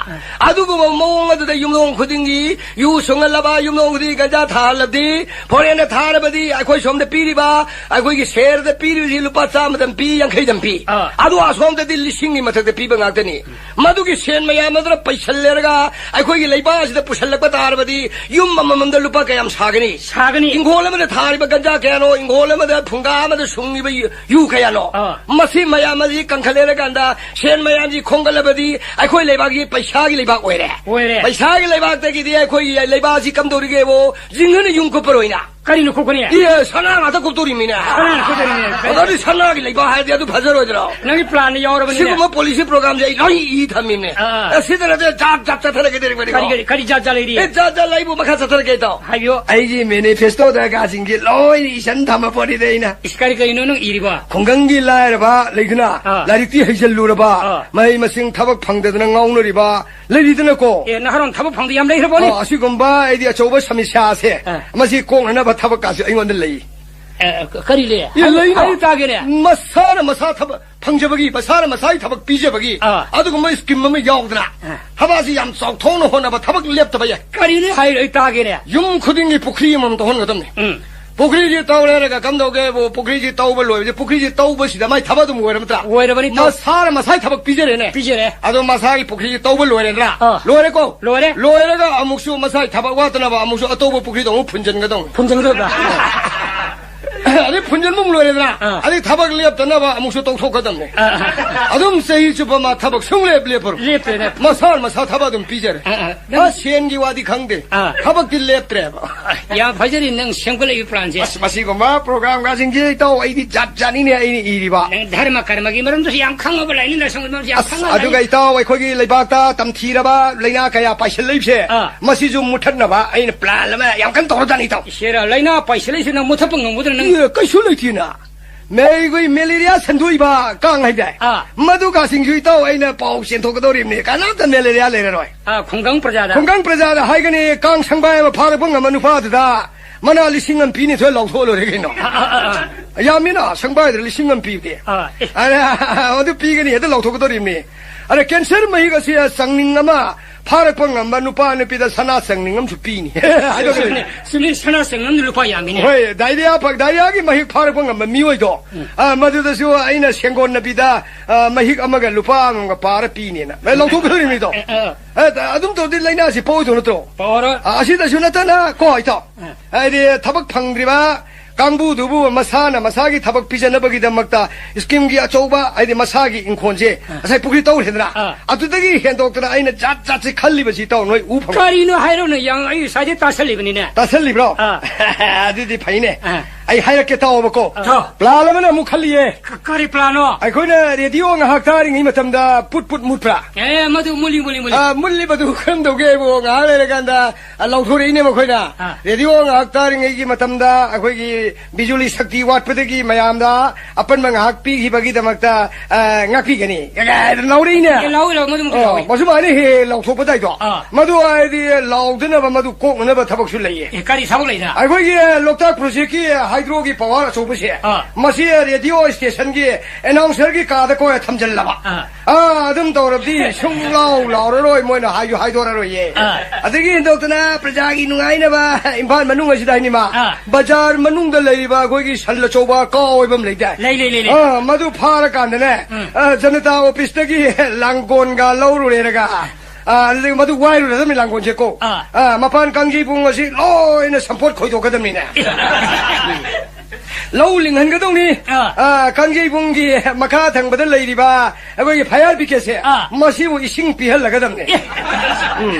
ꯑꯗꯨꯒꯨꯝꯕ ꯃꯑꯣꯡ ꯑꯗꯨꯗ ꯌꯨꯝꯊꯣꯡ ꯈꯨꯗꯤꯡꯒꯤ ꯌꯨ ꯁꯨꯡꯍꯜꯂꯕ, ꯌꯨꯝꯊꯣꯡ ꯈꯨꯗꯤꯡꯒꯤ ꯒꯟꯖꯥ ꯊꯥꯍꯜꯂꯕꯗꯤ, ꯐꯣꯔꯦꯟꯗ ꯊꯥꯔꯕꯗꯤ ꯑꯩꯈꯣꯏ ꯁꯣꯝꯗ ꯄꯤꯔꯤꯕ, ꯑꯩꯈꯣꯏꯒꯤ ꯁꯦꯔꯗ ꯄꯤꯔꯤꯕꯁꯤ ꯂꯨꯄꯥ ꯆꯥꯝꯃꯗꯪ ꯄꯤ, ꯌꯥꯡꯈꯩꯗꯪ ꯄꯤ꯫ ꯑꯥ꯫ ꯑꯗꯨ ꯑꯁꯣꯝꯗꯗꯤ ꯂꯤꯁꯤꯡꯒꯤ ꯃꯊꯛꯇ ꯄꯤꯕ ꯉꯥꯛꯇꯅꯤ꯫ ꯃꯗꯨꯒꯤ ꯁꯦꯟ ꯃꯌꯥꯝ ꯑꯗꯨꯅ ꯄꯩꯁꯜꯂꯦꯔꯒ ꯑꯩꯈꯣꯏꯒꯤ ꯂꯩꯕꯥꯛ ꯑꯁꯤꯗ ꯄꯨꯁꯜꯂꯛꯄ ꯇꯥꯔꯕꯗꯤ ꯌꯨꯝ ꯑꯃꯃꯝꯗ ꯂꯨꯄꯥ ꯀꯌꯥꯝ ꯁꯥꯒꯅꯤ? ꯁꯥꯒꯅꯤ꯫ ꯏꯪꯈꯣꯜ ꯑꯃꯗ ꯊꯥꯔꯤꯕ ꯒꯟꯖꯥ ꯀꯌꯥꯅꯣ, ꯏꯪꯈꯣꯜ ꯑꯃꯗ ꯐꯨꯡꯒꯥ ꯑꯃꯗ ꯁꯨꯡꯉꯤꯕ ꯌꯨ, ꯌꯨ ꯀꯌꯥꯅꯣ? ꯑꯥ꯫ ꯃꯁꯤ ꯃꯌꯥꯝ ꯑꯁꯤ ꯀꯟꯈꯠꯂꯦꯔꯀꯥꯟꯗ ꯁꯦꯟ ꯃꯌꯥꯝꯁꯤ ꯈꯣꯝꯒꯠꯂꯕꯗꯤ ꯑꯩꯈꯣꯏ ꯂꯩꯕꯥꯛꯁꯤ ꯄꯩꯁꯥꯒꯤ ꯂꯩꯕꯥꯛ ꯑꯣꯏꯔꯦ꯫ ꯑꯣꯏꯔꯦ꯫ ꯄꯩꯁꯥꯒꯤ ꯂꯩꯕꯥꯛꯇꯒꯤꯗꯤ ꯑꯩꯈꯣꯏꯒꯤ ꯂꯩꯕꯥꯛꯁꯤ ꯀꯝꯗꯧꯔꯤꯒꯦꯕꯣ? ꯖꯤꯡꯒꯅ ꯌꯨꯝ ꯀꯨꯞꯄꯔꯣꯏꯅ꯫ ꯀꯔꯤꯅ ꯀꯨꯞꯀꯅꯤ? ꯏ, ꯁꯅꯥ ꯉꯥꯛꯇ ꯀꯨꯞꯇꯧꯔꯤꯃꯤꯅꯦ꯫ ꯁꯅꯥꯅ ꯀꯨꯞꯇꯧꯔꯤꯃꯤꯅꯦ꯫ ꯑꯗꯨꯗꯤ ꯁꯅꯥꯒꯤ ꯂꯩꯕꯥꯛ ꯍꯥꯏꯔꯗꯤ ꯑꯗꯨ ꯐꯖꯔꯣꯏꯗ꯭ꯔꯣ? ꯅꯪꯒꯤ ꯄ꯭ꯂꯥꯟꯗ ꯌꯥꯎꯔꯕꯅꯤꯅꯦ꯫ ꯁꯤꯒꯨꯝꯕ ꯄꯣꯂꯤꯁꯤ ꯄ꯭ꯔꯣꯒ꯭ꯔꯥꯝꯁꯦ ꯑꯩ ꯂꯣꯏ ꯏ ꯊꯝꯃꯤꯕꯅꯦ꯫ ꯑꯥ꯫ ꯑꯁꯤꯗ ꯅꯠꯇꯦ, ꯖꯥꯠ ꯖꯥꯠ ꯆꯠꯊꯔꯒꯦ ꯇꯧꯔꯤꯕꯅꯤꯀꯣ꯫ ꯀꯔꯤ, ꯀꯔꯤ, ꯀꯔꯤ ꯖꯥꯠ ꯖꯥꯠ ꯂꯩꯔꯤ? ꯑꯦ, ꯖꯥꯠ ꯖꯥꯠ ꯂꯩꯕꯨ ꯃꯈꯥ ꯆꯠꯊꯔꯒꯦ ꯇꯧ꯫ ꯍꯥꯏꯕꯤꯌꯣ꯫ ꯑꯩꯒꯤ ꯃꯦꯅꯤꯐꯦꯁꯇꯣꯗ ꯀꯥꯁꯤꯡꯒꯤ ꯂꯣꯏꯅ ꯏꯁꯟ ꯊꯝꯃ ꯄꯣꯠꯅꯤꯗ ꯑꯩꯅ꯫ ꯏꯁ, ꯀꯔꯤ ꯀꯔꯤꯅꯣ ꯅꯪ ꯏꯔꯤꯕꯣ? ꯈꯨꯡꯒꯪꯒꯤ ꯂꯥꯏꯔꯕ ꯂꯩꯗꯅ, ꯑꯥ꯫ ꯂꯥꯏꯔꯤꯛꯇꯤ ꯍꯩꯖꯜꯂꯨꯔꯕ, ꯑꯥ꯫ ꯃꯍꯩ ꯃꯁꯤꯡ ꯊꯕꯛ ꯐꯪꯗꯗꯅ ꯉꯥꯎꯅꯔꯤꯕ, ꯂꯩꯔꯤꯗꯅꯀꯣ꯫ ꯑꯦ, ꯅꯍꯥꯔꯣꯟ ꯊꯕꯛ ꯐꯪꯗ ꯌꯥꯝ ꯂꯩꯈ꯭ꯔꯕꯣꯅꯦ? ꯑꯣ, ꯑꯁꯤꯒꯨꯝꯕ ꯑꯩꯗꯤ ꯑꯆꯧꯕ ꯁꯃꯁ꯭ꯌꯥꯁꯦ, ꯑ꯫ ꯃꯁꯤ ꯀꯣꯛꯅꯅꯕ ꯊꯕꯛꯀꯥꯁꯨ ꯑꯩꯉꯣꯟꯗ ꯂꯩ꯫ ꯑ, ꯀꯔꯤ ꯂꯩ? ꯑꯦ, ꯍꯥꯏꯌꯨ, ꯂꯩꯅ꯫ ꯍꯥꯏꯌꯨ ꯇꯥꯒꯦꯅꯦ꯫ ꯃꯁꯥꯅ ꯃꯁꯥ ꯊꯕꯛ ꯐꯪꯖꯕꯒꯤ, ꯃꯁꯥꯅ ꯃꯁꯥꯒꯤ ꯊꯕꯛ ꯄꯤꯖꯕꯒꯤ ꯑ꯫ ꯑꯗꯨꯒꯨꯝꯕ ꯁ꯭ꯀꯤꯝ ꯑꯃ ꯌꯥꯎꯗꯅ ꯑ꯫ ꯊꯕꯛꯁꯤ ꯌꯥꯝ ꯆꯥꯎꯊꯣꯛꯅ ꯍꯣꯠꯅꯕ, ꯊꯕꯛ ꯂꯦꯞꯇꯕ ꯌꯥꯏ꯫ ꯀꯔꯤꯅꯣ ꯍꯥꯏꯔꯣ, ꯑꯩ ꯇꯥꯒꯦꯅꯦ꯫ ꯌꯨꯝ ꯈꯨꯗꯤꯡꯒꯤ ꯄꯨꯈ꯭ꯔꯤ ꯑꯃꯃꯝ ꯇꯧꯍꯟꯒꯗꯕꯅꯤ꯫ ꯎꯝ꯫ ꯄꯨꯈ꯭ꯔꯤꯁꯤ ꯇꯧꯔꯦꯔꯒ ꯀꯝꯗꯧꯒꯦꯕꯨ, ꯄꯨꯈ꯭ꯔꯤꯁꯤ ꯇꯧꯕ ꯂꯣꯏꯕꯁꯦ, ꯄꯨꯈ꯭ꯔꯤꯁꯤ ꯇꯧꯕꯁꯤꯗ ꯃꯥꯏ ꯊꯕꯛ ꯑꯗꯨꯝ ꯑꯣꯏꯔꯕ ꯅꯠꯇ꯭ꯔꯥ? ꯑꯣꯏꯔꯕꯅꯤ, ꯇꯧ- ꯃꯁꯥꯅ ꯃꯁꯥꯒꯤ ꯊꯕꯛ ꯄꯤꯖꯔꯦꯅꯦ꯫ ꯄꯤꯖꯔꯦ꯫ ꯑꯗꯣ ꯃꯁꯥꯒꯤ ꯄꯨꯈ꯭ꯔꯤꯁꯤ ꯇꯧꯕ ꯂꯣꯏꯔꯦꯗ꯭ꯔꯥ? ꯑꯥ꯫ ꯂꯣꯏꯔꯦꯀꯣ? ꯂꯣꯏꯔꯦ꯫ ꯂꯣꯏꯔꯒ ꯑꯃꯨꯛꯁꯨ ꯃꯁꯥꯒꯤ ꯊꯕꯛ ꯋꯥꯠꯇꯅꯕ ꯑꯃꯨꯛꯁꯨ ꯑꯇꯧꯕ ꯄꯨꯈ꯭ꯔꯤꯗꯣ ꯑꯃꯨꯛ ꯐꯨꯟꯖꯟꯒꯗꯧꯅꯤ꯫ ꯐꯨꯟꯖꯟꯒꯗꯧꯕ꯭ꯔꯥ? ꯑꯗꯩ ꯐꯨꯟꯖꯟꯕ ꯑꯃꯨꯛ ꯂꯣꯏꯔꯦꯗ꯭ꯔꯥ? ꯑꯥ꯫ ꯑꯗꯩ ꯊꯕꯛ ꯂꯦꯞꯇꯅꯕ ꯑꯃꯨꯛꯁꯨ ꯇꯧꯊꯣꯛꯀꯗꯧꯅꯤ꯫ ꯑꯥ꯫ ꯑꯗꯨꯝ ꯆꯍꯤ ꯆꯨꯞꯄ ꯃꯥ ꯊꯕꯛ ꯁꯨꯡꯂꯦꯞ ꯂꯦꯞꯄꯔꯣꯏ꯫ ꯂꯦꯞꯇ꯭ꯔꯦꯅꯦ꯫ ꯃꯁꯥꯅ ꯃꯁꯥ ꯊꯕꯛ ꯑꯗꯨꯝ ꯄꯤꯖꯔꯦ꯫ ꯑꯥ, ꯑꯥ꯫ ꯃꯥ ꯁꯦꯟꯒꯤ ꯋꯥꯗꯤ ꯈꯪꯗꯦ꯫ ꯑꯥ꯫ ꯊꯕꯛꯇꯤ ꯂꯦꯞꯇ꯭ꯔꯦꯕ꯫ ꯌꯥꯝ ꯐꯖꯔꯤ ꯅꯪ ꯁꯦꯝꯒꯠꯂꯛꯏꯕ ꯄ꯭ꯂꯥꯟꯁꯦ꯫ ꯑꯁ, ꯃꯁꯤꯒꯨꯝꯕ ꯄ꯭ꯔꯣꯒ꯭ꯔꯥꯝꯒꯁꯤꯡꯁꯦ, ꯏꯇꯥꯎ, ꯑꯩꯗꯤ ꯖꯥꯠ ꯖꯥꯠꯅꯤꯅꯦ ꯑꯩꯅ ꯏꯔꯤꯕ꯫ ꯅꯪ ꯙꯔꯃ ꯀꯔꯃꯒꯤ ꯃꯔꯝꯗꯁꯨ ꯌꯥꯝ ꯈꯪꯉꯕ, ꯂꯥꯏꯅꯤꯡ ꯂꯥꯏꯁꯣꯟꯒꯤ ꯃꯔꯝꯁꯨ ꯌꯥꯝ ꯑꯁ, ꯈꯪꯉꯕ ꯑꯗꯨꯒ ꯂꯥꯏꯅꯤꯡ- ꯏꯇꯥꯎ, ꯑꯩꯈꯣꯏꯒꯤ ꯂꯩꯕꯥꯛꯇ ꯇꯝꯊꯤꯔꯕ ꯂꯥꯏꯅꯥ ꯀꯌꯥ ꯄꯥꯏꯁꯤꯜꯂꯛꯏꯕꯁꯦ, ꯑꯥ꯫ ꯃꯁꯤꯁꯨ ꯃꯨꯠꯊꯠꯅꯕ ꯑꯩꯅ ꯄ꯭ꯂꯥꯟ ꯑꯃ ꯌꯥꯝ ꯀꯟꯅ ꯇꯧꯔꯖꯥꯠꯅꯤ, ꯏꯇꯥꯎ꯫ ꯏꯆꯦꯔꯥ, ꯂꯥꯏꯅꯥ ꯄꯥꯏꯁꯤꯜꯂꯛꯏꯁꯦ ꯅꯪ ꯃꯨꯠꯊꯠꯄ ꯉꯝꯒꯗ꯭ꯔꯥ ꯅꯪ? ꯑꯦ, ꯀꯩꯁꯨ ꯂꯩꯇꯦꯅ꯫ ꯃꯩꯒꯨꯏ ꯃꯦꯂꯦꯔꯤꯌꯥ ꯁꯟꯗꯣꯛꯏꯕ ꯀꯥꯡ ꯍꯥꯏꯗꯥꯏ? ꯑꯥ꯫ ꯃꯗꯨꯒꯁꯤꯡꯁꯨ ꯏꯇꯥꯎ ꯑꯩꯅ ꯄꯥꯎ ꯆꯦꯟꯊꯣꯛꯀꯗꯧꯔꯤꯕꯅꯤ꯫ ꯀꯅꯥꯝꯇ ꯃꯦꯂꯦꯔꯤꯌꯥ ꯂꯩꯔꯔꯣꯏ꯫ ꯑꯥ, ꯈꯨꯡꯒꯪ ꯄ꯭ꯔꯖꯥꯗ꯫ ꯈꯨꯡꯒꯪ ꯄ꯭ꯔꯖꯥꯗ ꯍꯥꯏꯒꯅꯤ, ꯀꯥꯡ ꯁꯪꯕꯥꯏ ꯑꯃ ꯐꯥꯔꯛꯄ ꯉꯝꯕ ꯅꯨꯄꯥꯗꯨꯗ ꯃꯅꯥ ꯂꯤꯁꯤꯡ ꯑꯃ ꯄꯤꯅꯤ, ꯊꯣꯏ ꯂꯥꯎꯊꯣꯛꯑ ꯂꯣꯏꯔꯦ ꯀꯩꯅꯣ꯫ ꯑꯥ, ꯑꯥ, ꯑꯥ, ꯑꯥ꯫ ꯌꯥꯝꯃꯤꯅ, ꯁꯪꯕꯥꯏꯗ ꯂꯤꯁꯤꯡ ꯑꯃ ꯄꯤꯕꯗꯤ꯫ ꯑꯥ, ꯑꯦ꯫ ꯑꯗ, ꯑꯗꯨ ꯄꯤꯒꯅꯤ, ꯑꯗꯨ ꯂꯥꯎꯊꯣꯛꯀꯗꯧꯔꯤꯕꯅꯤ꯫ ꯑꯗ ꯀꯦꯟꯁꯔ ꯃꯍꯤꯛ ꯑꯁꯤ ꯆꯪꯅꯤꯡ ꯑꯃ ꯐꯥꯔꯛꯄ ꯉꯝꯕ ꯅꯨꯄꯥ ꯅꯨꯄꯤꯗ ꯁꯅꯥ ꯆꯪꯅꯤꯡ ꯑꯃꯁꯨ ꯄꯤꯅꯤ꯫ ꯍꯥꯏꯗꯣꯛꯀꯗꯧꯔꯤꯕꯅꯤ꯫ ꯆꯨꯝꯃꯤ, ꯆꯨꯝꯃꯤ, ꯁꯅꯥ ꯆꯪꯅꯝꯗ ꯂꯨꯄꯥ ꯌꯥꯝꯃꯤꯅꯦ꯫ ꯍꯣꯏ, ꯗꯥꯏꯔꯤꯌꯥ ꯐ-, ꯗꯥꯏꯔꯤꯌꯥꯒꯤ ꯃꯍꯤꯛ ꯐꯥꯔꯛꯄ ꯉꯝꯕ ꯃꯤꯑꯣꯏꯗꯣ, ꯎꯝ꯫ ꯑ, ꯃꯗꯨꯗꯁꯨ ꯑꯩꯅ ꯁꯦꯡꯒꯣꯟꯅꯕꯤꯗ, ꯑ, ꯃꯍꯤꯛ ꯑꯃꯒ ꯂꯨꯄꯥ ꯑꯃꯃꯝꯒ ꯄꯥꯔ ꯄꯤꯅꯦꯅ꯫ ꯑꯦ, ꯂꯧꯊꯣꯛꯀꯗꯧꯔꯤꯕꯅꯤꯗꯣ꯫ ꯑꯦ, ꯑꯦ꯫ ꯑꯦ, ꯑꯗꯨꯝ ꯇꯧꯔꯗꯤ ꯂꯥꯏꯅꯥꯁꯤ ꯄꯣꯛꯑꯣꯏꯗꯧ ꯅꯠꯇ꯭ꯔꯣ? ꯄꯣꯛꯑꯔꯣꯏ꯫ ꯑ, ꯑꯁꯤꯗꯁꯨ ꯅꯠꯇꯅ ꯀꯣ, ꯏꯇꯥꯎ꯫ ꯑꯦ꯫ ꯍꯥꯏꯗꯤ ꯊꯕꯛ ꯐꯪꯗ꯭ꯔꯤꯕ ꯀꯥꯡꯕꯨꯗꯨꯕꯨ ꯃꯁꯥꯅ ꯃꯁꯥꯒꯤ ꯊꯕꯛ ꯄꯤꯖꯅꯕꯒꯤꯗꯃꯛꯇ ꯁ꯭ꯀꯤꯝꯒꯤ ꯑꯆꯧꯕ, ꯍꯥꯏꯗꯤ ꯃꯁꯥꯒꯤ ꯏꯪꯈꯣꯜꯁꯦ, ꯑ꯫ ꯉꯁꯥꯏ ꯄꯨꯈ꯭ꯔꯤ ꯇꯧꯔꯦꯗꯅ, ꯑ꯫ ꯑꯗꯨꯗꯒꯤ ꯍꯦꯟꯗꯣꯛꯇꯅ ꯑꯩꯅ ꯖꯥꯠ ꯖꯥꯠꯁꯦ ꯈꯜꯂꯤꯕꯁꯤ ꯏꯇꯥꯎ ꯅꯣꯏ ꯎ ꯐꯪ-, ꯀꯔꯤꯅꯣ ꯍꯥꯏꯔꯣꯅꯦ, ꯌꯥꯝ ꯑꯩ ꯉꯁꯥꯏꯗꯩ ꯇꯥꯁꯜꯂꯤꯕꯅꯤꯅꯦ꯫ ꯇꯥꯁꯜꯂꯤꯕ꯭ꯔꯣ? ꯑ꯫ ꯑꯗꯨꯗꯤ ꯐꯩꯅꯦ꯫ ꯑ꯫ ꯑꯩ ꯍꯥꯏꯔꯛꯀꯦ ꯇꯥꯎꯑꯣꯕꯀꯣ꯫ ꯑ꯫ ꯄ꯭ꯂꯥꯟ ꯑꯃꯅ ꯑꯃꯨꯛ ꯈꯜꯂꯤꯌꯦ꯫ ꯀ-, ꯀꯔꯤ ꯄ꯭ꯂꯥꯟꯅꯣ? ꯑꯩꯈꯣꯏꯅ ꯔꯦꯗꯤꯑꯣ ꯉꯥꯏꯍꯥꯛ ꯇꯥꯔꯤꯉꯩ ꯃꯇꯝꯗ ꯄꯨꯠ ꯄꯨꯠ ꯃꯨꯠꯄ꯭ꯔꯥ? ꯑꯦ, ꯃꯗꯨ ꯃꯨꯠꯂꯤ, ꯃꯨꯠꯂꯤ, ꯃꯨꯠꯂꯤ꯫ ꯑ, ꯃꯨꯠꯂꯤꯕꯗꯨ ꯀꯔꯝ ꯇꯧꯒꯦ ꯍꯥꯏꯕꯨ ꯉꯥꯏꯍꯥꯛ ꯂꯩꯔꯀꯥꯟꯗ ꯑ, ꯂꯥꯎꯊꯣꯔꯛꯏꯅꯦ ꯃꯈꯣꯏꯅ꯫ ꯑꯥ꯫ ꯔꯦꯗꯤꯑꯣ ꯉꯥꯏꯍꯥꯛ ꯇꯥꯔꯤꯉꯩꯒꯤ ꯃꯇꯝꯗ ꯑꯩꯈꯣꯏꯒꯤ ꯕꯤꯖꯨꯂꯤ ꯁꯛꯇꯤ ꯋꯥꯠꯄꯗꯒꯤ ꯃꯌꯥꯝꯗ ꯑꯄꯟꯕ ꯉꯥꯏꯍꯥꯛ ꯄꯤꯈꯤꯕꯒꯤꯗꯃꯛꯇ, ꯑ, ꯉꯥꯛꯄꯤꯒꯅꯤ꯫ ꯑꯦ, ꯂꯥꯎꯔꯛꯏꯅꯦ꯫ ꯑꯦ, ꯂꯥꯎꯔꯦ, ꯂꯥꯎꯔꯦ, ꯃꯗꯨ, ꯃꯗꯨ ꯑ, ꯂꯥꯎꯔꯦ꯫ ꯃꯁꯨꯃꯥꯏꯅ ꯍꯦꯛ ꯍꯦꯛ ꯂꯥꯎꯊꯣꯛꯄ ꯇꯥꯏꯗꯣ꯫ ꯑꯥ꯫ ꯃꯗꯨ ꯍꯥꯏꯗꯤ ꯂꯥꯎꯗꯅꯕ ꯃꯗꯨ ꯀꯣꯛꯅꯅꯕ ꯊꯕꯛꯁꯨ ꯂꯩꯌꯦ꯫ ꯑꯦ, ꯀꯔꯤ ꯊꯕꯛ ꯂꯩꯗ? ꯑꯩꯈꯣꯏꯒꯤ ꯂꯣꯛꯇꯥꯛ ꯄ꯭ꯔꯣꯖꯦꯛꯀꯤ ꯍꯥꯏꯗ꯭ꯔꯣꯒꯤ ꯄꯋꯥꯔ ꯑꯆꯧꯕꯁꯦ, ꯑꯥ꯫ ꯃꯁꯤ ꯔꯦꯗꯤꯑꯣ ꯁ꯭ꯇꯦꯁꯟꯒꯤ ꯑꯦꯅꯥꯎꯟꯁꯔꯒꯤ ꯀꯥꯗ ꯀꯣꯏ ꯊꯝꯖꯤꯜꯂꯕ꯫ ꯑꯥ꯫ ꯑꯥ, ꯑꯗꯨꯝ ꯇꯧꯔꯕꯗꯤ ꯁꯨꯡ ꯂꯥꯎ ꯂꯥꯎꯔꯔꯣꯏ, ꯃꯣꯏꯅ ꯍꯥꯏꯁꯨ ꯍꯥꯏꯗꯣꯔꯔꯣꯏꯌꯦ꯫ ꯑꯥ꯫ ꯑꯗꯒꯤ ꯍꯦꯟꯗꯣꯛꯇꯅ ꯄ꯭ꯔꯖꯥꯒꯤ ꯅꯨꯡꯉꯥꯏꯅꯕ ꯏꯝꯐꯥꯜ ꯃꯅꯨꯡ ꯑꯁꯤꯗ ꯍꯥꯏꯅꯤꯃ, ꯑꯥ꯫ ꯕꯖꯥꯔ ꯃꯅꯨꯡꯗ ꯂꯩꯔꯤꯕ ꯑꯩꯈꯣꯏꯒꯤ ꯁꯟ ꯑꯆꯧꯕ ꯀꯥꯎ ꯑꯣꯏꯕ ꯑꯃ ꯂꯩꯗꯥꯏ? ꯂꯩ, ꯂꯩ, ꯂꯩ, ꯂꯩ꯫ ꯑꯥ, ꯃꯗꯨ ꯐꯥꯔꯀꯥꯟꯗꯅꯦ, ꯎꯝ꯫ ꯑꯥ, ꯖꯅꯇꯥ ꯑꯣꯐꯤꯁꯇꯒꯤ ꯂꯥꯡꯒꯣꯟꯒ ꯂꯧꯔꯨꯔꯦꯔꯒ, ꯑꯥ, ꯑꯗꯨꯗꯒꯤ ꯃꯗꯨ ꯋꯥꯏꯔꯨꯔꯗꯕꯅꯤ ꯂꯥꯡꯒꯣꯟꯁꯦ ꯀꯣ꯫ ꯑꯥ꯫ ꯑꯥ, ꯃꯄꯥꯟ ꯀꯥꯡꯖꯩꯕꯨꯡ ꯑꯁꯤ ꯂꯣꯏꯅ ꯁꯝꯄꯣꯠ ꯈꯣꯏꯗꯣꯛꯀꯗꯕꯅꯤꯅꯦ꯫ ꯂꯧ ꯂꯤꯡꯍꯟꯒꯗꯧꯅꯤ꯫ ꯑꯥ꯫ ꯑꯥ, ꯀꯥꯡꯖꯩꯕꯨꯡꯒꯤ ꯃꯈꯥ ꯊꯪꯕꯗ ꯂꯩꯔꯤꯕ ꯑꯩꯈꯣꯏꯒꯤ ꯐꯌꯥꯔ ꯕꯤꯀꯦꯠꯁꯦ, ꯑꯥ꯫ ꯃꯁꯤꯕꯨ ꯏꯁꯤꯡ ꯄꯤꯍꯜꯂꯒꯗꯕꯅꯤ꯫ ꯑꯦ꯫ ꯎꯝ꯫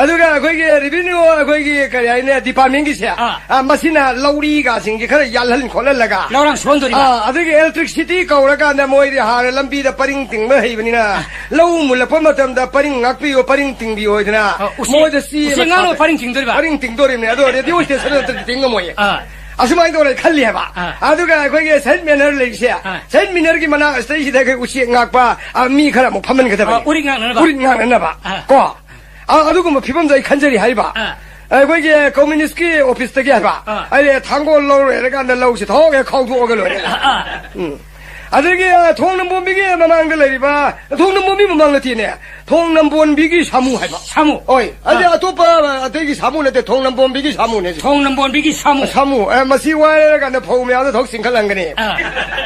ꯑꯗꯨꯒ ꯑꯩꯈꯣꯏꯒꯤ ꯔꯦꯚꯤꯅ꯭ꯌꯨ, ꯑꯩꯈꯣꯏꯒꯤ ꯀꯔꯤ ꯍꯥꯏꯅꯤ, ꯗꯤꯄꯥꯔꯠꯃꯦꯟꯒꯤꯁꯦ, ꯑꯥ꯫ ꯑꯥ, ꯃꯁꯤꯅ ꯂꯧꯔꯤꯒꯁꯤꯡꯁꯦ ꯈꯔ ꯌꯥꯜꯍꯟ ꯈꯣꯠꯍꯜꯂꯒ, ꯂꯧꯔꯥꯡ ꯁꯨꯍꯟꯗꯣꯔꯤꯕ꯫ ꯑꯥ, ꯑꯗꯨꯒꯤ electricity ꯀꯧꯔꯀꯥꯟꯗ ꯃꯣꯏꯗꯤ ꯍꯥꯟꯅ ꯂꯝꯕꯤꯗ ꯄꯔꯤꯡ ꯇꯤꯡꯕ ꯍꯩꯕꯅꯤꯅ, ꯑꯥ꯫ ꯂꯧ ꯃꯨꯜꯂꯛꯄ ꯃꯇꯝꯗ ꯄꯔꯤꯡ ꯉꯥꯛꯄꯤꯌꯨ, ꯄꯔꯤꯡ ꯇꯤꯡꯕꯤꯌꯨ ꯍꯥꯏꯗꯅ ꯑꯥ, ꯎꯆꯦꯛ, ꯃꯣꯏꯗ ꯆꯦ ꯎꯆꯦꯛ ꯑꯃ ꯉꯥꯛꯅ ꯊꯥꯗ-, ꯄꯔꯤꯡ ꯇꯤꯡꯗꯣꯔꯤꯕ? ꯄꯔꯤꯡ ꯇꯤꯡꯗꯣꯔꯤꯕꯅꯤ꯫ ꯑꯗꯣ ꯔꯦꯗꯤꯑꯣ ꯁ꯭ꯇꯦꯁꯟ ꯅꯠꯇ꯭ꯔꯗꯤ ꯇꯤꯡ ꯉꯝꯃꯣꯏꯌꯦ꯫ ꯑꯥ꯫ ꯑꯁꯨꯃꯥꯏꯅ ꯇꯧꯔꯦ ꯈꯜꯂꯤ ꯍꯥꯏꯕ꯫ ꯑꯥ꯫ ꯑꯗꯨꯒ ꯑꯩꯈꯣꯏꯒꯤ ꯁꯦꯟꯠ ꯃꯦꯅꯔ ꯂꯩꯔꯤꯁꯦ, ꯑꯥ꯫ ꯁꯦꯟꯠ ꯃꯦꯅꯔꯒꯤ ꯃꯅꯥꯛ ꯑꯁꯤꯗꯩꯁꯤꯗ ꯑꯩꯈꯣꯏ ꯎꯆꯦꯛ ꯉꯥꯛꯄ, ꯑ, ꯃꯤ ꯈꯔ ꯑꯃꯨꯛ ꯐꯝꯍꯟꯒꯗꯕꯅꯤ꯫ ꯑꯥ, ꯎꯔꯤꯠ ꯉꯥꯛꯅꯅꯕ꯫ ꯎꯔꯤꯠ ꯉꯥꯛꯅꯅꯕ꯫ ꯑꯥ꯫ ꯀꯣ꯫ ꯑ-, ꯑꯗꯨꯒꯨꯝꯕ ꯐꯤꯕꯝꯗ ꯑꯩ ꯈꯟꯖꯔꯤ ꯍꯥꯏꯕ꯫ ꯑꯥ꯫ ꯑꯩꯈꯣꯏꯒꯤ ꯀꯝꯃ꯭ꯌꯨꯅꯤꯁ꯭ꯠꯀꯤ ꯑꯣꯐꯤꯁꯇꯒꯤ ꯍꯥꯏꯕ꯫ ꯑꯥ꯫ ꯑꯩ ꯊꯥꯡꯒꯣꯜ ꯂꯧꯔꯦ ꯍꯥꯏꯔꯀꯥꯟꯗ ꯂꯧꯁꯤ ꯊꯣꯛꯑꯒ ꯈꯥꯎꯗꯣꯛꯑꯒ ꯂꯣꯏꯔꯦ꯫ ꯑꯥ, ꯑꯥ꯫ ꯎꯝ꯫ ꯑꯗꯒꯤ, ꯑ, ꯊꯣꯡ ꯅꯝꯕꯣꯝꯕꯤꯒꯤ ꯃꯃꯥꯡꯗ ꯂꯩꯔꯤꯕ, ꯊꯣꯡ ꯅꯝꯕꯣꯝꯕꯤ ꯃꯃꯥꯡ ꯅꯠꯇꯦꯅꯦ, ꯊꯣꯡ ꯅꯝꯕꯣꯟꯕꯤꯒꯤ ꯁꯥꯃꯨ ꯍꯥꯏꯕ꯫ ꯁꯥꯃꯨ꯫ ꯍꯣꯏ꯫ ꯑꯗꯩ ꯑꯥ꯫ ꯑꯇꯣꯞꯄ, ꯑ, ꯑꯇꯩꯒꯤ ꯁꯥꯃꯨ ꯅꯠꯇꯦ, ꯊꯣꯡ ꯅꯝꯕꯣꯟꯕꯤꯒꯤ ꯁꯥꯃꯨꯅꯦ ꯁꯤ꯫ ꯊꯣꯡ ꯅꯝꯕꯣꯟꯕꯤꯒꯤ ꯁꯥꯃꯨ꯫ ꯁꯥꯃꯨ꯫ ꯑ, ꯃꯁꯤ ꯋꯥꯏꯔꯀꯥꯟꯗ ꯐꯧ ꯃꯌꯥꯝꯗꯣ ꯊꯣꯛ ꯆꯤꯡꯈꯠꯍꯟꯒꯅꯤ꯫ ꯑꯥ꯫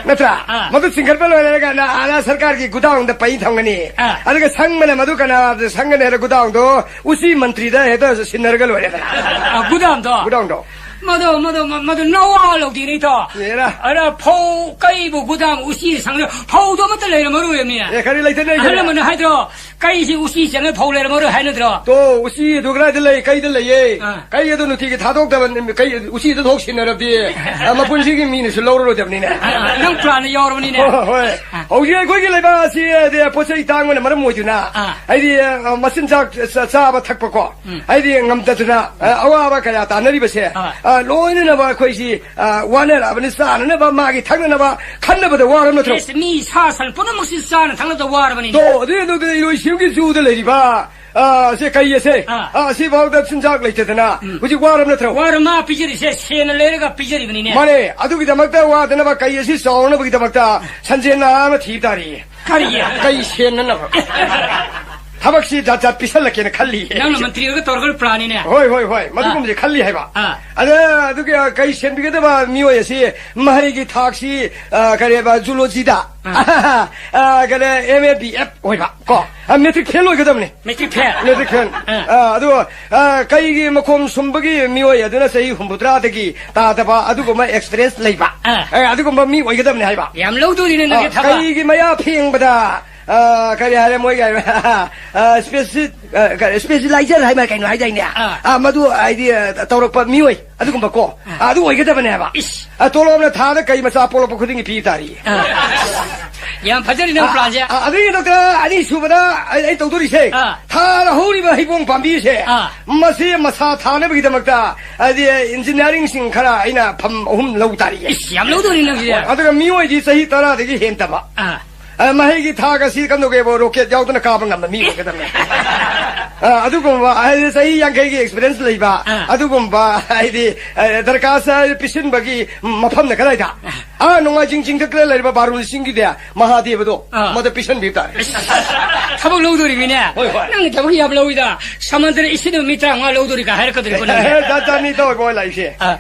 ꯅꯠꯇ꯭ꯔꯥ? ꯑꯥ꯫ ꯃꯗꯨ ꯆꯤꯡꯈꯠꯄ ꯂꯣꯏꯔꯀꯥꯟꯗ ꯑꯥꯗ ꯁꯔꯀꯥꯔꯒꯤ ꯒꯨꯗꯥꯎꯟꯗ ꯄꯩ ꯊꯝꯒꯅꯤ꯫ ꯑꯥ꯫ ꯑꯗꯨꯒ ꯁꯪꯕꯅ ꯃꯗꯨ ꯀꯅꯥꯗ ꯁꯪꯒꯅꯤ ꯍꯥꯏꯔ ꯒꯨꯗꯥꯎꯟꯗꯣ ꯎꯆꯤ ꯃꯟꯇ꯭ꯔꯤꯗ ꯍꯦꯛꯇ ꯁꯤꯟꯅꯔꯒ ꯂꯣꯏꯔꯦꯗꯅ꯫ ꯑꯥ, ꯒꯨꯗꯥꯎꯟꯗꯣ? ꯒꯨꯗꯥꯎꯟꯗꯣ꯫ ꯃꯗꯨ, ꯃꯗꯨ, ꯃ-, ꯃꯗꯨ ꯅꯋꯥ ꯂꯧꯗꯦꯅꯦ, ꯏꯇꯥꯎ꯫ ꯌꯦꯔꯥ꯫ ꯑꯗ ꯐꯧ ꯀꯩꯕꯨ ꯒꯨꯗꯥꯝ ꯎꯆꯤ ꯁꯪꯗ ꯐꯧꯗꯣ ꯑꯃꯠꯇ ꯂꯩꯔꯝꯃꯔꯣꯏ ꯍꯥꯏꯕꯅꯤꯅꯦ꯫ ꯑꯦ, ꯀꯔꯤ ꯂꯩꯇꯅ ꯑꯍꯜ ꯂꯩꯒꯦ? ꯂꯃꯟꯅ ꯍꯥꯏꯗ꯭ꯔꯣ, ꯀꯩꯁꯤ ꯎꯆꯤ ꯆꯪꯉꯦ ꯐꯧ ꯂꯩꯔꯝꯃꯔꯣꯏ ꯍꯥꯏꯅꯗ꯭ꯔꯣ? ꯇꯣ, ꯎꯆꯤ ꯑꯗꯨ ꯀꯗꯥꯏꯗ ꯂꯩ? ꯀꯩꯗ ꯂꯩꯌꯦ? ꯑꯥ꯫ ꯀꯩ ꯑꯗꯨ ꯅꯨꯡꯇꯤꯒꯤ ꯊꯥꯗꯣꯛꯇꯕ, ꯀꯩ ꯎꯆꯤꯗ ꯊꯣꯛ ꯁꯤꯟꯅꯔꯕꯗꯤ, ꯑ, ꯃꯄꯨꯟꯁꯤꯒꯤ ꯃꯤꯅꯁꯨ ꯂꯧꯔꯔꯣꯏꯗꯕꯅꯤꯅꯦ꯫ ꯑꯥ, ꯑꯥ, ꯅꯪ ꯄ꯭ꯂꯥꯟꯗ ꯌꯥꯎꯔꯕꯅꯤꯅꯦ꯫ ꯍꯣꯏ, ꯍꯣꯏ, ꯍꯣꯏ꯫ ꯑꯥ꯫ ꯍꯧꯖꯤꯛ ꯑꯩꯈꯣꯏꯒꯤ ꯂꯩꯕꯥꯛ ꯑꯁꯤ, ꯑꯗꯤ, ꯄꯣꯠ ꯆꯩ ꯇꯥꯡꯕꯅ ꯃꯔꯝ ꯑꯣꯏꯗꯨꯅ, ꯑꯥ꯫ ꯍꯥꯏꯗꯤ, ꯑ, ꯃꯆꯤꯟꯖꯥꯛ ꯆ-, ꯆꯥꯕ ꯊꯛꯄꯀꯣ, ꯎꯝ꯫ ꯍꯥꯏꯗꯤ ꯉꯝꯗꯗꯅ, ꯑ, ꯑꯋꯥꯕ ꯀꯌꯥ ꯇꯥꯅꯔꯤꯕꯁꯦ, ꯑ, ꯑ, ꯂꯣꯏꯅꯅꯕ ꯑꯩꯈꯣꯏꯁꯤ, ꯑ, ꯋꯥꯅꯔꯛꯑꯕꯅꯤ, ꯆꯥꯅꯅꯕ ꯃꯥꯒꯤ ꯊꯛꯅꯅꯕ ꯈꯟꯅꯕꯗ ꯋꯥꯔꯕ ꯅꯠꯇ꯭ꯔꯣ? ꯏꯁ, ꯃꯤ ꯁꯥ ꯁꯟ ꯄꯨꯝꯅꯃꯛꯁꯤ ꯆꯥꯅ ꯊꯛꯅꯕꯗ ꯋꯥꯔꯕꯅꯤꯅꯦ꯫ ꯇꯣ, ꯑꯗꯨ, ꯑꯗꯨ, ꯑꯗꯨ ꯏꯔꯣꯏꯁꯦꯝꯒꯤ ꯖꯨꯗ ꯂꯩꯔꯤꯕ, ꯑ, ꯁꯦ ꯀꯩ ꯑꯁꯦ, ꯑ, ꯑ, ꯑꯁꯤꯐꯥꯎꯗ ꯆꯤꯟꯖꯥꯛ ꯂꯩꯇꯗꯅ ꯎꯝ꯫ ꯍꯧꯖꯤꯛ ꯋꯥꯔꯕ ꯅꯠꯇ꯭ꯔꯣ? ꯋꯥꯔ ꯃꯥ ꯄꯤꯖꯔꯤꯁꯦ, ꯁꯦꯟꯅ ꯂꯩꯔꯒ ꯄꯤꯖꯔꯤꯕꯅꯤꯅꯦ꯫ ꯃꯥꯅꯦ, ꯑꯗꯨꯒꯤꯗꯃꯛꯇ ꯋꯥꯗꯅꯕ ꯀꯩ ꯑꯁꯤ ꯆꯥꯎꯅꯕꯒꯤꯗꯃꯛꯇ ꯁꯟꯖꯦꯟ ꯅꯥ ꯑꯃ ꯊꯤꯕ ꯇꯥꯔꯤ꯫ ꯀꯔꯤ? ꯀꯩ ꯁꯦꯟꯅꯅꯕ꯫ ꯊꯕꯛꯁꯤ ꯖꯥꯠ ꯖꯥꯠ ꯄꯤꯁꯜꯂꯛꯀꯦꯅ ꯈꯜꯂꯤ꯫ ꯅꯪꯅ ꯃꯟꯇ꯭ꯔꯤ ꯑꯣꯏꯔꯒ ꯇꯧꯔꯒ ꯄ꯭ꯂꯥꯟꯅꯤꯅꯦ꯫ ꯍꯣꯏ, ꯍꯣꯏ, ꯍꯣꯏ꯫ ꯑꯥ꯫ ꯃꯗꯨꯒꯨꯝꯕꯁꯦ ꯈꯜꯂꯤ ꯍꯥꯏꯕ꯫ ꯑꯥ꯫ ꯑꯗ, ꯑꯗꯨꯒ ꯀꯩ ꯁꯦꯟꯕꯤꯒꯗꯕ ꯃꯤꯑꯣꯏ ꯑꯁꯤ ꯃꯍꯩꯒꯤ ꯊꯥꯛꯁꯤ, ꯑ, ꯀꯔꯤꯕ, ꯖꯨꯂꯣꯖꯤꯗ꯫ ꯑꯥ꯫ ꯑ, ꯀꯩꯅꯣ, ꯑꯦꯝ ꯑꯦ ꯕꯤ ꯑꯦꯐ ꯑꯣꯏꯕ, ꯀꯣ꯫ ꯑ, ꯃꯦꯇ꯭ꯔꯤꯛ ꯐꯦꯜ ꯑꯣꯏꯒꯗꯕꯅꯤ꯫ Matric fail. Matric fail. ꯑꯥ꯫ ꯑ, ꯑꯗꯨ, ꯑ, ꯀꯩꯒꯤ ꯃꯈꯣꯝ ꯁꯨꯝꯕꯒꯤ ꯃꯤꯑꯣꯏ ꯑꯗꯨꯅ ꯆꯍꯤ ꯍꯨꯝꯐꯨꯇꯔꯥꯗꯒꯤ ꯇꯥꯗꯕ ꯑꯗꯨꯒꯨꯝꯕ ꯑꯦꯛꯁꯄꯤꯔꯤꯌꯦꯟꯁ ꯂꯩꯕ꯫ ꯑꯥ꯫ ꯑ, ꯑꯗꯨꯒꯨꯝꯕ ꯃꯤ ꯑꯣꯏꯒꯗꯕꯅꯤ ꯍꯥꯏꯕ꯫ ꯌꯥꯝ ꯂꯧꯗꯣꯔꯤꯅꯦ ꯅꯪꯒꯤ ꯑ, ꯊꯕꯛ꯫ ꯀꯩꯒꯤ ꯃꯌꯥ ꯐꯦꯡꯕꯗ ꯑ, ꯀꯔꯤ ꯍꯥꯏꯔꯦ ꯃꯣꯏꯒꯤ ꯍꯥꯏꯕ? ꯑ, ꯁ꯭ꯄꯦꯁꯤ-, ꯑ, ꯀꯔꯤ, ꯁ꯭ꯄꯦꯁꯤꯂꯥꯏꯖꯔ ꯍꯥꯏꯕ ꯀꯩꯅꯣ ꯍꯥꯏꯗꯥꯏꯅꯦ? ꯑꯥ꯫ ꯑ, ꯃꯗꯨ ꯍꯥꯏꯗꯤ, ꯑ, ꯇꯧꯔꯛꯄ ꯃꯤꯑꯣꯏ ꯑꯗꯨꯒꯨꯝꯕꯀꯣ꯫ ꯑꯥ꯫ ꯑ, ꯑꯗꯨ ꯑꯣꯏꯒꯗꯕꯅꯦꯕ꯫ ꯏꯁ꯫ ꯑ, ꯇꯣꯂꯣꯞꯅ ꯊꯥꯗ ꯀꯩ ꯃꯆꯥ ꯄꯣꯛꯂꯛꯄ ꯈꯨꯗꯤꯡꯒꯤ ꯄꯤ ꯇꯥꯔꯤ꯫ ꯑꯥ꯫ ꯌꯥꯝ ꯐꯖꯔꯤ ꯅꯪ ꯄ꯭ꯂꯥꯟꯁꯦ꯫ ꯑ, ꯑꯗꯒꯤ ꯗꯣꯛꯇꯔ, ꯑꯅꯤꯁꯨꯕꯗ ꯑꯩ, ꯑꯩ ꯇꯧꯗꯣꯔꯤꯁꯦ, ꯑꯥ꯫ ꯊꯥꯗ ꯍꯧꯔꯤꯕ ꯍꯩꯕꯣꯡ ꯄꯥꯝꯕꯤꯁꯦ, ꯑꯥ꯫ ꯃꯁꯤ ꯃꯁꯥ ꯊꯥꯅꯕꯒꯤꯗꯃꯛꯇ ꯍꯥꯏꯗꯤ ꯏꯟꯖꯤꯅꯤꯌꯥꯔꯤꯡꯁꯤꯡ ꯈꯔ ꯑꯩꯅ ꯐꯝ ꯑꯍꯨꯝ ꯂꯧ ꯇꯥꯔꯤꯌꯦ꯫ ꯏꯁ, ꯌꯥꯝ ꯂꯧꯗꯣꯔꯤ ꯅꯪꯁꯦ꯫ ꯑꯗꯨꯒ ꯃꯤꯑꯣꯏꯗꯤ ꯆꯍꯤ ꯇꯔꯥꯗꯒꯤ ꯍꯦꯟꯗꯕ꯫ ꯑꯥ꯫ ꯑ, ꯃꯍꯩꯒꯤ ꯊꯥꯛ ꯑꯁꯤ ꯀꯝꯗꯧꯒꯦꯕꯨ ꯔꯣꯀꯦꯠ ꯌꯥꯎꯗꯅ ꯀꯥꯕ ꯉꯝꯕ ꯃꯤ ꯑꯣꯏꯒꯗꯕꯅꯦ꯫ ꯑ, ꯑꯗꯨꯒꯨꯝꯕ ꯍꯥꯏꯗꯤ ꯆꯍꯤ ꯌꯥꯡꯈꯩꯒꯤ ꯑꯦꯛꯁꯄꯤꯔꯤꯌꯦꯟꯁ ꯂꯩꯕ, ꯑꯥ꯫ ꯑꯗꯨꯒꯨꯝꯕ ꯍꯥꯏꯗꯤ, ꯑ, ꯗꯔꯀꯥꯔ ꯁꯥꯏ ꯄꯤꯁꯤꯟꯕꯒꯤ ꯃꯐꯝꯅ ꯀꯗꯥꯏꯗ? ꯑꯥ, ꯅꯣꯡꯃꯥꯏꯖꯤꯡ ꯆꯤꯡꯊꯛꯇ ꯂꯩꯔꯤꯕ ꯕꯥꯔꯨꯅꯤ ꯆꯤꯡꯒꯤꯗꯤ ꯃꯍꯥꯗꯦꯕꯗꯣ, ꯑꯥ꯫ ꯃꯗ ꯄꯤꯁꯟꯕꯤꯕ ꯇꯥꯔꯦ꯫ ꯑꯁ, ꯊꯕꯛ ꯂꯧꯗꯣꯔꯤꯃꯤꯅꯦ꯫ ꯍꯣꯏ, ꯍꯣꯏ꯫ ꯅꯪꯅ ꯊꯕꯛ ꯌꯥꯝ ꯂꯧꯏꯗ꯫ ꯁꯃꯟꯗ꯭ꯔ ꯏꯁꯤꯡꯗ ꯃꯤ ꯇꯔꯥꯃꯉꯥ ꯂꯧꯗꯣꯔꯤ ꯀꯥ ꯍꯥꯏꯔꯛꯀꯗꯣꯔꯤꯀꯣ ꯅꯪꯗꯤ꯫ ꯖꯥꯠ ꯖꯥꯠꯅꯤ ꯇꯧꯏꯕꯣ ꯂꯥꯛꯏꯁꯦ꯫ ꯑꯥ꯫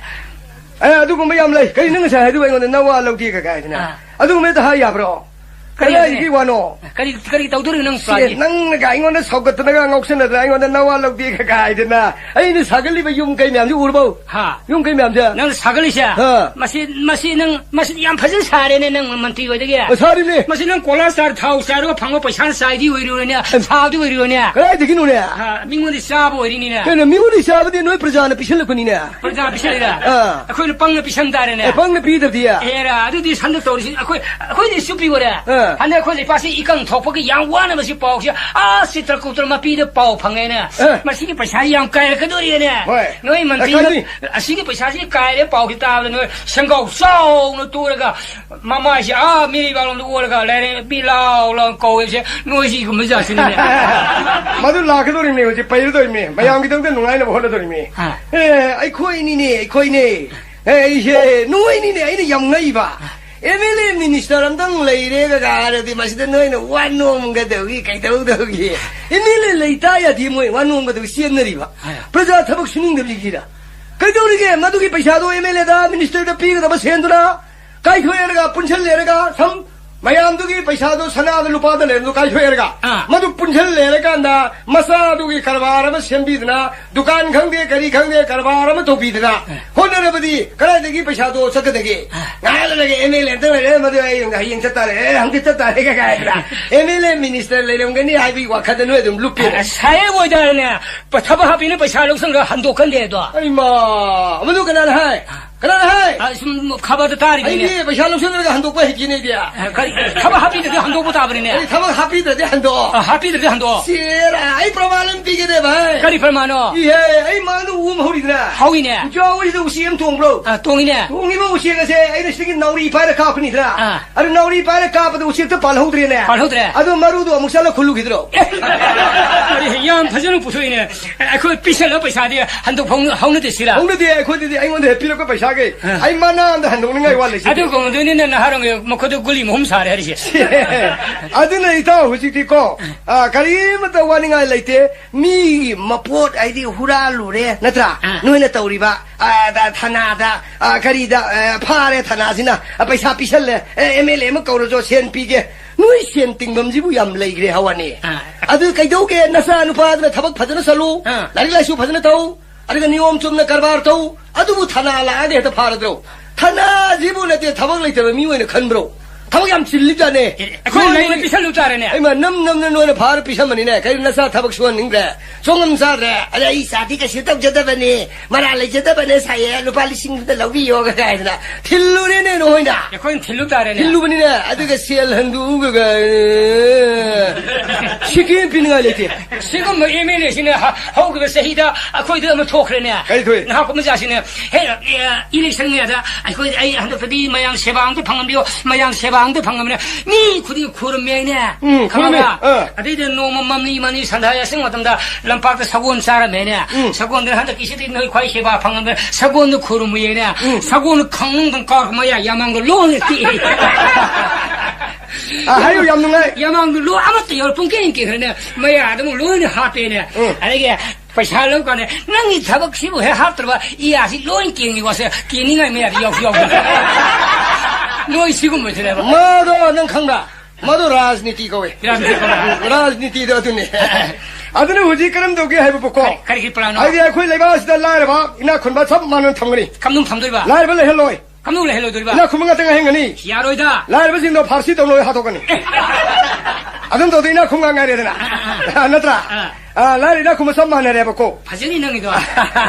ꯑꯦ, ꯑꯗꯨꯒꯨꯝꯕ ꯌꯥꯝ ꯂꯩ꯫ ꯀꯔꯤ ꯅꯪ ꯉꯁꯥꯏ ꯍꯥꯏꯗꯨꯕꯨ ꯑꯩꯉꯣꯟꯗ ꯅꯋꯥ ꯂꯧꯗꯦꯒ ꯀꯥꯏꯗꯅ? ꯑꯥ꯫ ꯑꯗꯨꯒꯨꯝꯕ ꯍꯦꯛꯇ ꯍꯥꯏ ꯌꯥꯕ꯭ꯔꯣ? ꯀꯔꯤ ꯀꯗꯥꯏꯗꯒꯤ ꯋꯥꯅꯣ? ꯀꯔꯤ, ꯀꯔꯤ ꯇꯧꯗꯣꯔꯤ ꯅꯪ ꯁꯤ ꯄ꯭ꯂꯥꯟꯗꯤ? ꯅꯪꯅꯒ ꯑꯩꯉꯣꯟꯗ ꯁꯧꯒꯠꯇꯅꯒ ꯉꯥꯎꯁꯟꯅꯗꯅ ꯑꯩꯉꯣꯟꯗ ꯅꯋꯥ ꯂꯧꯗꯦꯒ ꯀꯥꯏꯗꯅ? ꯑꯩꯅ ꯁꯥꯒꯠꯂꯤꯕ ꯌꯨꯝ ꯀꯩ ꯃꯌꯥꯝꯁꯤ ꯎꯔꯕꯧ? ꯍꯥ? ꯌꯨꯝ ꯀꯩ ꯃꯌꯥꯝꯁꯦ? ꯅꯪꯅ ꯁꯥꯒꯠꯂꯤꯁꯦ? ꯍꯥ꯫ ꯃꯁꯤ, ꯃꯁꯤ ꯅꯪ, ꯃꯁꯤ ꯌꯥꯝ ꯐꯖꯅ ꯁꯥꯔꯦꯅꯦ ꯅꯪ ꯃꯟꯇ꯭ꯔꯤ ꯑꯣꯏꯗꯒꯤ꯫ ꯑ, ꯁꯥꯔꯤꯅꯦ꯫ ꯃꯁꯤ ꯅꯪ ꯀꯣꯂꯥ ꯆꯥꯔ ꯊꯥꯎ ꯆꯥꯔꯒ ꯐꯪꯕ ꯄꯩꯁꯥꯅ ꯆꯥꯏꯗꯤ ꯑꯣꯏꯔꯣꯏꯅꯦ, ꯁꯥꯕꯗꯤ ꯑꯣꯏꯔꯣꯏꯅꯦ꯫ ꯀꯗꯥꯏꯗꯒꯤꯅꯣꯅꯦ? ꯍꯥ, ꯃꯤꯉꯣꯟꯗ ꯆꯥꯕ ꯑꯣꯏꯔꯤꯅꯤꯅꯦ꯫ ꯀꯩꯅꯣ, ꯃꯤꯉꯣꯟꯗ ꯆꯥꯕꯗꯤ ꯅꯣꯏ ꯄ꯭ꯔꯖꯥꯅ ꯄꯤꯁꯜꯂꯛꯄꯅꯤꯅꯦ꯫ ꯄ꯭ꯔꯖꯥ ꯄꯤꯁꯜꯂꯤꯔ? ꯑꯥ꯫ ꯑꯩꯈꯣꯏꯅ ꯄꯪꯅ ꯄꯤꯁꯟ ꯇꯥꯔꯦꯅꯦ꯫ ꯑꯦ, ꯄꯪꯅ ꯄꯤꯗꯕꯗꯤ? ꯑꯦꯔꯥ, ꯑꯗꯨꯗꯤ ꯍꯟꯗꯛ ꯇꯧꯔꯤꯁꯤ ꯑꯩꯈꯣꯏ, ꯑꯩꯈꯣꯏꯗꯤ ꯆꯨꯞꯄꯤ ꯑꯣꯏꯔꯦ꯫ ꯑꯥ꯫ ꯍꯟꯗꯛ ꯑꯩꯈꯣꯏ ꯂꯩꯄꯥꯛꯁꯤ ꯏꯀꯪ ꯊꯣꯛꯄꯒꯤ ꯌꯥꯝ ꯋꯥꯅꯕꯁꯤ ꯄꯥꯎꯁꯤ ꯑꯥ ꯆꯤꯇ꯭ꯔꯀꯨꯇ꯭ꯔ ꯃꯄꯤꯗ ꯄꯥꯎ ꯐꯪꯉꯦꯅꯦ꯫ ꯑꯥ꯫ ꯃꯁꯤꯒꯤ ꯄꯩꯁꯥ ꯌꯥꯝ ꯀꯥꯏꯔꯛꯀꯗꯣꯔꯤꯅꯦ꯫ ꯍꯣꯏ꯫ ꯅꯣꯏ ꯑ, ꯃꯟꯇ꯭ꯔꯤꯅ ꯀꯥꯏꯅꯤ꯫ ꯑꯁꯤꯒꯤ ꯄꯩꯁꯥꯁꯤ ꯀꯥꯏꯔꯦ ꯄꯥꯎꯁꯤ ꯇꯥꯕꯗ ꯅꯣꯏ ꯁꯦꯡꯒꯥꯎ ꯆꯥꯎꯅ ꯇꯨꯔꯒ ꯃꯃꯥꯏꯁꯤ ꯑꯥ ꯃꯤꯔꯩꯕꯥꯛꯂꯣꯝꯗ ꯑꯣꯜꯂꯒ ꯂꯥꯏꯔꯦꯝꯕꯤ ꯂꯥꯎ ꯂꯥꯎ ꯀꯧꯋꯦꯁꯦ ꯅꯣꯏꯁꯤ ꯏꯒꯨꯝꯕ ꯖꯥꯠꯁꯤꯅꯤꯅꯦ꯫ ꯃꯗꯨ ꯂꯥꯛꯀꯗꯧꯔꯤꯕꯅꯤ ꯍꯧꯖꯤꯛ ꯄꯩꯔꯗꯧꯔꯤꯕꯅꯤ꯫ ꯃꯌꯥꯝꯒꯤꯗꯃꯛꯇ ꯅꯨꯡꯉꯥꯏꯅꯕ ꯍꯣꯠꯅꯗꯧꯔꯤꯕꯅꯤ꯫ ꯑꯥ꯫ ꯑꯦ, ꯑꯩꯈꯣꯏꯅꯤꯅꯦ, ꯑꯩꯈꯣꯏꯅꯦ꯫ ꯑꯦ, ꯑꯩꯁꯦ ꯅꯣꯏꯅꯤꯅꯦ ꯑꯩꯅ ꯌꯥꯝ ꯉꯛꯏꯕ꯫ ꯑꯦꯝ ꯑꯦꯜ ꯑꯦ ꯃꯤꯅꯤꯁꯇꯔ ꯑꯝꯇꯪ ꯂꯩꯔꯦꯒ ꯍꯥꯏꯔꯗꯤ ꯃꯁꯤꯗ ꯅꯣꯏꯅ ꯋꯥ ꯅꯣꯝꯒꯗꯧꯒꯤ ꯀꯩꯗꯧꯗꯧꯒꯤ? ꯑꯦꯝ ꯑꯦꯜ ꯑꯦ ꯂꯩꯇꯥ ꯌꯥꯗꯦ ꯃꯣꯏ ꯋꯥ ꯅꯣꯝꯒꯗꯧꯒꯤ ꯆꯦꯟꯅꯔꯤꯕ꯫ ꯑꯥ꯫ ꯄ꯭ꯔꯖꯥ ꯊꯕꯛ ꯁꯨꯅꯤꯡꯗꯕꯤꯒꯤꯔ? ꯀꯩꯗꯧꯔꯤꯒꯦ? ꯃꯗꯨꯒꯤ ꯄꯩꯁꯥꯗꯣ ꯑꯦꯝ ꯑꯦꯜ ꯑꯦꯗ ꯃꯤꯅꯤꯁꯇꯔꯗ ꯄꯤꯒꯗꯕ ꯁꯦꯟꯗꯨꯅ ꯀꯥꯏꯊꯣꯛꯑꯦꯔꯒ ꯄꯨꯟꯁꯜꯂꯦꯔꯒ ꯁꯝ ꯃꯌꯥꯝꯗꯨꯒꯤ ꯄꯩꯁꯥꯗꯣ ꯁꯅꯥꯗ ꯂꯨꯄꯥꯗ ꯂꯩꯔꯝꯗꯣ ꯀꯥꯏꯊꯣꯛꯑꯦꯔꯒ ꯑꯥ꯫ ꯃꯗꯨ ꯄꯨꯟꯁꯜꯂꯦꯔꯀꯥꯟꯗ ꯃꯆꯥꯗꯨꯒꯤ ꯀꯔꯕꯥꯔ ꯑꯃ ꯁꯦꯝꯕꯤꯗꯅ ꯗꯨꯀꯥꯟ ꯈꯪꯗꯦ ꯀꯔꯤ ꯈꯪꯗꯦ ꯀꯔꯕꯥꯔ ꯑꯃ ꯇꯧꯕꯤꯗꯅ ꯑꯥ꯫ ꯍꯣꯠꯅꯔꯕꯗꯤ ꯀꯗꯥꯏꯗꯒꯤ ꯄꯩꯁꯥꯗꯣ ꯆꯠꯀꯗꯒꯦ? ꯑꯥ꯫ ꯉꯥꯏꯍꯥꯛ ꯂꯩꯔꯒ ꯑꯦꯝ ꯑꯦꯜ ꯑꯦ ꯑꯝꯇ ꯂꯩꯔꯦ ꯃꯗꯨ ꯑꯩ ꯍꯌꯦꯡ ꯆꯠꯇꯥꯔꯦ ꯑꯦ ꯍꯪꯆꯤꯠ ꯆꯠꯇꯥꯔꯦ ꯀꯥꯏꯗꯅ ꯑꯦꯝ ꯑꯦꯜ ꯑꯦ ꯃꯤꯅꯤꯁꯇꯔ ꯂꯩꯔꯝꯒꯅꯤ ꯍꯥꯏꯕꯒꯤ ꯋꯥꯈꯜꯗ ꯅꯣꯏ ꯑꯗꯨꯝ ꯂꯨꯞꯄꯦ꯫ ꯑꯁ, ꯁꯥꯍꯦꯕ ꯑꯣꯏꯇꯥꯔꯦꯅꯦ꯫ ꯄ-, ꯊꯕꯛ ꯍꯥꯞꯄꯤꯅ ꯄꯩꯁꯥ ꯂꯧꯁꯪꯒ ꯍꯟꯗꯣꯛꯀꯟꯗꯦ ꯑꯗꯣ꯫ ꯑꯩꯃ, ꯃꯗꯨ ꯀꯅꯥꯅ ꯍꯥꯏ? ꯀꯅꯥꯅ ꯍꯥꯏ? ꯑ, ꯁꯨꯝ ꯈꯕꯔꯗ ꯇꯥꯔꯤꯅꯤꯅꯦ꯫ ꯑꯩꯗꯤ ꯄꯩꯁꯥ ꯂꯧꯁꯤꯜꯂꯒ ꯍꯟꯗꯣꯛꯄ ꯍꯩꯇꯦꯅꯦ ꯑꯩꯗꯤ꯫ ꯑ, ꯀꯔꯤ? ꯊꯕꯛ ꯍꯥꯞꯄꯤꯗ꯭ꯔꯗꯤ ꯍꯟꯗꯣꯛꯄ ꯇꯥꯕꯅꯤꯅꯦ꯫ ꯑꯩ ꯊꯕꯛ ꯍꯥꯞꯄꯤꯗ꯭ꯔꯗꯤ ꯍꯟꯗꯣꯛꯑꯣ꯫ ꯑ, ꯍꯥꯞꯄꯤꯗ꯭ꯔꯗꯤ ꯍꯟꯗꯣꯛꯑꯣ꯫ ꯁꯦꯔꯥ, ꯑꯩ ꯄ꯭ꯔꯃꯥꯟ ꯑꯃ ꯄꯤꯒꯦꯅꯦ, ꯚꯥꯏ꯫ ꯀꯔꯤ ꯄ꯭ꯔꯃꯥꯟꯅꯣ? ꯏꯍꯦ, ꯑꯩ ꯃꯥꯡꯗ ꯎ ꯑꯃ ꯍꯧꯔꯤꯗꯅ꯫ ꯍꯧꯏꯅꯦ꯫ ꯎꯆꯥꯎ ꯍꯧꯔꯤꯗ ꯎꯆꯦꯛ ꯑꯃ ꯇꯣꯡꯕ꯭ꯔꯣ? ꯑ, ꯇꯣꯡꯉꯤꯅꯦ꯫ ꯇꯣꯡꯉꯤꯕ ꯎꯆꯦꯛ ꯑꯁꯦ ꯑꯩꯅ ꯁꯤꯗꯒꯤ ꯅꯥꯎꯔꯤ ꯄꯥꯏꯔ ꯀꯥꯞꯀꯅꯤꯗꯅ꯫ ꯑ꯫ ꯑꯗꯨ ꯅꯥꯎꯔꯤ ꯄꯥꯏꯔ ꯀꯥꯞꯄꯗ ꯎꯆꯦꯛꯇ ꯄꯥꯜꯍꯧꯗ꯭ꯔꯦꯅꯦ꯫ ꯄꯥꯜꯍꯧꯗ꯭ꯔꯦ꯫ ꯑꯗꯨ ꯃꯔꯨꯗꯣ ꯑꯃꯨꯛ ꯆꯠꯂ ꯈꯨꯜꯂꯨꯈꯤꯗ꯭ꯔꯣ? ꯑꯦ, ꯌꯥꯝ ꯐꯖꯅ ꯄꯨꯊꯣꯛꯏꯅꯦ꯫ ꯑꯩꯈꯣꯏ ꯄꯤꯁꯜꯂ ꯄꯩꯁꯥꯗꯤ ꯍꯟꯗꯣꯛ ꯍꯧꯅ-, ꯍꯧꯅꯗꯦ ꯁꯤꯔꯥ? ꯍꯧꯅꯗꯦ, ꯑꯩꯈꯣꯏꯗꯗꯤ ꯑꯩꯉꯣꯟꯗ ꯍꯦꯛ ꯄꯤꯔꯛꯄ ꯄꯩꯁꯥꯒꯤ ꯑ꯫ ꯑꯩ ꯃꯅꯥ ꯑꯃꯗ ꯍꯟꯗꯣꯛꯅꯤꯡꯉꯥꯏ ꯋꯥ ꯂꯩꯁꯤꯗꯤ꯫ ꯑꯗꯨꯒꯨꯝꯕꯗꯨꯅꯤꯅ ꯅꯍꯥꯔꯣꯟꯒꯤ ꯃꯈꯨꯠꯇ ꯒꯨꯂꯤ ꯃꯍꯨꯝ ꯁꯥꯔꯦ ꯍꯥꯏꯔꯤꯁꯦ꯫ ꯑꯗꯨꯅ ꯏꯇꯥꯎ ꯍꯧꯖꯤꯛꯇꯤꯀꯣ, ꯑ, ꯀꯔꯤꯃꯠꯇ ꯋꯥꯅꯤꯡꯉꯥꯏ ꯂꯩꯇꯦ꯫ ꯃꯤꯒꯤ ꯃꯄꯣꯠ ꯍꯥꯏꯗꯤ ꯍꯨꯔꯥꯜꯂꯨꯔꯦ, ꯅꯠꯇ꯭ꯔꯥ? ꯑ꯫ ꯅꯣꯏꯅ ꯇꯧꯔꯤꯕ, ꯑ, ꯗ-, ꯊꯅꯥꯗ, ꯑ, ꯀꯔꯤꯗ, ꯑ, ꯐꯥꯔꯦ ꯊꯅꯥꯁꯤꯅ, ꯑ, ꯄꯩꯁꯥ ꯄꯤꯁꯜꯂꯦ, ꯑꯦ, ꯑꯦꯝ ꯑꯦꯜ ꯑꯦ ꯑꯃ ꯀꯧꯔꯁꯨ ꯁꯦꯟ ꯄꯤꯒꯦ꯫ ꯅꯣꯏ ꯁꯦꯟ ꯇꯤꯡꯐꯝꯁꯤꯕꯨ ꯌꯥꯝ ꯂꯩꯈ꯭ꯔꯦ ꯍꯋꯥꯅꯤ꯫ ꯑꯥ꯫ ꯑꯗꯨ ꯀꯩꯗꯧꯒꯦ? ꯅꯆꯥ ꯅꯨꯄꯥꯗꯨꯅ ꯊꯕꯛ ꯐꯖꯅ ꯆꯠꯂꯨ, ꯑꯥ꯫ ꯂꯥꯏꯔꯤꯛ ꯂꯥꯏꯁꯨ ꯐꯖꯅ ꯇꯧ, ꯑꯗꯨꯒ ꯅꯤꯌꯣꯝ ꯆꯨꯝꯅ ꯀꯔꯕꯥꯔ ꯇꯧ, ꯑꯗꯨꯕꯨ ꯊꯅꯥ ꯂꯥꯛꯑꯒ ꯍꯦꯛꯇ ꯐꯥꯔꯗ꯭ꯔꯣ? ꯊꯅꯥꯁꯤꯕꯨ ꯅꯠꯇꯦ ꯊꯕꯛ ꯂꯩꯇꯕ ꯃꯤ ꯑꯣꯏꯅ ꯈꯟꯕ꯭ꯔꯣ? ꯊꯕꯛ ꯌꯥꯝ ꯆꯤꯜꯂꯤꯖꯥꯠꯅꯦ꯫ ꯑꯦ, ꯑꯩꯈꯣꯏ ꯅꯣꯏ ꯂꯩꯅ ꯄꯤꯁꯜꯂꯨ ꯇꯥꯔꯦꯅꯦ꯫ ꯑꯩꯃ ꯅꯝ ꯅꯝꯅ ꯅꯣꯏꯅ ꯐꯥꯔ ꯄꯤꯁꯟꯕꯅꯤꯅꯦ꯫ ꯀꯩꯅꯣ ꯅꯆꯥ ꯊꯕꯛ ꯁꯨꯍꯟꯅꯤꯡꯗ꯭ꯔꯦ? ꯁꯣꯡꯉꯝ ꯆꯥꯗ꯭ꯔꯦ꯫ ꯑꯗ ꯑꯩ ꯏꯆꯥꯗꯤ ꯀꯩꯁꯨ ꯇꯧꯖꯗꯕꯅꯤ, ꯃꯔꯥ ꯂꯩꯖꯗꯕꯅꯦ ꯁꯥꯏꯌꯦ, ꯂꯨꯄꯥ ꯂꯤꯁꯤꯡ ꯑꯃꯇ ꯂꯧꯕꯤꯌꯣ ꯀꯥꯏꯗꯅ ꯊꯤꯜꯂꯨꯔꯦꯅꯦ ꯅꯣꯏꯅ꯫ ꯑꯩꯈꯣꯏꯅ ꯊꯤꯜꯂꯨ ꯇꯥꯔꯦꯅꯦ꯫ ꯊꯤꯜꯂꯨꯕꯅꯤꯅꯦ꯫ ꯑꯗꯨꯒ ꯁꯦꯜ ꯍꯟꯗꯣꯛꯎꯒ ꯁꯤꯀꯤ ꯄꯤꯅꯤꯡꯉꯥꯏ ꯂꯩꯇꯦ꯫ ꯁꯤꯒꯨꯝꯕ ꯑꯦꯝ ꯑꯦꯜ ꯑꯦꯁꯤꯅ ꯍ-, ꯍꯧꯈꯤꯕ ꯆꯍꯤꯗ ꯑꯩꯈꯣꯏꯗ ꯑꯃ ꯊꯣꯛꯈ꯭ꯔꯦꯅꯦ꯫ ꯀꯔꯤ ꯊꯣꯛꯏ? ꯅꯍꯥꯛ ꯃꯆꯥꯁꯤꯅꯦ꯫ ꯍꯦ, ꯑꯦ, ꯏꯂꯦꯛꯁꯟ ꯃꯌꯥꯗ ꯑꯩꯈꯣꯏ, ꯑꯩ ꯍꯟꯗꯛꯇꯗꯤ ꯃꯌꯥꯝ ꯁꯦꯕꯥ ꯑꯝꯇ ꯐꯪꯍꯟꯕꯤꯌꯣ, ꯃꯌꯥꯝ ꯁꯦꯕꯥ ꯑꯝꯇ ꯐꯪꯍꯟꯕꯤꯌꯣ꯫ ꯃꯤ ꯈꯨꯗꯤꯡ ꯈꯨꯔꯨꯝꯃꯦ ꯍꯥꯏꯅꯦ꯫ ꯎꯝ, ꯈꯪꯉꯕ? ꯈꯨꯔꯨꯝꯃꯦ, ꯑꯥ꯫ ꯑꯗꯩꯗ ꯅꯣꯡꯃ ꯃꯝꯂꯤ ꯃꯝꯂꯤ ꯁꯟꯗꯥ ꯌꯥꯆꯪ ꯃꯇꯝꯗ ꯂꯝꯄꯥꯛꯇ ꯁꯒꯣꯜ ꯆꯥꯔꯝꯃꯦꯅꯦ꯫ ꯎꯝ꯫ ꯁꯒꯣꯜꯗꯨꯅ ꯍꯟꯗꯛꯀꯤꯁꯤꯗꯤ ꯅꯣꯏ ꯈ꯭ꯋꯥꯏ ꯁꯦꯕꯥ ꯐꯪꯉꯝꯗ ꯁꯒꯣꯜꯗꯨ ꯈꯨꯔꯨꯝꯃꯨꯌꯦꯅꯦ꯫ ꯎꯝ꯫ ꯁꯒꯣꯜꯗꯨ ꯈꯪꯅꯨꯡꯗꯪ ꯀꯥꯎꯔꯛꯄ ꯃꯌꯥ ꯌꯥꯃꯥꯡꯗꯣ ꯂꯣꯏꯅ ꯇꯦꯛꯑꯦ꯫ ꯑ, ꯍꯥꯏꯌꯨ, ꯌꯥꯝ ꯅꯨꯡꯉꯥꯏ꯫ ꯌꯥꯃꯥꯡꯗꯨ ꯂꯣꯏ ꯑꯃꯠꯇ ꯌꯧꯔ ꯄꯨꯡꯀꯦꯟ ꯀꯦꯟꯈ꯭ꯔꯦꯅꯦ꯫ ꯃꯌꯥꯗ ꯑꯃꯨꯛ ꯂꯣꯏꯅ ꯍꯥꯞꯄꯦꯅꯦ꯫ ꯎꯝ꯫ ꯑꯗꯒꯤ ꯄꯩꯁꯥ ꯂꯧ ꯀꯥꯟꯗ, "ꯅꯪꯒꯤ ꯊꯕꯛꯁꯤꯕꯨ ꯍꯦꯛ ꯍꯥꯞꯇ꯭ꯔꯕ ꯏꯌꯥꯁꯤ ꯂꯣꯏ ꯀꯦꯡꯉꯤ ꯋꯥꯁꯦ, ꯀꯦꯡꯅꯤꯡꯉꯥꯏ ꯃꯌꯥꯗꯤ ꯌꯥꯎꯁꯨ ꯌꯥꯎꯗꯦ꯫" ꯂꯣꯏ ꯁꯤꯒꯨꯝꯕꯁꯤꯅꯦꯕ꯫ ꯃꯗꯣ ꯅꯪ ꯈꯪꯕ꯭ꯔꯥ? ꯃꯗꯨ ꯔꯥꯖꯅꯤꯇꯤ ꯀꯧꯋꯦ꯫ ꯔꯥꯖꯅꯤꯇꯤ ꯀꯧꯋꯦ꯫ ꯔꯥꯖꯅꯤꯇꯤꯗꯣ ꯑꯗꯨꯅꯦ꯫ ꯑꯗꯨꯅ ꯍꯧꯖꯤꯛ ꯀꯔꯝ ꯇꯧꯒꯦ ꯍꯥꯏꯕꯕꯨꯀꯣ? ꯀꯔꯤ, ꯀꯔꯤ plan ꯅꯣ? ꯍꯥꯏꯗꯤ ꯑꯩꯈꯣꯏ ꯂꯩꯕꯥꯛ ꯑꯁꯤꯗ ꯂꯥꯏꯔꯕ ꯏꯅꯥꯛ ꯈꯨꯟꯕ ꯆꯞ ꯃꯥꯟꯅꯅ ꯊꯝꯒꯅꯤ꯫ ꯀꯝꯗꯧ ꯊꯝꯗꯣꯏꯕ? ꯂꯥꯏꯔꯕ ꯂꯩꯍꯜꯂꯣꯏ꯫ ꯀꯝꯗꯧ ꯂꯩꯍꯜꯂꯣꯏꯗꯣꯔꯤꯕ? ꯏꯅꯥꯛ ꯈꯨꯟꯕ ꯉꯥꯛꯇ ꯉꯥꯏꯍꯟꯒꯅꯤ꯫ ꯌꯥꯔꯣꯏꯗ꯫ ꯂꯥꯏꯔꯕꯁꯤꯡꯗꯣ ꯐꯥꯔꯁꯤ ꯇꯧꯅ ꯂꯣꯏ ꯍꯥꯠꯇꯣꯛꯀꯅꯤ꯫ ꯑꯗꯨꯝ ꯇꯧꯗꯤ ꯏꯅꯥꯛ ꯈꯨꯟꯕ ꯉꯥꯏꯔꯦꯗꯅ꯫ ꯑꯥ, ꯑꯥ꯫ ꯅꯠꯇ꯭ꯔꯥ? ꯑꯥ꯫ ꯑꯥ, ꯂꯥꯏꯔ ꯏꯅꯥꯛ ꯈꯨꯟꯕ ꯆꯞ ꯃꯥꯟꯅꯔꯦꯕꯀꯣ꯫ ꯐꯖꯅꯤ ꯅꯪꯒꯤꯗꯣ꯫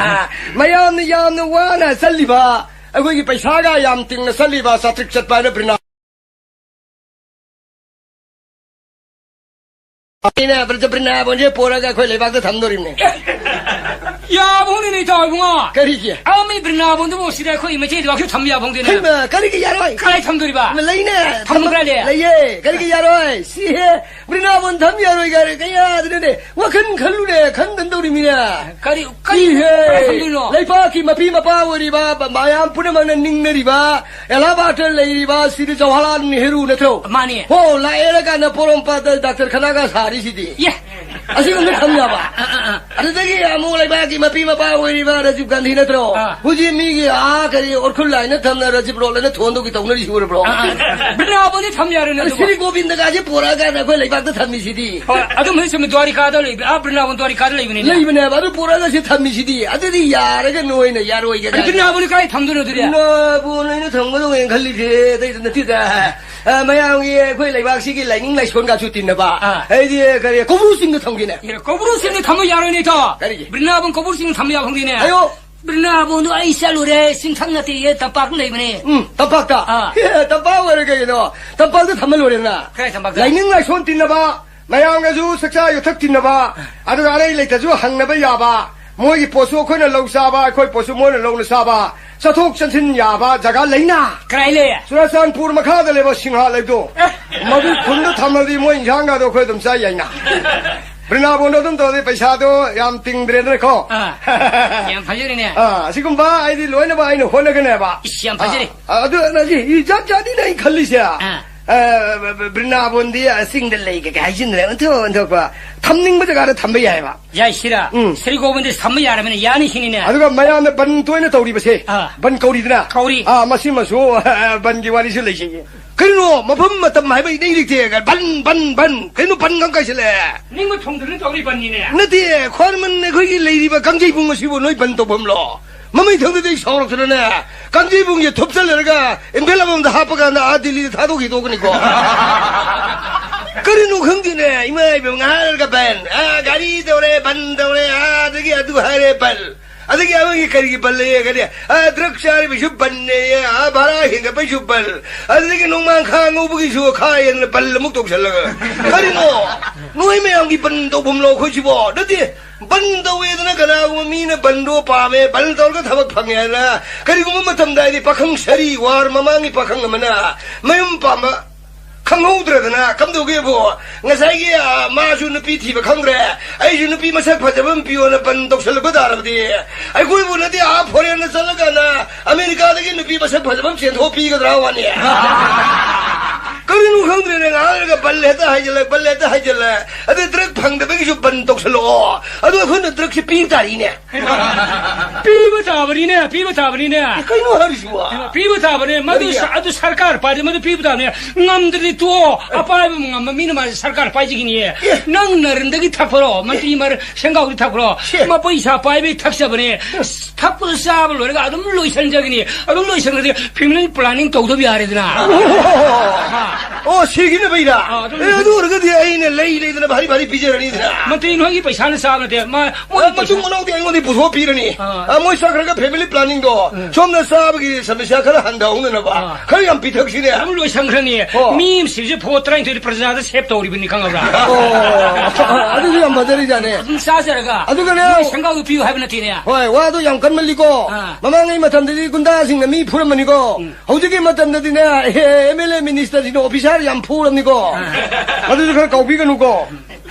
ꯃꯌꯥꯝꯅ ꯌꯥꯝꯅ ꯋꯥꯅ ꯆꯠꯂꯤꯕ ꯑꯩꯈꯣꯏꯒꯤ ꯄꯩꯁꯥꯒ ꯌꯥꯝ ꯇꯤꯡꯅ ꯆꯠꯂꯤꯕ ꯆꯥꯇ꯭ꯔꯤꯛ ꯆꯠꯄ ꯍꯥꯏꯅ ꯕ꯭ꯔꯤꯅꯥ-, ꯑꯩꯅ ꯕ꯭ꯔꯖ-, ꯕ꯭ꯔꯤꯅꯥꯕꯟꯁꯦ ꯄꯣꯔꯒ ꯑꯩꯈꯣꯏ ꯂꯩꯕꯥꯛꯇ ꯊꯝꯗꯣꯔꯤꯕꯅꯦ꯫ ꯌꯥꯕ ꯍꯣꯡꯅꯤꯅꯦ, ꯏꯇꯥꯎ ꯏꯕꯨꯡꯉꯣ꯫ ꯀꯔꯤꯒꯤ? ꯑꯥ, ꯃꯤ ꯕ꯭ꯔꯤꯅꯥꯕꯟꯗꯨꯕꯨ ꯁꯤꯗ ꯑꯩꯈꯣꯏ ꯃꯩꯇꯩ ꯂꯩꯕꯥꯛꯁꯨ ꯊꯝꯕ ꯌꯥꯕ ꯍꯣꯡꯗꯦꯅꯦ꯫ ꯍꯩꯃ, ꯀꯔꯤꯒꯤ ꯌꯥꯔꯣꯏ? ꯀꯗꯥꯏ ꯊꯝꯗꯣꯔꯤꯕ? ꯂꯩꯅꯦ꯫ ꯊꯝꯕ ꯊꯝ-, ꯀꯗꯥꯏ ꯂꯩ? ꯂꯩꯌꯦ꯫ ꯀꯔꯤꯒꯤ ꯌꯥꯔꯣꯏ? ꯁꯤꯍꯦ, ꯕ꯭ꯔꯤꯅꯥꯕꯟ ꯊꯝ ꯌꯥꯔꯣꯏ ꯀꯥꯏꯅ ꯀꯌꯥꯗꯅꯅꯦ ꯋꯥꯈꯜ ꯈꯜꯂꯨꯅꯦ, ꯈꯟꯗꯅ ꯇꯧꯔꯤꯃꯤꯅꯦ꯫ ꯀꯔꯤ, ꯀꯔꯤ ꯏꯍꯦ! ꯀꯃꯥꯏ ꯈꯟꯗꯣꯏꯅꯣ? ꯂꯩꯕꯥꯛꯀꯤ ꯃꯄꯤ ꯃꯄꯥ ꯑꯣꯏꯔꯤꯕ ꯕ-, ꯃꯌꯥꯝ ꯄꯨꯝꯅꯃꯛꯅ ꯅꯤꯡꯅꯔꯤꯕ ꯑꯦꯂꯥꯍꯥꯕꯥꯗꯇ ꯂꯩꯔꯤꯕ ꯁꯤꯗꯤ ꯖꯋꯥꯍꯔꯂꯥꯜ ꯅꯦꯍꯔꯨ ꯅꯠꯇ꯭ꯔꯣ? ꯃꯥꯅꯤ꯫ ꯍꯣ, ꯂꯥꯛꯑꯦꯔ ꯀꯥꯟꯗ ꯄꯣꯔꯣꯝꯄꯥꯠꯇ ꯗꯥꯛꯇꯔ ꯈꯅꯥꯒ ꯁꯥꯔꯤꯁꯤꯗꯤ꯫ ꯌꯦ! ꯑꯁꯤꯒꯨꯝꯕ ꯊꯝ ꯌꯥꯕ? ꯑꯥ, ꯑꯥ, ꯑꯥ꯫ ꯑꯗꯨꯗꯒꯤ ꯑꯃꯨꯛ ꯂꯩꯕꯥꯛꯀꯤ ꯃꯄꯤ ꯃꯄꯥ ꯑꯣꯏꯔꯤꯕ ꯔꯥꯖꯤꯕ ꯒꯥꯟꯙꯤ ꯅꯠꯇ꯭ꯔꯣ? ꯑꯥ꯫ ꯍꯧꯖꯤꯛ ꯃꯤꯒꯤ ꯑꯥ ꯀꯔꯤ ꯑꯣꯔꯈꯨꯜ ꯂꯥꯏꯅ ꯊꯝꯅ ꯔꯥꯖꯤꯕ ꯔꯣꯗ ꯍꯥꯏꯅ ꯊꯣꯟꯗꯧꯒꯤ ꯇꯧꯅꯔꯤꯁꯤ ꯎꯔꯕ꯭ꯔꯣ? ꯑꯥ, ꯑꯥ꯫ ꯕ꯭ꯔꯤꯟꯗꯥꯕꯟꯗꯤ ꯊꯝ ꯌꯥꯔꯣꯏꯅꯦ ꯑꯗꯨꯕꯨ꯫ ꯁ꯭ꯔꯤ ꯒꯣꯕꯤꯟꯗꯒꯥꯁꯦ ꯄꯣꯔꯛꯑꯀꯥꯟꯗ ꯑꯩꯈꯣꯏ ꯂꯩꯕꯥꯛꯇ ꯊꯝꯃꯤꯁꯤꯗꯤ꯫ ꯍꯣꯏ, ꯑꯗꯨꯝ ꯍꯧꯖꯤꯛ ꯆꯨꯝꯃꯤ, ꯗ꯭ꯋꯥꯔꯤꯀꯥꯗ ꯂꯩꯕ, ꯑꯥ, ꯕ꯭ꯔꯤꯟꯗꯥꯕꯟ ꯗ꯭ꯋꯥꯔꯤꯀꯥꯗ ꯂꯩꯕꯅꯤꯅꯦ꯫ ꯂꯩꯕꯅꯦꯕ, ꯑꯗꯨ ꯄꯣꯔꯛꯑꯒ ꯁꯤ ꯊꯝꯃꯤꯁꯤꯗꯤ꯫ ꯑꯗꯨꯗꯤ ꯌꯥꯔꯒ ꯅꯣꯏꯅ ꯌꯥꯔꯣꯏꯒ ꯑꯗꯨ ꯀꯥꯏꯅ꯫ ꯕ꯭ꯔꯤꯟꯗꯥꯕꯟꯗꯤ ꯀꯥꯏ ꯊꯝꯗꯣꯏꯅꯣ ꯑꯗꯨꯗꯤ? ꯕ꯭ꯔꯤꯟꯗꯥꯕꯟ ꯑꯩꯅ ꯊꯝꯒꯗꯧꯅꯦꯅ ꯈꯜꯂꯤꯁꯦ ꯑꯇꯩꯗ ꯅꯠꯇꯦꯗ꯫ ꯑ, ꯃꯌꯥꯝꯒꯤ ꯑꯩꯈꯣꯏ ꯂꯩꯕꯥꯛꯁꯤꯒꯤ ꯂꯥꯏꯅꯤꯡ ꯂꯥꯏꯁꯣꯟꯒꯁꯨ ꯇꯤꯟꯅꯕ꯫ ꯑꯥ꯫ ꯑꯩꯗꯤ ꯀꯔꯤ ꯀꯧꯕ꯭ꯔꯨ ꯆꯤꯡꯗ ꯊꯝꯒꯦꯅꯦ꯫ ꯑꯦ, ꯀꯧꯕ꯭ꯔꯨ ꯆꯤꯡꯗ ꯊꯝꯕ ꯌꯥꯔꯣꯏꯅꯦ, ꯏꯇꯥꯎ꯫ ꯀꯔꯤꯒꯤ? ꯕ꯭ꯔꯤꯟꯗꯥꯕꯟ ꯀꯧꯕ꯭ꯔꯨ ꯆꯤꯡꯗ ꯊꯝꯕ ꯌꯥꯕ ꯈꯪꯗꯦꯅꯦ꯫ ꯑꯌꯣ꯫ ꯕ꯭ꯔꯤꯟꯗꯥꯕꯟꯗꯣ ꯑꯩ ꯆꯠꯂꯨꯔꯦ, ꯆꯤꯡꯊꯛ ꯅꯠꯇꯦꯌꯦ, ꯇꯝꯄꯥꯛꯇ ꯂꯩꯕꯅꯦ꯫ ꯎꯝ, ꯇꯝꯄꯥꯛꯇ? ꯑꯥ꯫ ꯑꯦ, ꯇꯝꯄꯥꯛ ꯑꯣꯏꯔꯦ ꯀꯩꯅꯣ? ꯇꯝꯄꯥꯛꯇ ꯊꯝꯃ ꯂꯣꯏꯔꯦꯅ꯫ ꯀꯥꯏ ꯇꯝꯄꯥꯛꯇ? ꯂꯥꯏꯅꯤꯡ ꯂꯥꯏꯁꯣꯟ ꯇꯤꯟꯅꯕ, ꯃꯌꯥꯝꯒꯁꯨ ꯆꯥꯛꯆꯥ ꯌꯨꯊꯛ ꯇꯤꯟꯅꯕ, ꯑꯗꯨꯒ ꯑꯔꯩ ꯂꯩꯇꯁꯨ ꯍꯪꯅꯕ ꯌꯥꯕ, ꯃꯣꯏꯒꯤ ꯄꯣꯠꯁꯨ ꯑꯩꯈꯣꯏꯅ ꯂꯧ ꯆꯥꯕ, ꯑꯩꯈꯣꯏ ꯄꯣꯠꯁꯨ ꯃꯣꯏꯅ ꯂꯧꯅ ꯆꯥꯕ, ꯆꯠꯊꯣꯛ ꯆꯠꯁꯤꯟ ꯌꯥꯕ ꯖꯒꯥ ꯂꯩꯅ꯫ ꯀꯗꯥꯏ ꯂꯩ? ꯆꯨꯔꯥꯆꯥꯟꯄꯨꯔ ꯃꯈꯥꯗ ꯂꯩꯕ ꯁꯤꯡꯍꯥꯠ ꯂꯩꯕꯗꯣ꯫ ꯑꯦ꯫ ꯃꯗꯨ ꯈꯨꯟꯗ ꯊꯝꯃꯗꯤ ꯃꯣꯏ ꯏꯟꯁꯥꯡꯒꯗꯣ ꯑꯩꯈꯣꯏ ꯑꯗꯨꯝ ꯆꯥ ꯌꯥꯏꯅ꯫ ꯕ꯭ꯔꯤꯟꯗꯥꯕꯟꯗꯣ ꯑꯗꯨꯝ ꯇꯧꯔꯗꯤ ꯄꯩꯁꯥꯗꯣ ꯌꯥꯝ ꯇꯤꯡꯗ꯭ꯔꯦꯗꯅꯀꯣ꯫ ꯑꯥ꯫ ꯌꯥꯝ ꯐꯖꯔꯤꯅꯦ꯫ ꯑꯥ, ꯑꯁꯤꯒꯨꯝꯕ ꯑꯩꯗꯤ ꯂꯣꯏꯅꯃꯛ ꯑꯩꯅ ꯍꯣꯠꯅꯒꯅꯦꯕ꯫ ꯏꯁ, ꯌꯥꯝ ꯐꯖꯔꯤ꯫ ꯑꯥ, ꯑꯗꯨ ꯅꯪꯁꯤ ꯏꯖꯥꯠ ꯖꯥꯠꯅꯤꯅ ꯑꯩ ꯈꯜꯂꯤꯁꯦ꯫ ꯑꯥ꯫ ꯑ, ꯕ-, ꯕ-, ꯕ꯭ꯔꯤꯟꯗꯥꯕꯟꯗꯤ ꯆꯤꯡꯗ ꯂꯩ ꯀꯩꯀꯩ ꯍꯥꯏꯖꯤꯟꯗ꯭ꯔꯦ꯫ ꯑꯣꯟꯊꯣꯛ ꯑꯣꯟꯊꯣꯛꯄ ꯊꯝꯅꯤꯡꯕ ꯖꯒꯥꯗ ꯊꯝꯕ ꯌꯥꯏꯑꯕ꯫ ꯌꯥꯏ ꯁꯤꯔꯥ? ꯎꯝ꯫ ꯁ꯭ꯔꯤ ꯒꯣꯕꯤꯟꯗ ꯊꯝꯕ ꯌꯥꯔꯕꯅꯤꯅ ꯌꯥꯅꯤ ꯁꯤꯅꯤꯅꯦ꯫ ꯑꯗꯨꯒ ꯃꯌꯥꯝꯅ ꯕꯟ ꯇꯣꯏꯅ ꯇꯧꯔꯤꯕꯁꯦ, ꯑꯥ꯫ ꯕꯟ ꯀꯧꯔꯤꯗꯅ? ꯀꯧꯔꯤ꯫ ꯑꯥ, ꯃꯁꯤꯃꯁꯨ ꯕꯟꯒꯤ ꯋꯥꯔꯤꯁꯨ ꯂꯩꯖꯩꯌꯦ꯫ ꯀꯩꯅꯣ, ꯃꯐꯝ ꯃꯇꯝ ꯍꯥꯏꯕ ꯏꯔꯩ ꯂꯩꯇꯦ꯫ ꯕꯟ, ꯕꯟ, ꯕꯟ꯫ ꯀꯩꯅꯣ ꯕꯟ ꯈꯛ ꯀꯥꯏꯁꯤꯜꯂꯦ? ꯅꯤꯡꯕ ꯊꯨꯡꯗꯅ ꯇꯧꯔꯤ ꯕꯟꯅꯤꯅꯦ꯫ ꯅꯠꯇꯦ, ꯈ꯭ꯋꯥꯏꯔꯃꯟ ꯑꯩꯈꯣꯏꯒꯤ ꯂꯩꯔꯤꯕ ꯀꯥꯡꯖꯩꯕꯨꯡ ꯑꯁꯤꯕꯨ ꯅꯣꯏ ꯕꯟ ꯇꯧꯐꯝꯂꯣ? ꯃꯃꯩ ꯊꯪꯗꯗꯤ ꯑꯩ ꯁꯥꯎꯔꯛꯇꯅꯅꯦ, ꯀꯥꯡꯖꯩꯕꯨꯡꯁꯦ ꯊꯨꯞꯆꯜꯂꯔꯒ ꯏꯝꯐꯥꯜ ꯑꯃꯃꯝꯗ ꯍꯥꯞꯄ ꯀꯥꯟꯗ ꯑꯥ ꯗꯤꯜꯂꯤꯗ ꯊꯥꯗꯣꯛꯈꯤꯗꯣꯛꯀꯅꯤꯀꯣ꯫ ꯀꯔꯤꯅꯣ ꯈꯪꯗꯦꯅꯦ, ꯏꯃꯥ ꯏꯕꯦꯝ, ꯉꯥꯏꯍꯥꯛ ꯂꯩꯔꯒ ꯕꯟ, ꯑꯥ, ꯒꯥꯔꯤ ꯇꯧꯔꯦ, ꯕꯟ ꯇꯧꯔꯦ, ꯑꯥ, ꯑꯗꯒꯤ ꯑꯗꯨ ꯍꯥꯏꯔꯦ, ꯕꯟ꯫ ꯑꯗꯒꯤ ꯑꯃꯒꯤ ꯀꯔꯤꯒꯤ ꯕꯟ ꯂꯩꯌꯦ ꯀꯔꯤ? ꯑ, ꯗ꯭ꯔꯒ ꯆꯥꯔꯤꯕꯩꯁꯨ ꯕꯟꯅꯦꯌꯦ, ꯑ, ꯚꯥꯔꯥ ꯍꯦꯟꯒꯠꯄꯩꯁꯨ ꯕꯟ, ꯑꯗꯒꯤ ꯅꯣꯡꯃꯥꯡꯈꯥ ꯉꯧꯕꯒꯤꯁꯨ ꯈꯥ ꯍꯦꯟꯅ ꯕꯟ ꯑꯃꯨꯛ ꯇꯧꯁꯜꯂꯒ꯫ ꯀꯔꯤꯅꯣ? ꯅꯣꯏ ꯃꯌꯥꯝꯒꯤ ꯕꯟ ꯇꯧꯐꯝꯂꯣ ꯑꯩꯈꯣꯏꯁꯤꯕꯣ? ꯅꯠꯇꯦ, ꯕꯟ ꯇꯧꯋꯦꯗꯅ ꯀꯅꯥꯒꯨꯝꯕ ꯃꯤꯅ ꯕꯟꯗꯣ ꯄꯥꯝꯃꯦ, ꯕꯟ ꯇꯧꯔꯒ ꯊꯕꯛ ꯐꯪꯉꯦ ꯍꯥꯏꯅ ꯀꯔꯤꯒꯨꯝꯕ ꯃꯇꯝꯗ ꯍꯥꯏꯗꯤ ꯄꯥꯈꯪ ꯁꯔꯤ, ꯋꯥꯔ ꯃꯃꯥꯡꯒꯤ ꯄꯥꯈꯪ ꯑꯃꯅ ꯃꯌꯨꯝ ꯄꯥꯝꯕ ꯈꯪꯍꯧꯗ꯭ꯔꯗꯅ ꯀꯝꯗꯧꯒꯦꯕꯨ? ꯉꯁꯥꯏꯒꯤ, ꯑ, ꯃꯥꯁꯨ ꯅꯨꯄꯤ ꯊꯤꯕ ꯈꯪꯗ꯭ꯔꯦ, ꯑꯩꯁꯨ ꯅꯨꯄꯤ ꯃꯁꯛ ꯐꯖꯕ ꯑꯃ ꯄꯤꯌꯣꯅ ꯕꯟ ꯇꯧꯁꯜꯂꯛꯄ ꯇꯥꯔꯕꯗꯤ ꯑꯩꯈꯣꯏꯕꯨ ꯅꯠꯇꯦ, ꯑꯥ ꯐꯣꯔꯦꯟꯗ ꯆꯠꯂꯀꯥꯟꯗ ꯑꯃꯦꯔꯤꯀꯥꯗꯒꯤ ꯅꯨꯄꯤ ꯃꯁꯛ ꯐꯖꯕ ꯑꯃ ꯆꯦꯟꯊꯣꯛ ꯄꯤꯒꯗ꯭ꯔꯥ ꯋꯥꯅꯤ? ꯀꯔꯤꯅꯣ ꯈꯪꯗ꯭ꯔꯦꯅꯦ, ꯉꯥꯏꯍꯥꯛ ꯂꯩꯔꯒ ꯕꯟ ꯍꯦꯛꯇ ꯍꯥꯏꯖꯜꯂꯦ, ꯕꯟ ꯍꯦꯛꯇ ꯍꯥꯏꯖꯜꯂꯦ꯫ ꯑꯗꯨ ꯗ꯭ꯔꯒ ꯐꯪꯗꯕꯒꯤꯁꯨ ꯕꯟ ꯇꯧꯁꯜꯂꯛꯑꯣ꯫ ꯑꯗꯨ ꯑꯩꯈꯣꯏꯅ ꯗ꯭ꯔꯒꯁꯤ ꯄꯤ ꯇꯥꯔꯤꯅꯦ꯫ ꯄꯤꯕ ꯇꯥꯕꯅꯤꯅꯦ, ꯄꯤꯕ ꯇꯥꯕꯅꯤꯅꯦ꯫ ꯑꯦ, ꯀꯩꯅꯣ ꯍꯥꯏꯔꯤꯁꯤꯕꯣ? ꯄꯤꯕ ꯇꯥꯕꯅꯦ꯫ ꯃꯗꯨ ꯀꯔꯤꯒꯤ? ꯁ-, ꯑꯗꯨ ꯁꯔꯀꯥꯔ ꯄꯥꯏꯔꯦ, ꯃꯗꯨ ꯄꯤꯕ ꯇꯥꯕꯅꯦ꯫ ꯉꯝꯗ꯭ꯔꯗꯤ ꯇꯣꯛꯑꯣ꯫ ꯑꯄꯥꯏꯕ ꯉꯝꯕ ꯃꯤꯅ ꯃꯥꯁꯦ ꯁꯔꯀꯥꯔ ꯄꯥꯏꯖꯈꯤꯅꯤꯌꯦ꯫ ꯑꯦ꯫ ꯅꯪ ꯅꯔꯟꯗꯒꯤ ꯊꯛꯄꯔꯣ? ꯃꯟꯇ꯭ꯔꯤ ꯃꯔ-, ꯁꯦꯡꯒꯥꯎꯗꯤ ꯊꯛꯄ꯭ꯔꯣ? ꯁꯦ꯫ ꯃꯄꯩꯁꯥ ꯄꯥꯏꯕꯩ ꯊꯛꯆꯕꯅꯦ꯫ ꯊꯛꯄꯗ ꯆꯥꯕ ꯂꯣꯏꯔꯒ ꯑꯗꯨꯝ ꯂꯣꯏꯁꯟꯖꯒꯅꯤ꯫ ꯑꯗꯨꯝ ꯂꯣꯏꯁꯟꯈ꯭ꯔꯗꯤ family planning ꯇꯧꯗꯕ ꯌꯥꯔꯦꯗꯅ꯫ ꯑꯣ, ꯁꯤꯒꯤꯅꯕꯩꯔ? ꯑꯥ, ꯑꯗꯨꯝ ꯑꯦ, ꯑꯗꯨ ꯑꯣꯏꯔꯒꯗꯤ ꯑꯩꯅ ꯂꯩ ꯂꯩꯗꯅ ꯚꯥꯔꯤ ꯚꯥꯔꯤ ꯄꯤꯖꯔꯅꯤꯗꯅ꯫ ꯃꯟꯇ꯭ꯔꯤ ꯅꯣꯏꯒꯤ ꯄꯩꯁꯥꯅ ꯆꯥꯕ ꯅꯠꯇꯦ꯫ ꯃꯥ, ꯃꯣꯏ ꯑ, ꯃꯇꯨꯡ ꯄꯩꯁꯥ ꯃꯅꯥꯎꯗꯤ ꯑꯩꯉꯣꯟꯗ ꯄꯨꯊꯣꯛꯄꯤꯔꯅꯤ꯫ ꯑꯥ꯫ ꯑ, ꯃꯣꯏ ꯆꯠꯈ꯭ꯔꯒ family planningꯗꯣ ꯎꯝ꯫ ꯁꯣꯝꯗ ꯆꯥꯕꯒꯤ ꯁꯃꯁ꯭ꯌꯥ ꯈꯔ ꯍꯟꯊꯍꯧꯅꯅꯕ ꯑꯥ꯫ ꯈꯔ ꯌꯥꯝ ꯄꯤꯊꯛꯁꯤꯅꯦ꯫ ꯑꯗꯨꯝ ꯂꯣꯏꯁꯟꯈ꯭ꯔꯅꯤ꯫ ꯑꯣ꯫ ꯃꯤ ꯑꯃ ꯁꯤꯕꯁꯦ ꯐꯣ ꯇꯔꯥꯅꯤꯊꯣꯏꯗꯤ ꯄ꯭ꯔꯖꯥꯗ save ꯇꯧꯔꯤꯕꯅꯤ, ꯈꯪꯉꯕ꯭ꯔꯥ? ꯑꯣ, ꯑꯗꯨꯁꯨ ꯌꯥꯝ ꯐꯖꯔꯤꯖꯥꯠꯅꯦ꯫ ꯑꯗꯨꯝ ꯆꯥꯖꯔꯒ ꯑꯗꯨꯒꯅꯦ, ꯃꯣꯏ ꯁꯪꯒꯥꯎꯗꯨ ꯄꯤꯌꯨ ꯍꯥꯏꯕ ꯅꯠꯇꯦꯅꯦ꯫ ꯍꯣꯏ, ꯋꯥꯗꯣ ꯌꯥꯝ ꯀꯟꯃꯜꯂꯤꯀꯣ꯫ ꯑꯥ꯫ ꯃꯃꯥꯡꯉꯩ ꯃꯇꯝꯗꯗꯤ ꯒꯨꯟꯗꯥꯁꯤꯡꯅ ꯃꯤ ꯐꯨꯔꯝꯕꯅꯤꯀꯣ꯫ ꯎꯝ꯫ ꯍꯧꯖꯤꯛꯀꯤ ꯃꯇꯝꯗꯗꯤꯅꯦ, ꯑꯦ, MLA ministerꯁꯤꯡꯅ officer ꯌꯥꯝ ꯐꯨꯔꯕꯅꯤꯀꯣ꯫ ꯑꯥ꯫ ꯑꯗꯨꯁꯨ ꯈꯔ ꯀꯥꯎꯕꯤꯒꯅꯨꯀꯣ꯫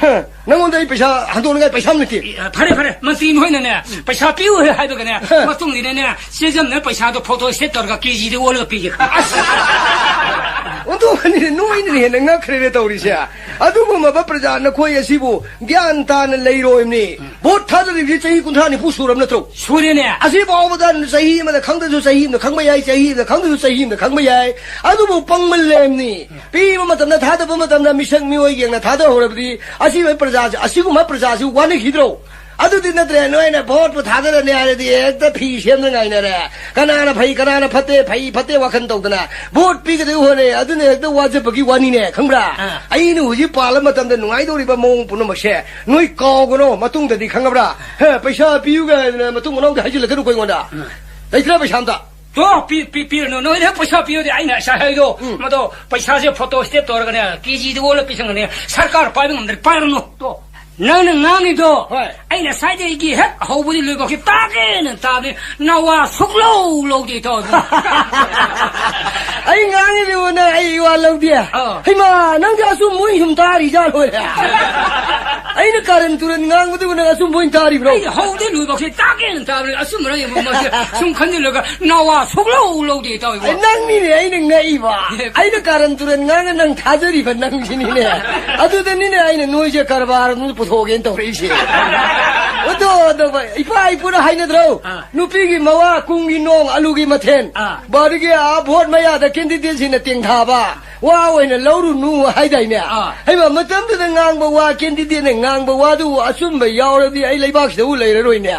ꯍ, ꯅꯪꯉꯣꯟꯗ ꯑꯩ ꯄꯩꯁꯥ ꯍꯟꯗꯣꯛꯅꯉꯥꯏ ꯄꯩꯁꯥ ꯑꯃ ꯂꯩꯇꯦ꯫ ꯑꯦ, ꯐꯔꯦ, ꯐꯔꯦ, ꯃꯟꯇ꯭ꯔꯤ ꯅꯣꯏꯅꯅꯦ, ꯄꯩꯁꯥ ꯄꯤꯌꯨ ꯍꯥꯏꯕꯒꯅꯦ, ꯍ꯫ ꯃꯇꯨꯡꯗꯤꯅꯅꯦ, ꯆꯦꯖꯝꯅ ꯄꯩꯁꯥꯗꯣ photo state ꯇꯧꯔꯒ KGꯗ ꯑꯣꯜꯂꯒ ꯄꯤꯒꯦ꯫ ꯑꯁ! ꯑꯣꯟꯊꯣꯛꯄꯅꯤꯅꯦ, ꯅꯣꯏꯅ ꯍꯦꯟꯅ ꯉꯛꯈ꯭ꯔꯦꯅꯦ ꯇꯧꯔꯤꯁꯦ꯫ ꯑꯗꯨꯒꯨꯝꯂꯕ ꯄ꯭ꯔꯖꯥ ꯅꯈꯣꯏ ꯑꯁꯤꯕꯨ ꯒ꯭ꯌꯥꯟ ꯇꯥꯅ ꯂꯩꯔꯣꯏꯃꯤ꯫ ꯚꯣꯠ ꯊꯥꯗꯔꯤꯕꯗꯤ ꯆꯍꯤ ꯀꯨꯟꯊ꯭ꯔꯥ ꯅꯤꯐꯨ ꯁꯨꯔꯕ ꯅꯠꯇ꯭ꯔꯣ? ꯁꯨꯔꯦꯅꯦ꯫ ꯑꯁꯤ ꯐꯥꯎꯕꯗ ꯆꯍꯤ ꯑꯃꯗ ꯈꯪꯗ꯭ꯔꯁꯨ ꯆꯍꯤ ꯑꯃꯗ ꯈꯪꯕ ꯌꯥꯏ, ꯆꯍꯤ ꯑꯃꯗ ꯈꯪꯗ꯭ꯔꯁꯨ ꯆꯍꯤ ꯑꯃꯗ ꯈꯪꯕ ꯌꯥꯏ꯫ ꯑꯗꯨꯕꯨ ꯄꯪꯃꯜꯂꯦꯝꯅꯤ꯫ ꯄꯤꯕ ꯃꯇꯝꯗ, ꯊꯥꯗꯕ ꯃꯇꯝꯗ ꯃꯤꯁꯛ ꯃꯤꯑꯣꯏ ꯌꯦꯡꯅ ꯊꯥꯗꯍꯧꯔꯕꯗꯤ ꯑꯁꯤꯕ ꯄ꯭ꯔꯖꯥꯁꯤ, ꯑꯁꯤꯒꯨꯝꯕ ꯄ꯭ꯔꯖꯥꯁꯤ ꯋꯥꯅꯈꯤꯗ꯭ꯔꯣ? ꯑꯗꯨꯗꯤ ꯅꯠꯇ꯭ꯔꯦ, ꯅꯣꯏꯅ ꯚꯣꯠꯄꯨ ꯊꯥꯗꯔꯅꯤ ꯍꯥꯏꯔꯗꯤ ꯍꯦꯛꯇ ꯐꯤ ꯁꯦꯝꯅ ꯉꯥꯏꯅꯔꯦ꯫ ꯀꯅꯥꯅ ꯐꯩ, ꯀꯅꯥꯅ ꯐꯠꯇꯦ, ꯐꯩ ꯐꯠꯇꯦ ꯋꯥꯈꯜ ꯇꯧꯗꯅ ꯚꯣꯠ ꯄꯤꯒꯗꯣꯏ ꯍꯣꯠꯅꯩ꯫ ꯑꯗꯨꯅ ꯍꯦꯛꯇ ꯋꯥꯖꯕꯒꯤ ꯋꯥꯅꯤꯅꯦ, ꯈꯪꯕ꯭ꯔꯥ? ꯑꯥ꯫ ꯑꯩꯅ ꯍꯧꯖꯤꯛ ꯄꯥꯜꯂ ꯃꯇꯝꯗ ꯅꯨꯡꯉꯥꯏꯗꯧꯔꯤꯕ ꯃꯑꯣꯡ ꯄꯨꯝꯅꯃꯛꯁꯦ ꯅꯣꯏ ꯀꯥꯎꯒꯅꯣ꯫ ꯃꯇꯨꯡꯗꯗꯤ, ꯈꯪꯉꯕ꯭ꯔꯥ? ꯍꯦ, ꯄꯩꯁꯥ ꯄꯤꯌꯨꯒ ꯍꯥꯏꯗꯅ ꯃꯇꯨꯡ ꯃꯅꯥꯎꯗꯤ ꯍꯥꯏꯖꯤꯜꯂꯛꯀꯅꯨꯀꯣ ꯑꯩꯉꯣꯟꯗ꯫ ꯎꯝ꯫ ꯂꯩꯇ꯭ꯔꯥ ꯄꯩꯁꯥ ꯑꯝꯇ? ꯇꯣ, ꯄꯤ-, ꯄꯤ-, ꯄꯤꯔꯅꯨ꯫ ꯅꯣꯏꯅ ꯄꯩꯁꯥ ꯄꯤꯔꯗꯤ ꯑꯩꯅ ꯉꯁꯥꯏ ꯍꯥꯏꯗꯣ, ꯎꯝ꯫ ꯃꯗꯣ ꯄꯩꯁꯥꯁꯦ ꯐꯣꯇꯣ ꯁ꯭ꯇꯦꯠ ꯇꯧꯔꯒꯅꯦ, ꯀꯦ ꯖꯤꯗ ꯑꯣꯜꯂ ꯄꯤꯁꯪꯒꯅꯤ꯫ ꯁꯔꯀꯥꯔ ꯄꯥꯏꯕ ꯉꯝꯗ꯭ꯔꯦ, ꯄꯥꯏꯔꯅꯨ꯫ ꯇꯣ꯫ ꯅꯪꯅ ꯉꯥꯡꯉꯤꯗꯣ, ꯍꯣꯏ꯫ ꯑꯩꯅ ꯁ꯭ꯋꯥꯏꯗꯒꯤ ꯍꯦꯛ ꯍꯧꯕꯗꯤ ꯂꯣꯏꯕꯧꯁꯤ ꯇꯥꯒꯦꯅ ꯇꯥꯕꯅꯤ, ꯅꯋꯥ ꯁꯨꯛꯂꯧ ꯂꯧꯗꯦ ꯇꯧ꯫ ꯑꯩ ꯉꯥꯡꯉꯤꯗꯨꯕꯨ ꯅꯪ ꯑꯩ ꯋꯥ ꯂꯧꯗꯦ? ꯑꯥ꯫ ꯍꯩꯃꯥ, ꯅꯪꯗꯤ ꯑꯆꯨꯝꯕ ꯑꯣꯏꯅ ꯁꯨꯝ ꯇꯥꯔꯤꯖꯥꯠ ꯂꯣꯏꯔꯦ꯫ ꯑꯩꯅ ꯀꯥꯔꯟ ꯇꯨꯔꯟ ꯉꯥꯡꯕꯗꯨꯕꯨ ꯅꯪ ꯑꯆꯨꯝꯕ ꯑꯣꯏꯅ ꯇꯥꯔꯤꯕ꯭ꯔꯣ? ꯑꯩ ꯍꯧꯕꯗꯤ ꯂꯣꯏꯕꯧꯁꯤ ꯇꯥꯒꯦꯅ ꯇꯥꯕꯅꯤ, ꯑꯆꯨꯝꯕꯔ ꯌꯦꯡꯕ ꯃꯣꯏꯁꯦ ꯁꯨꯝ ꯈꯟꯖꯤꯜꯂꯒ ꯅꯋꯥ ꯁꯨꯛꯂꯧ ꯂꯧꯗꯦ ꯇꯧꯏꯕꯣ꯫ ꯑꯩ ꯅꯪꯅꯤꯅꯦ ꯑꯩꯅ ꯉꯛꯏꯕ꯫ ꯑꯦ꯫ ꯑꯩꯅ ꯀꯥꯔꯟ ꯇꯨꯔꯟ ꯉꯥꯡꯉ ꯅꯪ ꯊꯥꯖꯔꯤꯕ ꯅꯪꯁꯤꯅꯤꯅꯦ꯫ ꯑꯗꯨꯗꯅꯤꯅꯦ ꯑꯩꯅ ꯅꯣꯏꯁꯦ ꯀꯔꯕꯥꯔ ꯑꯃ ꯄꯨꯊꯣꯛꯑꯒꯦꯅ ꯇꯧꯔꯛꯏꯁꯦ꯫ ꯑꯗꯣ, ꯑꯗꯣ, ꯏꯄꯥ ꯏꯄꯨꯅ ꯍꯥꯏꯅꯗ꯭ꯔꯣ? ꯑꯥ꯫ ꯅꯨꯄꯤꯒꯤ ꯃꯋꯥ, ꯀꯨꯝꯒꯤ ꯅꯣꯡ, ꯑꯂꯨꯒꯤ ꯃꯊꯦꯜ꯫ ꯑꯥ꯫ ꯕꯥꯔꯤꯒꯤ ꯑꯥ ꯚꯣꯠ ꯃꯌꯥꯗ ꯀꯦꯟꯗꯤꯗꯦꯠꯁꯤꯡꯅ ꯇꯦꯡꯊꯥꯕ꯫ ꯋꯥ ꯑꯣꯏꯅ ꯂꯧꯔꯨꯅꯨ ꯍꯥꯏꯗꯥꯏꯅꯦ? ꯑꯥ꯫ ꯍꯩꯃꯥ, ꯃꯇꯝꯗꯨꯗ ꯉꯥꯡꯕ ꯋꯥ, ꯀꯦꯟꯗꯤꯗꯦꯠꯅ ꯉꯥꯡꯕ ꯋꯥꯗꯨꯕꯨ ꯑꯆꯨꯝꯕ ꯌꯥꯎꯔꯗꯤ ꯑꯩ ꯂꯩꯕꯥꯛꯁꯤꯗꯕꯨ ꯂꯩꯔꯔꯣꯏꯅꯦ꯫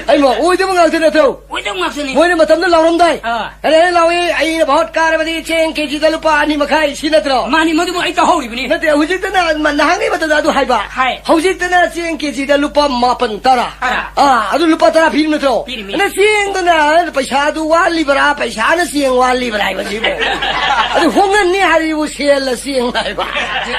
ꯍꯩꯃꯥ, ꯑꯣꯏꯗꯕ ꯉꯥꯛꯇ ꯅꯠꯇ꯭ꯔꯣ? ꯑꯣꯏꯗꯕ ꯉꯥꯛꯇꯅꯤ꯫ ꯃꯣꯏꯅ ꯃꯇꯝꯗ ꯂꯥꯎꯔꯝꯗꯥꯏ꯫ ꯑꯥ꯫ "ꯑꯔꯦ, ꯑꯔꯦ, ꯂꯥꯎꯑꯦ, ꯑꯩꯅ ꯚꯣꯠ ꯀꯥꯔꯕꯗꯤ ꯆꯦꯡ ꯀꯦꯖꯤꯗ ꯂꯨꯄꯥ ꯑꯅꯤ ꯃꯈꯥꯏ", ꯁꯤ ꯅꯠꯇ꯭ꯔꯣ? ꯃꯥꯅꯤ, ꯃꯗꯨꯕꯨ ꯑꯩ ꯇꯥꯍꯧꯔꯤꯕꯅꯤ꯫ ꯅꯠꯇꯦ, ꯍꯧꯖꯤꯛꯇꯅ, ꯃ-, ꯅꯍꯥꯟꯒꯤ ꯃꯇꯝꯗ ꯑꯗꯨ ꯍꯥꯏꯕ꯫ ꯍꯥꯏ꯫ ꯍꯧꯖꯤꯛꯇꯅ ꯆꯦꯡ ꯀꯦꯖꯤꯗ ꯂꯨꯄꯥ ꯃꯥꯄꯟ, ꯇꯔꯥ꯫ ꯇꯔꯥ꯫ ꯑꯥ, ꯑꯗꯨ ꯂꯨꯄꯥ ꯇꯔꯥ ꯄꯤꯔꯤ ꯅꯠꯇ꯭ꯔꯣ? ꯄꯤꯔꯤꯃꯤ꯫ ꯑꯗ ꯆꯦꯡꯗꯨꯅ ꯄꯩꯁꯥꯗꯨ ꯋꯥꯠꯂꯤꯕ꯭ꯔꯥ, ꯄꯩꯁꯥꯅ ꯆꯦꯡ ꯋꯥꯠꯂꯤꯕ꯭ꯔꯥ ꯍꯥꯏꯕꯁꯤꯕꯨ꯫ ꯑꯗꯨ ꯍꯣꯡꯍꯟꯅꯤ ꯍꯥꯏꯔꯤꯕꯨ ꯁꯦꯜꯂ ꯆꯦꯡ ꯍꯥꯏꯕ꯫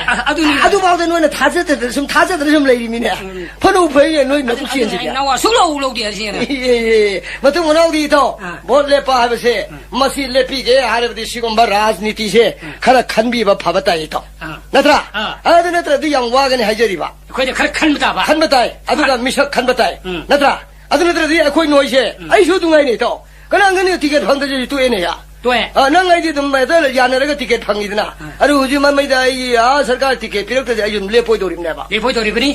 ꯑ-, ꯑꯗꯨꯅꯤ꯫ ꯑꯗꯨꯐꯥꯎꯗ ꯅꯣꯏꯅ ꯊꯥꯖꯗꯗꯅ ꯁꯨꯝ, ꯊꯥꯖꯗꯅ ꯁꯨꯝ ꯂꯩꯔꯤꯃꯤꯅꯦ꯫ ꯎꯝ꯫ ꯐꯅꯕꯨ ꯐꯩꯅꯦ ꯅꯣꯏ ꯅꯕꯨꯛ ꯆꯦꯟꯁꯤꯗꯤ꯫ ꯅꯋꯥ ꯁꯨꯛꯂꯧ ꯂꯧꯗꯦ ꯍꯥꯏꯁꯤꯅꯦ꯫ ꯑꯦ, ꯑꯦ, ꯑꯦ꯫ ꯃꯇꯨꯡ ꯃꯅꯥꯎꯗꯤ ꯏꯇꯥꯎ, ꯑꯥ꯫ ꯚꯣꯠ ꯂꯦꯞꯄ ꯍꯥꯏꯕꯁꯦ, ꯑꯥ꯫ ꯃꯁꯤ ꯂꯦꯞꯄꯤꯒꯦ ꯍꯥꯏꯔꯕꯗꯤ ꯁꯤꯒꯨꯝꯕ ꯔꯥꯖꯅꯤꯇꯤꯁꯦ ꯑꯥ꯫ ꯈꯔ ꯈꯟꯕꯤꯕ ꯐꯕ ꯇꯥꯏ ꯏꯇꯥꯎ꯫ ꯑꯥ꯫ ꯅꯠꯇ꯭ꯔꯥ? ꯑꯥ꯫ ꯑꯗꯨ ꯅꯠꯇ꯭ꯔꯗꯤ ꯌꯥꯝ ꯋꯥꯒꯅꯤ ꯍꯥꯏꯖꯔꯤꯕ꯫ ꯑꯩꯈꯣꯏꯅ ꯈꯔ ꯈꯟꯕ ꯇꯥꯕ꯫ ꯈꯟꯕ ꯇꯥꯏ꯫ ꯑꯗꯨꯒ ꯃꯤꯁꯛ ꯈꯟꯕ ꯇꯥꯏ꯫ ꯎꯝ꯫ ꯅꯠꯇ꯭ꯔꯥ? ꯑꯗꯨ ꯅꯠꯇ꯭ꯔꯗꯤ ꯑꯩꯈꯣꯏ ꯅꯣꯏꯁꯦ, ꯎꯝ꯫ ꯑꯩꯁꯨ ꯑꯗꯨꯉꯥꯏꯅꯦ ꯏꯇꯥꯎ꯫ ꯀꯅꯥ ꯈꯪꯅꯤ ꯇꯤꯀꯦꯠ ꯐꯪꯗ꯭ꯔꯁꯨ ꯇꯣꯛꯑꯦꯅꯦ ꯌꯥ꯫ ꯇꯣꯛꯑꯦ꯫ ꯑ, ꯅꯪ ꯑꯩꯗꯤ ꯑꯗꯨꯝ ꯍꯦꯛꯇ ꯌꯥꯅꯔꯒ ꯇꯤꯀꯦꯠ ꯐꯪꯉꯤꯗꯅ꯫ ꯑꯥ꯫ ꯑꯗꯨ ꯍꯧꯖꯤꯛ ꯃꯃꯩꯗ ꯑꯩ, ꯑꯥ, ꯁꯔꯀꯥꯔ ꯇꯤꯀꯦꯠ ꯄꯤꯔꯛꯇ꯭ꯔꯗꯤ ꯑꯩꯁꯨ ꯑꯗꯨꯝ ꯂꯦꯞꯄꯣꯏꯗꯧꯔꯤꯕꯅꯦꯕ꯫ ꯂꯦꯞꯄꯣꯏꯗꯧꯔꯤꯕꯅꯤ꯫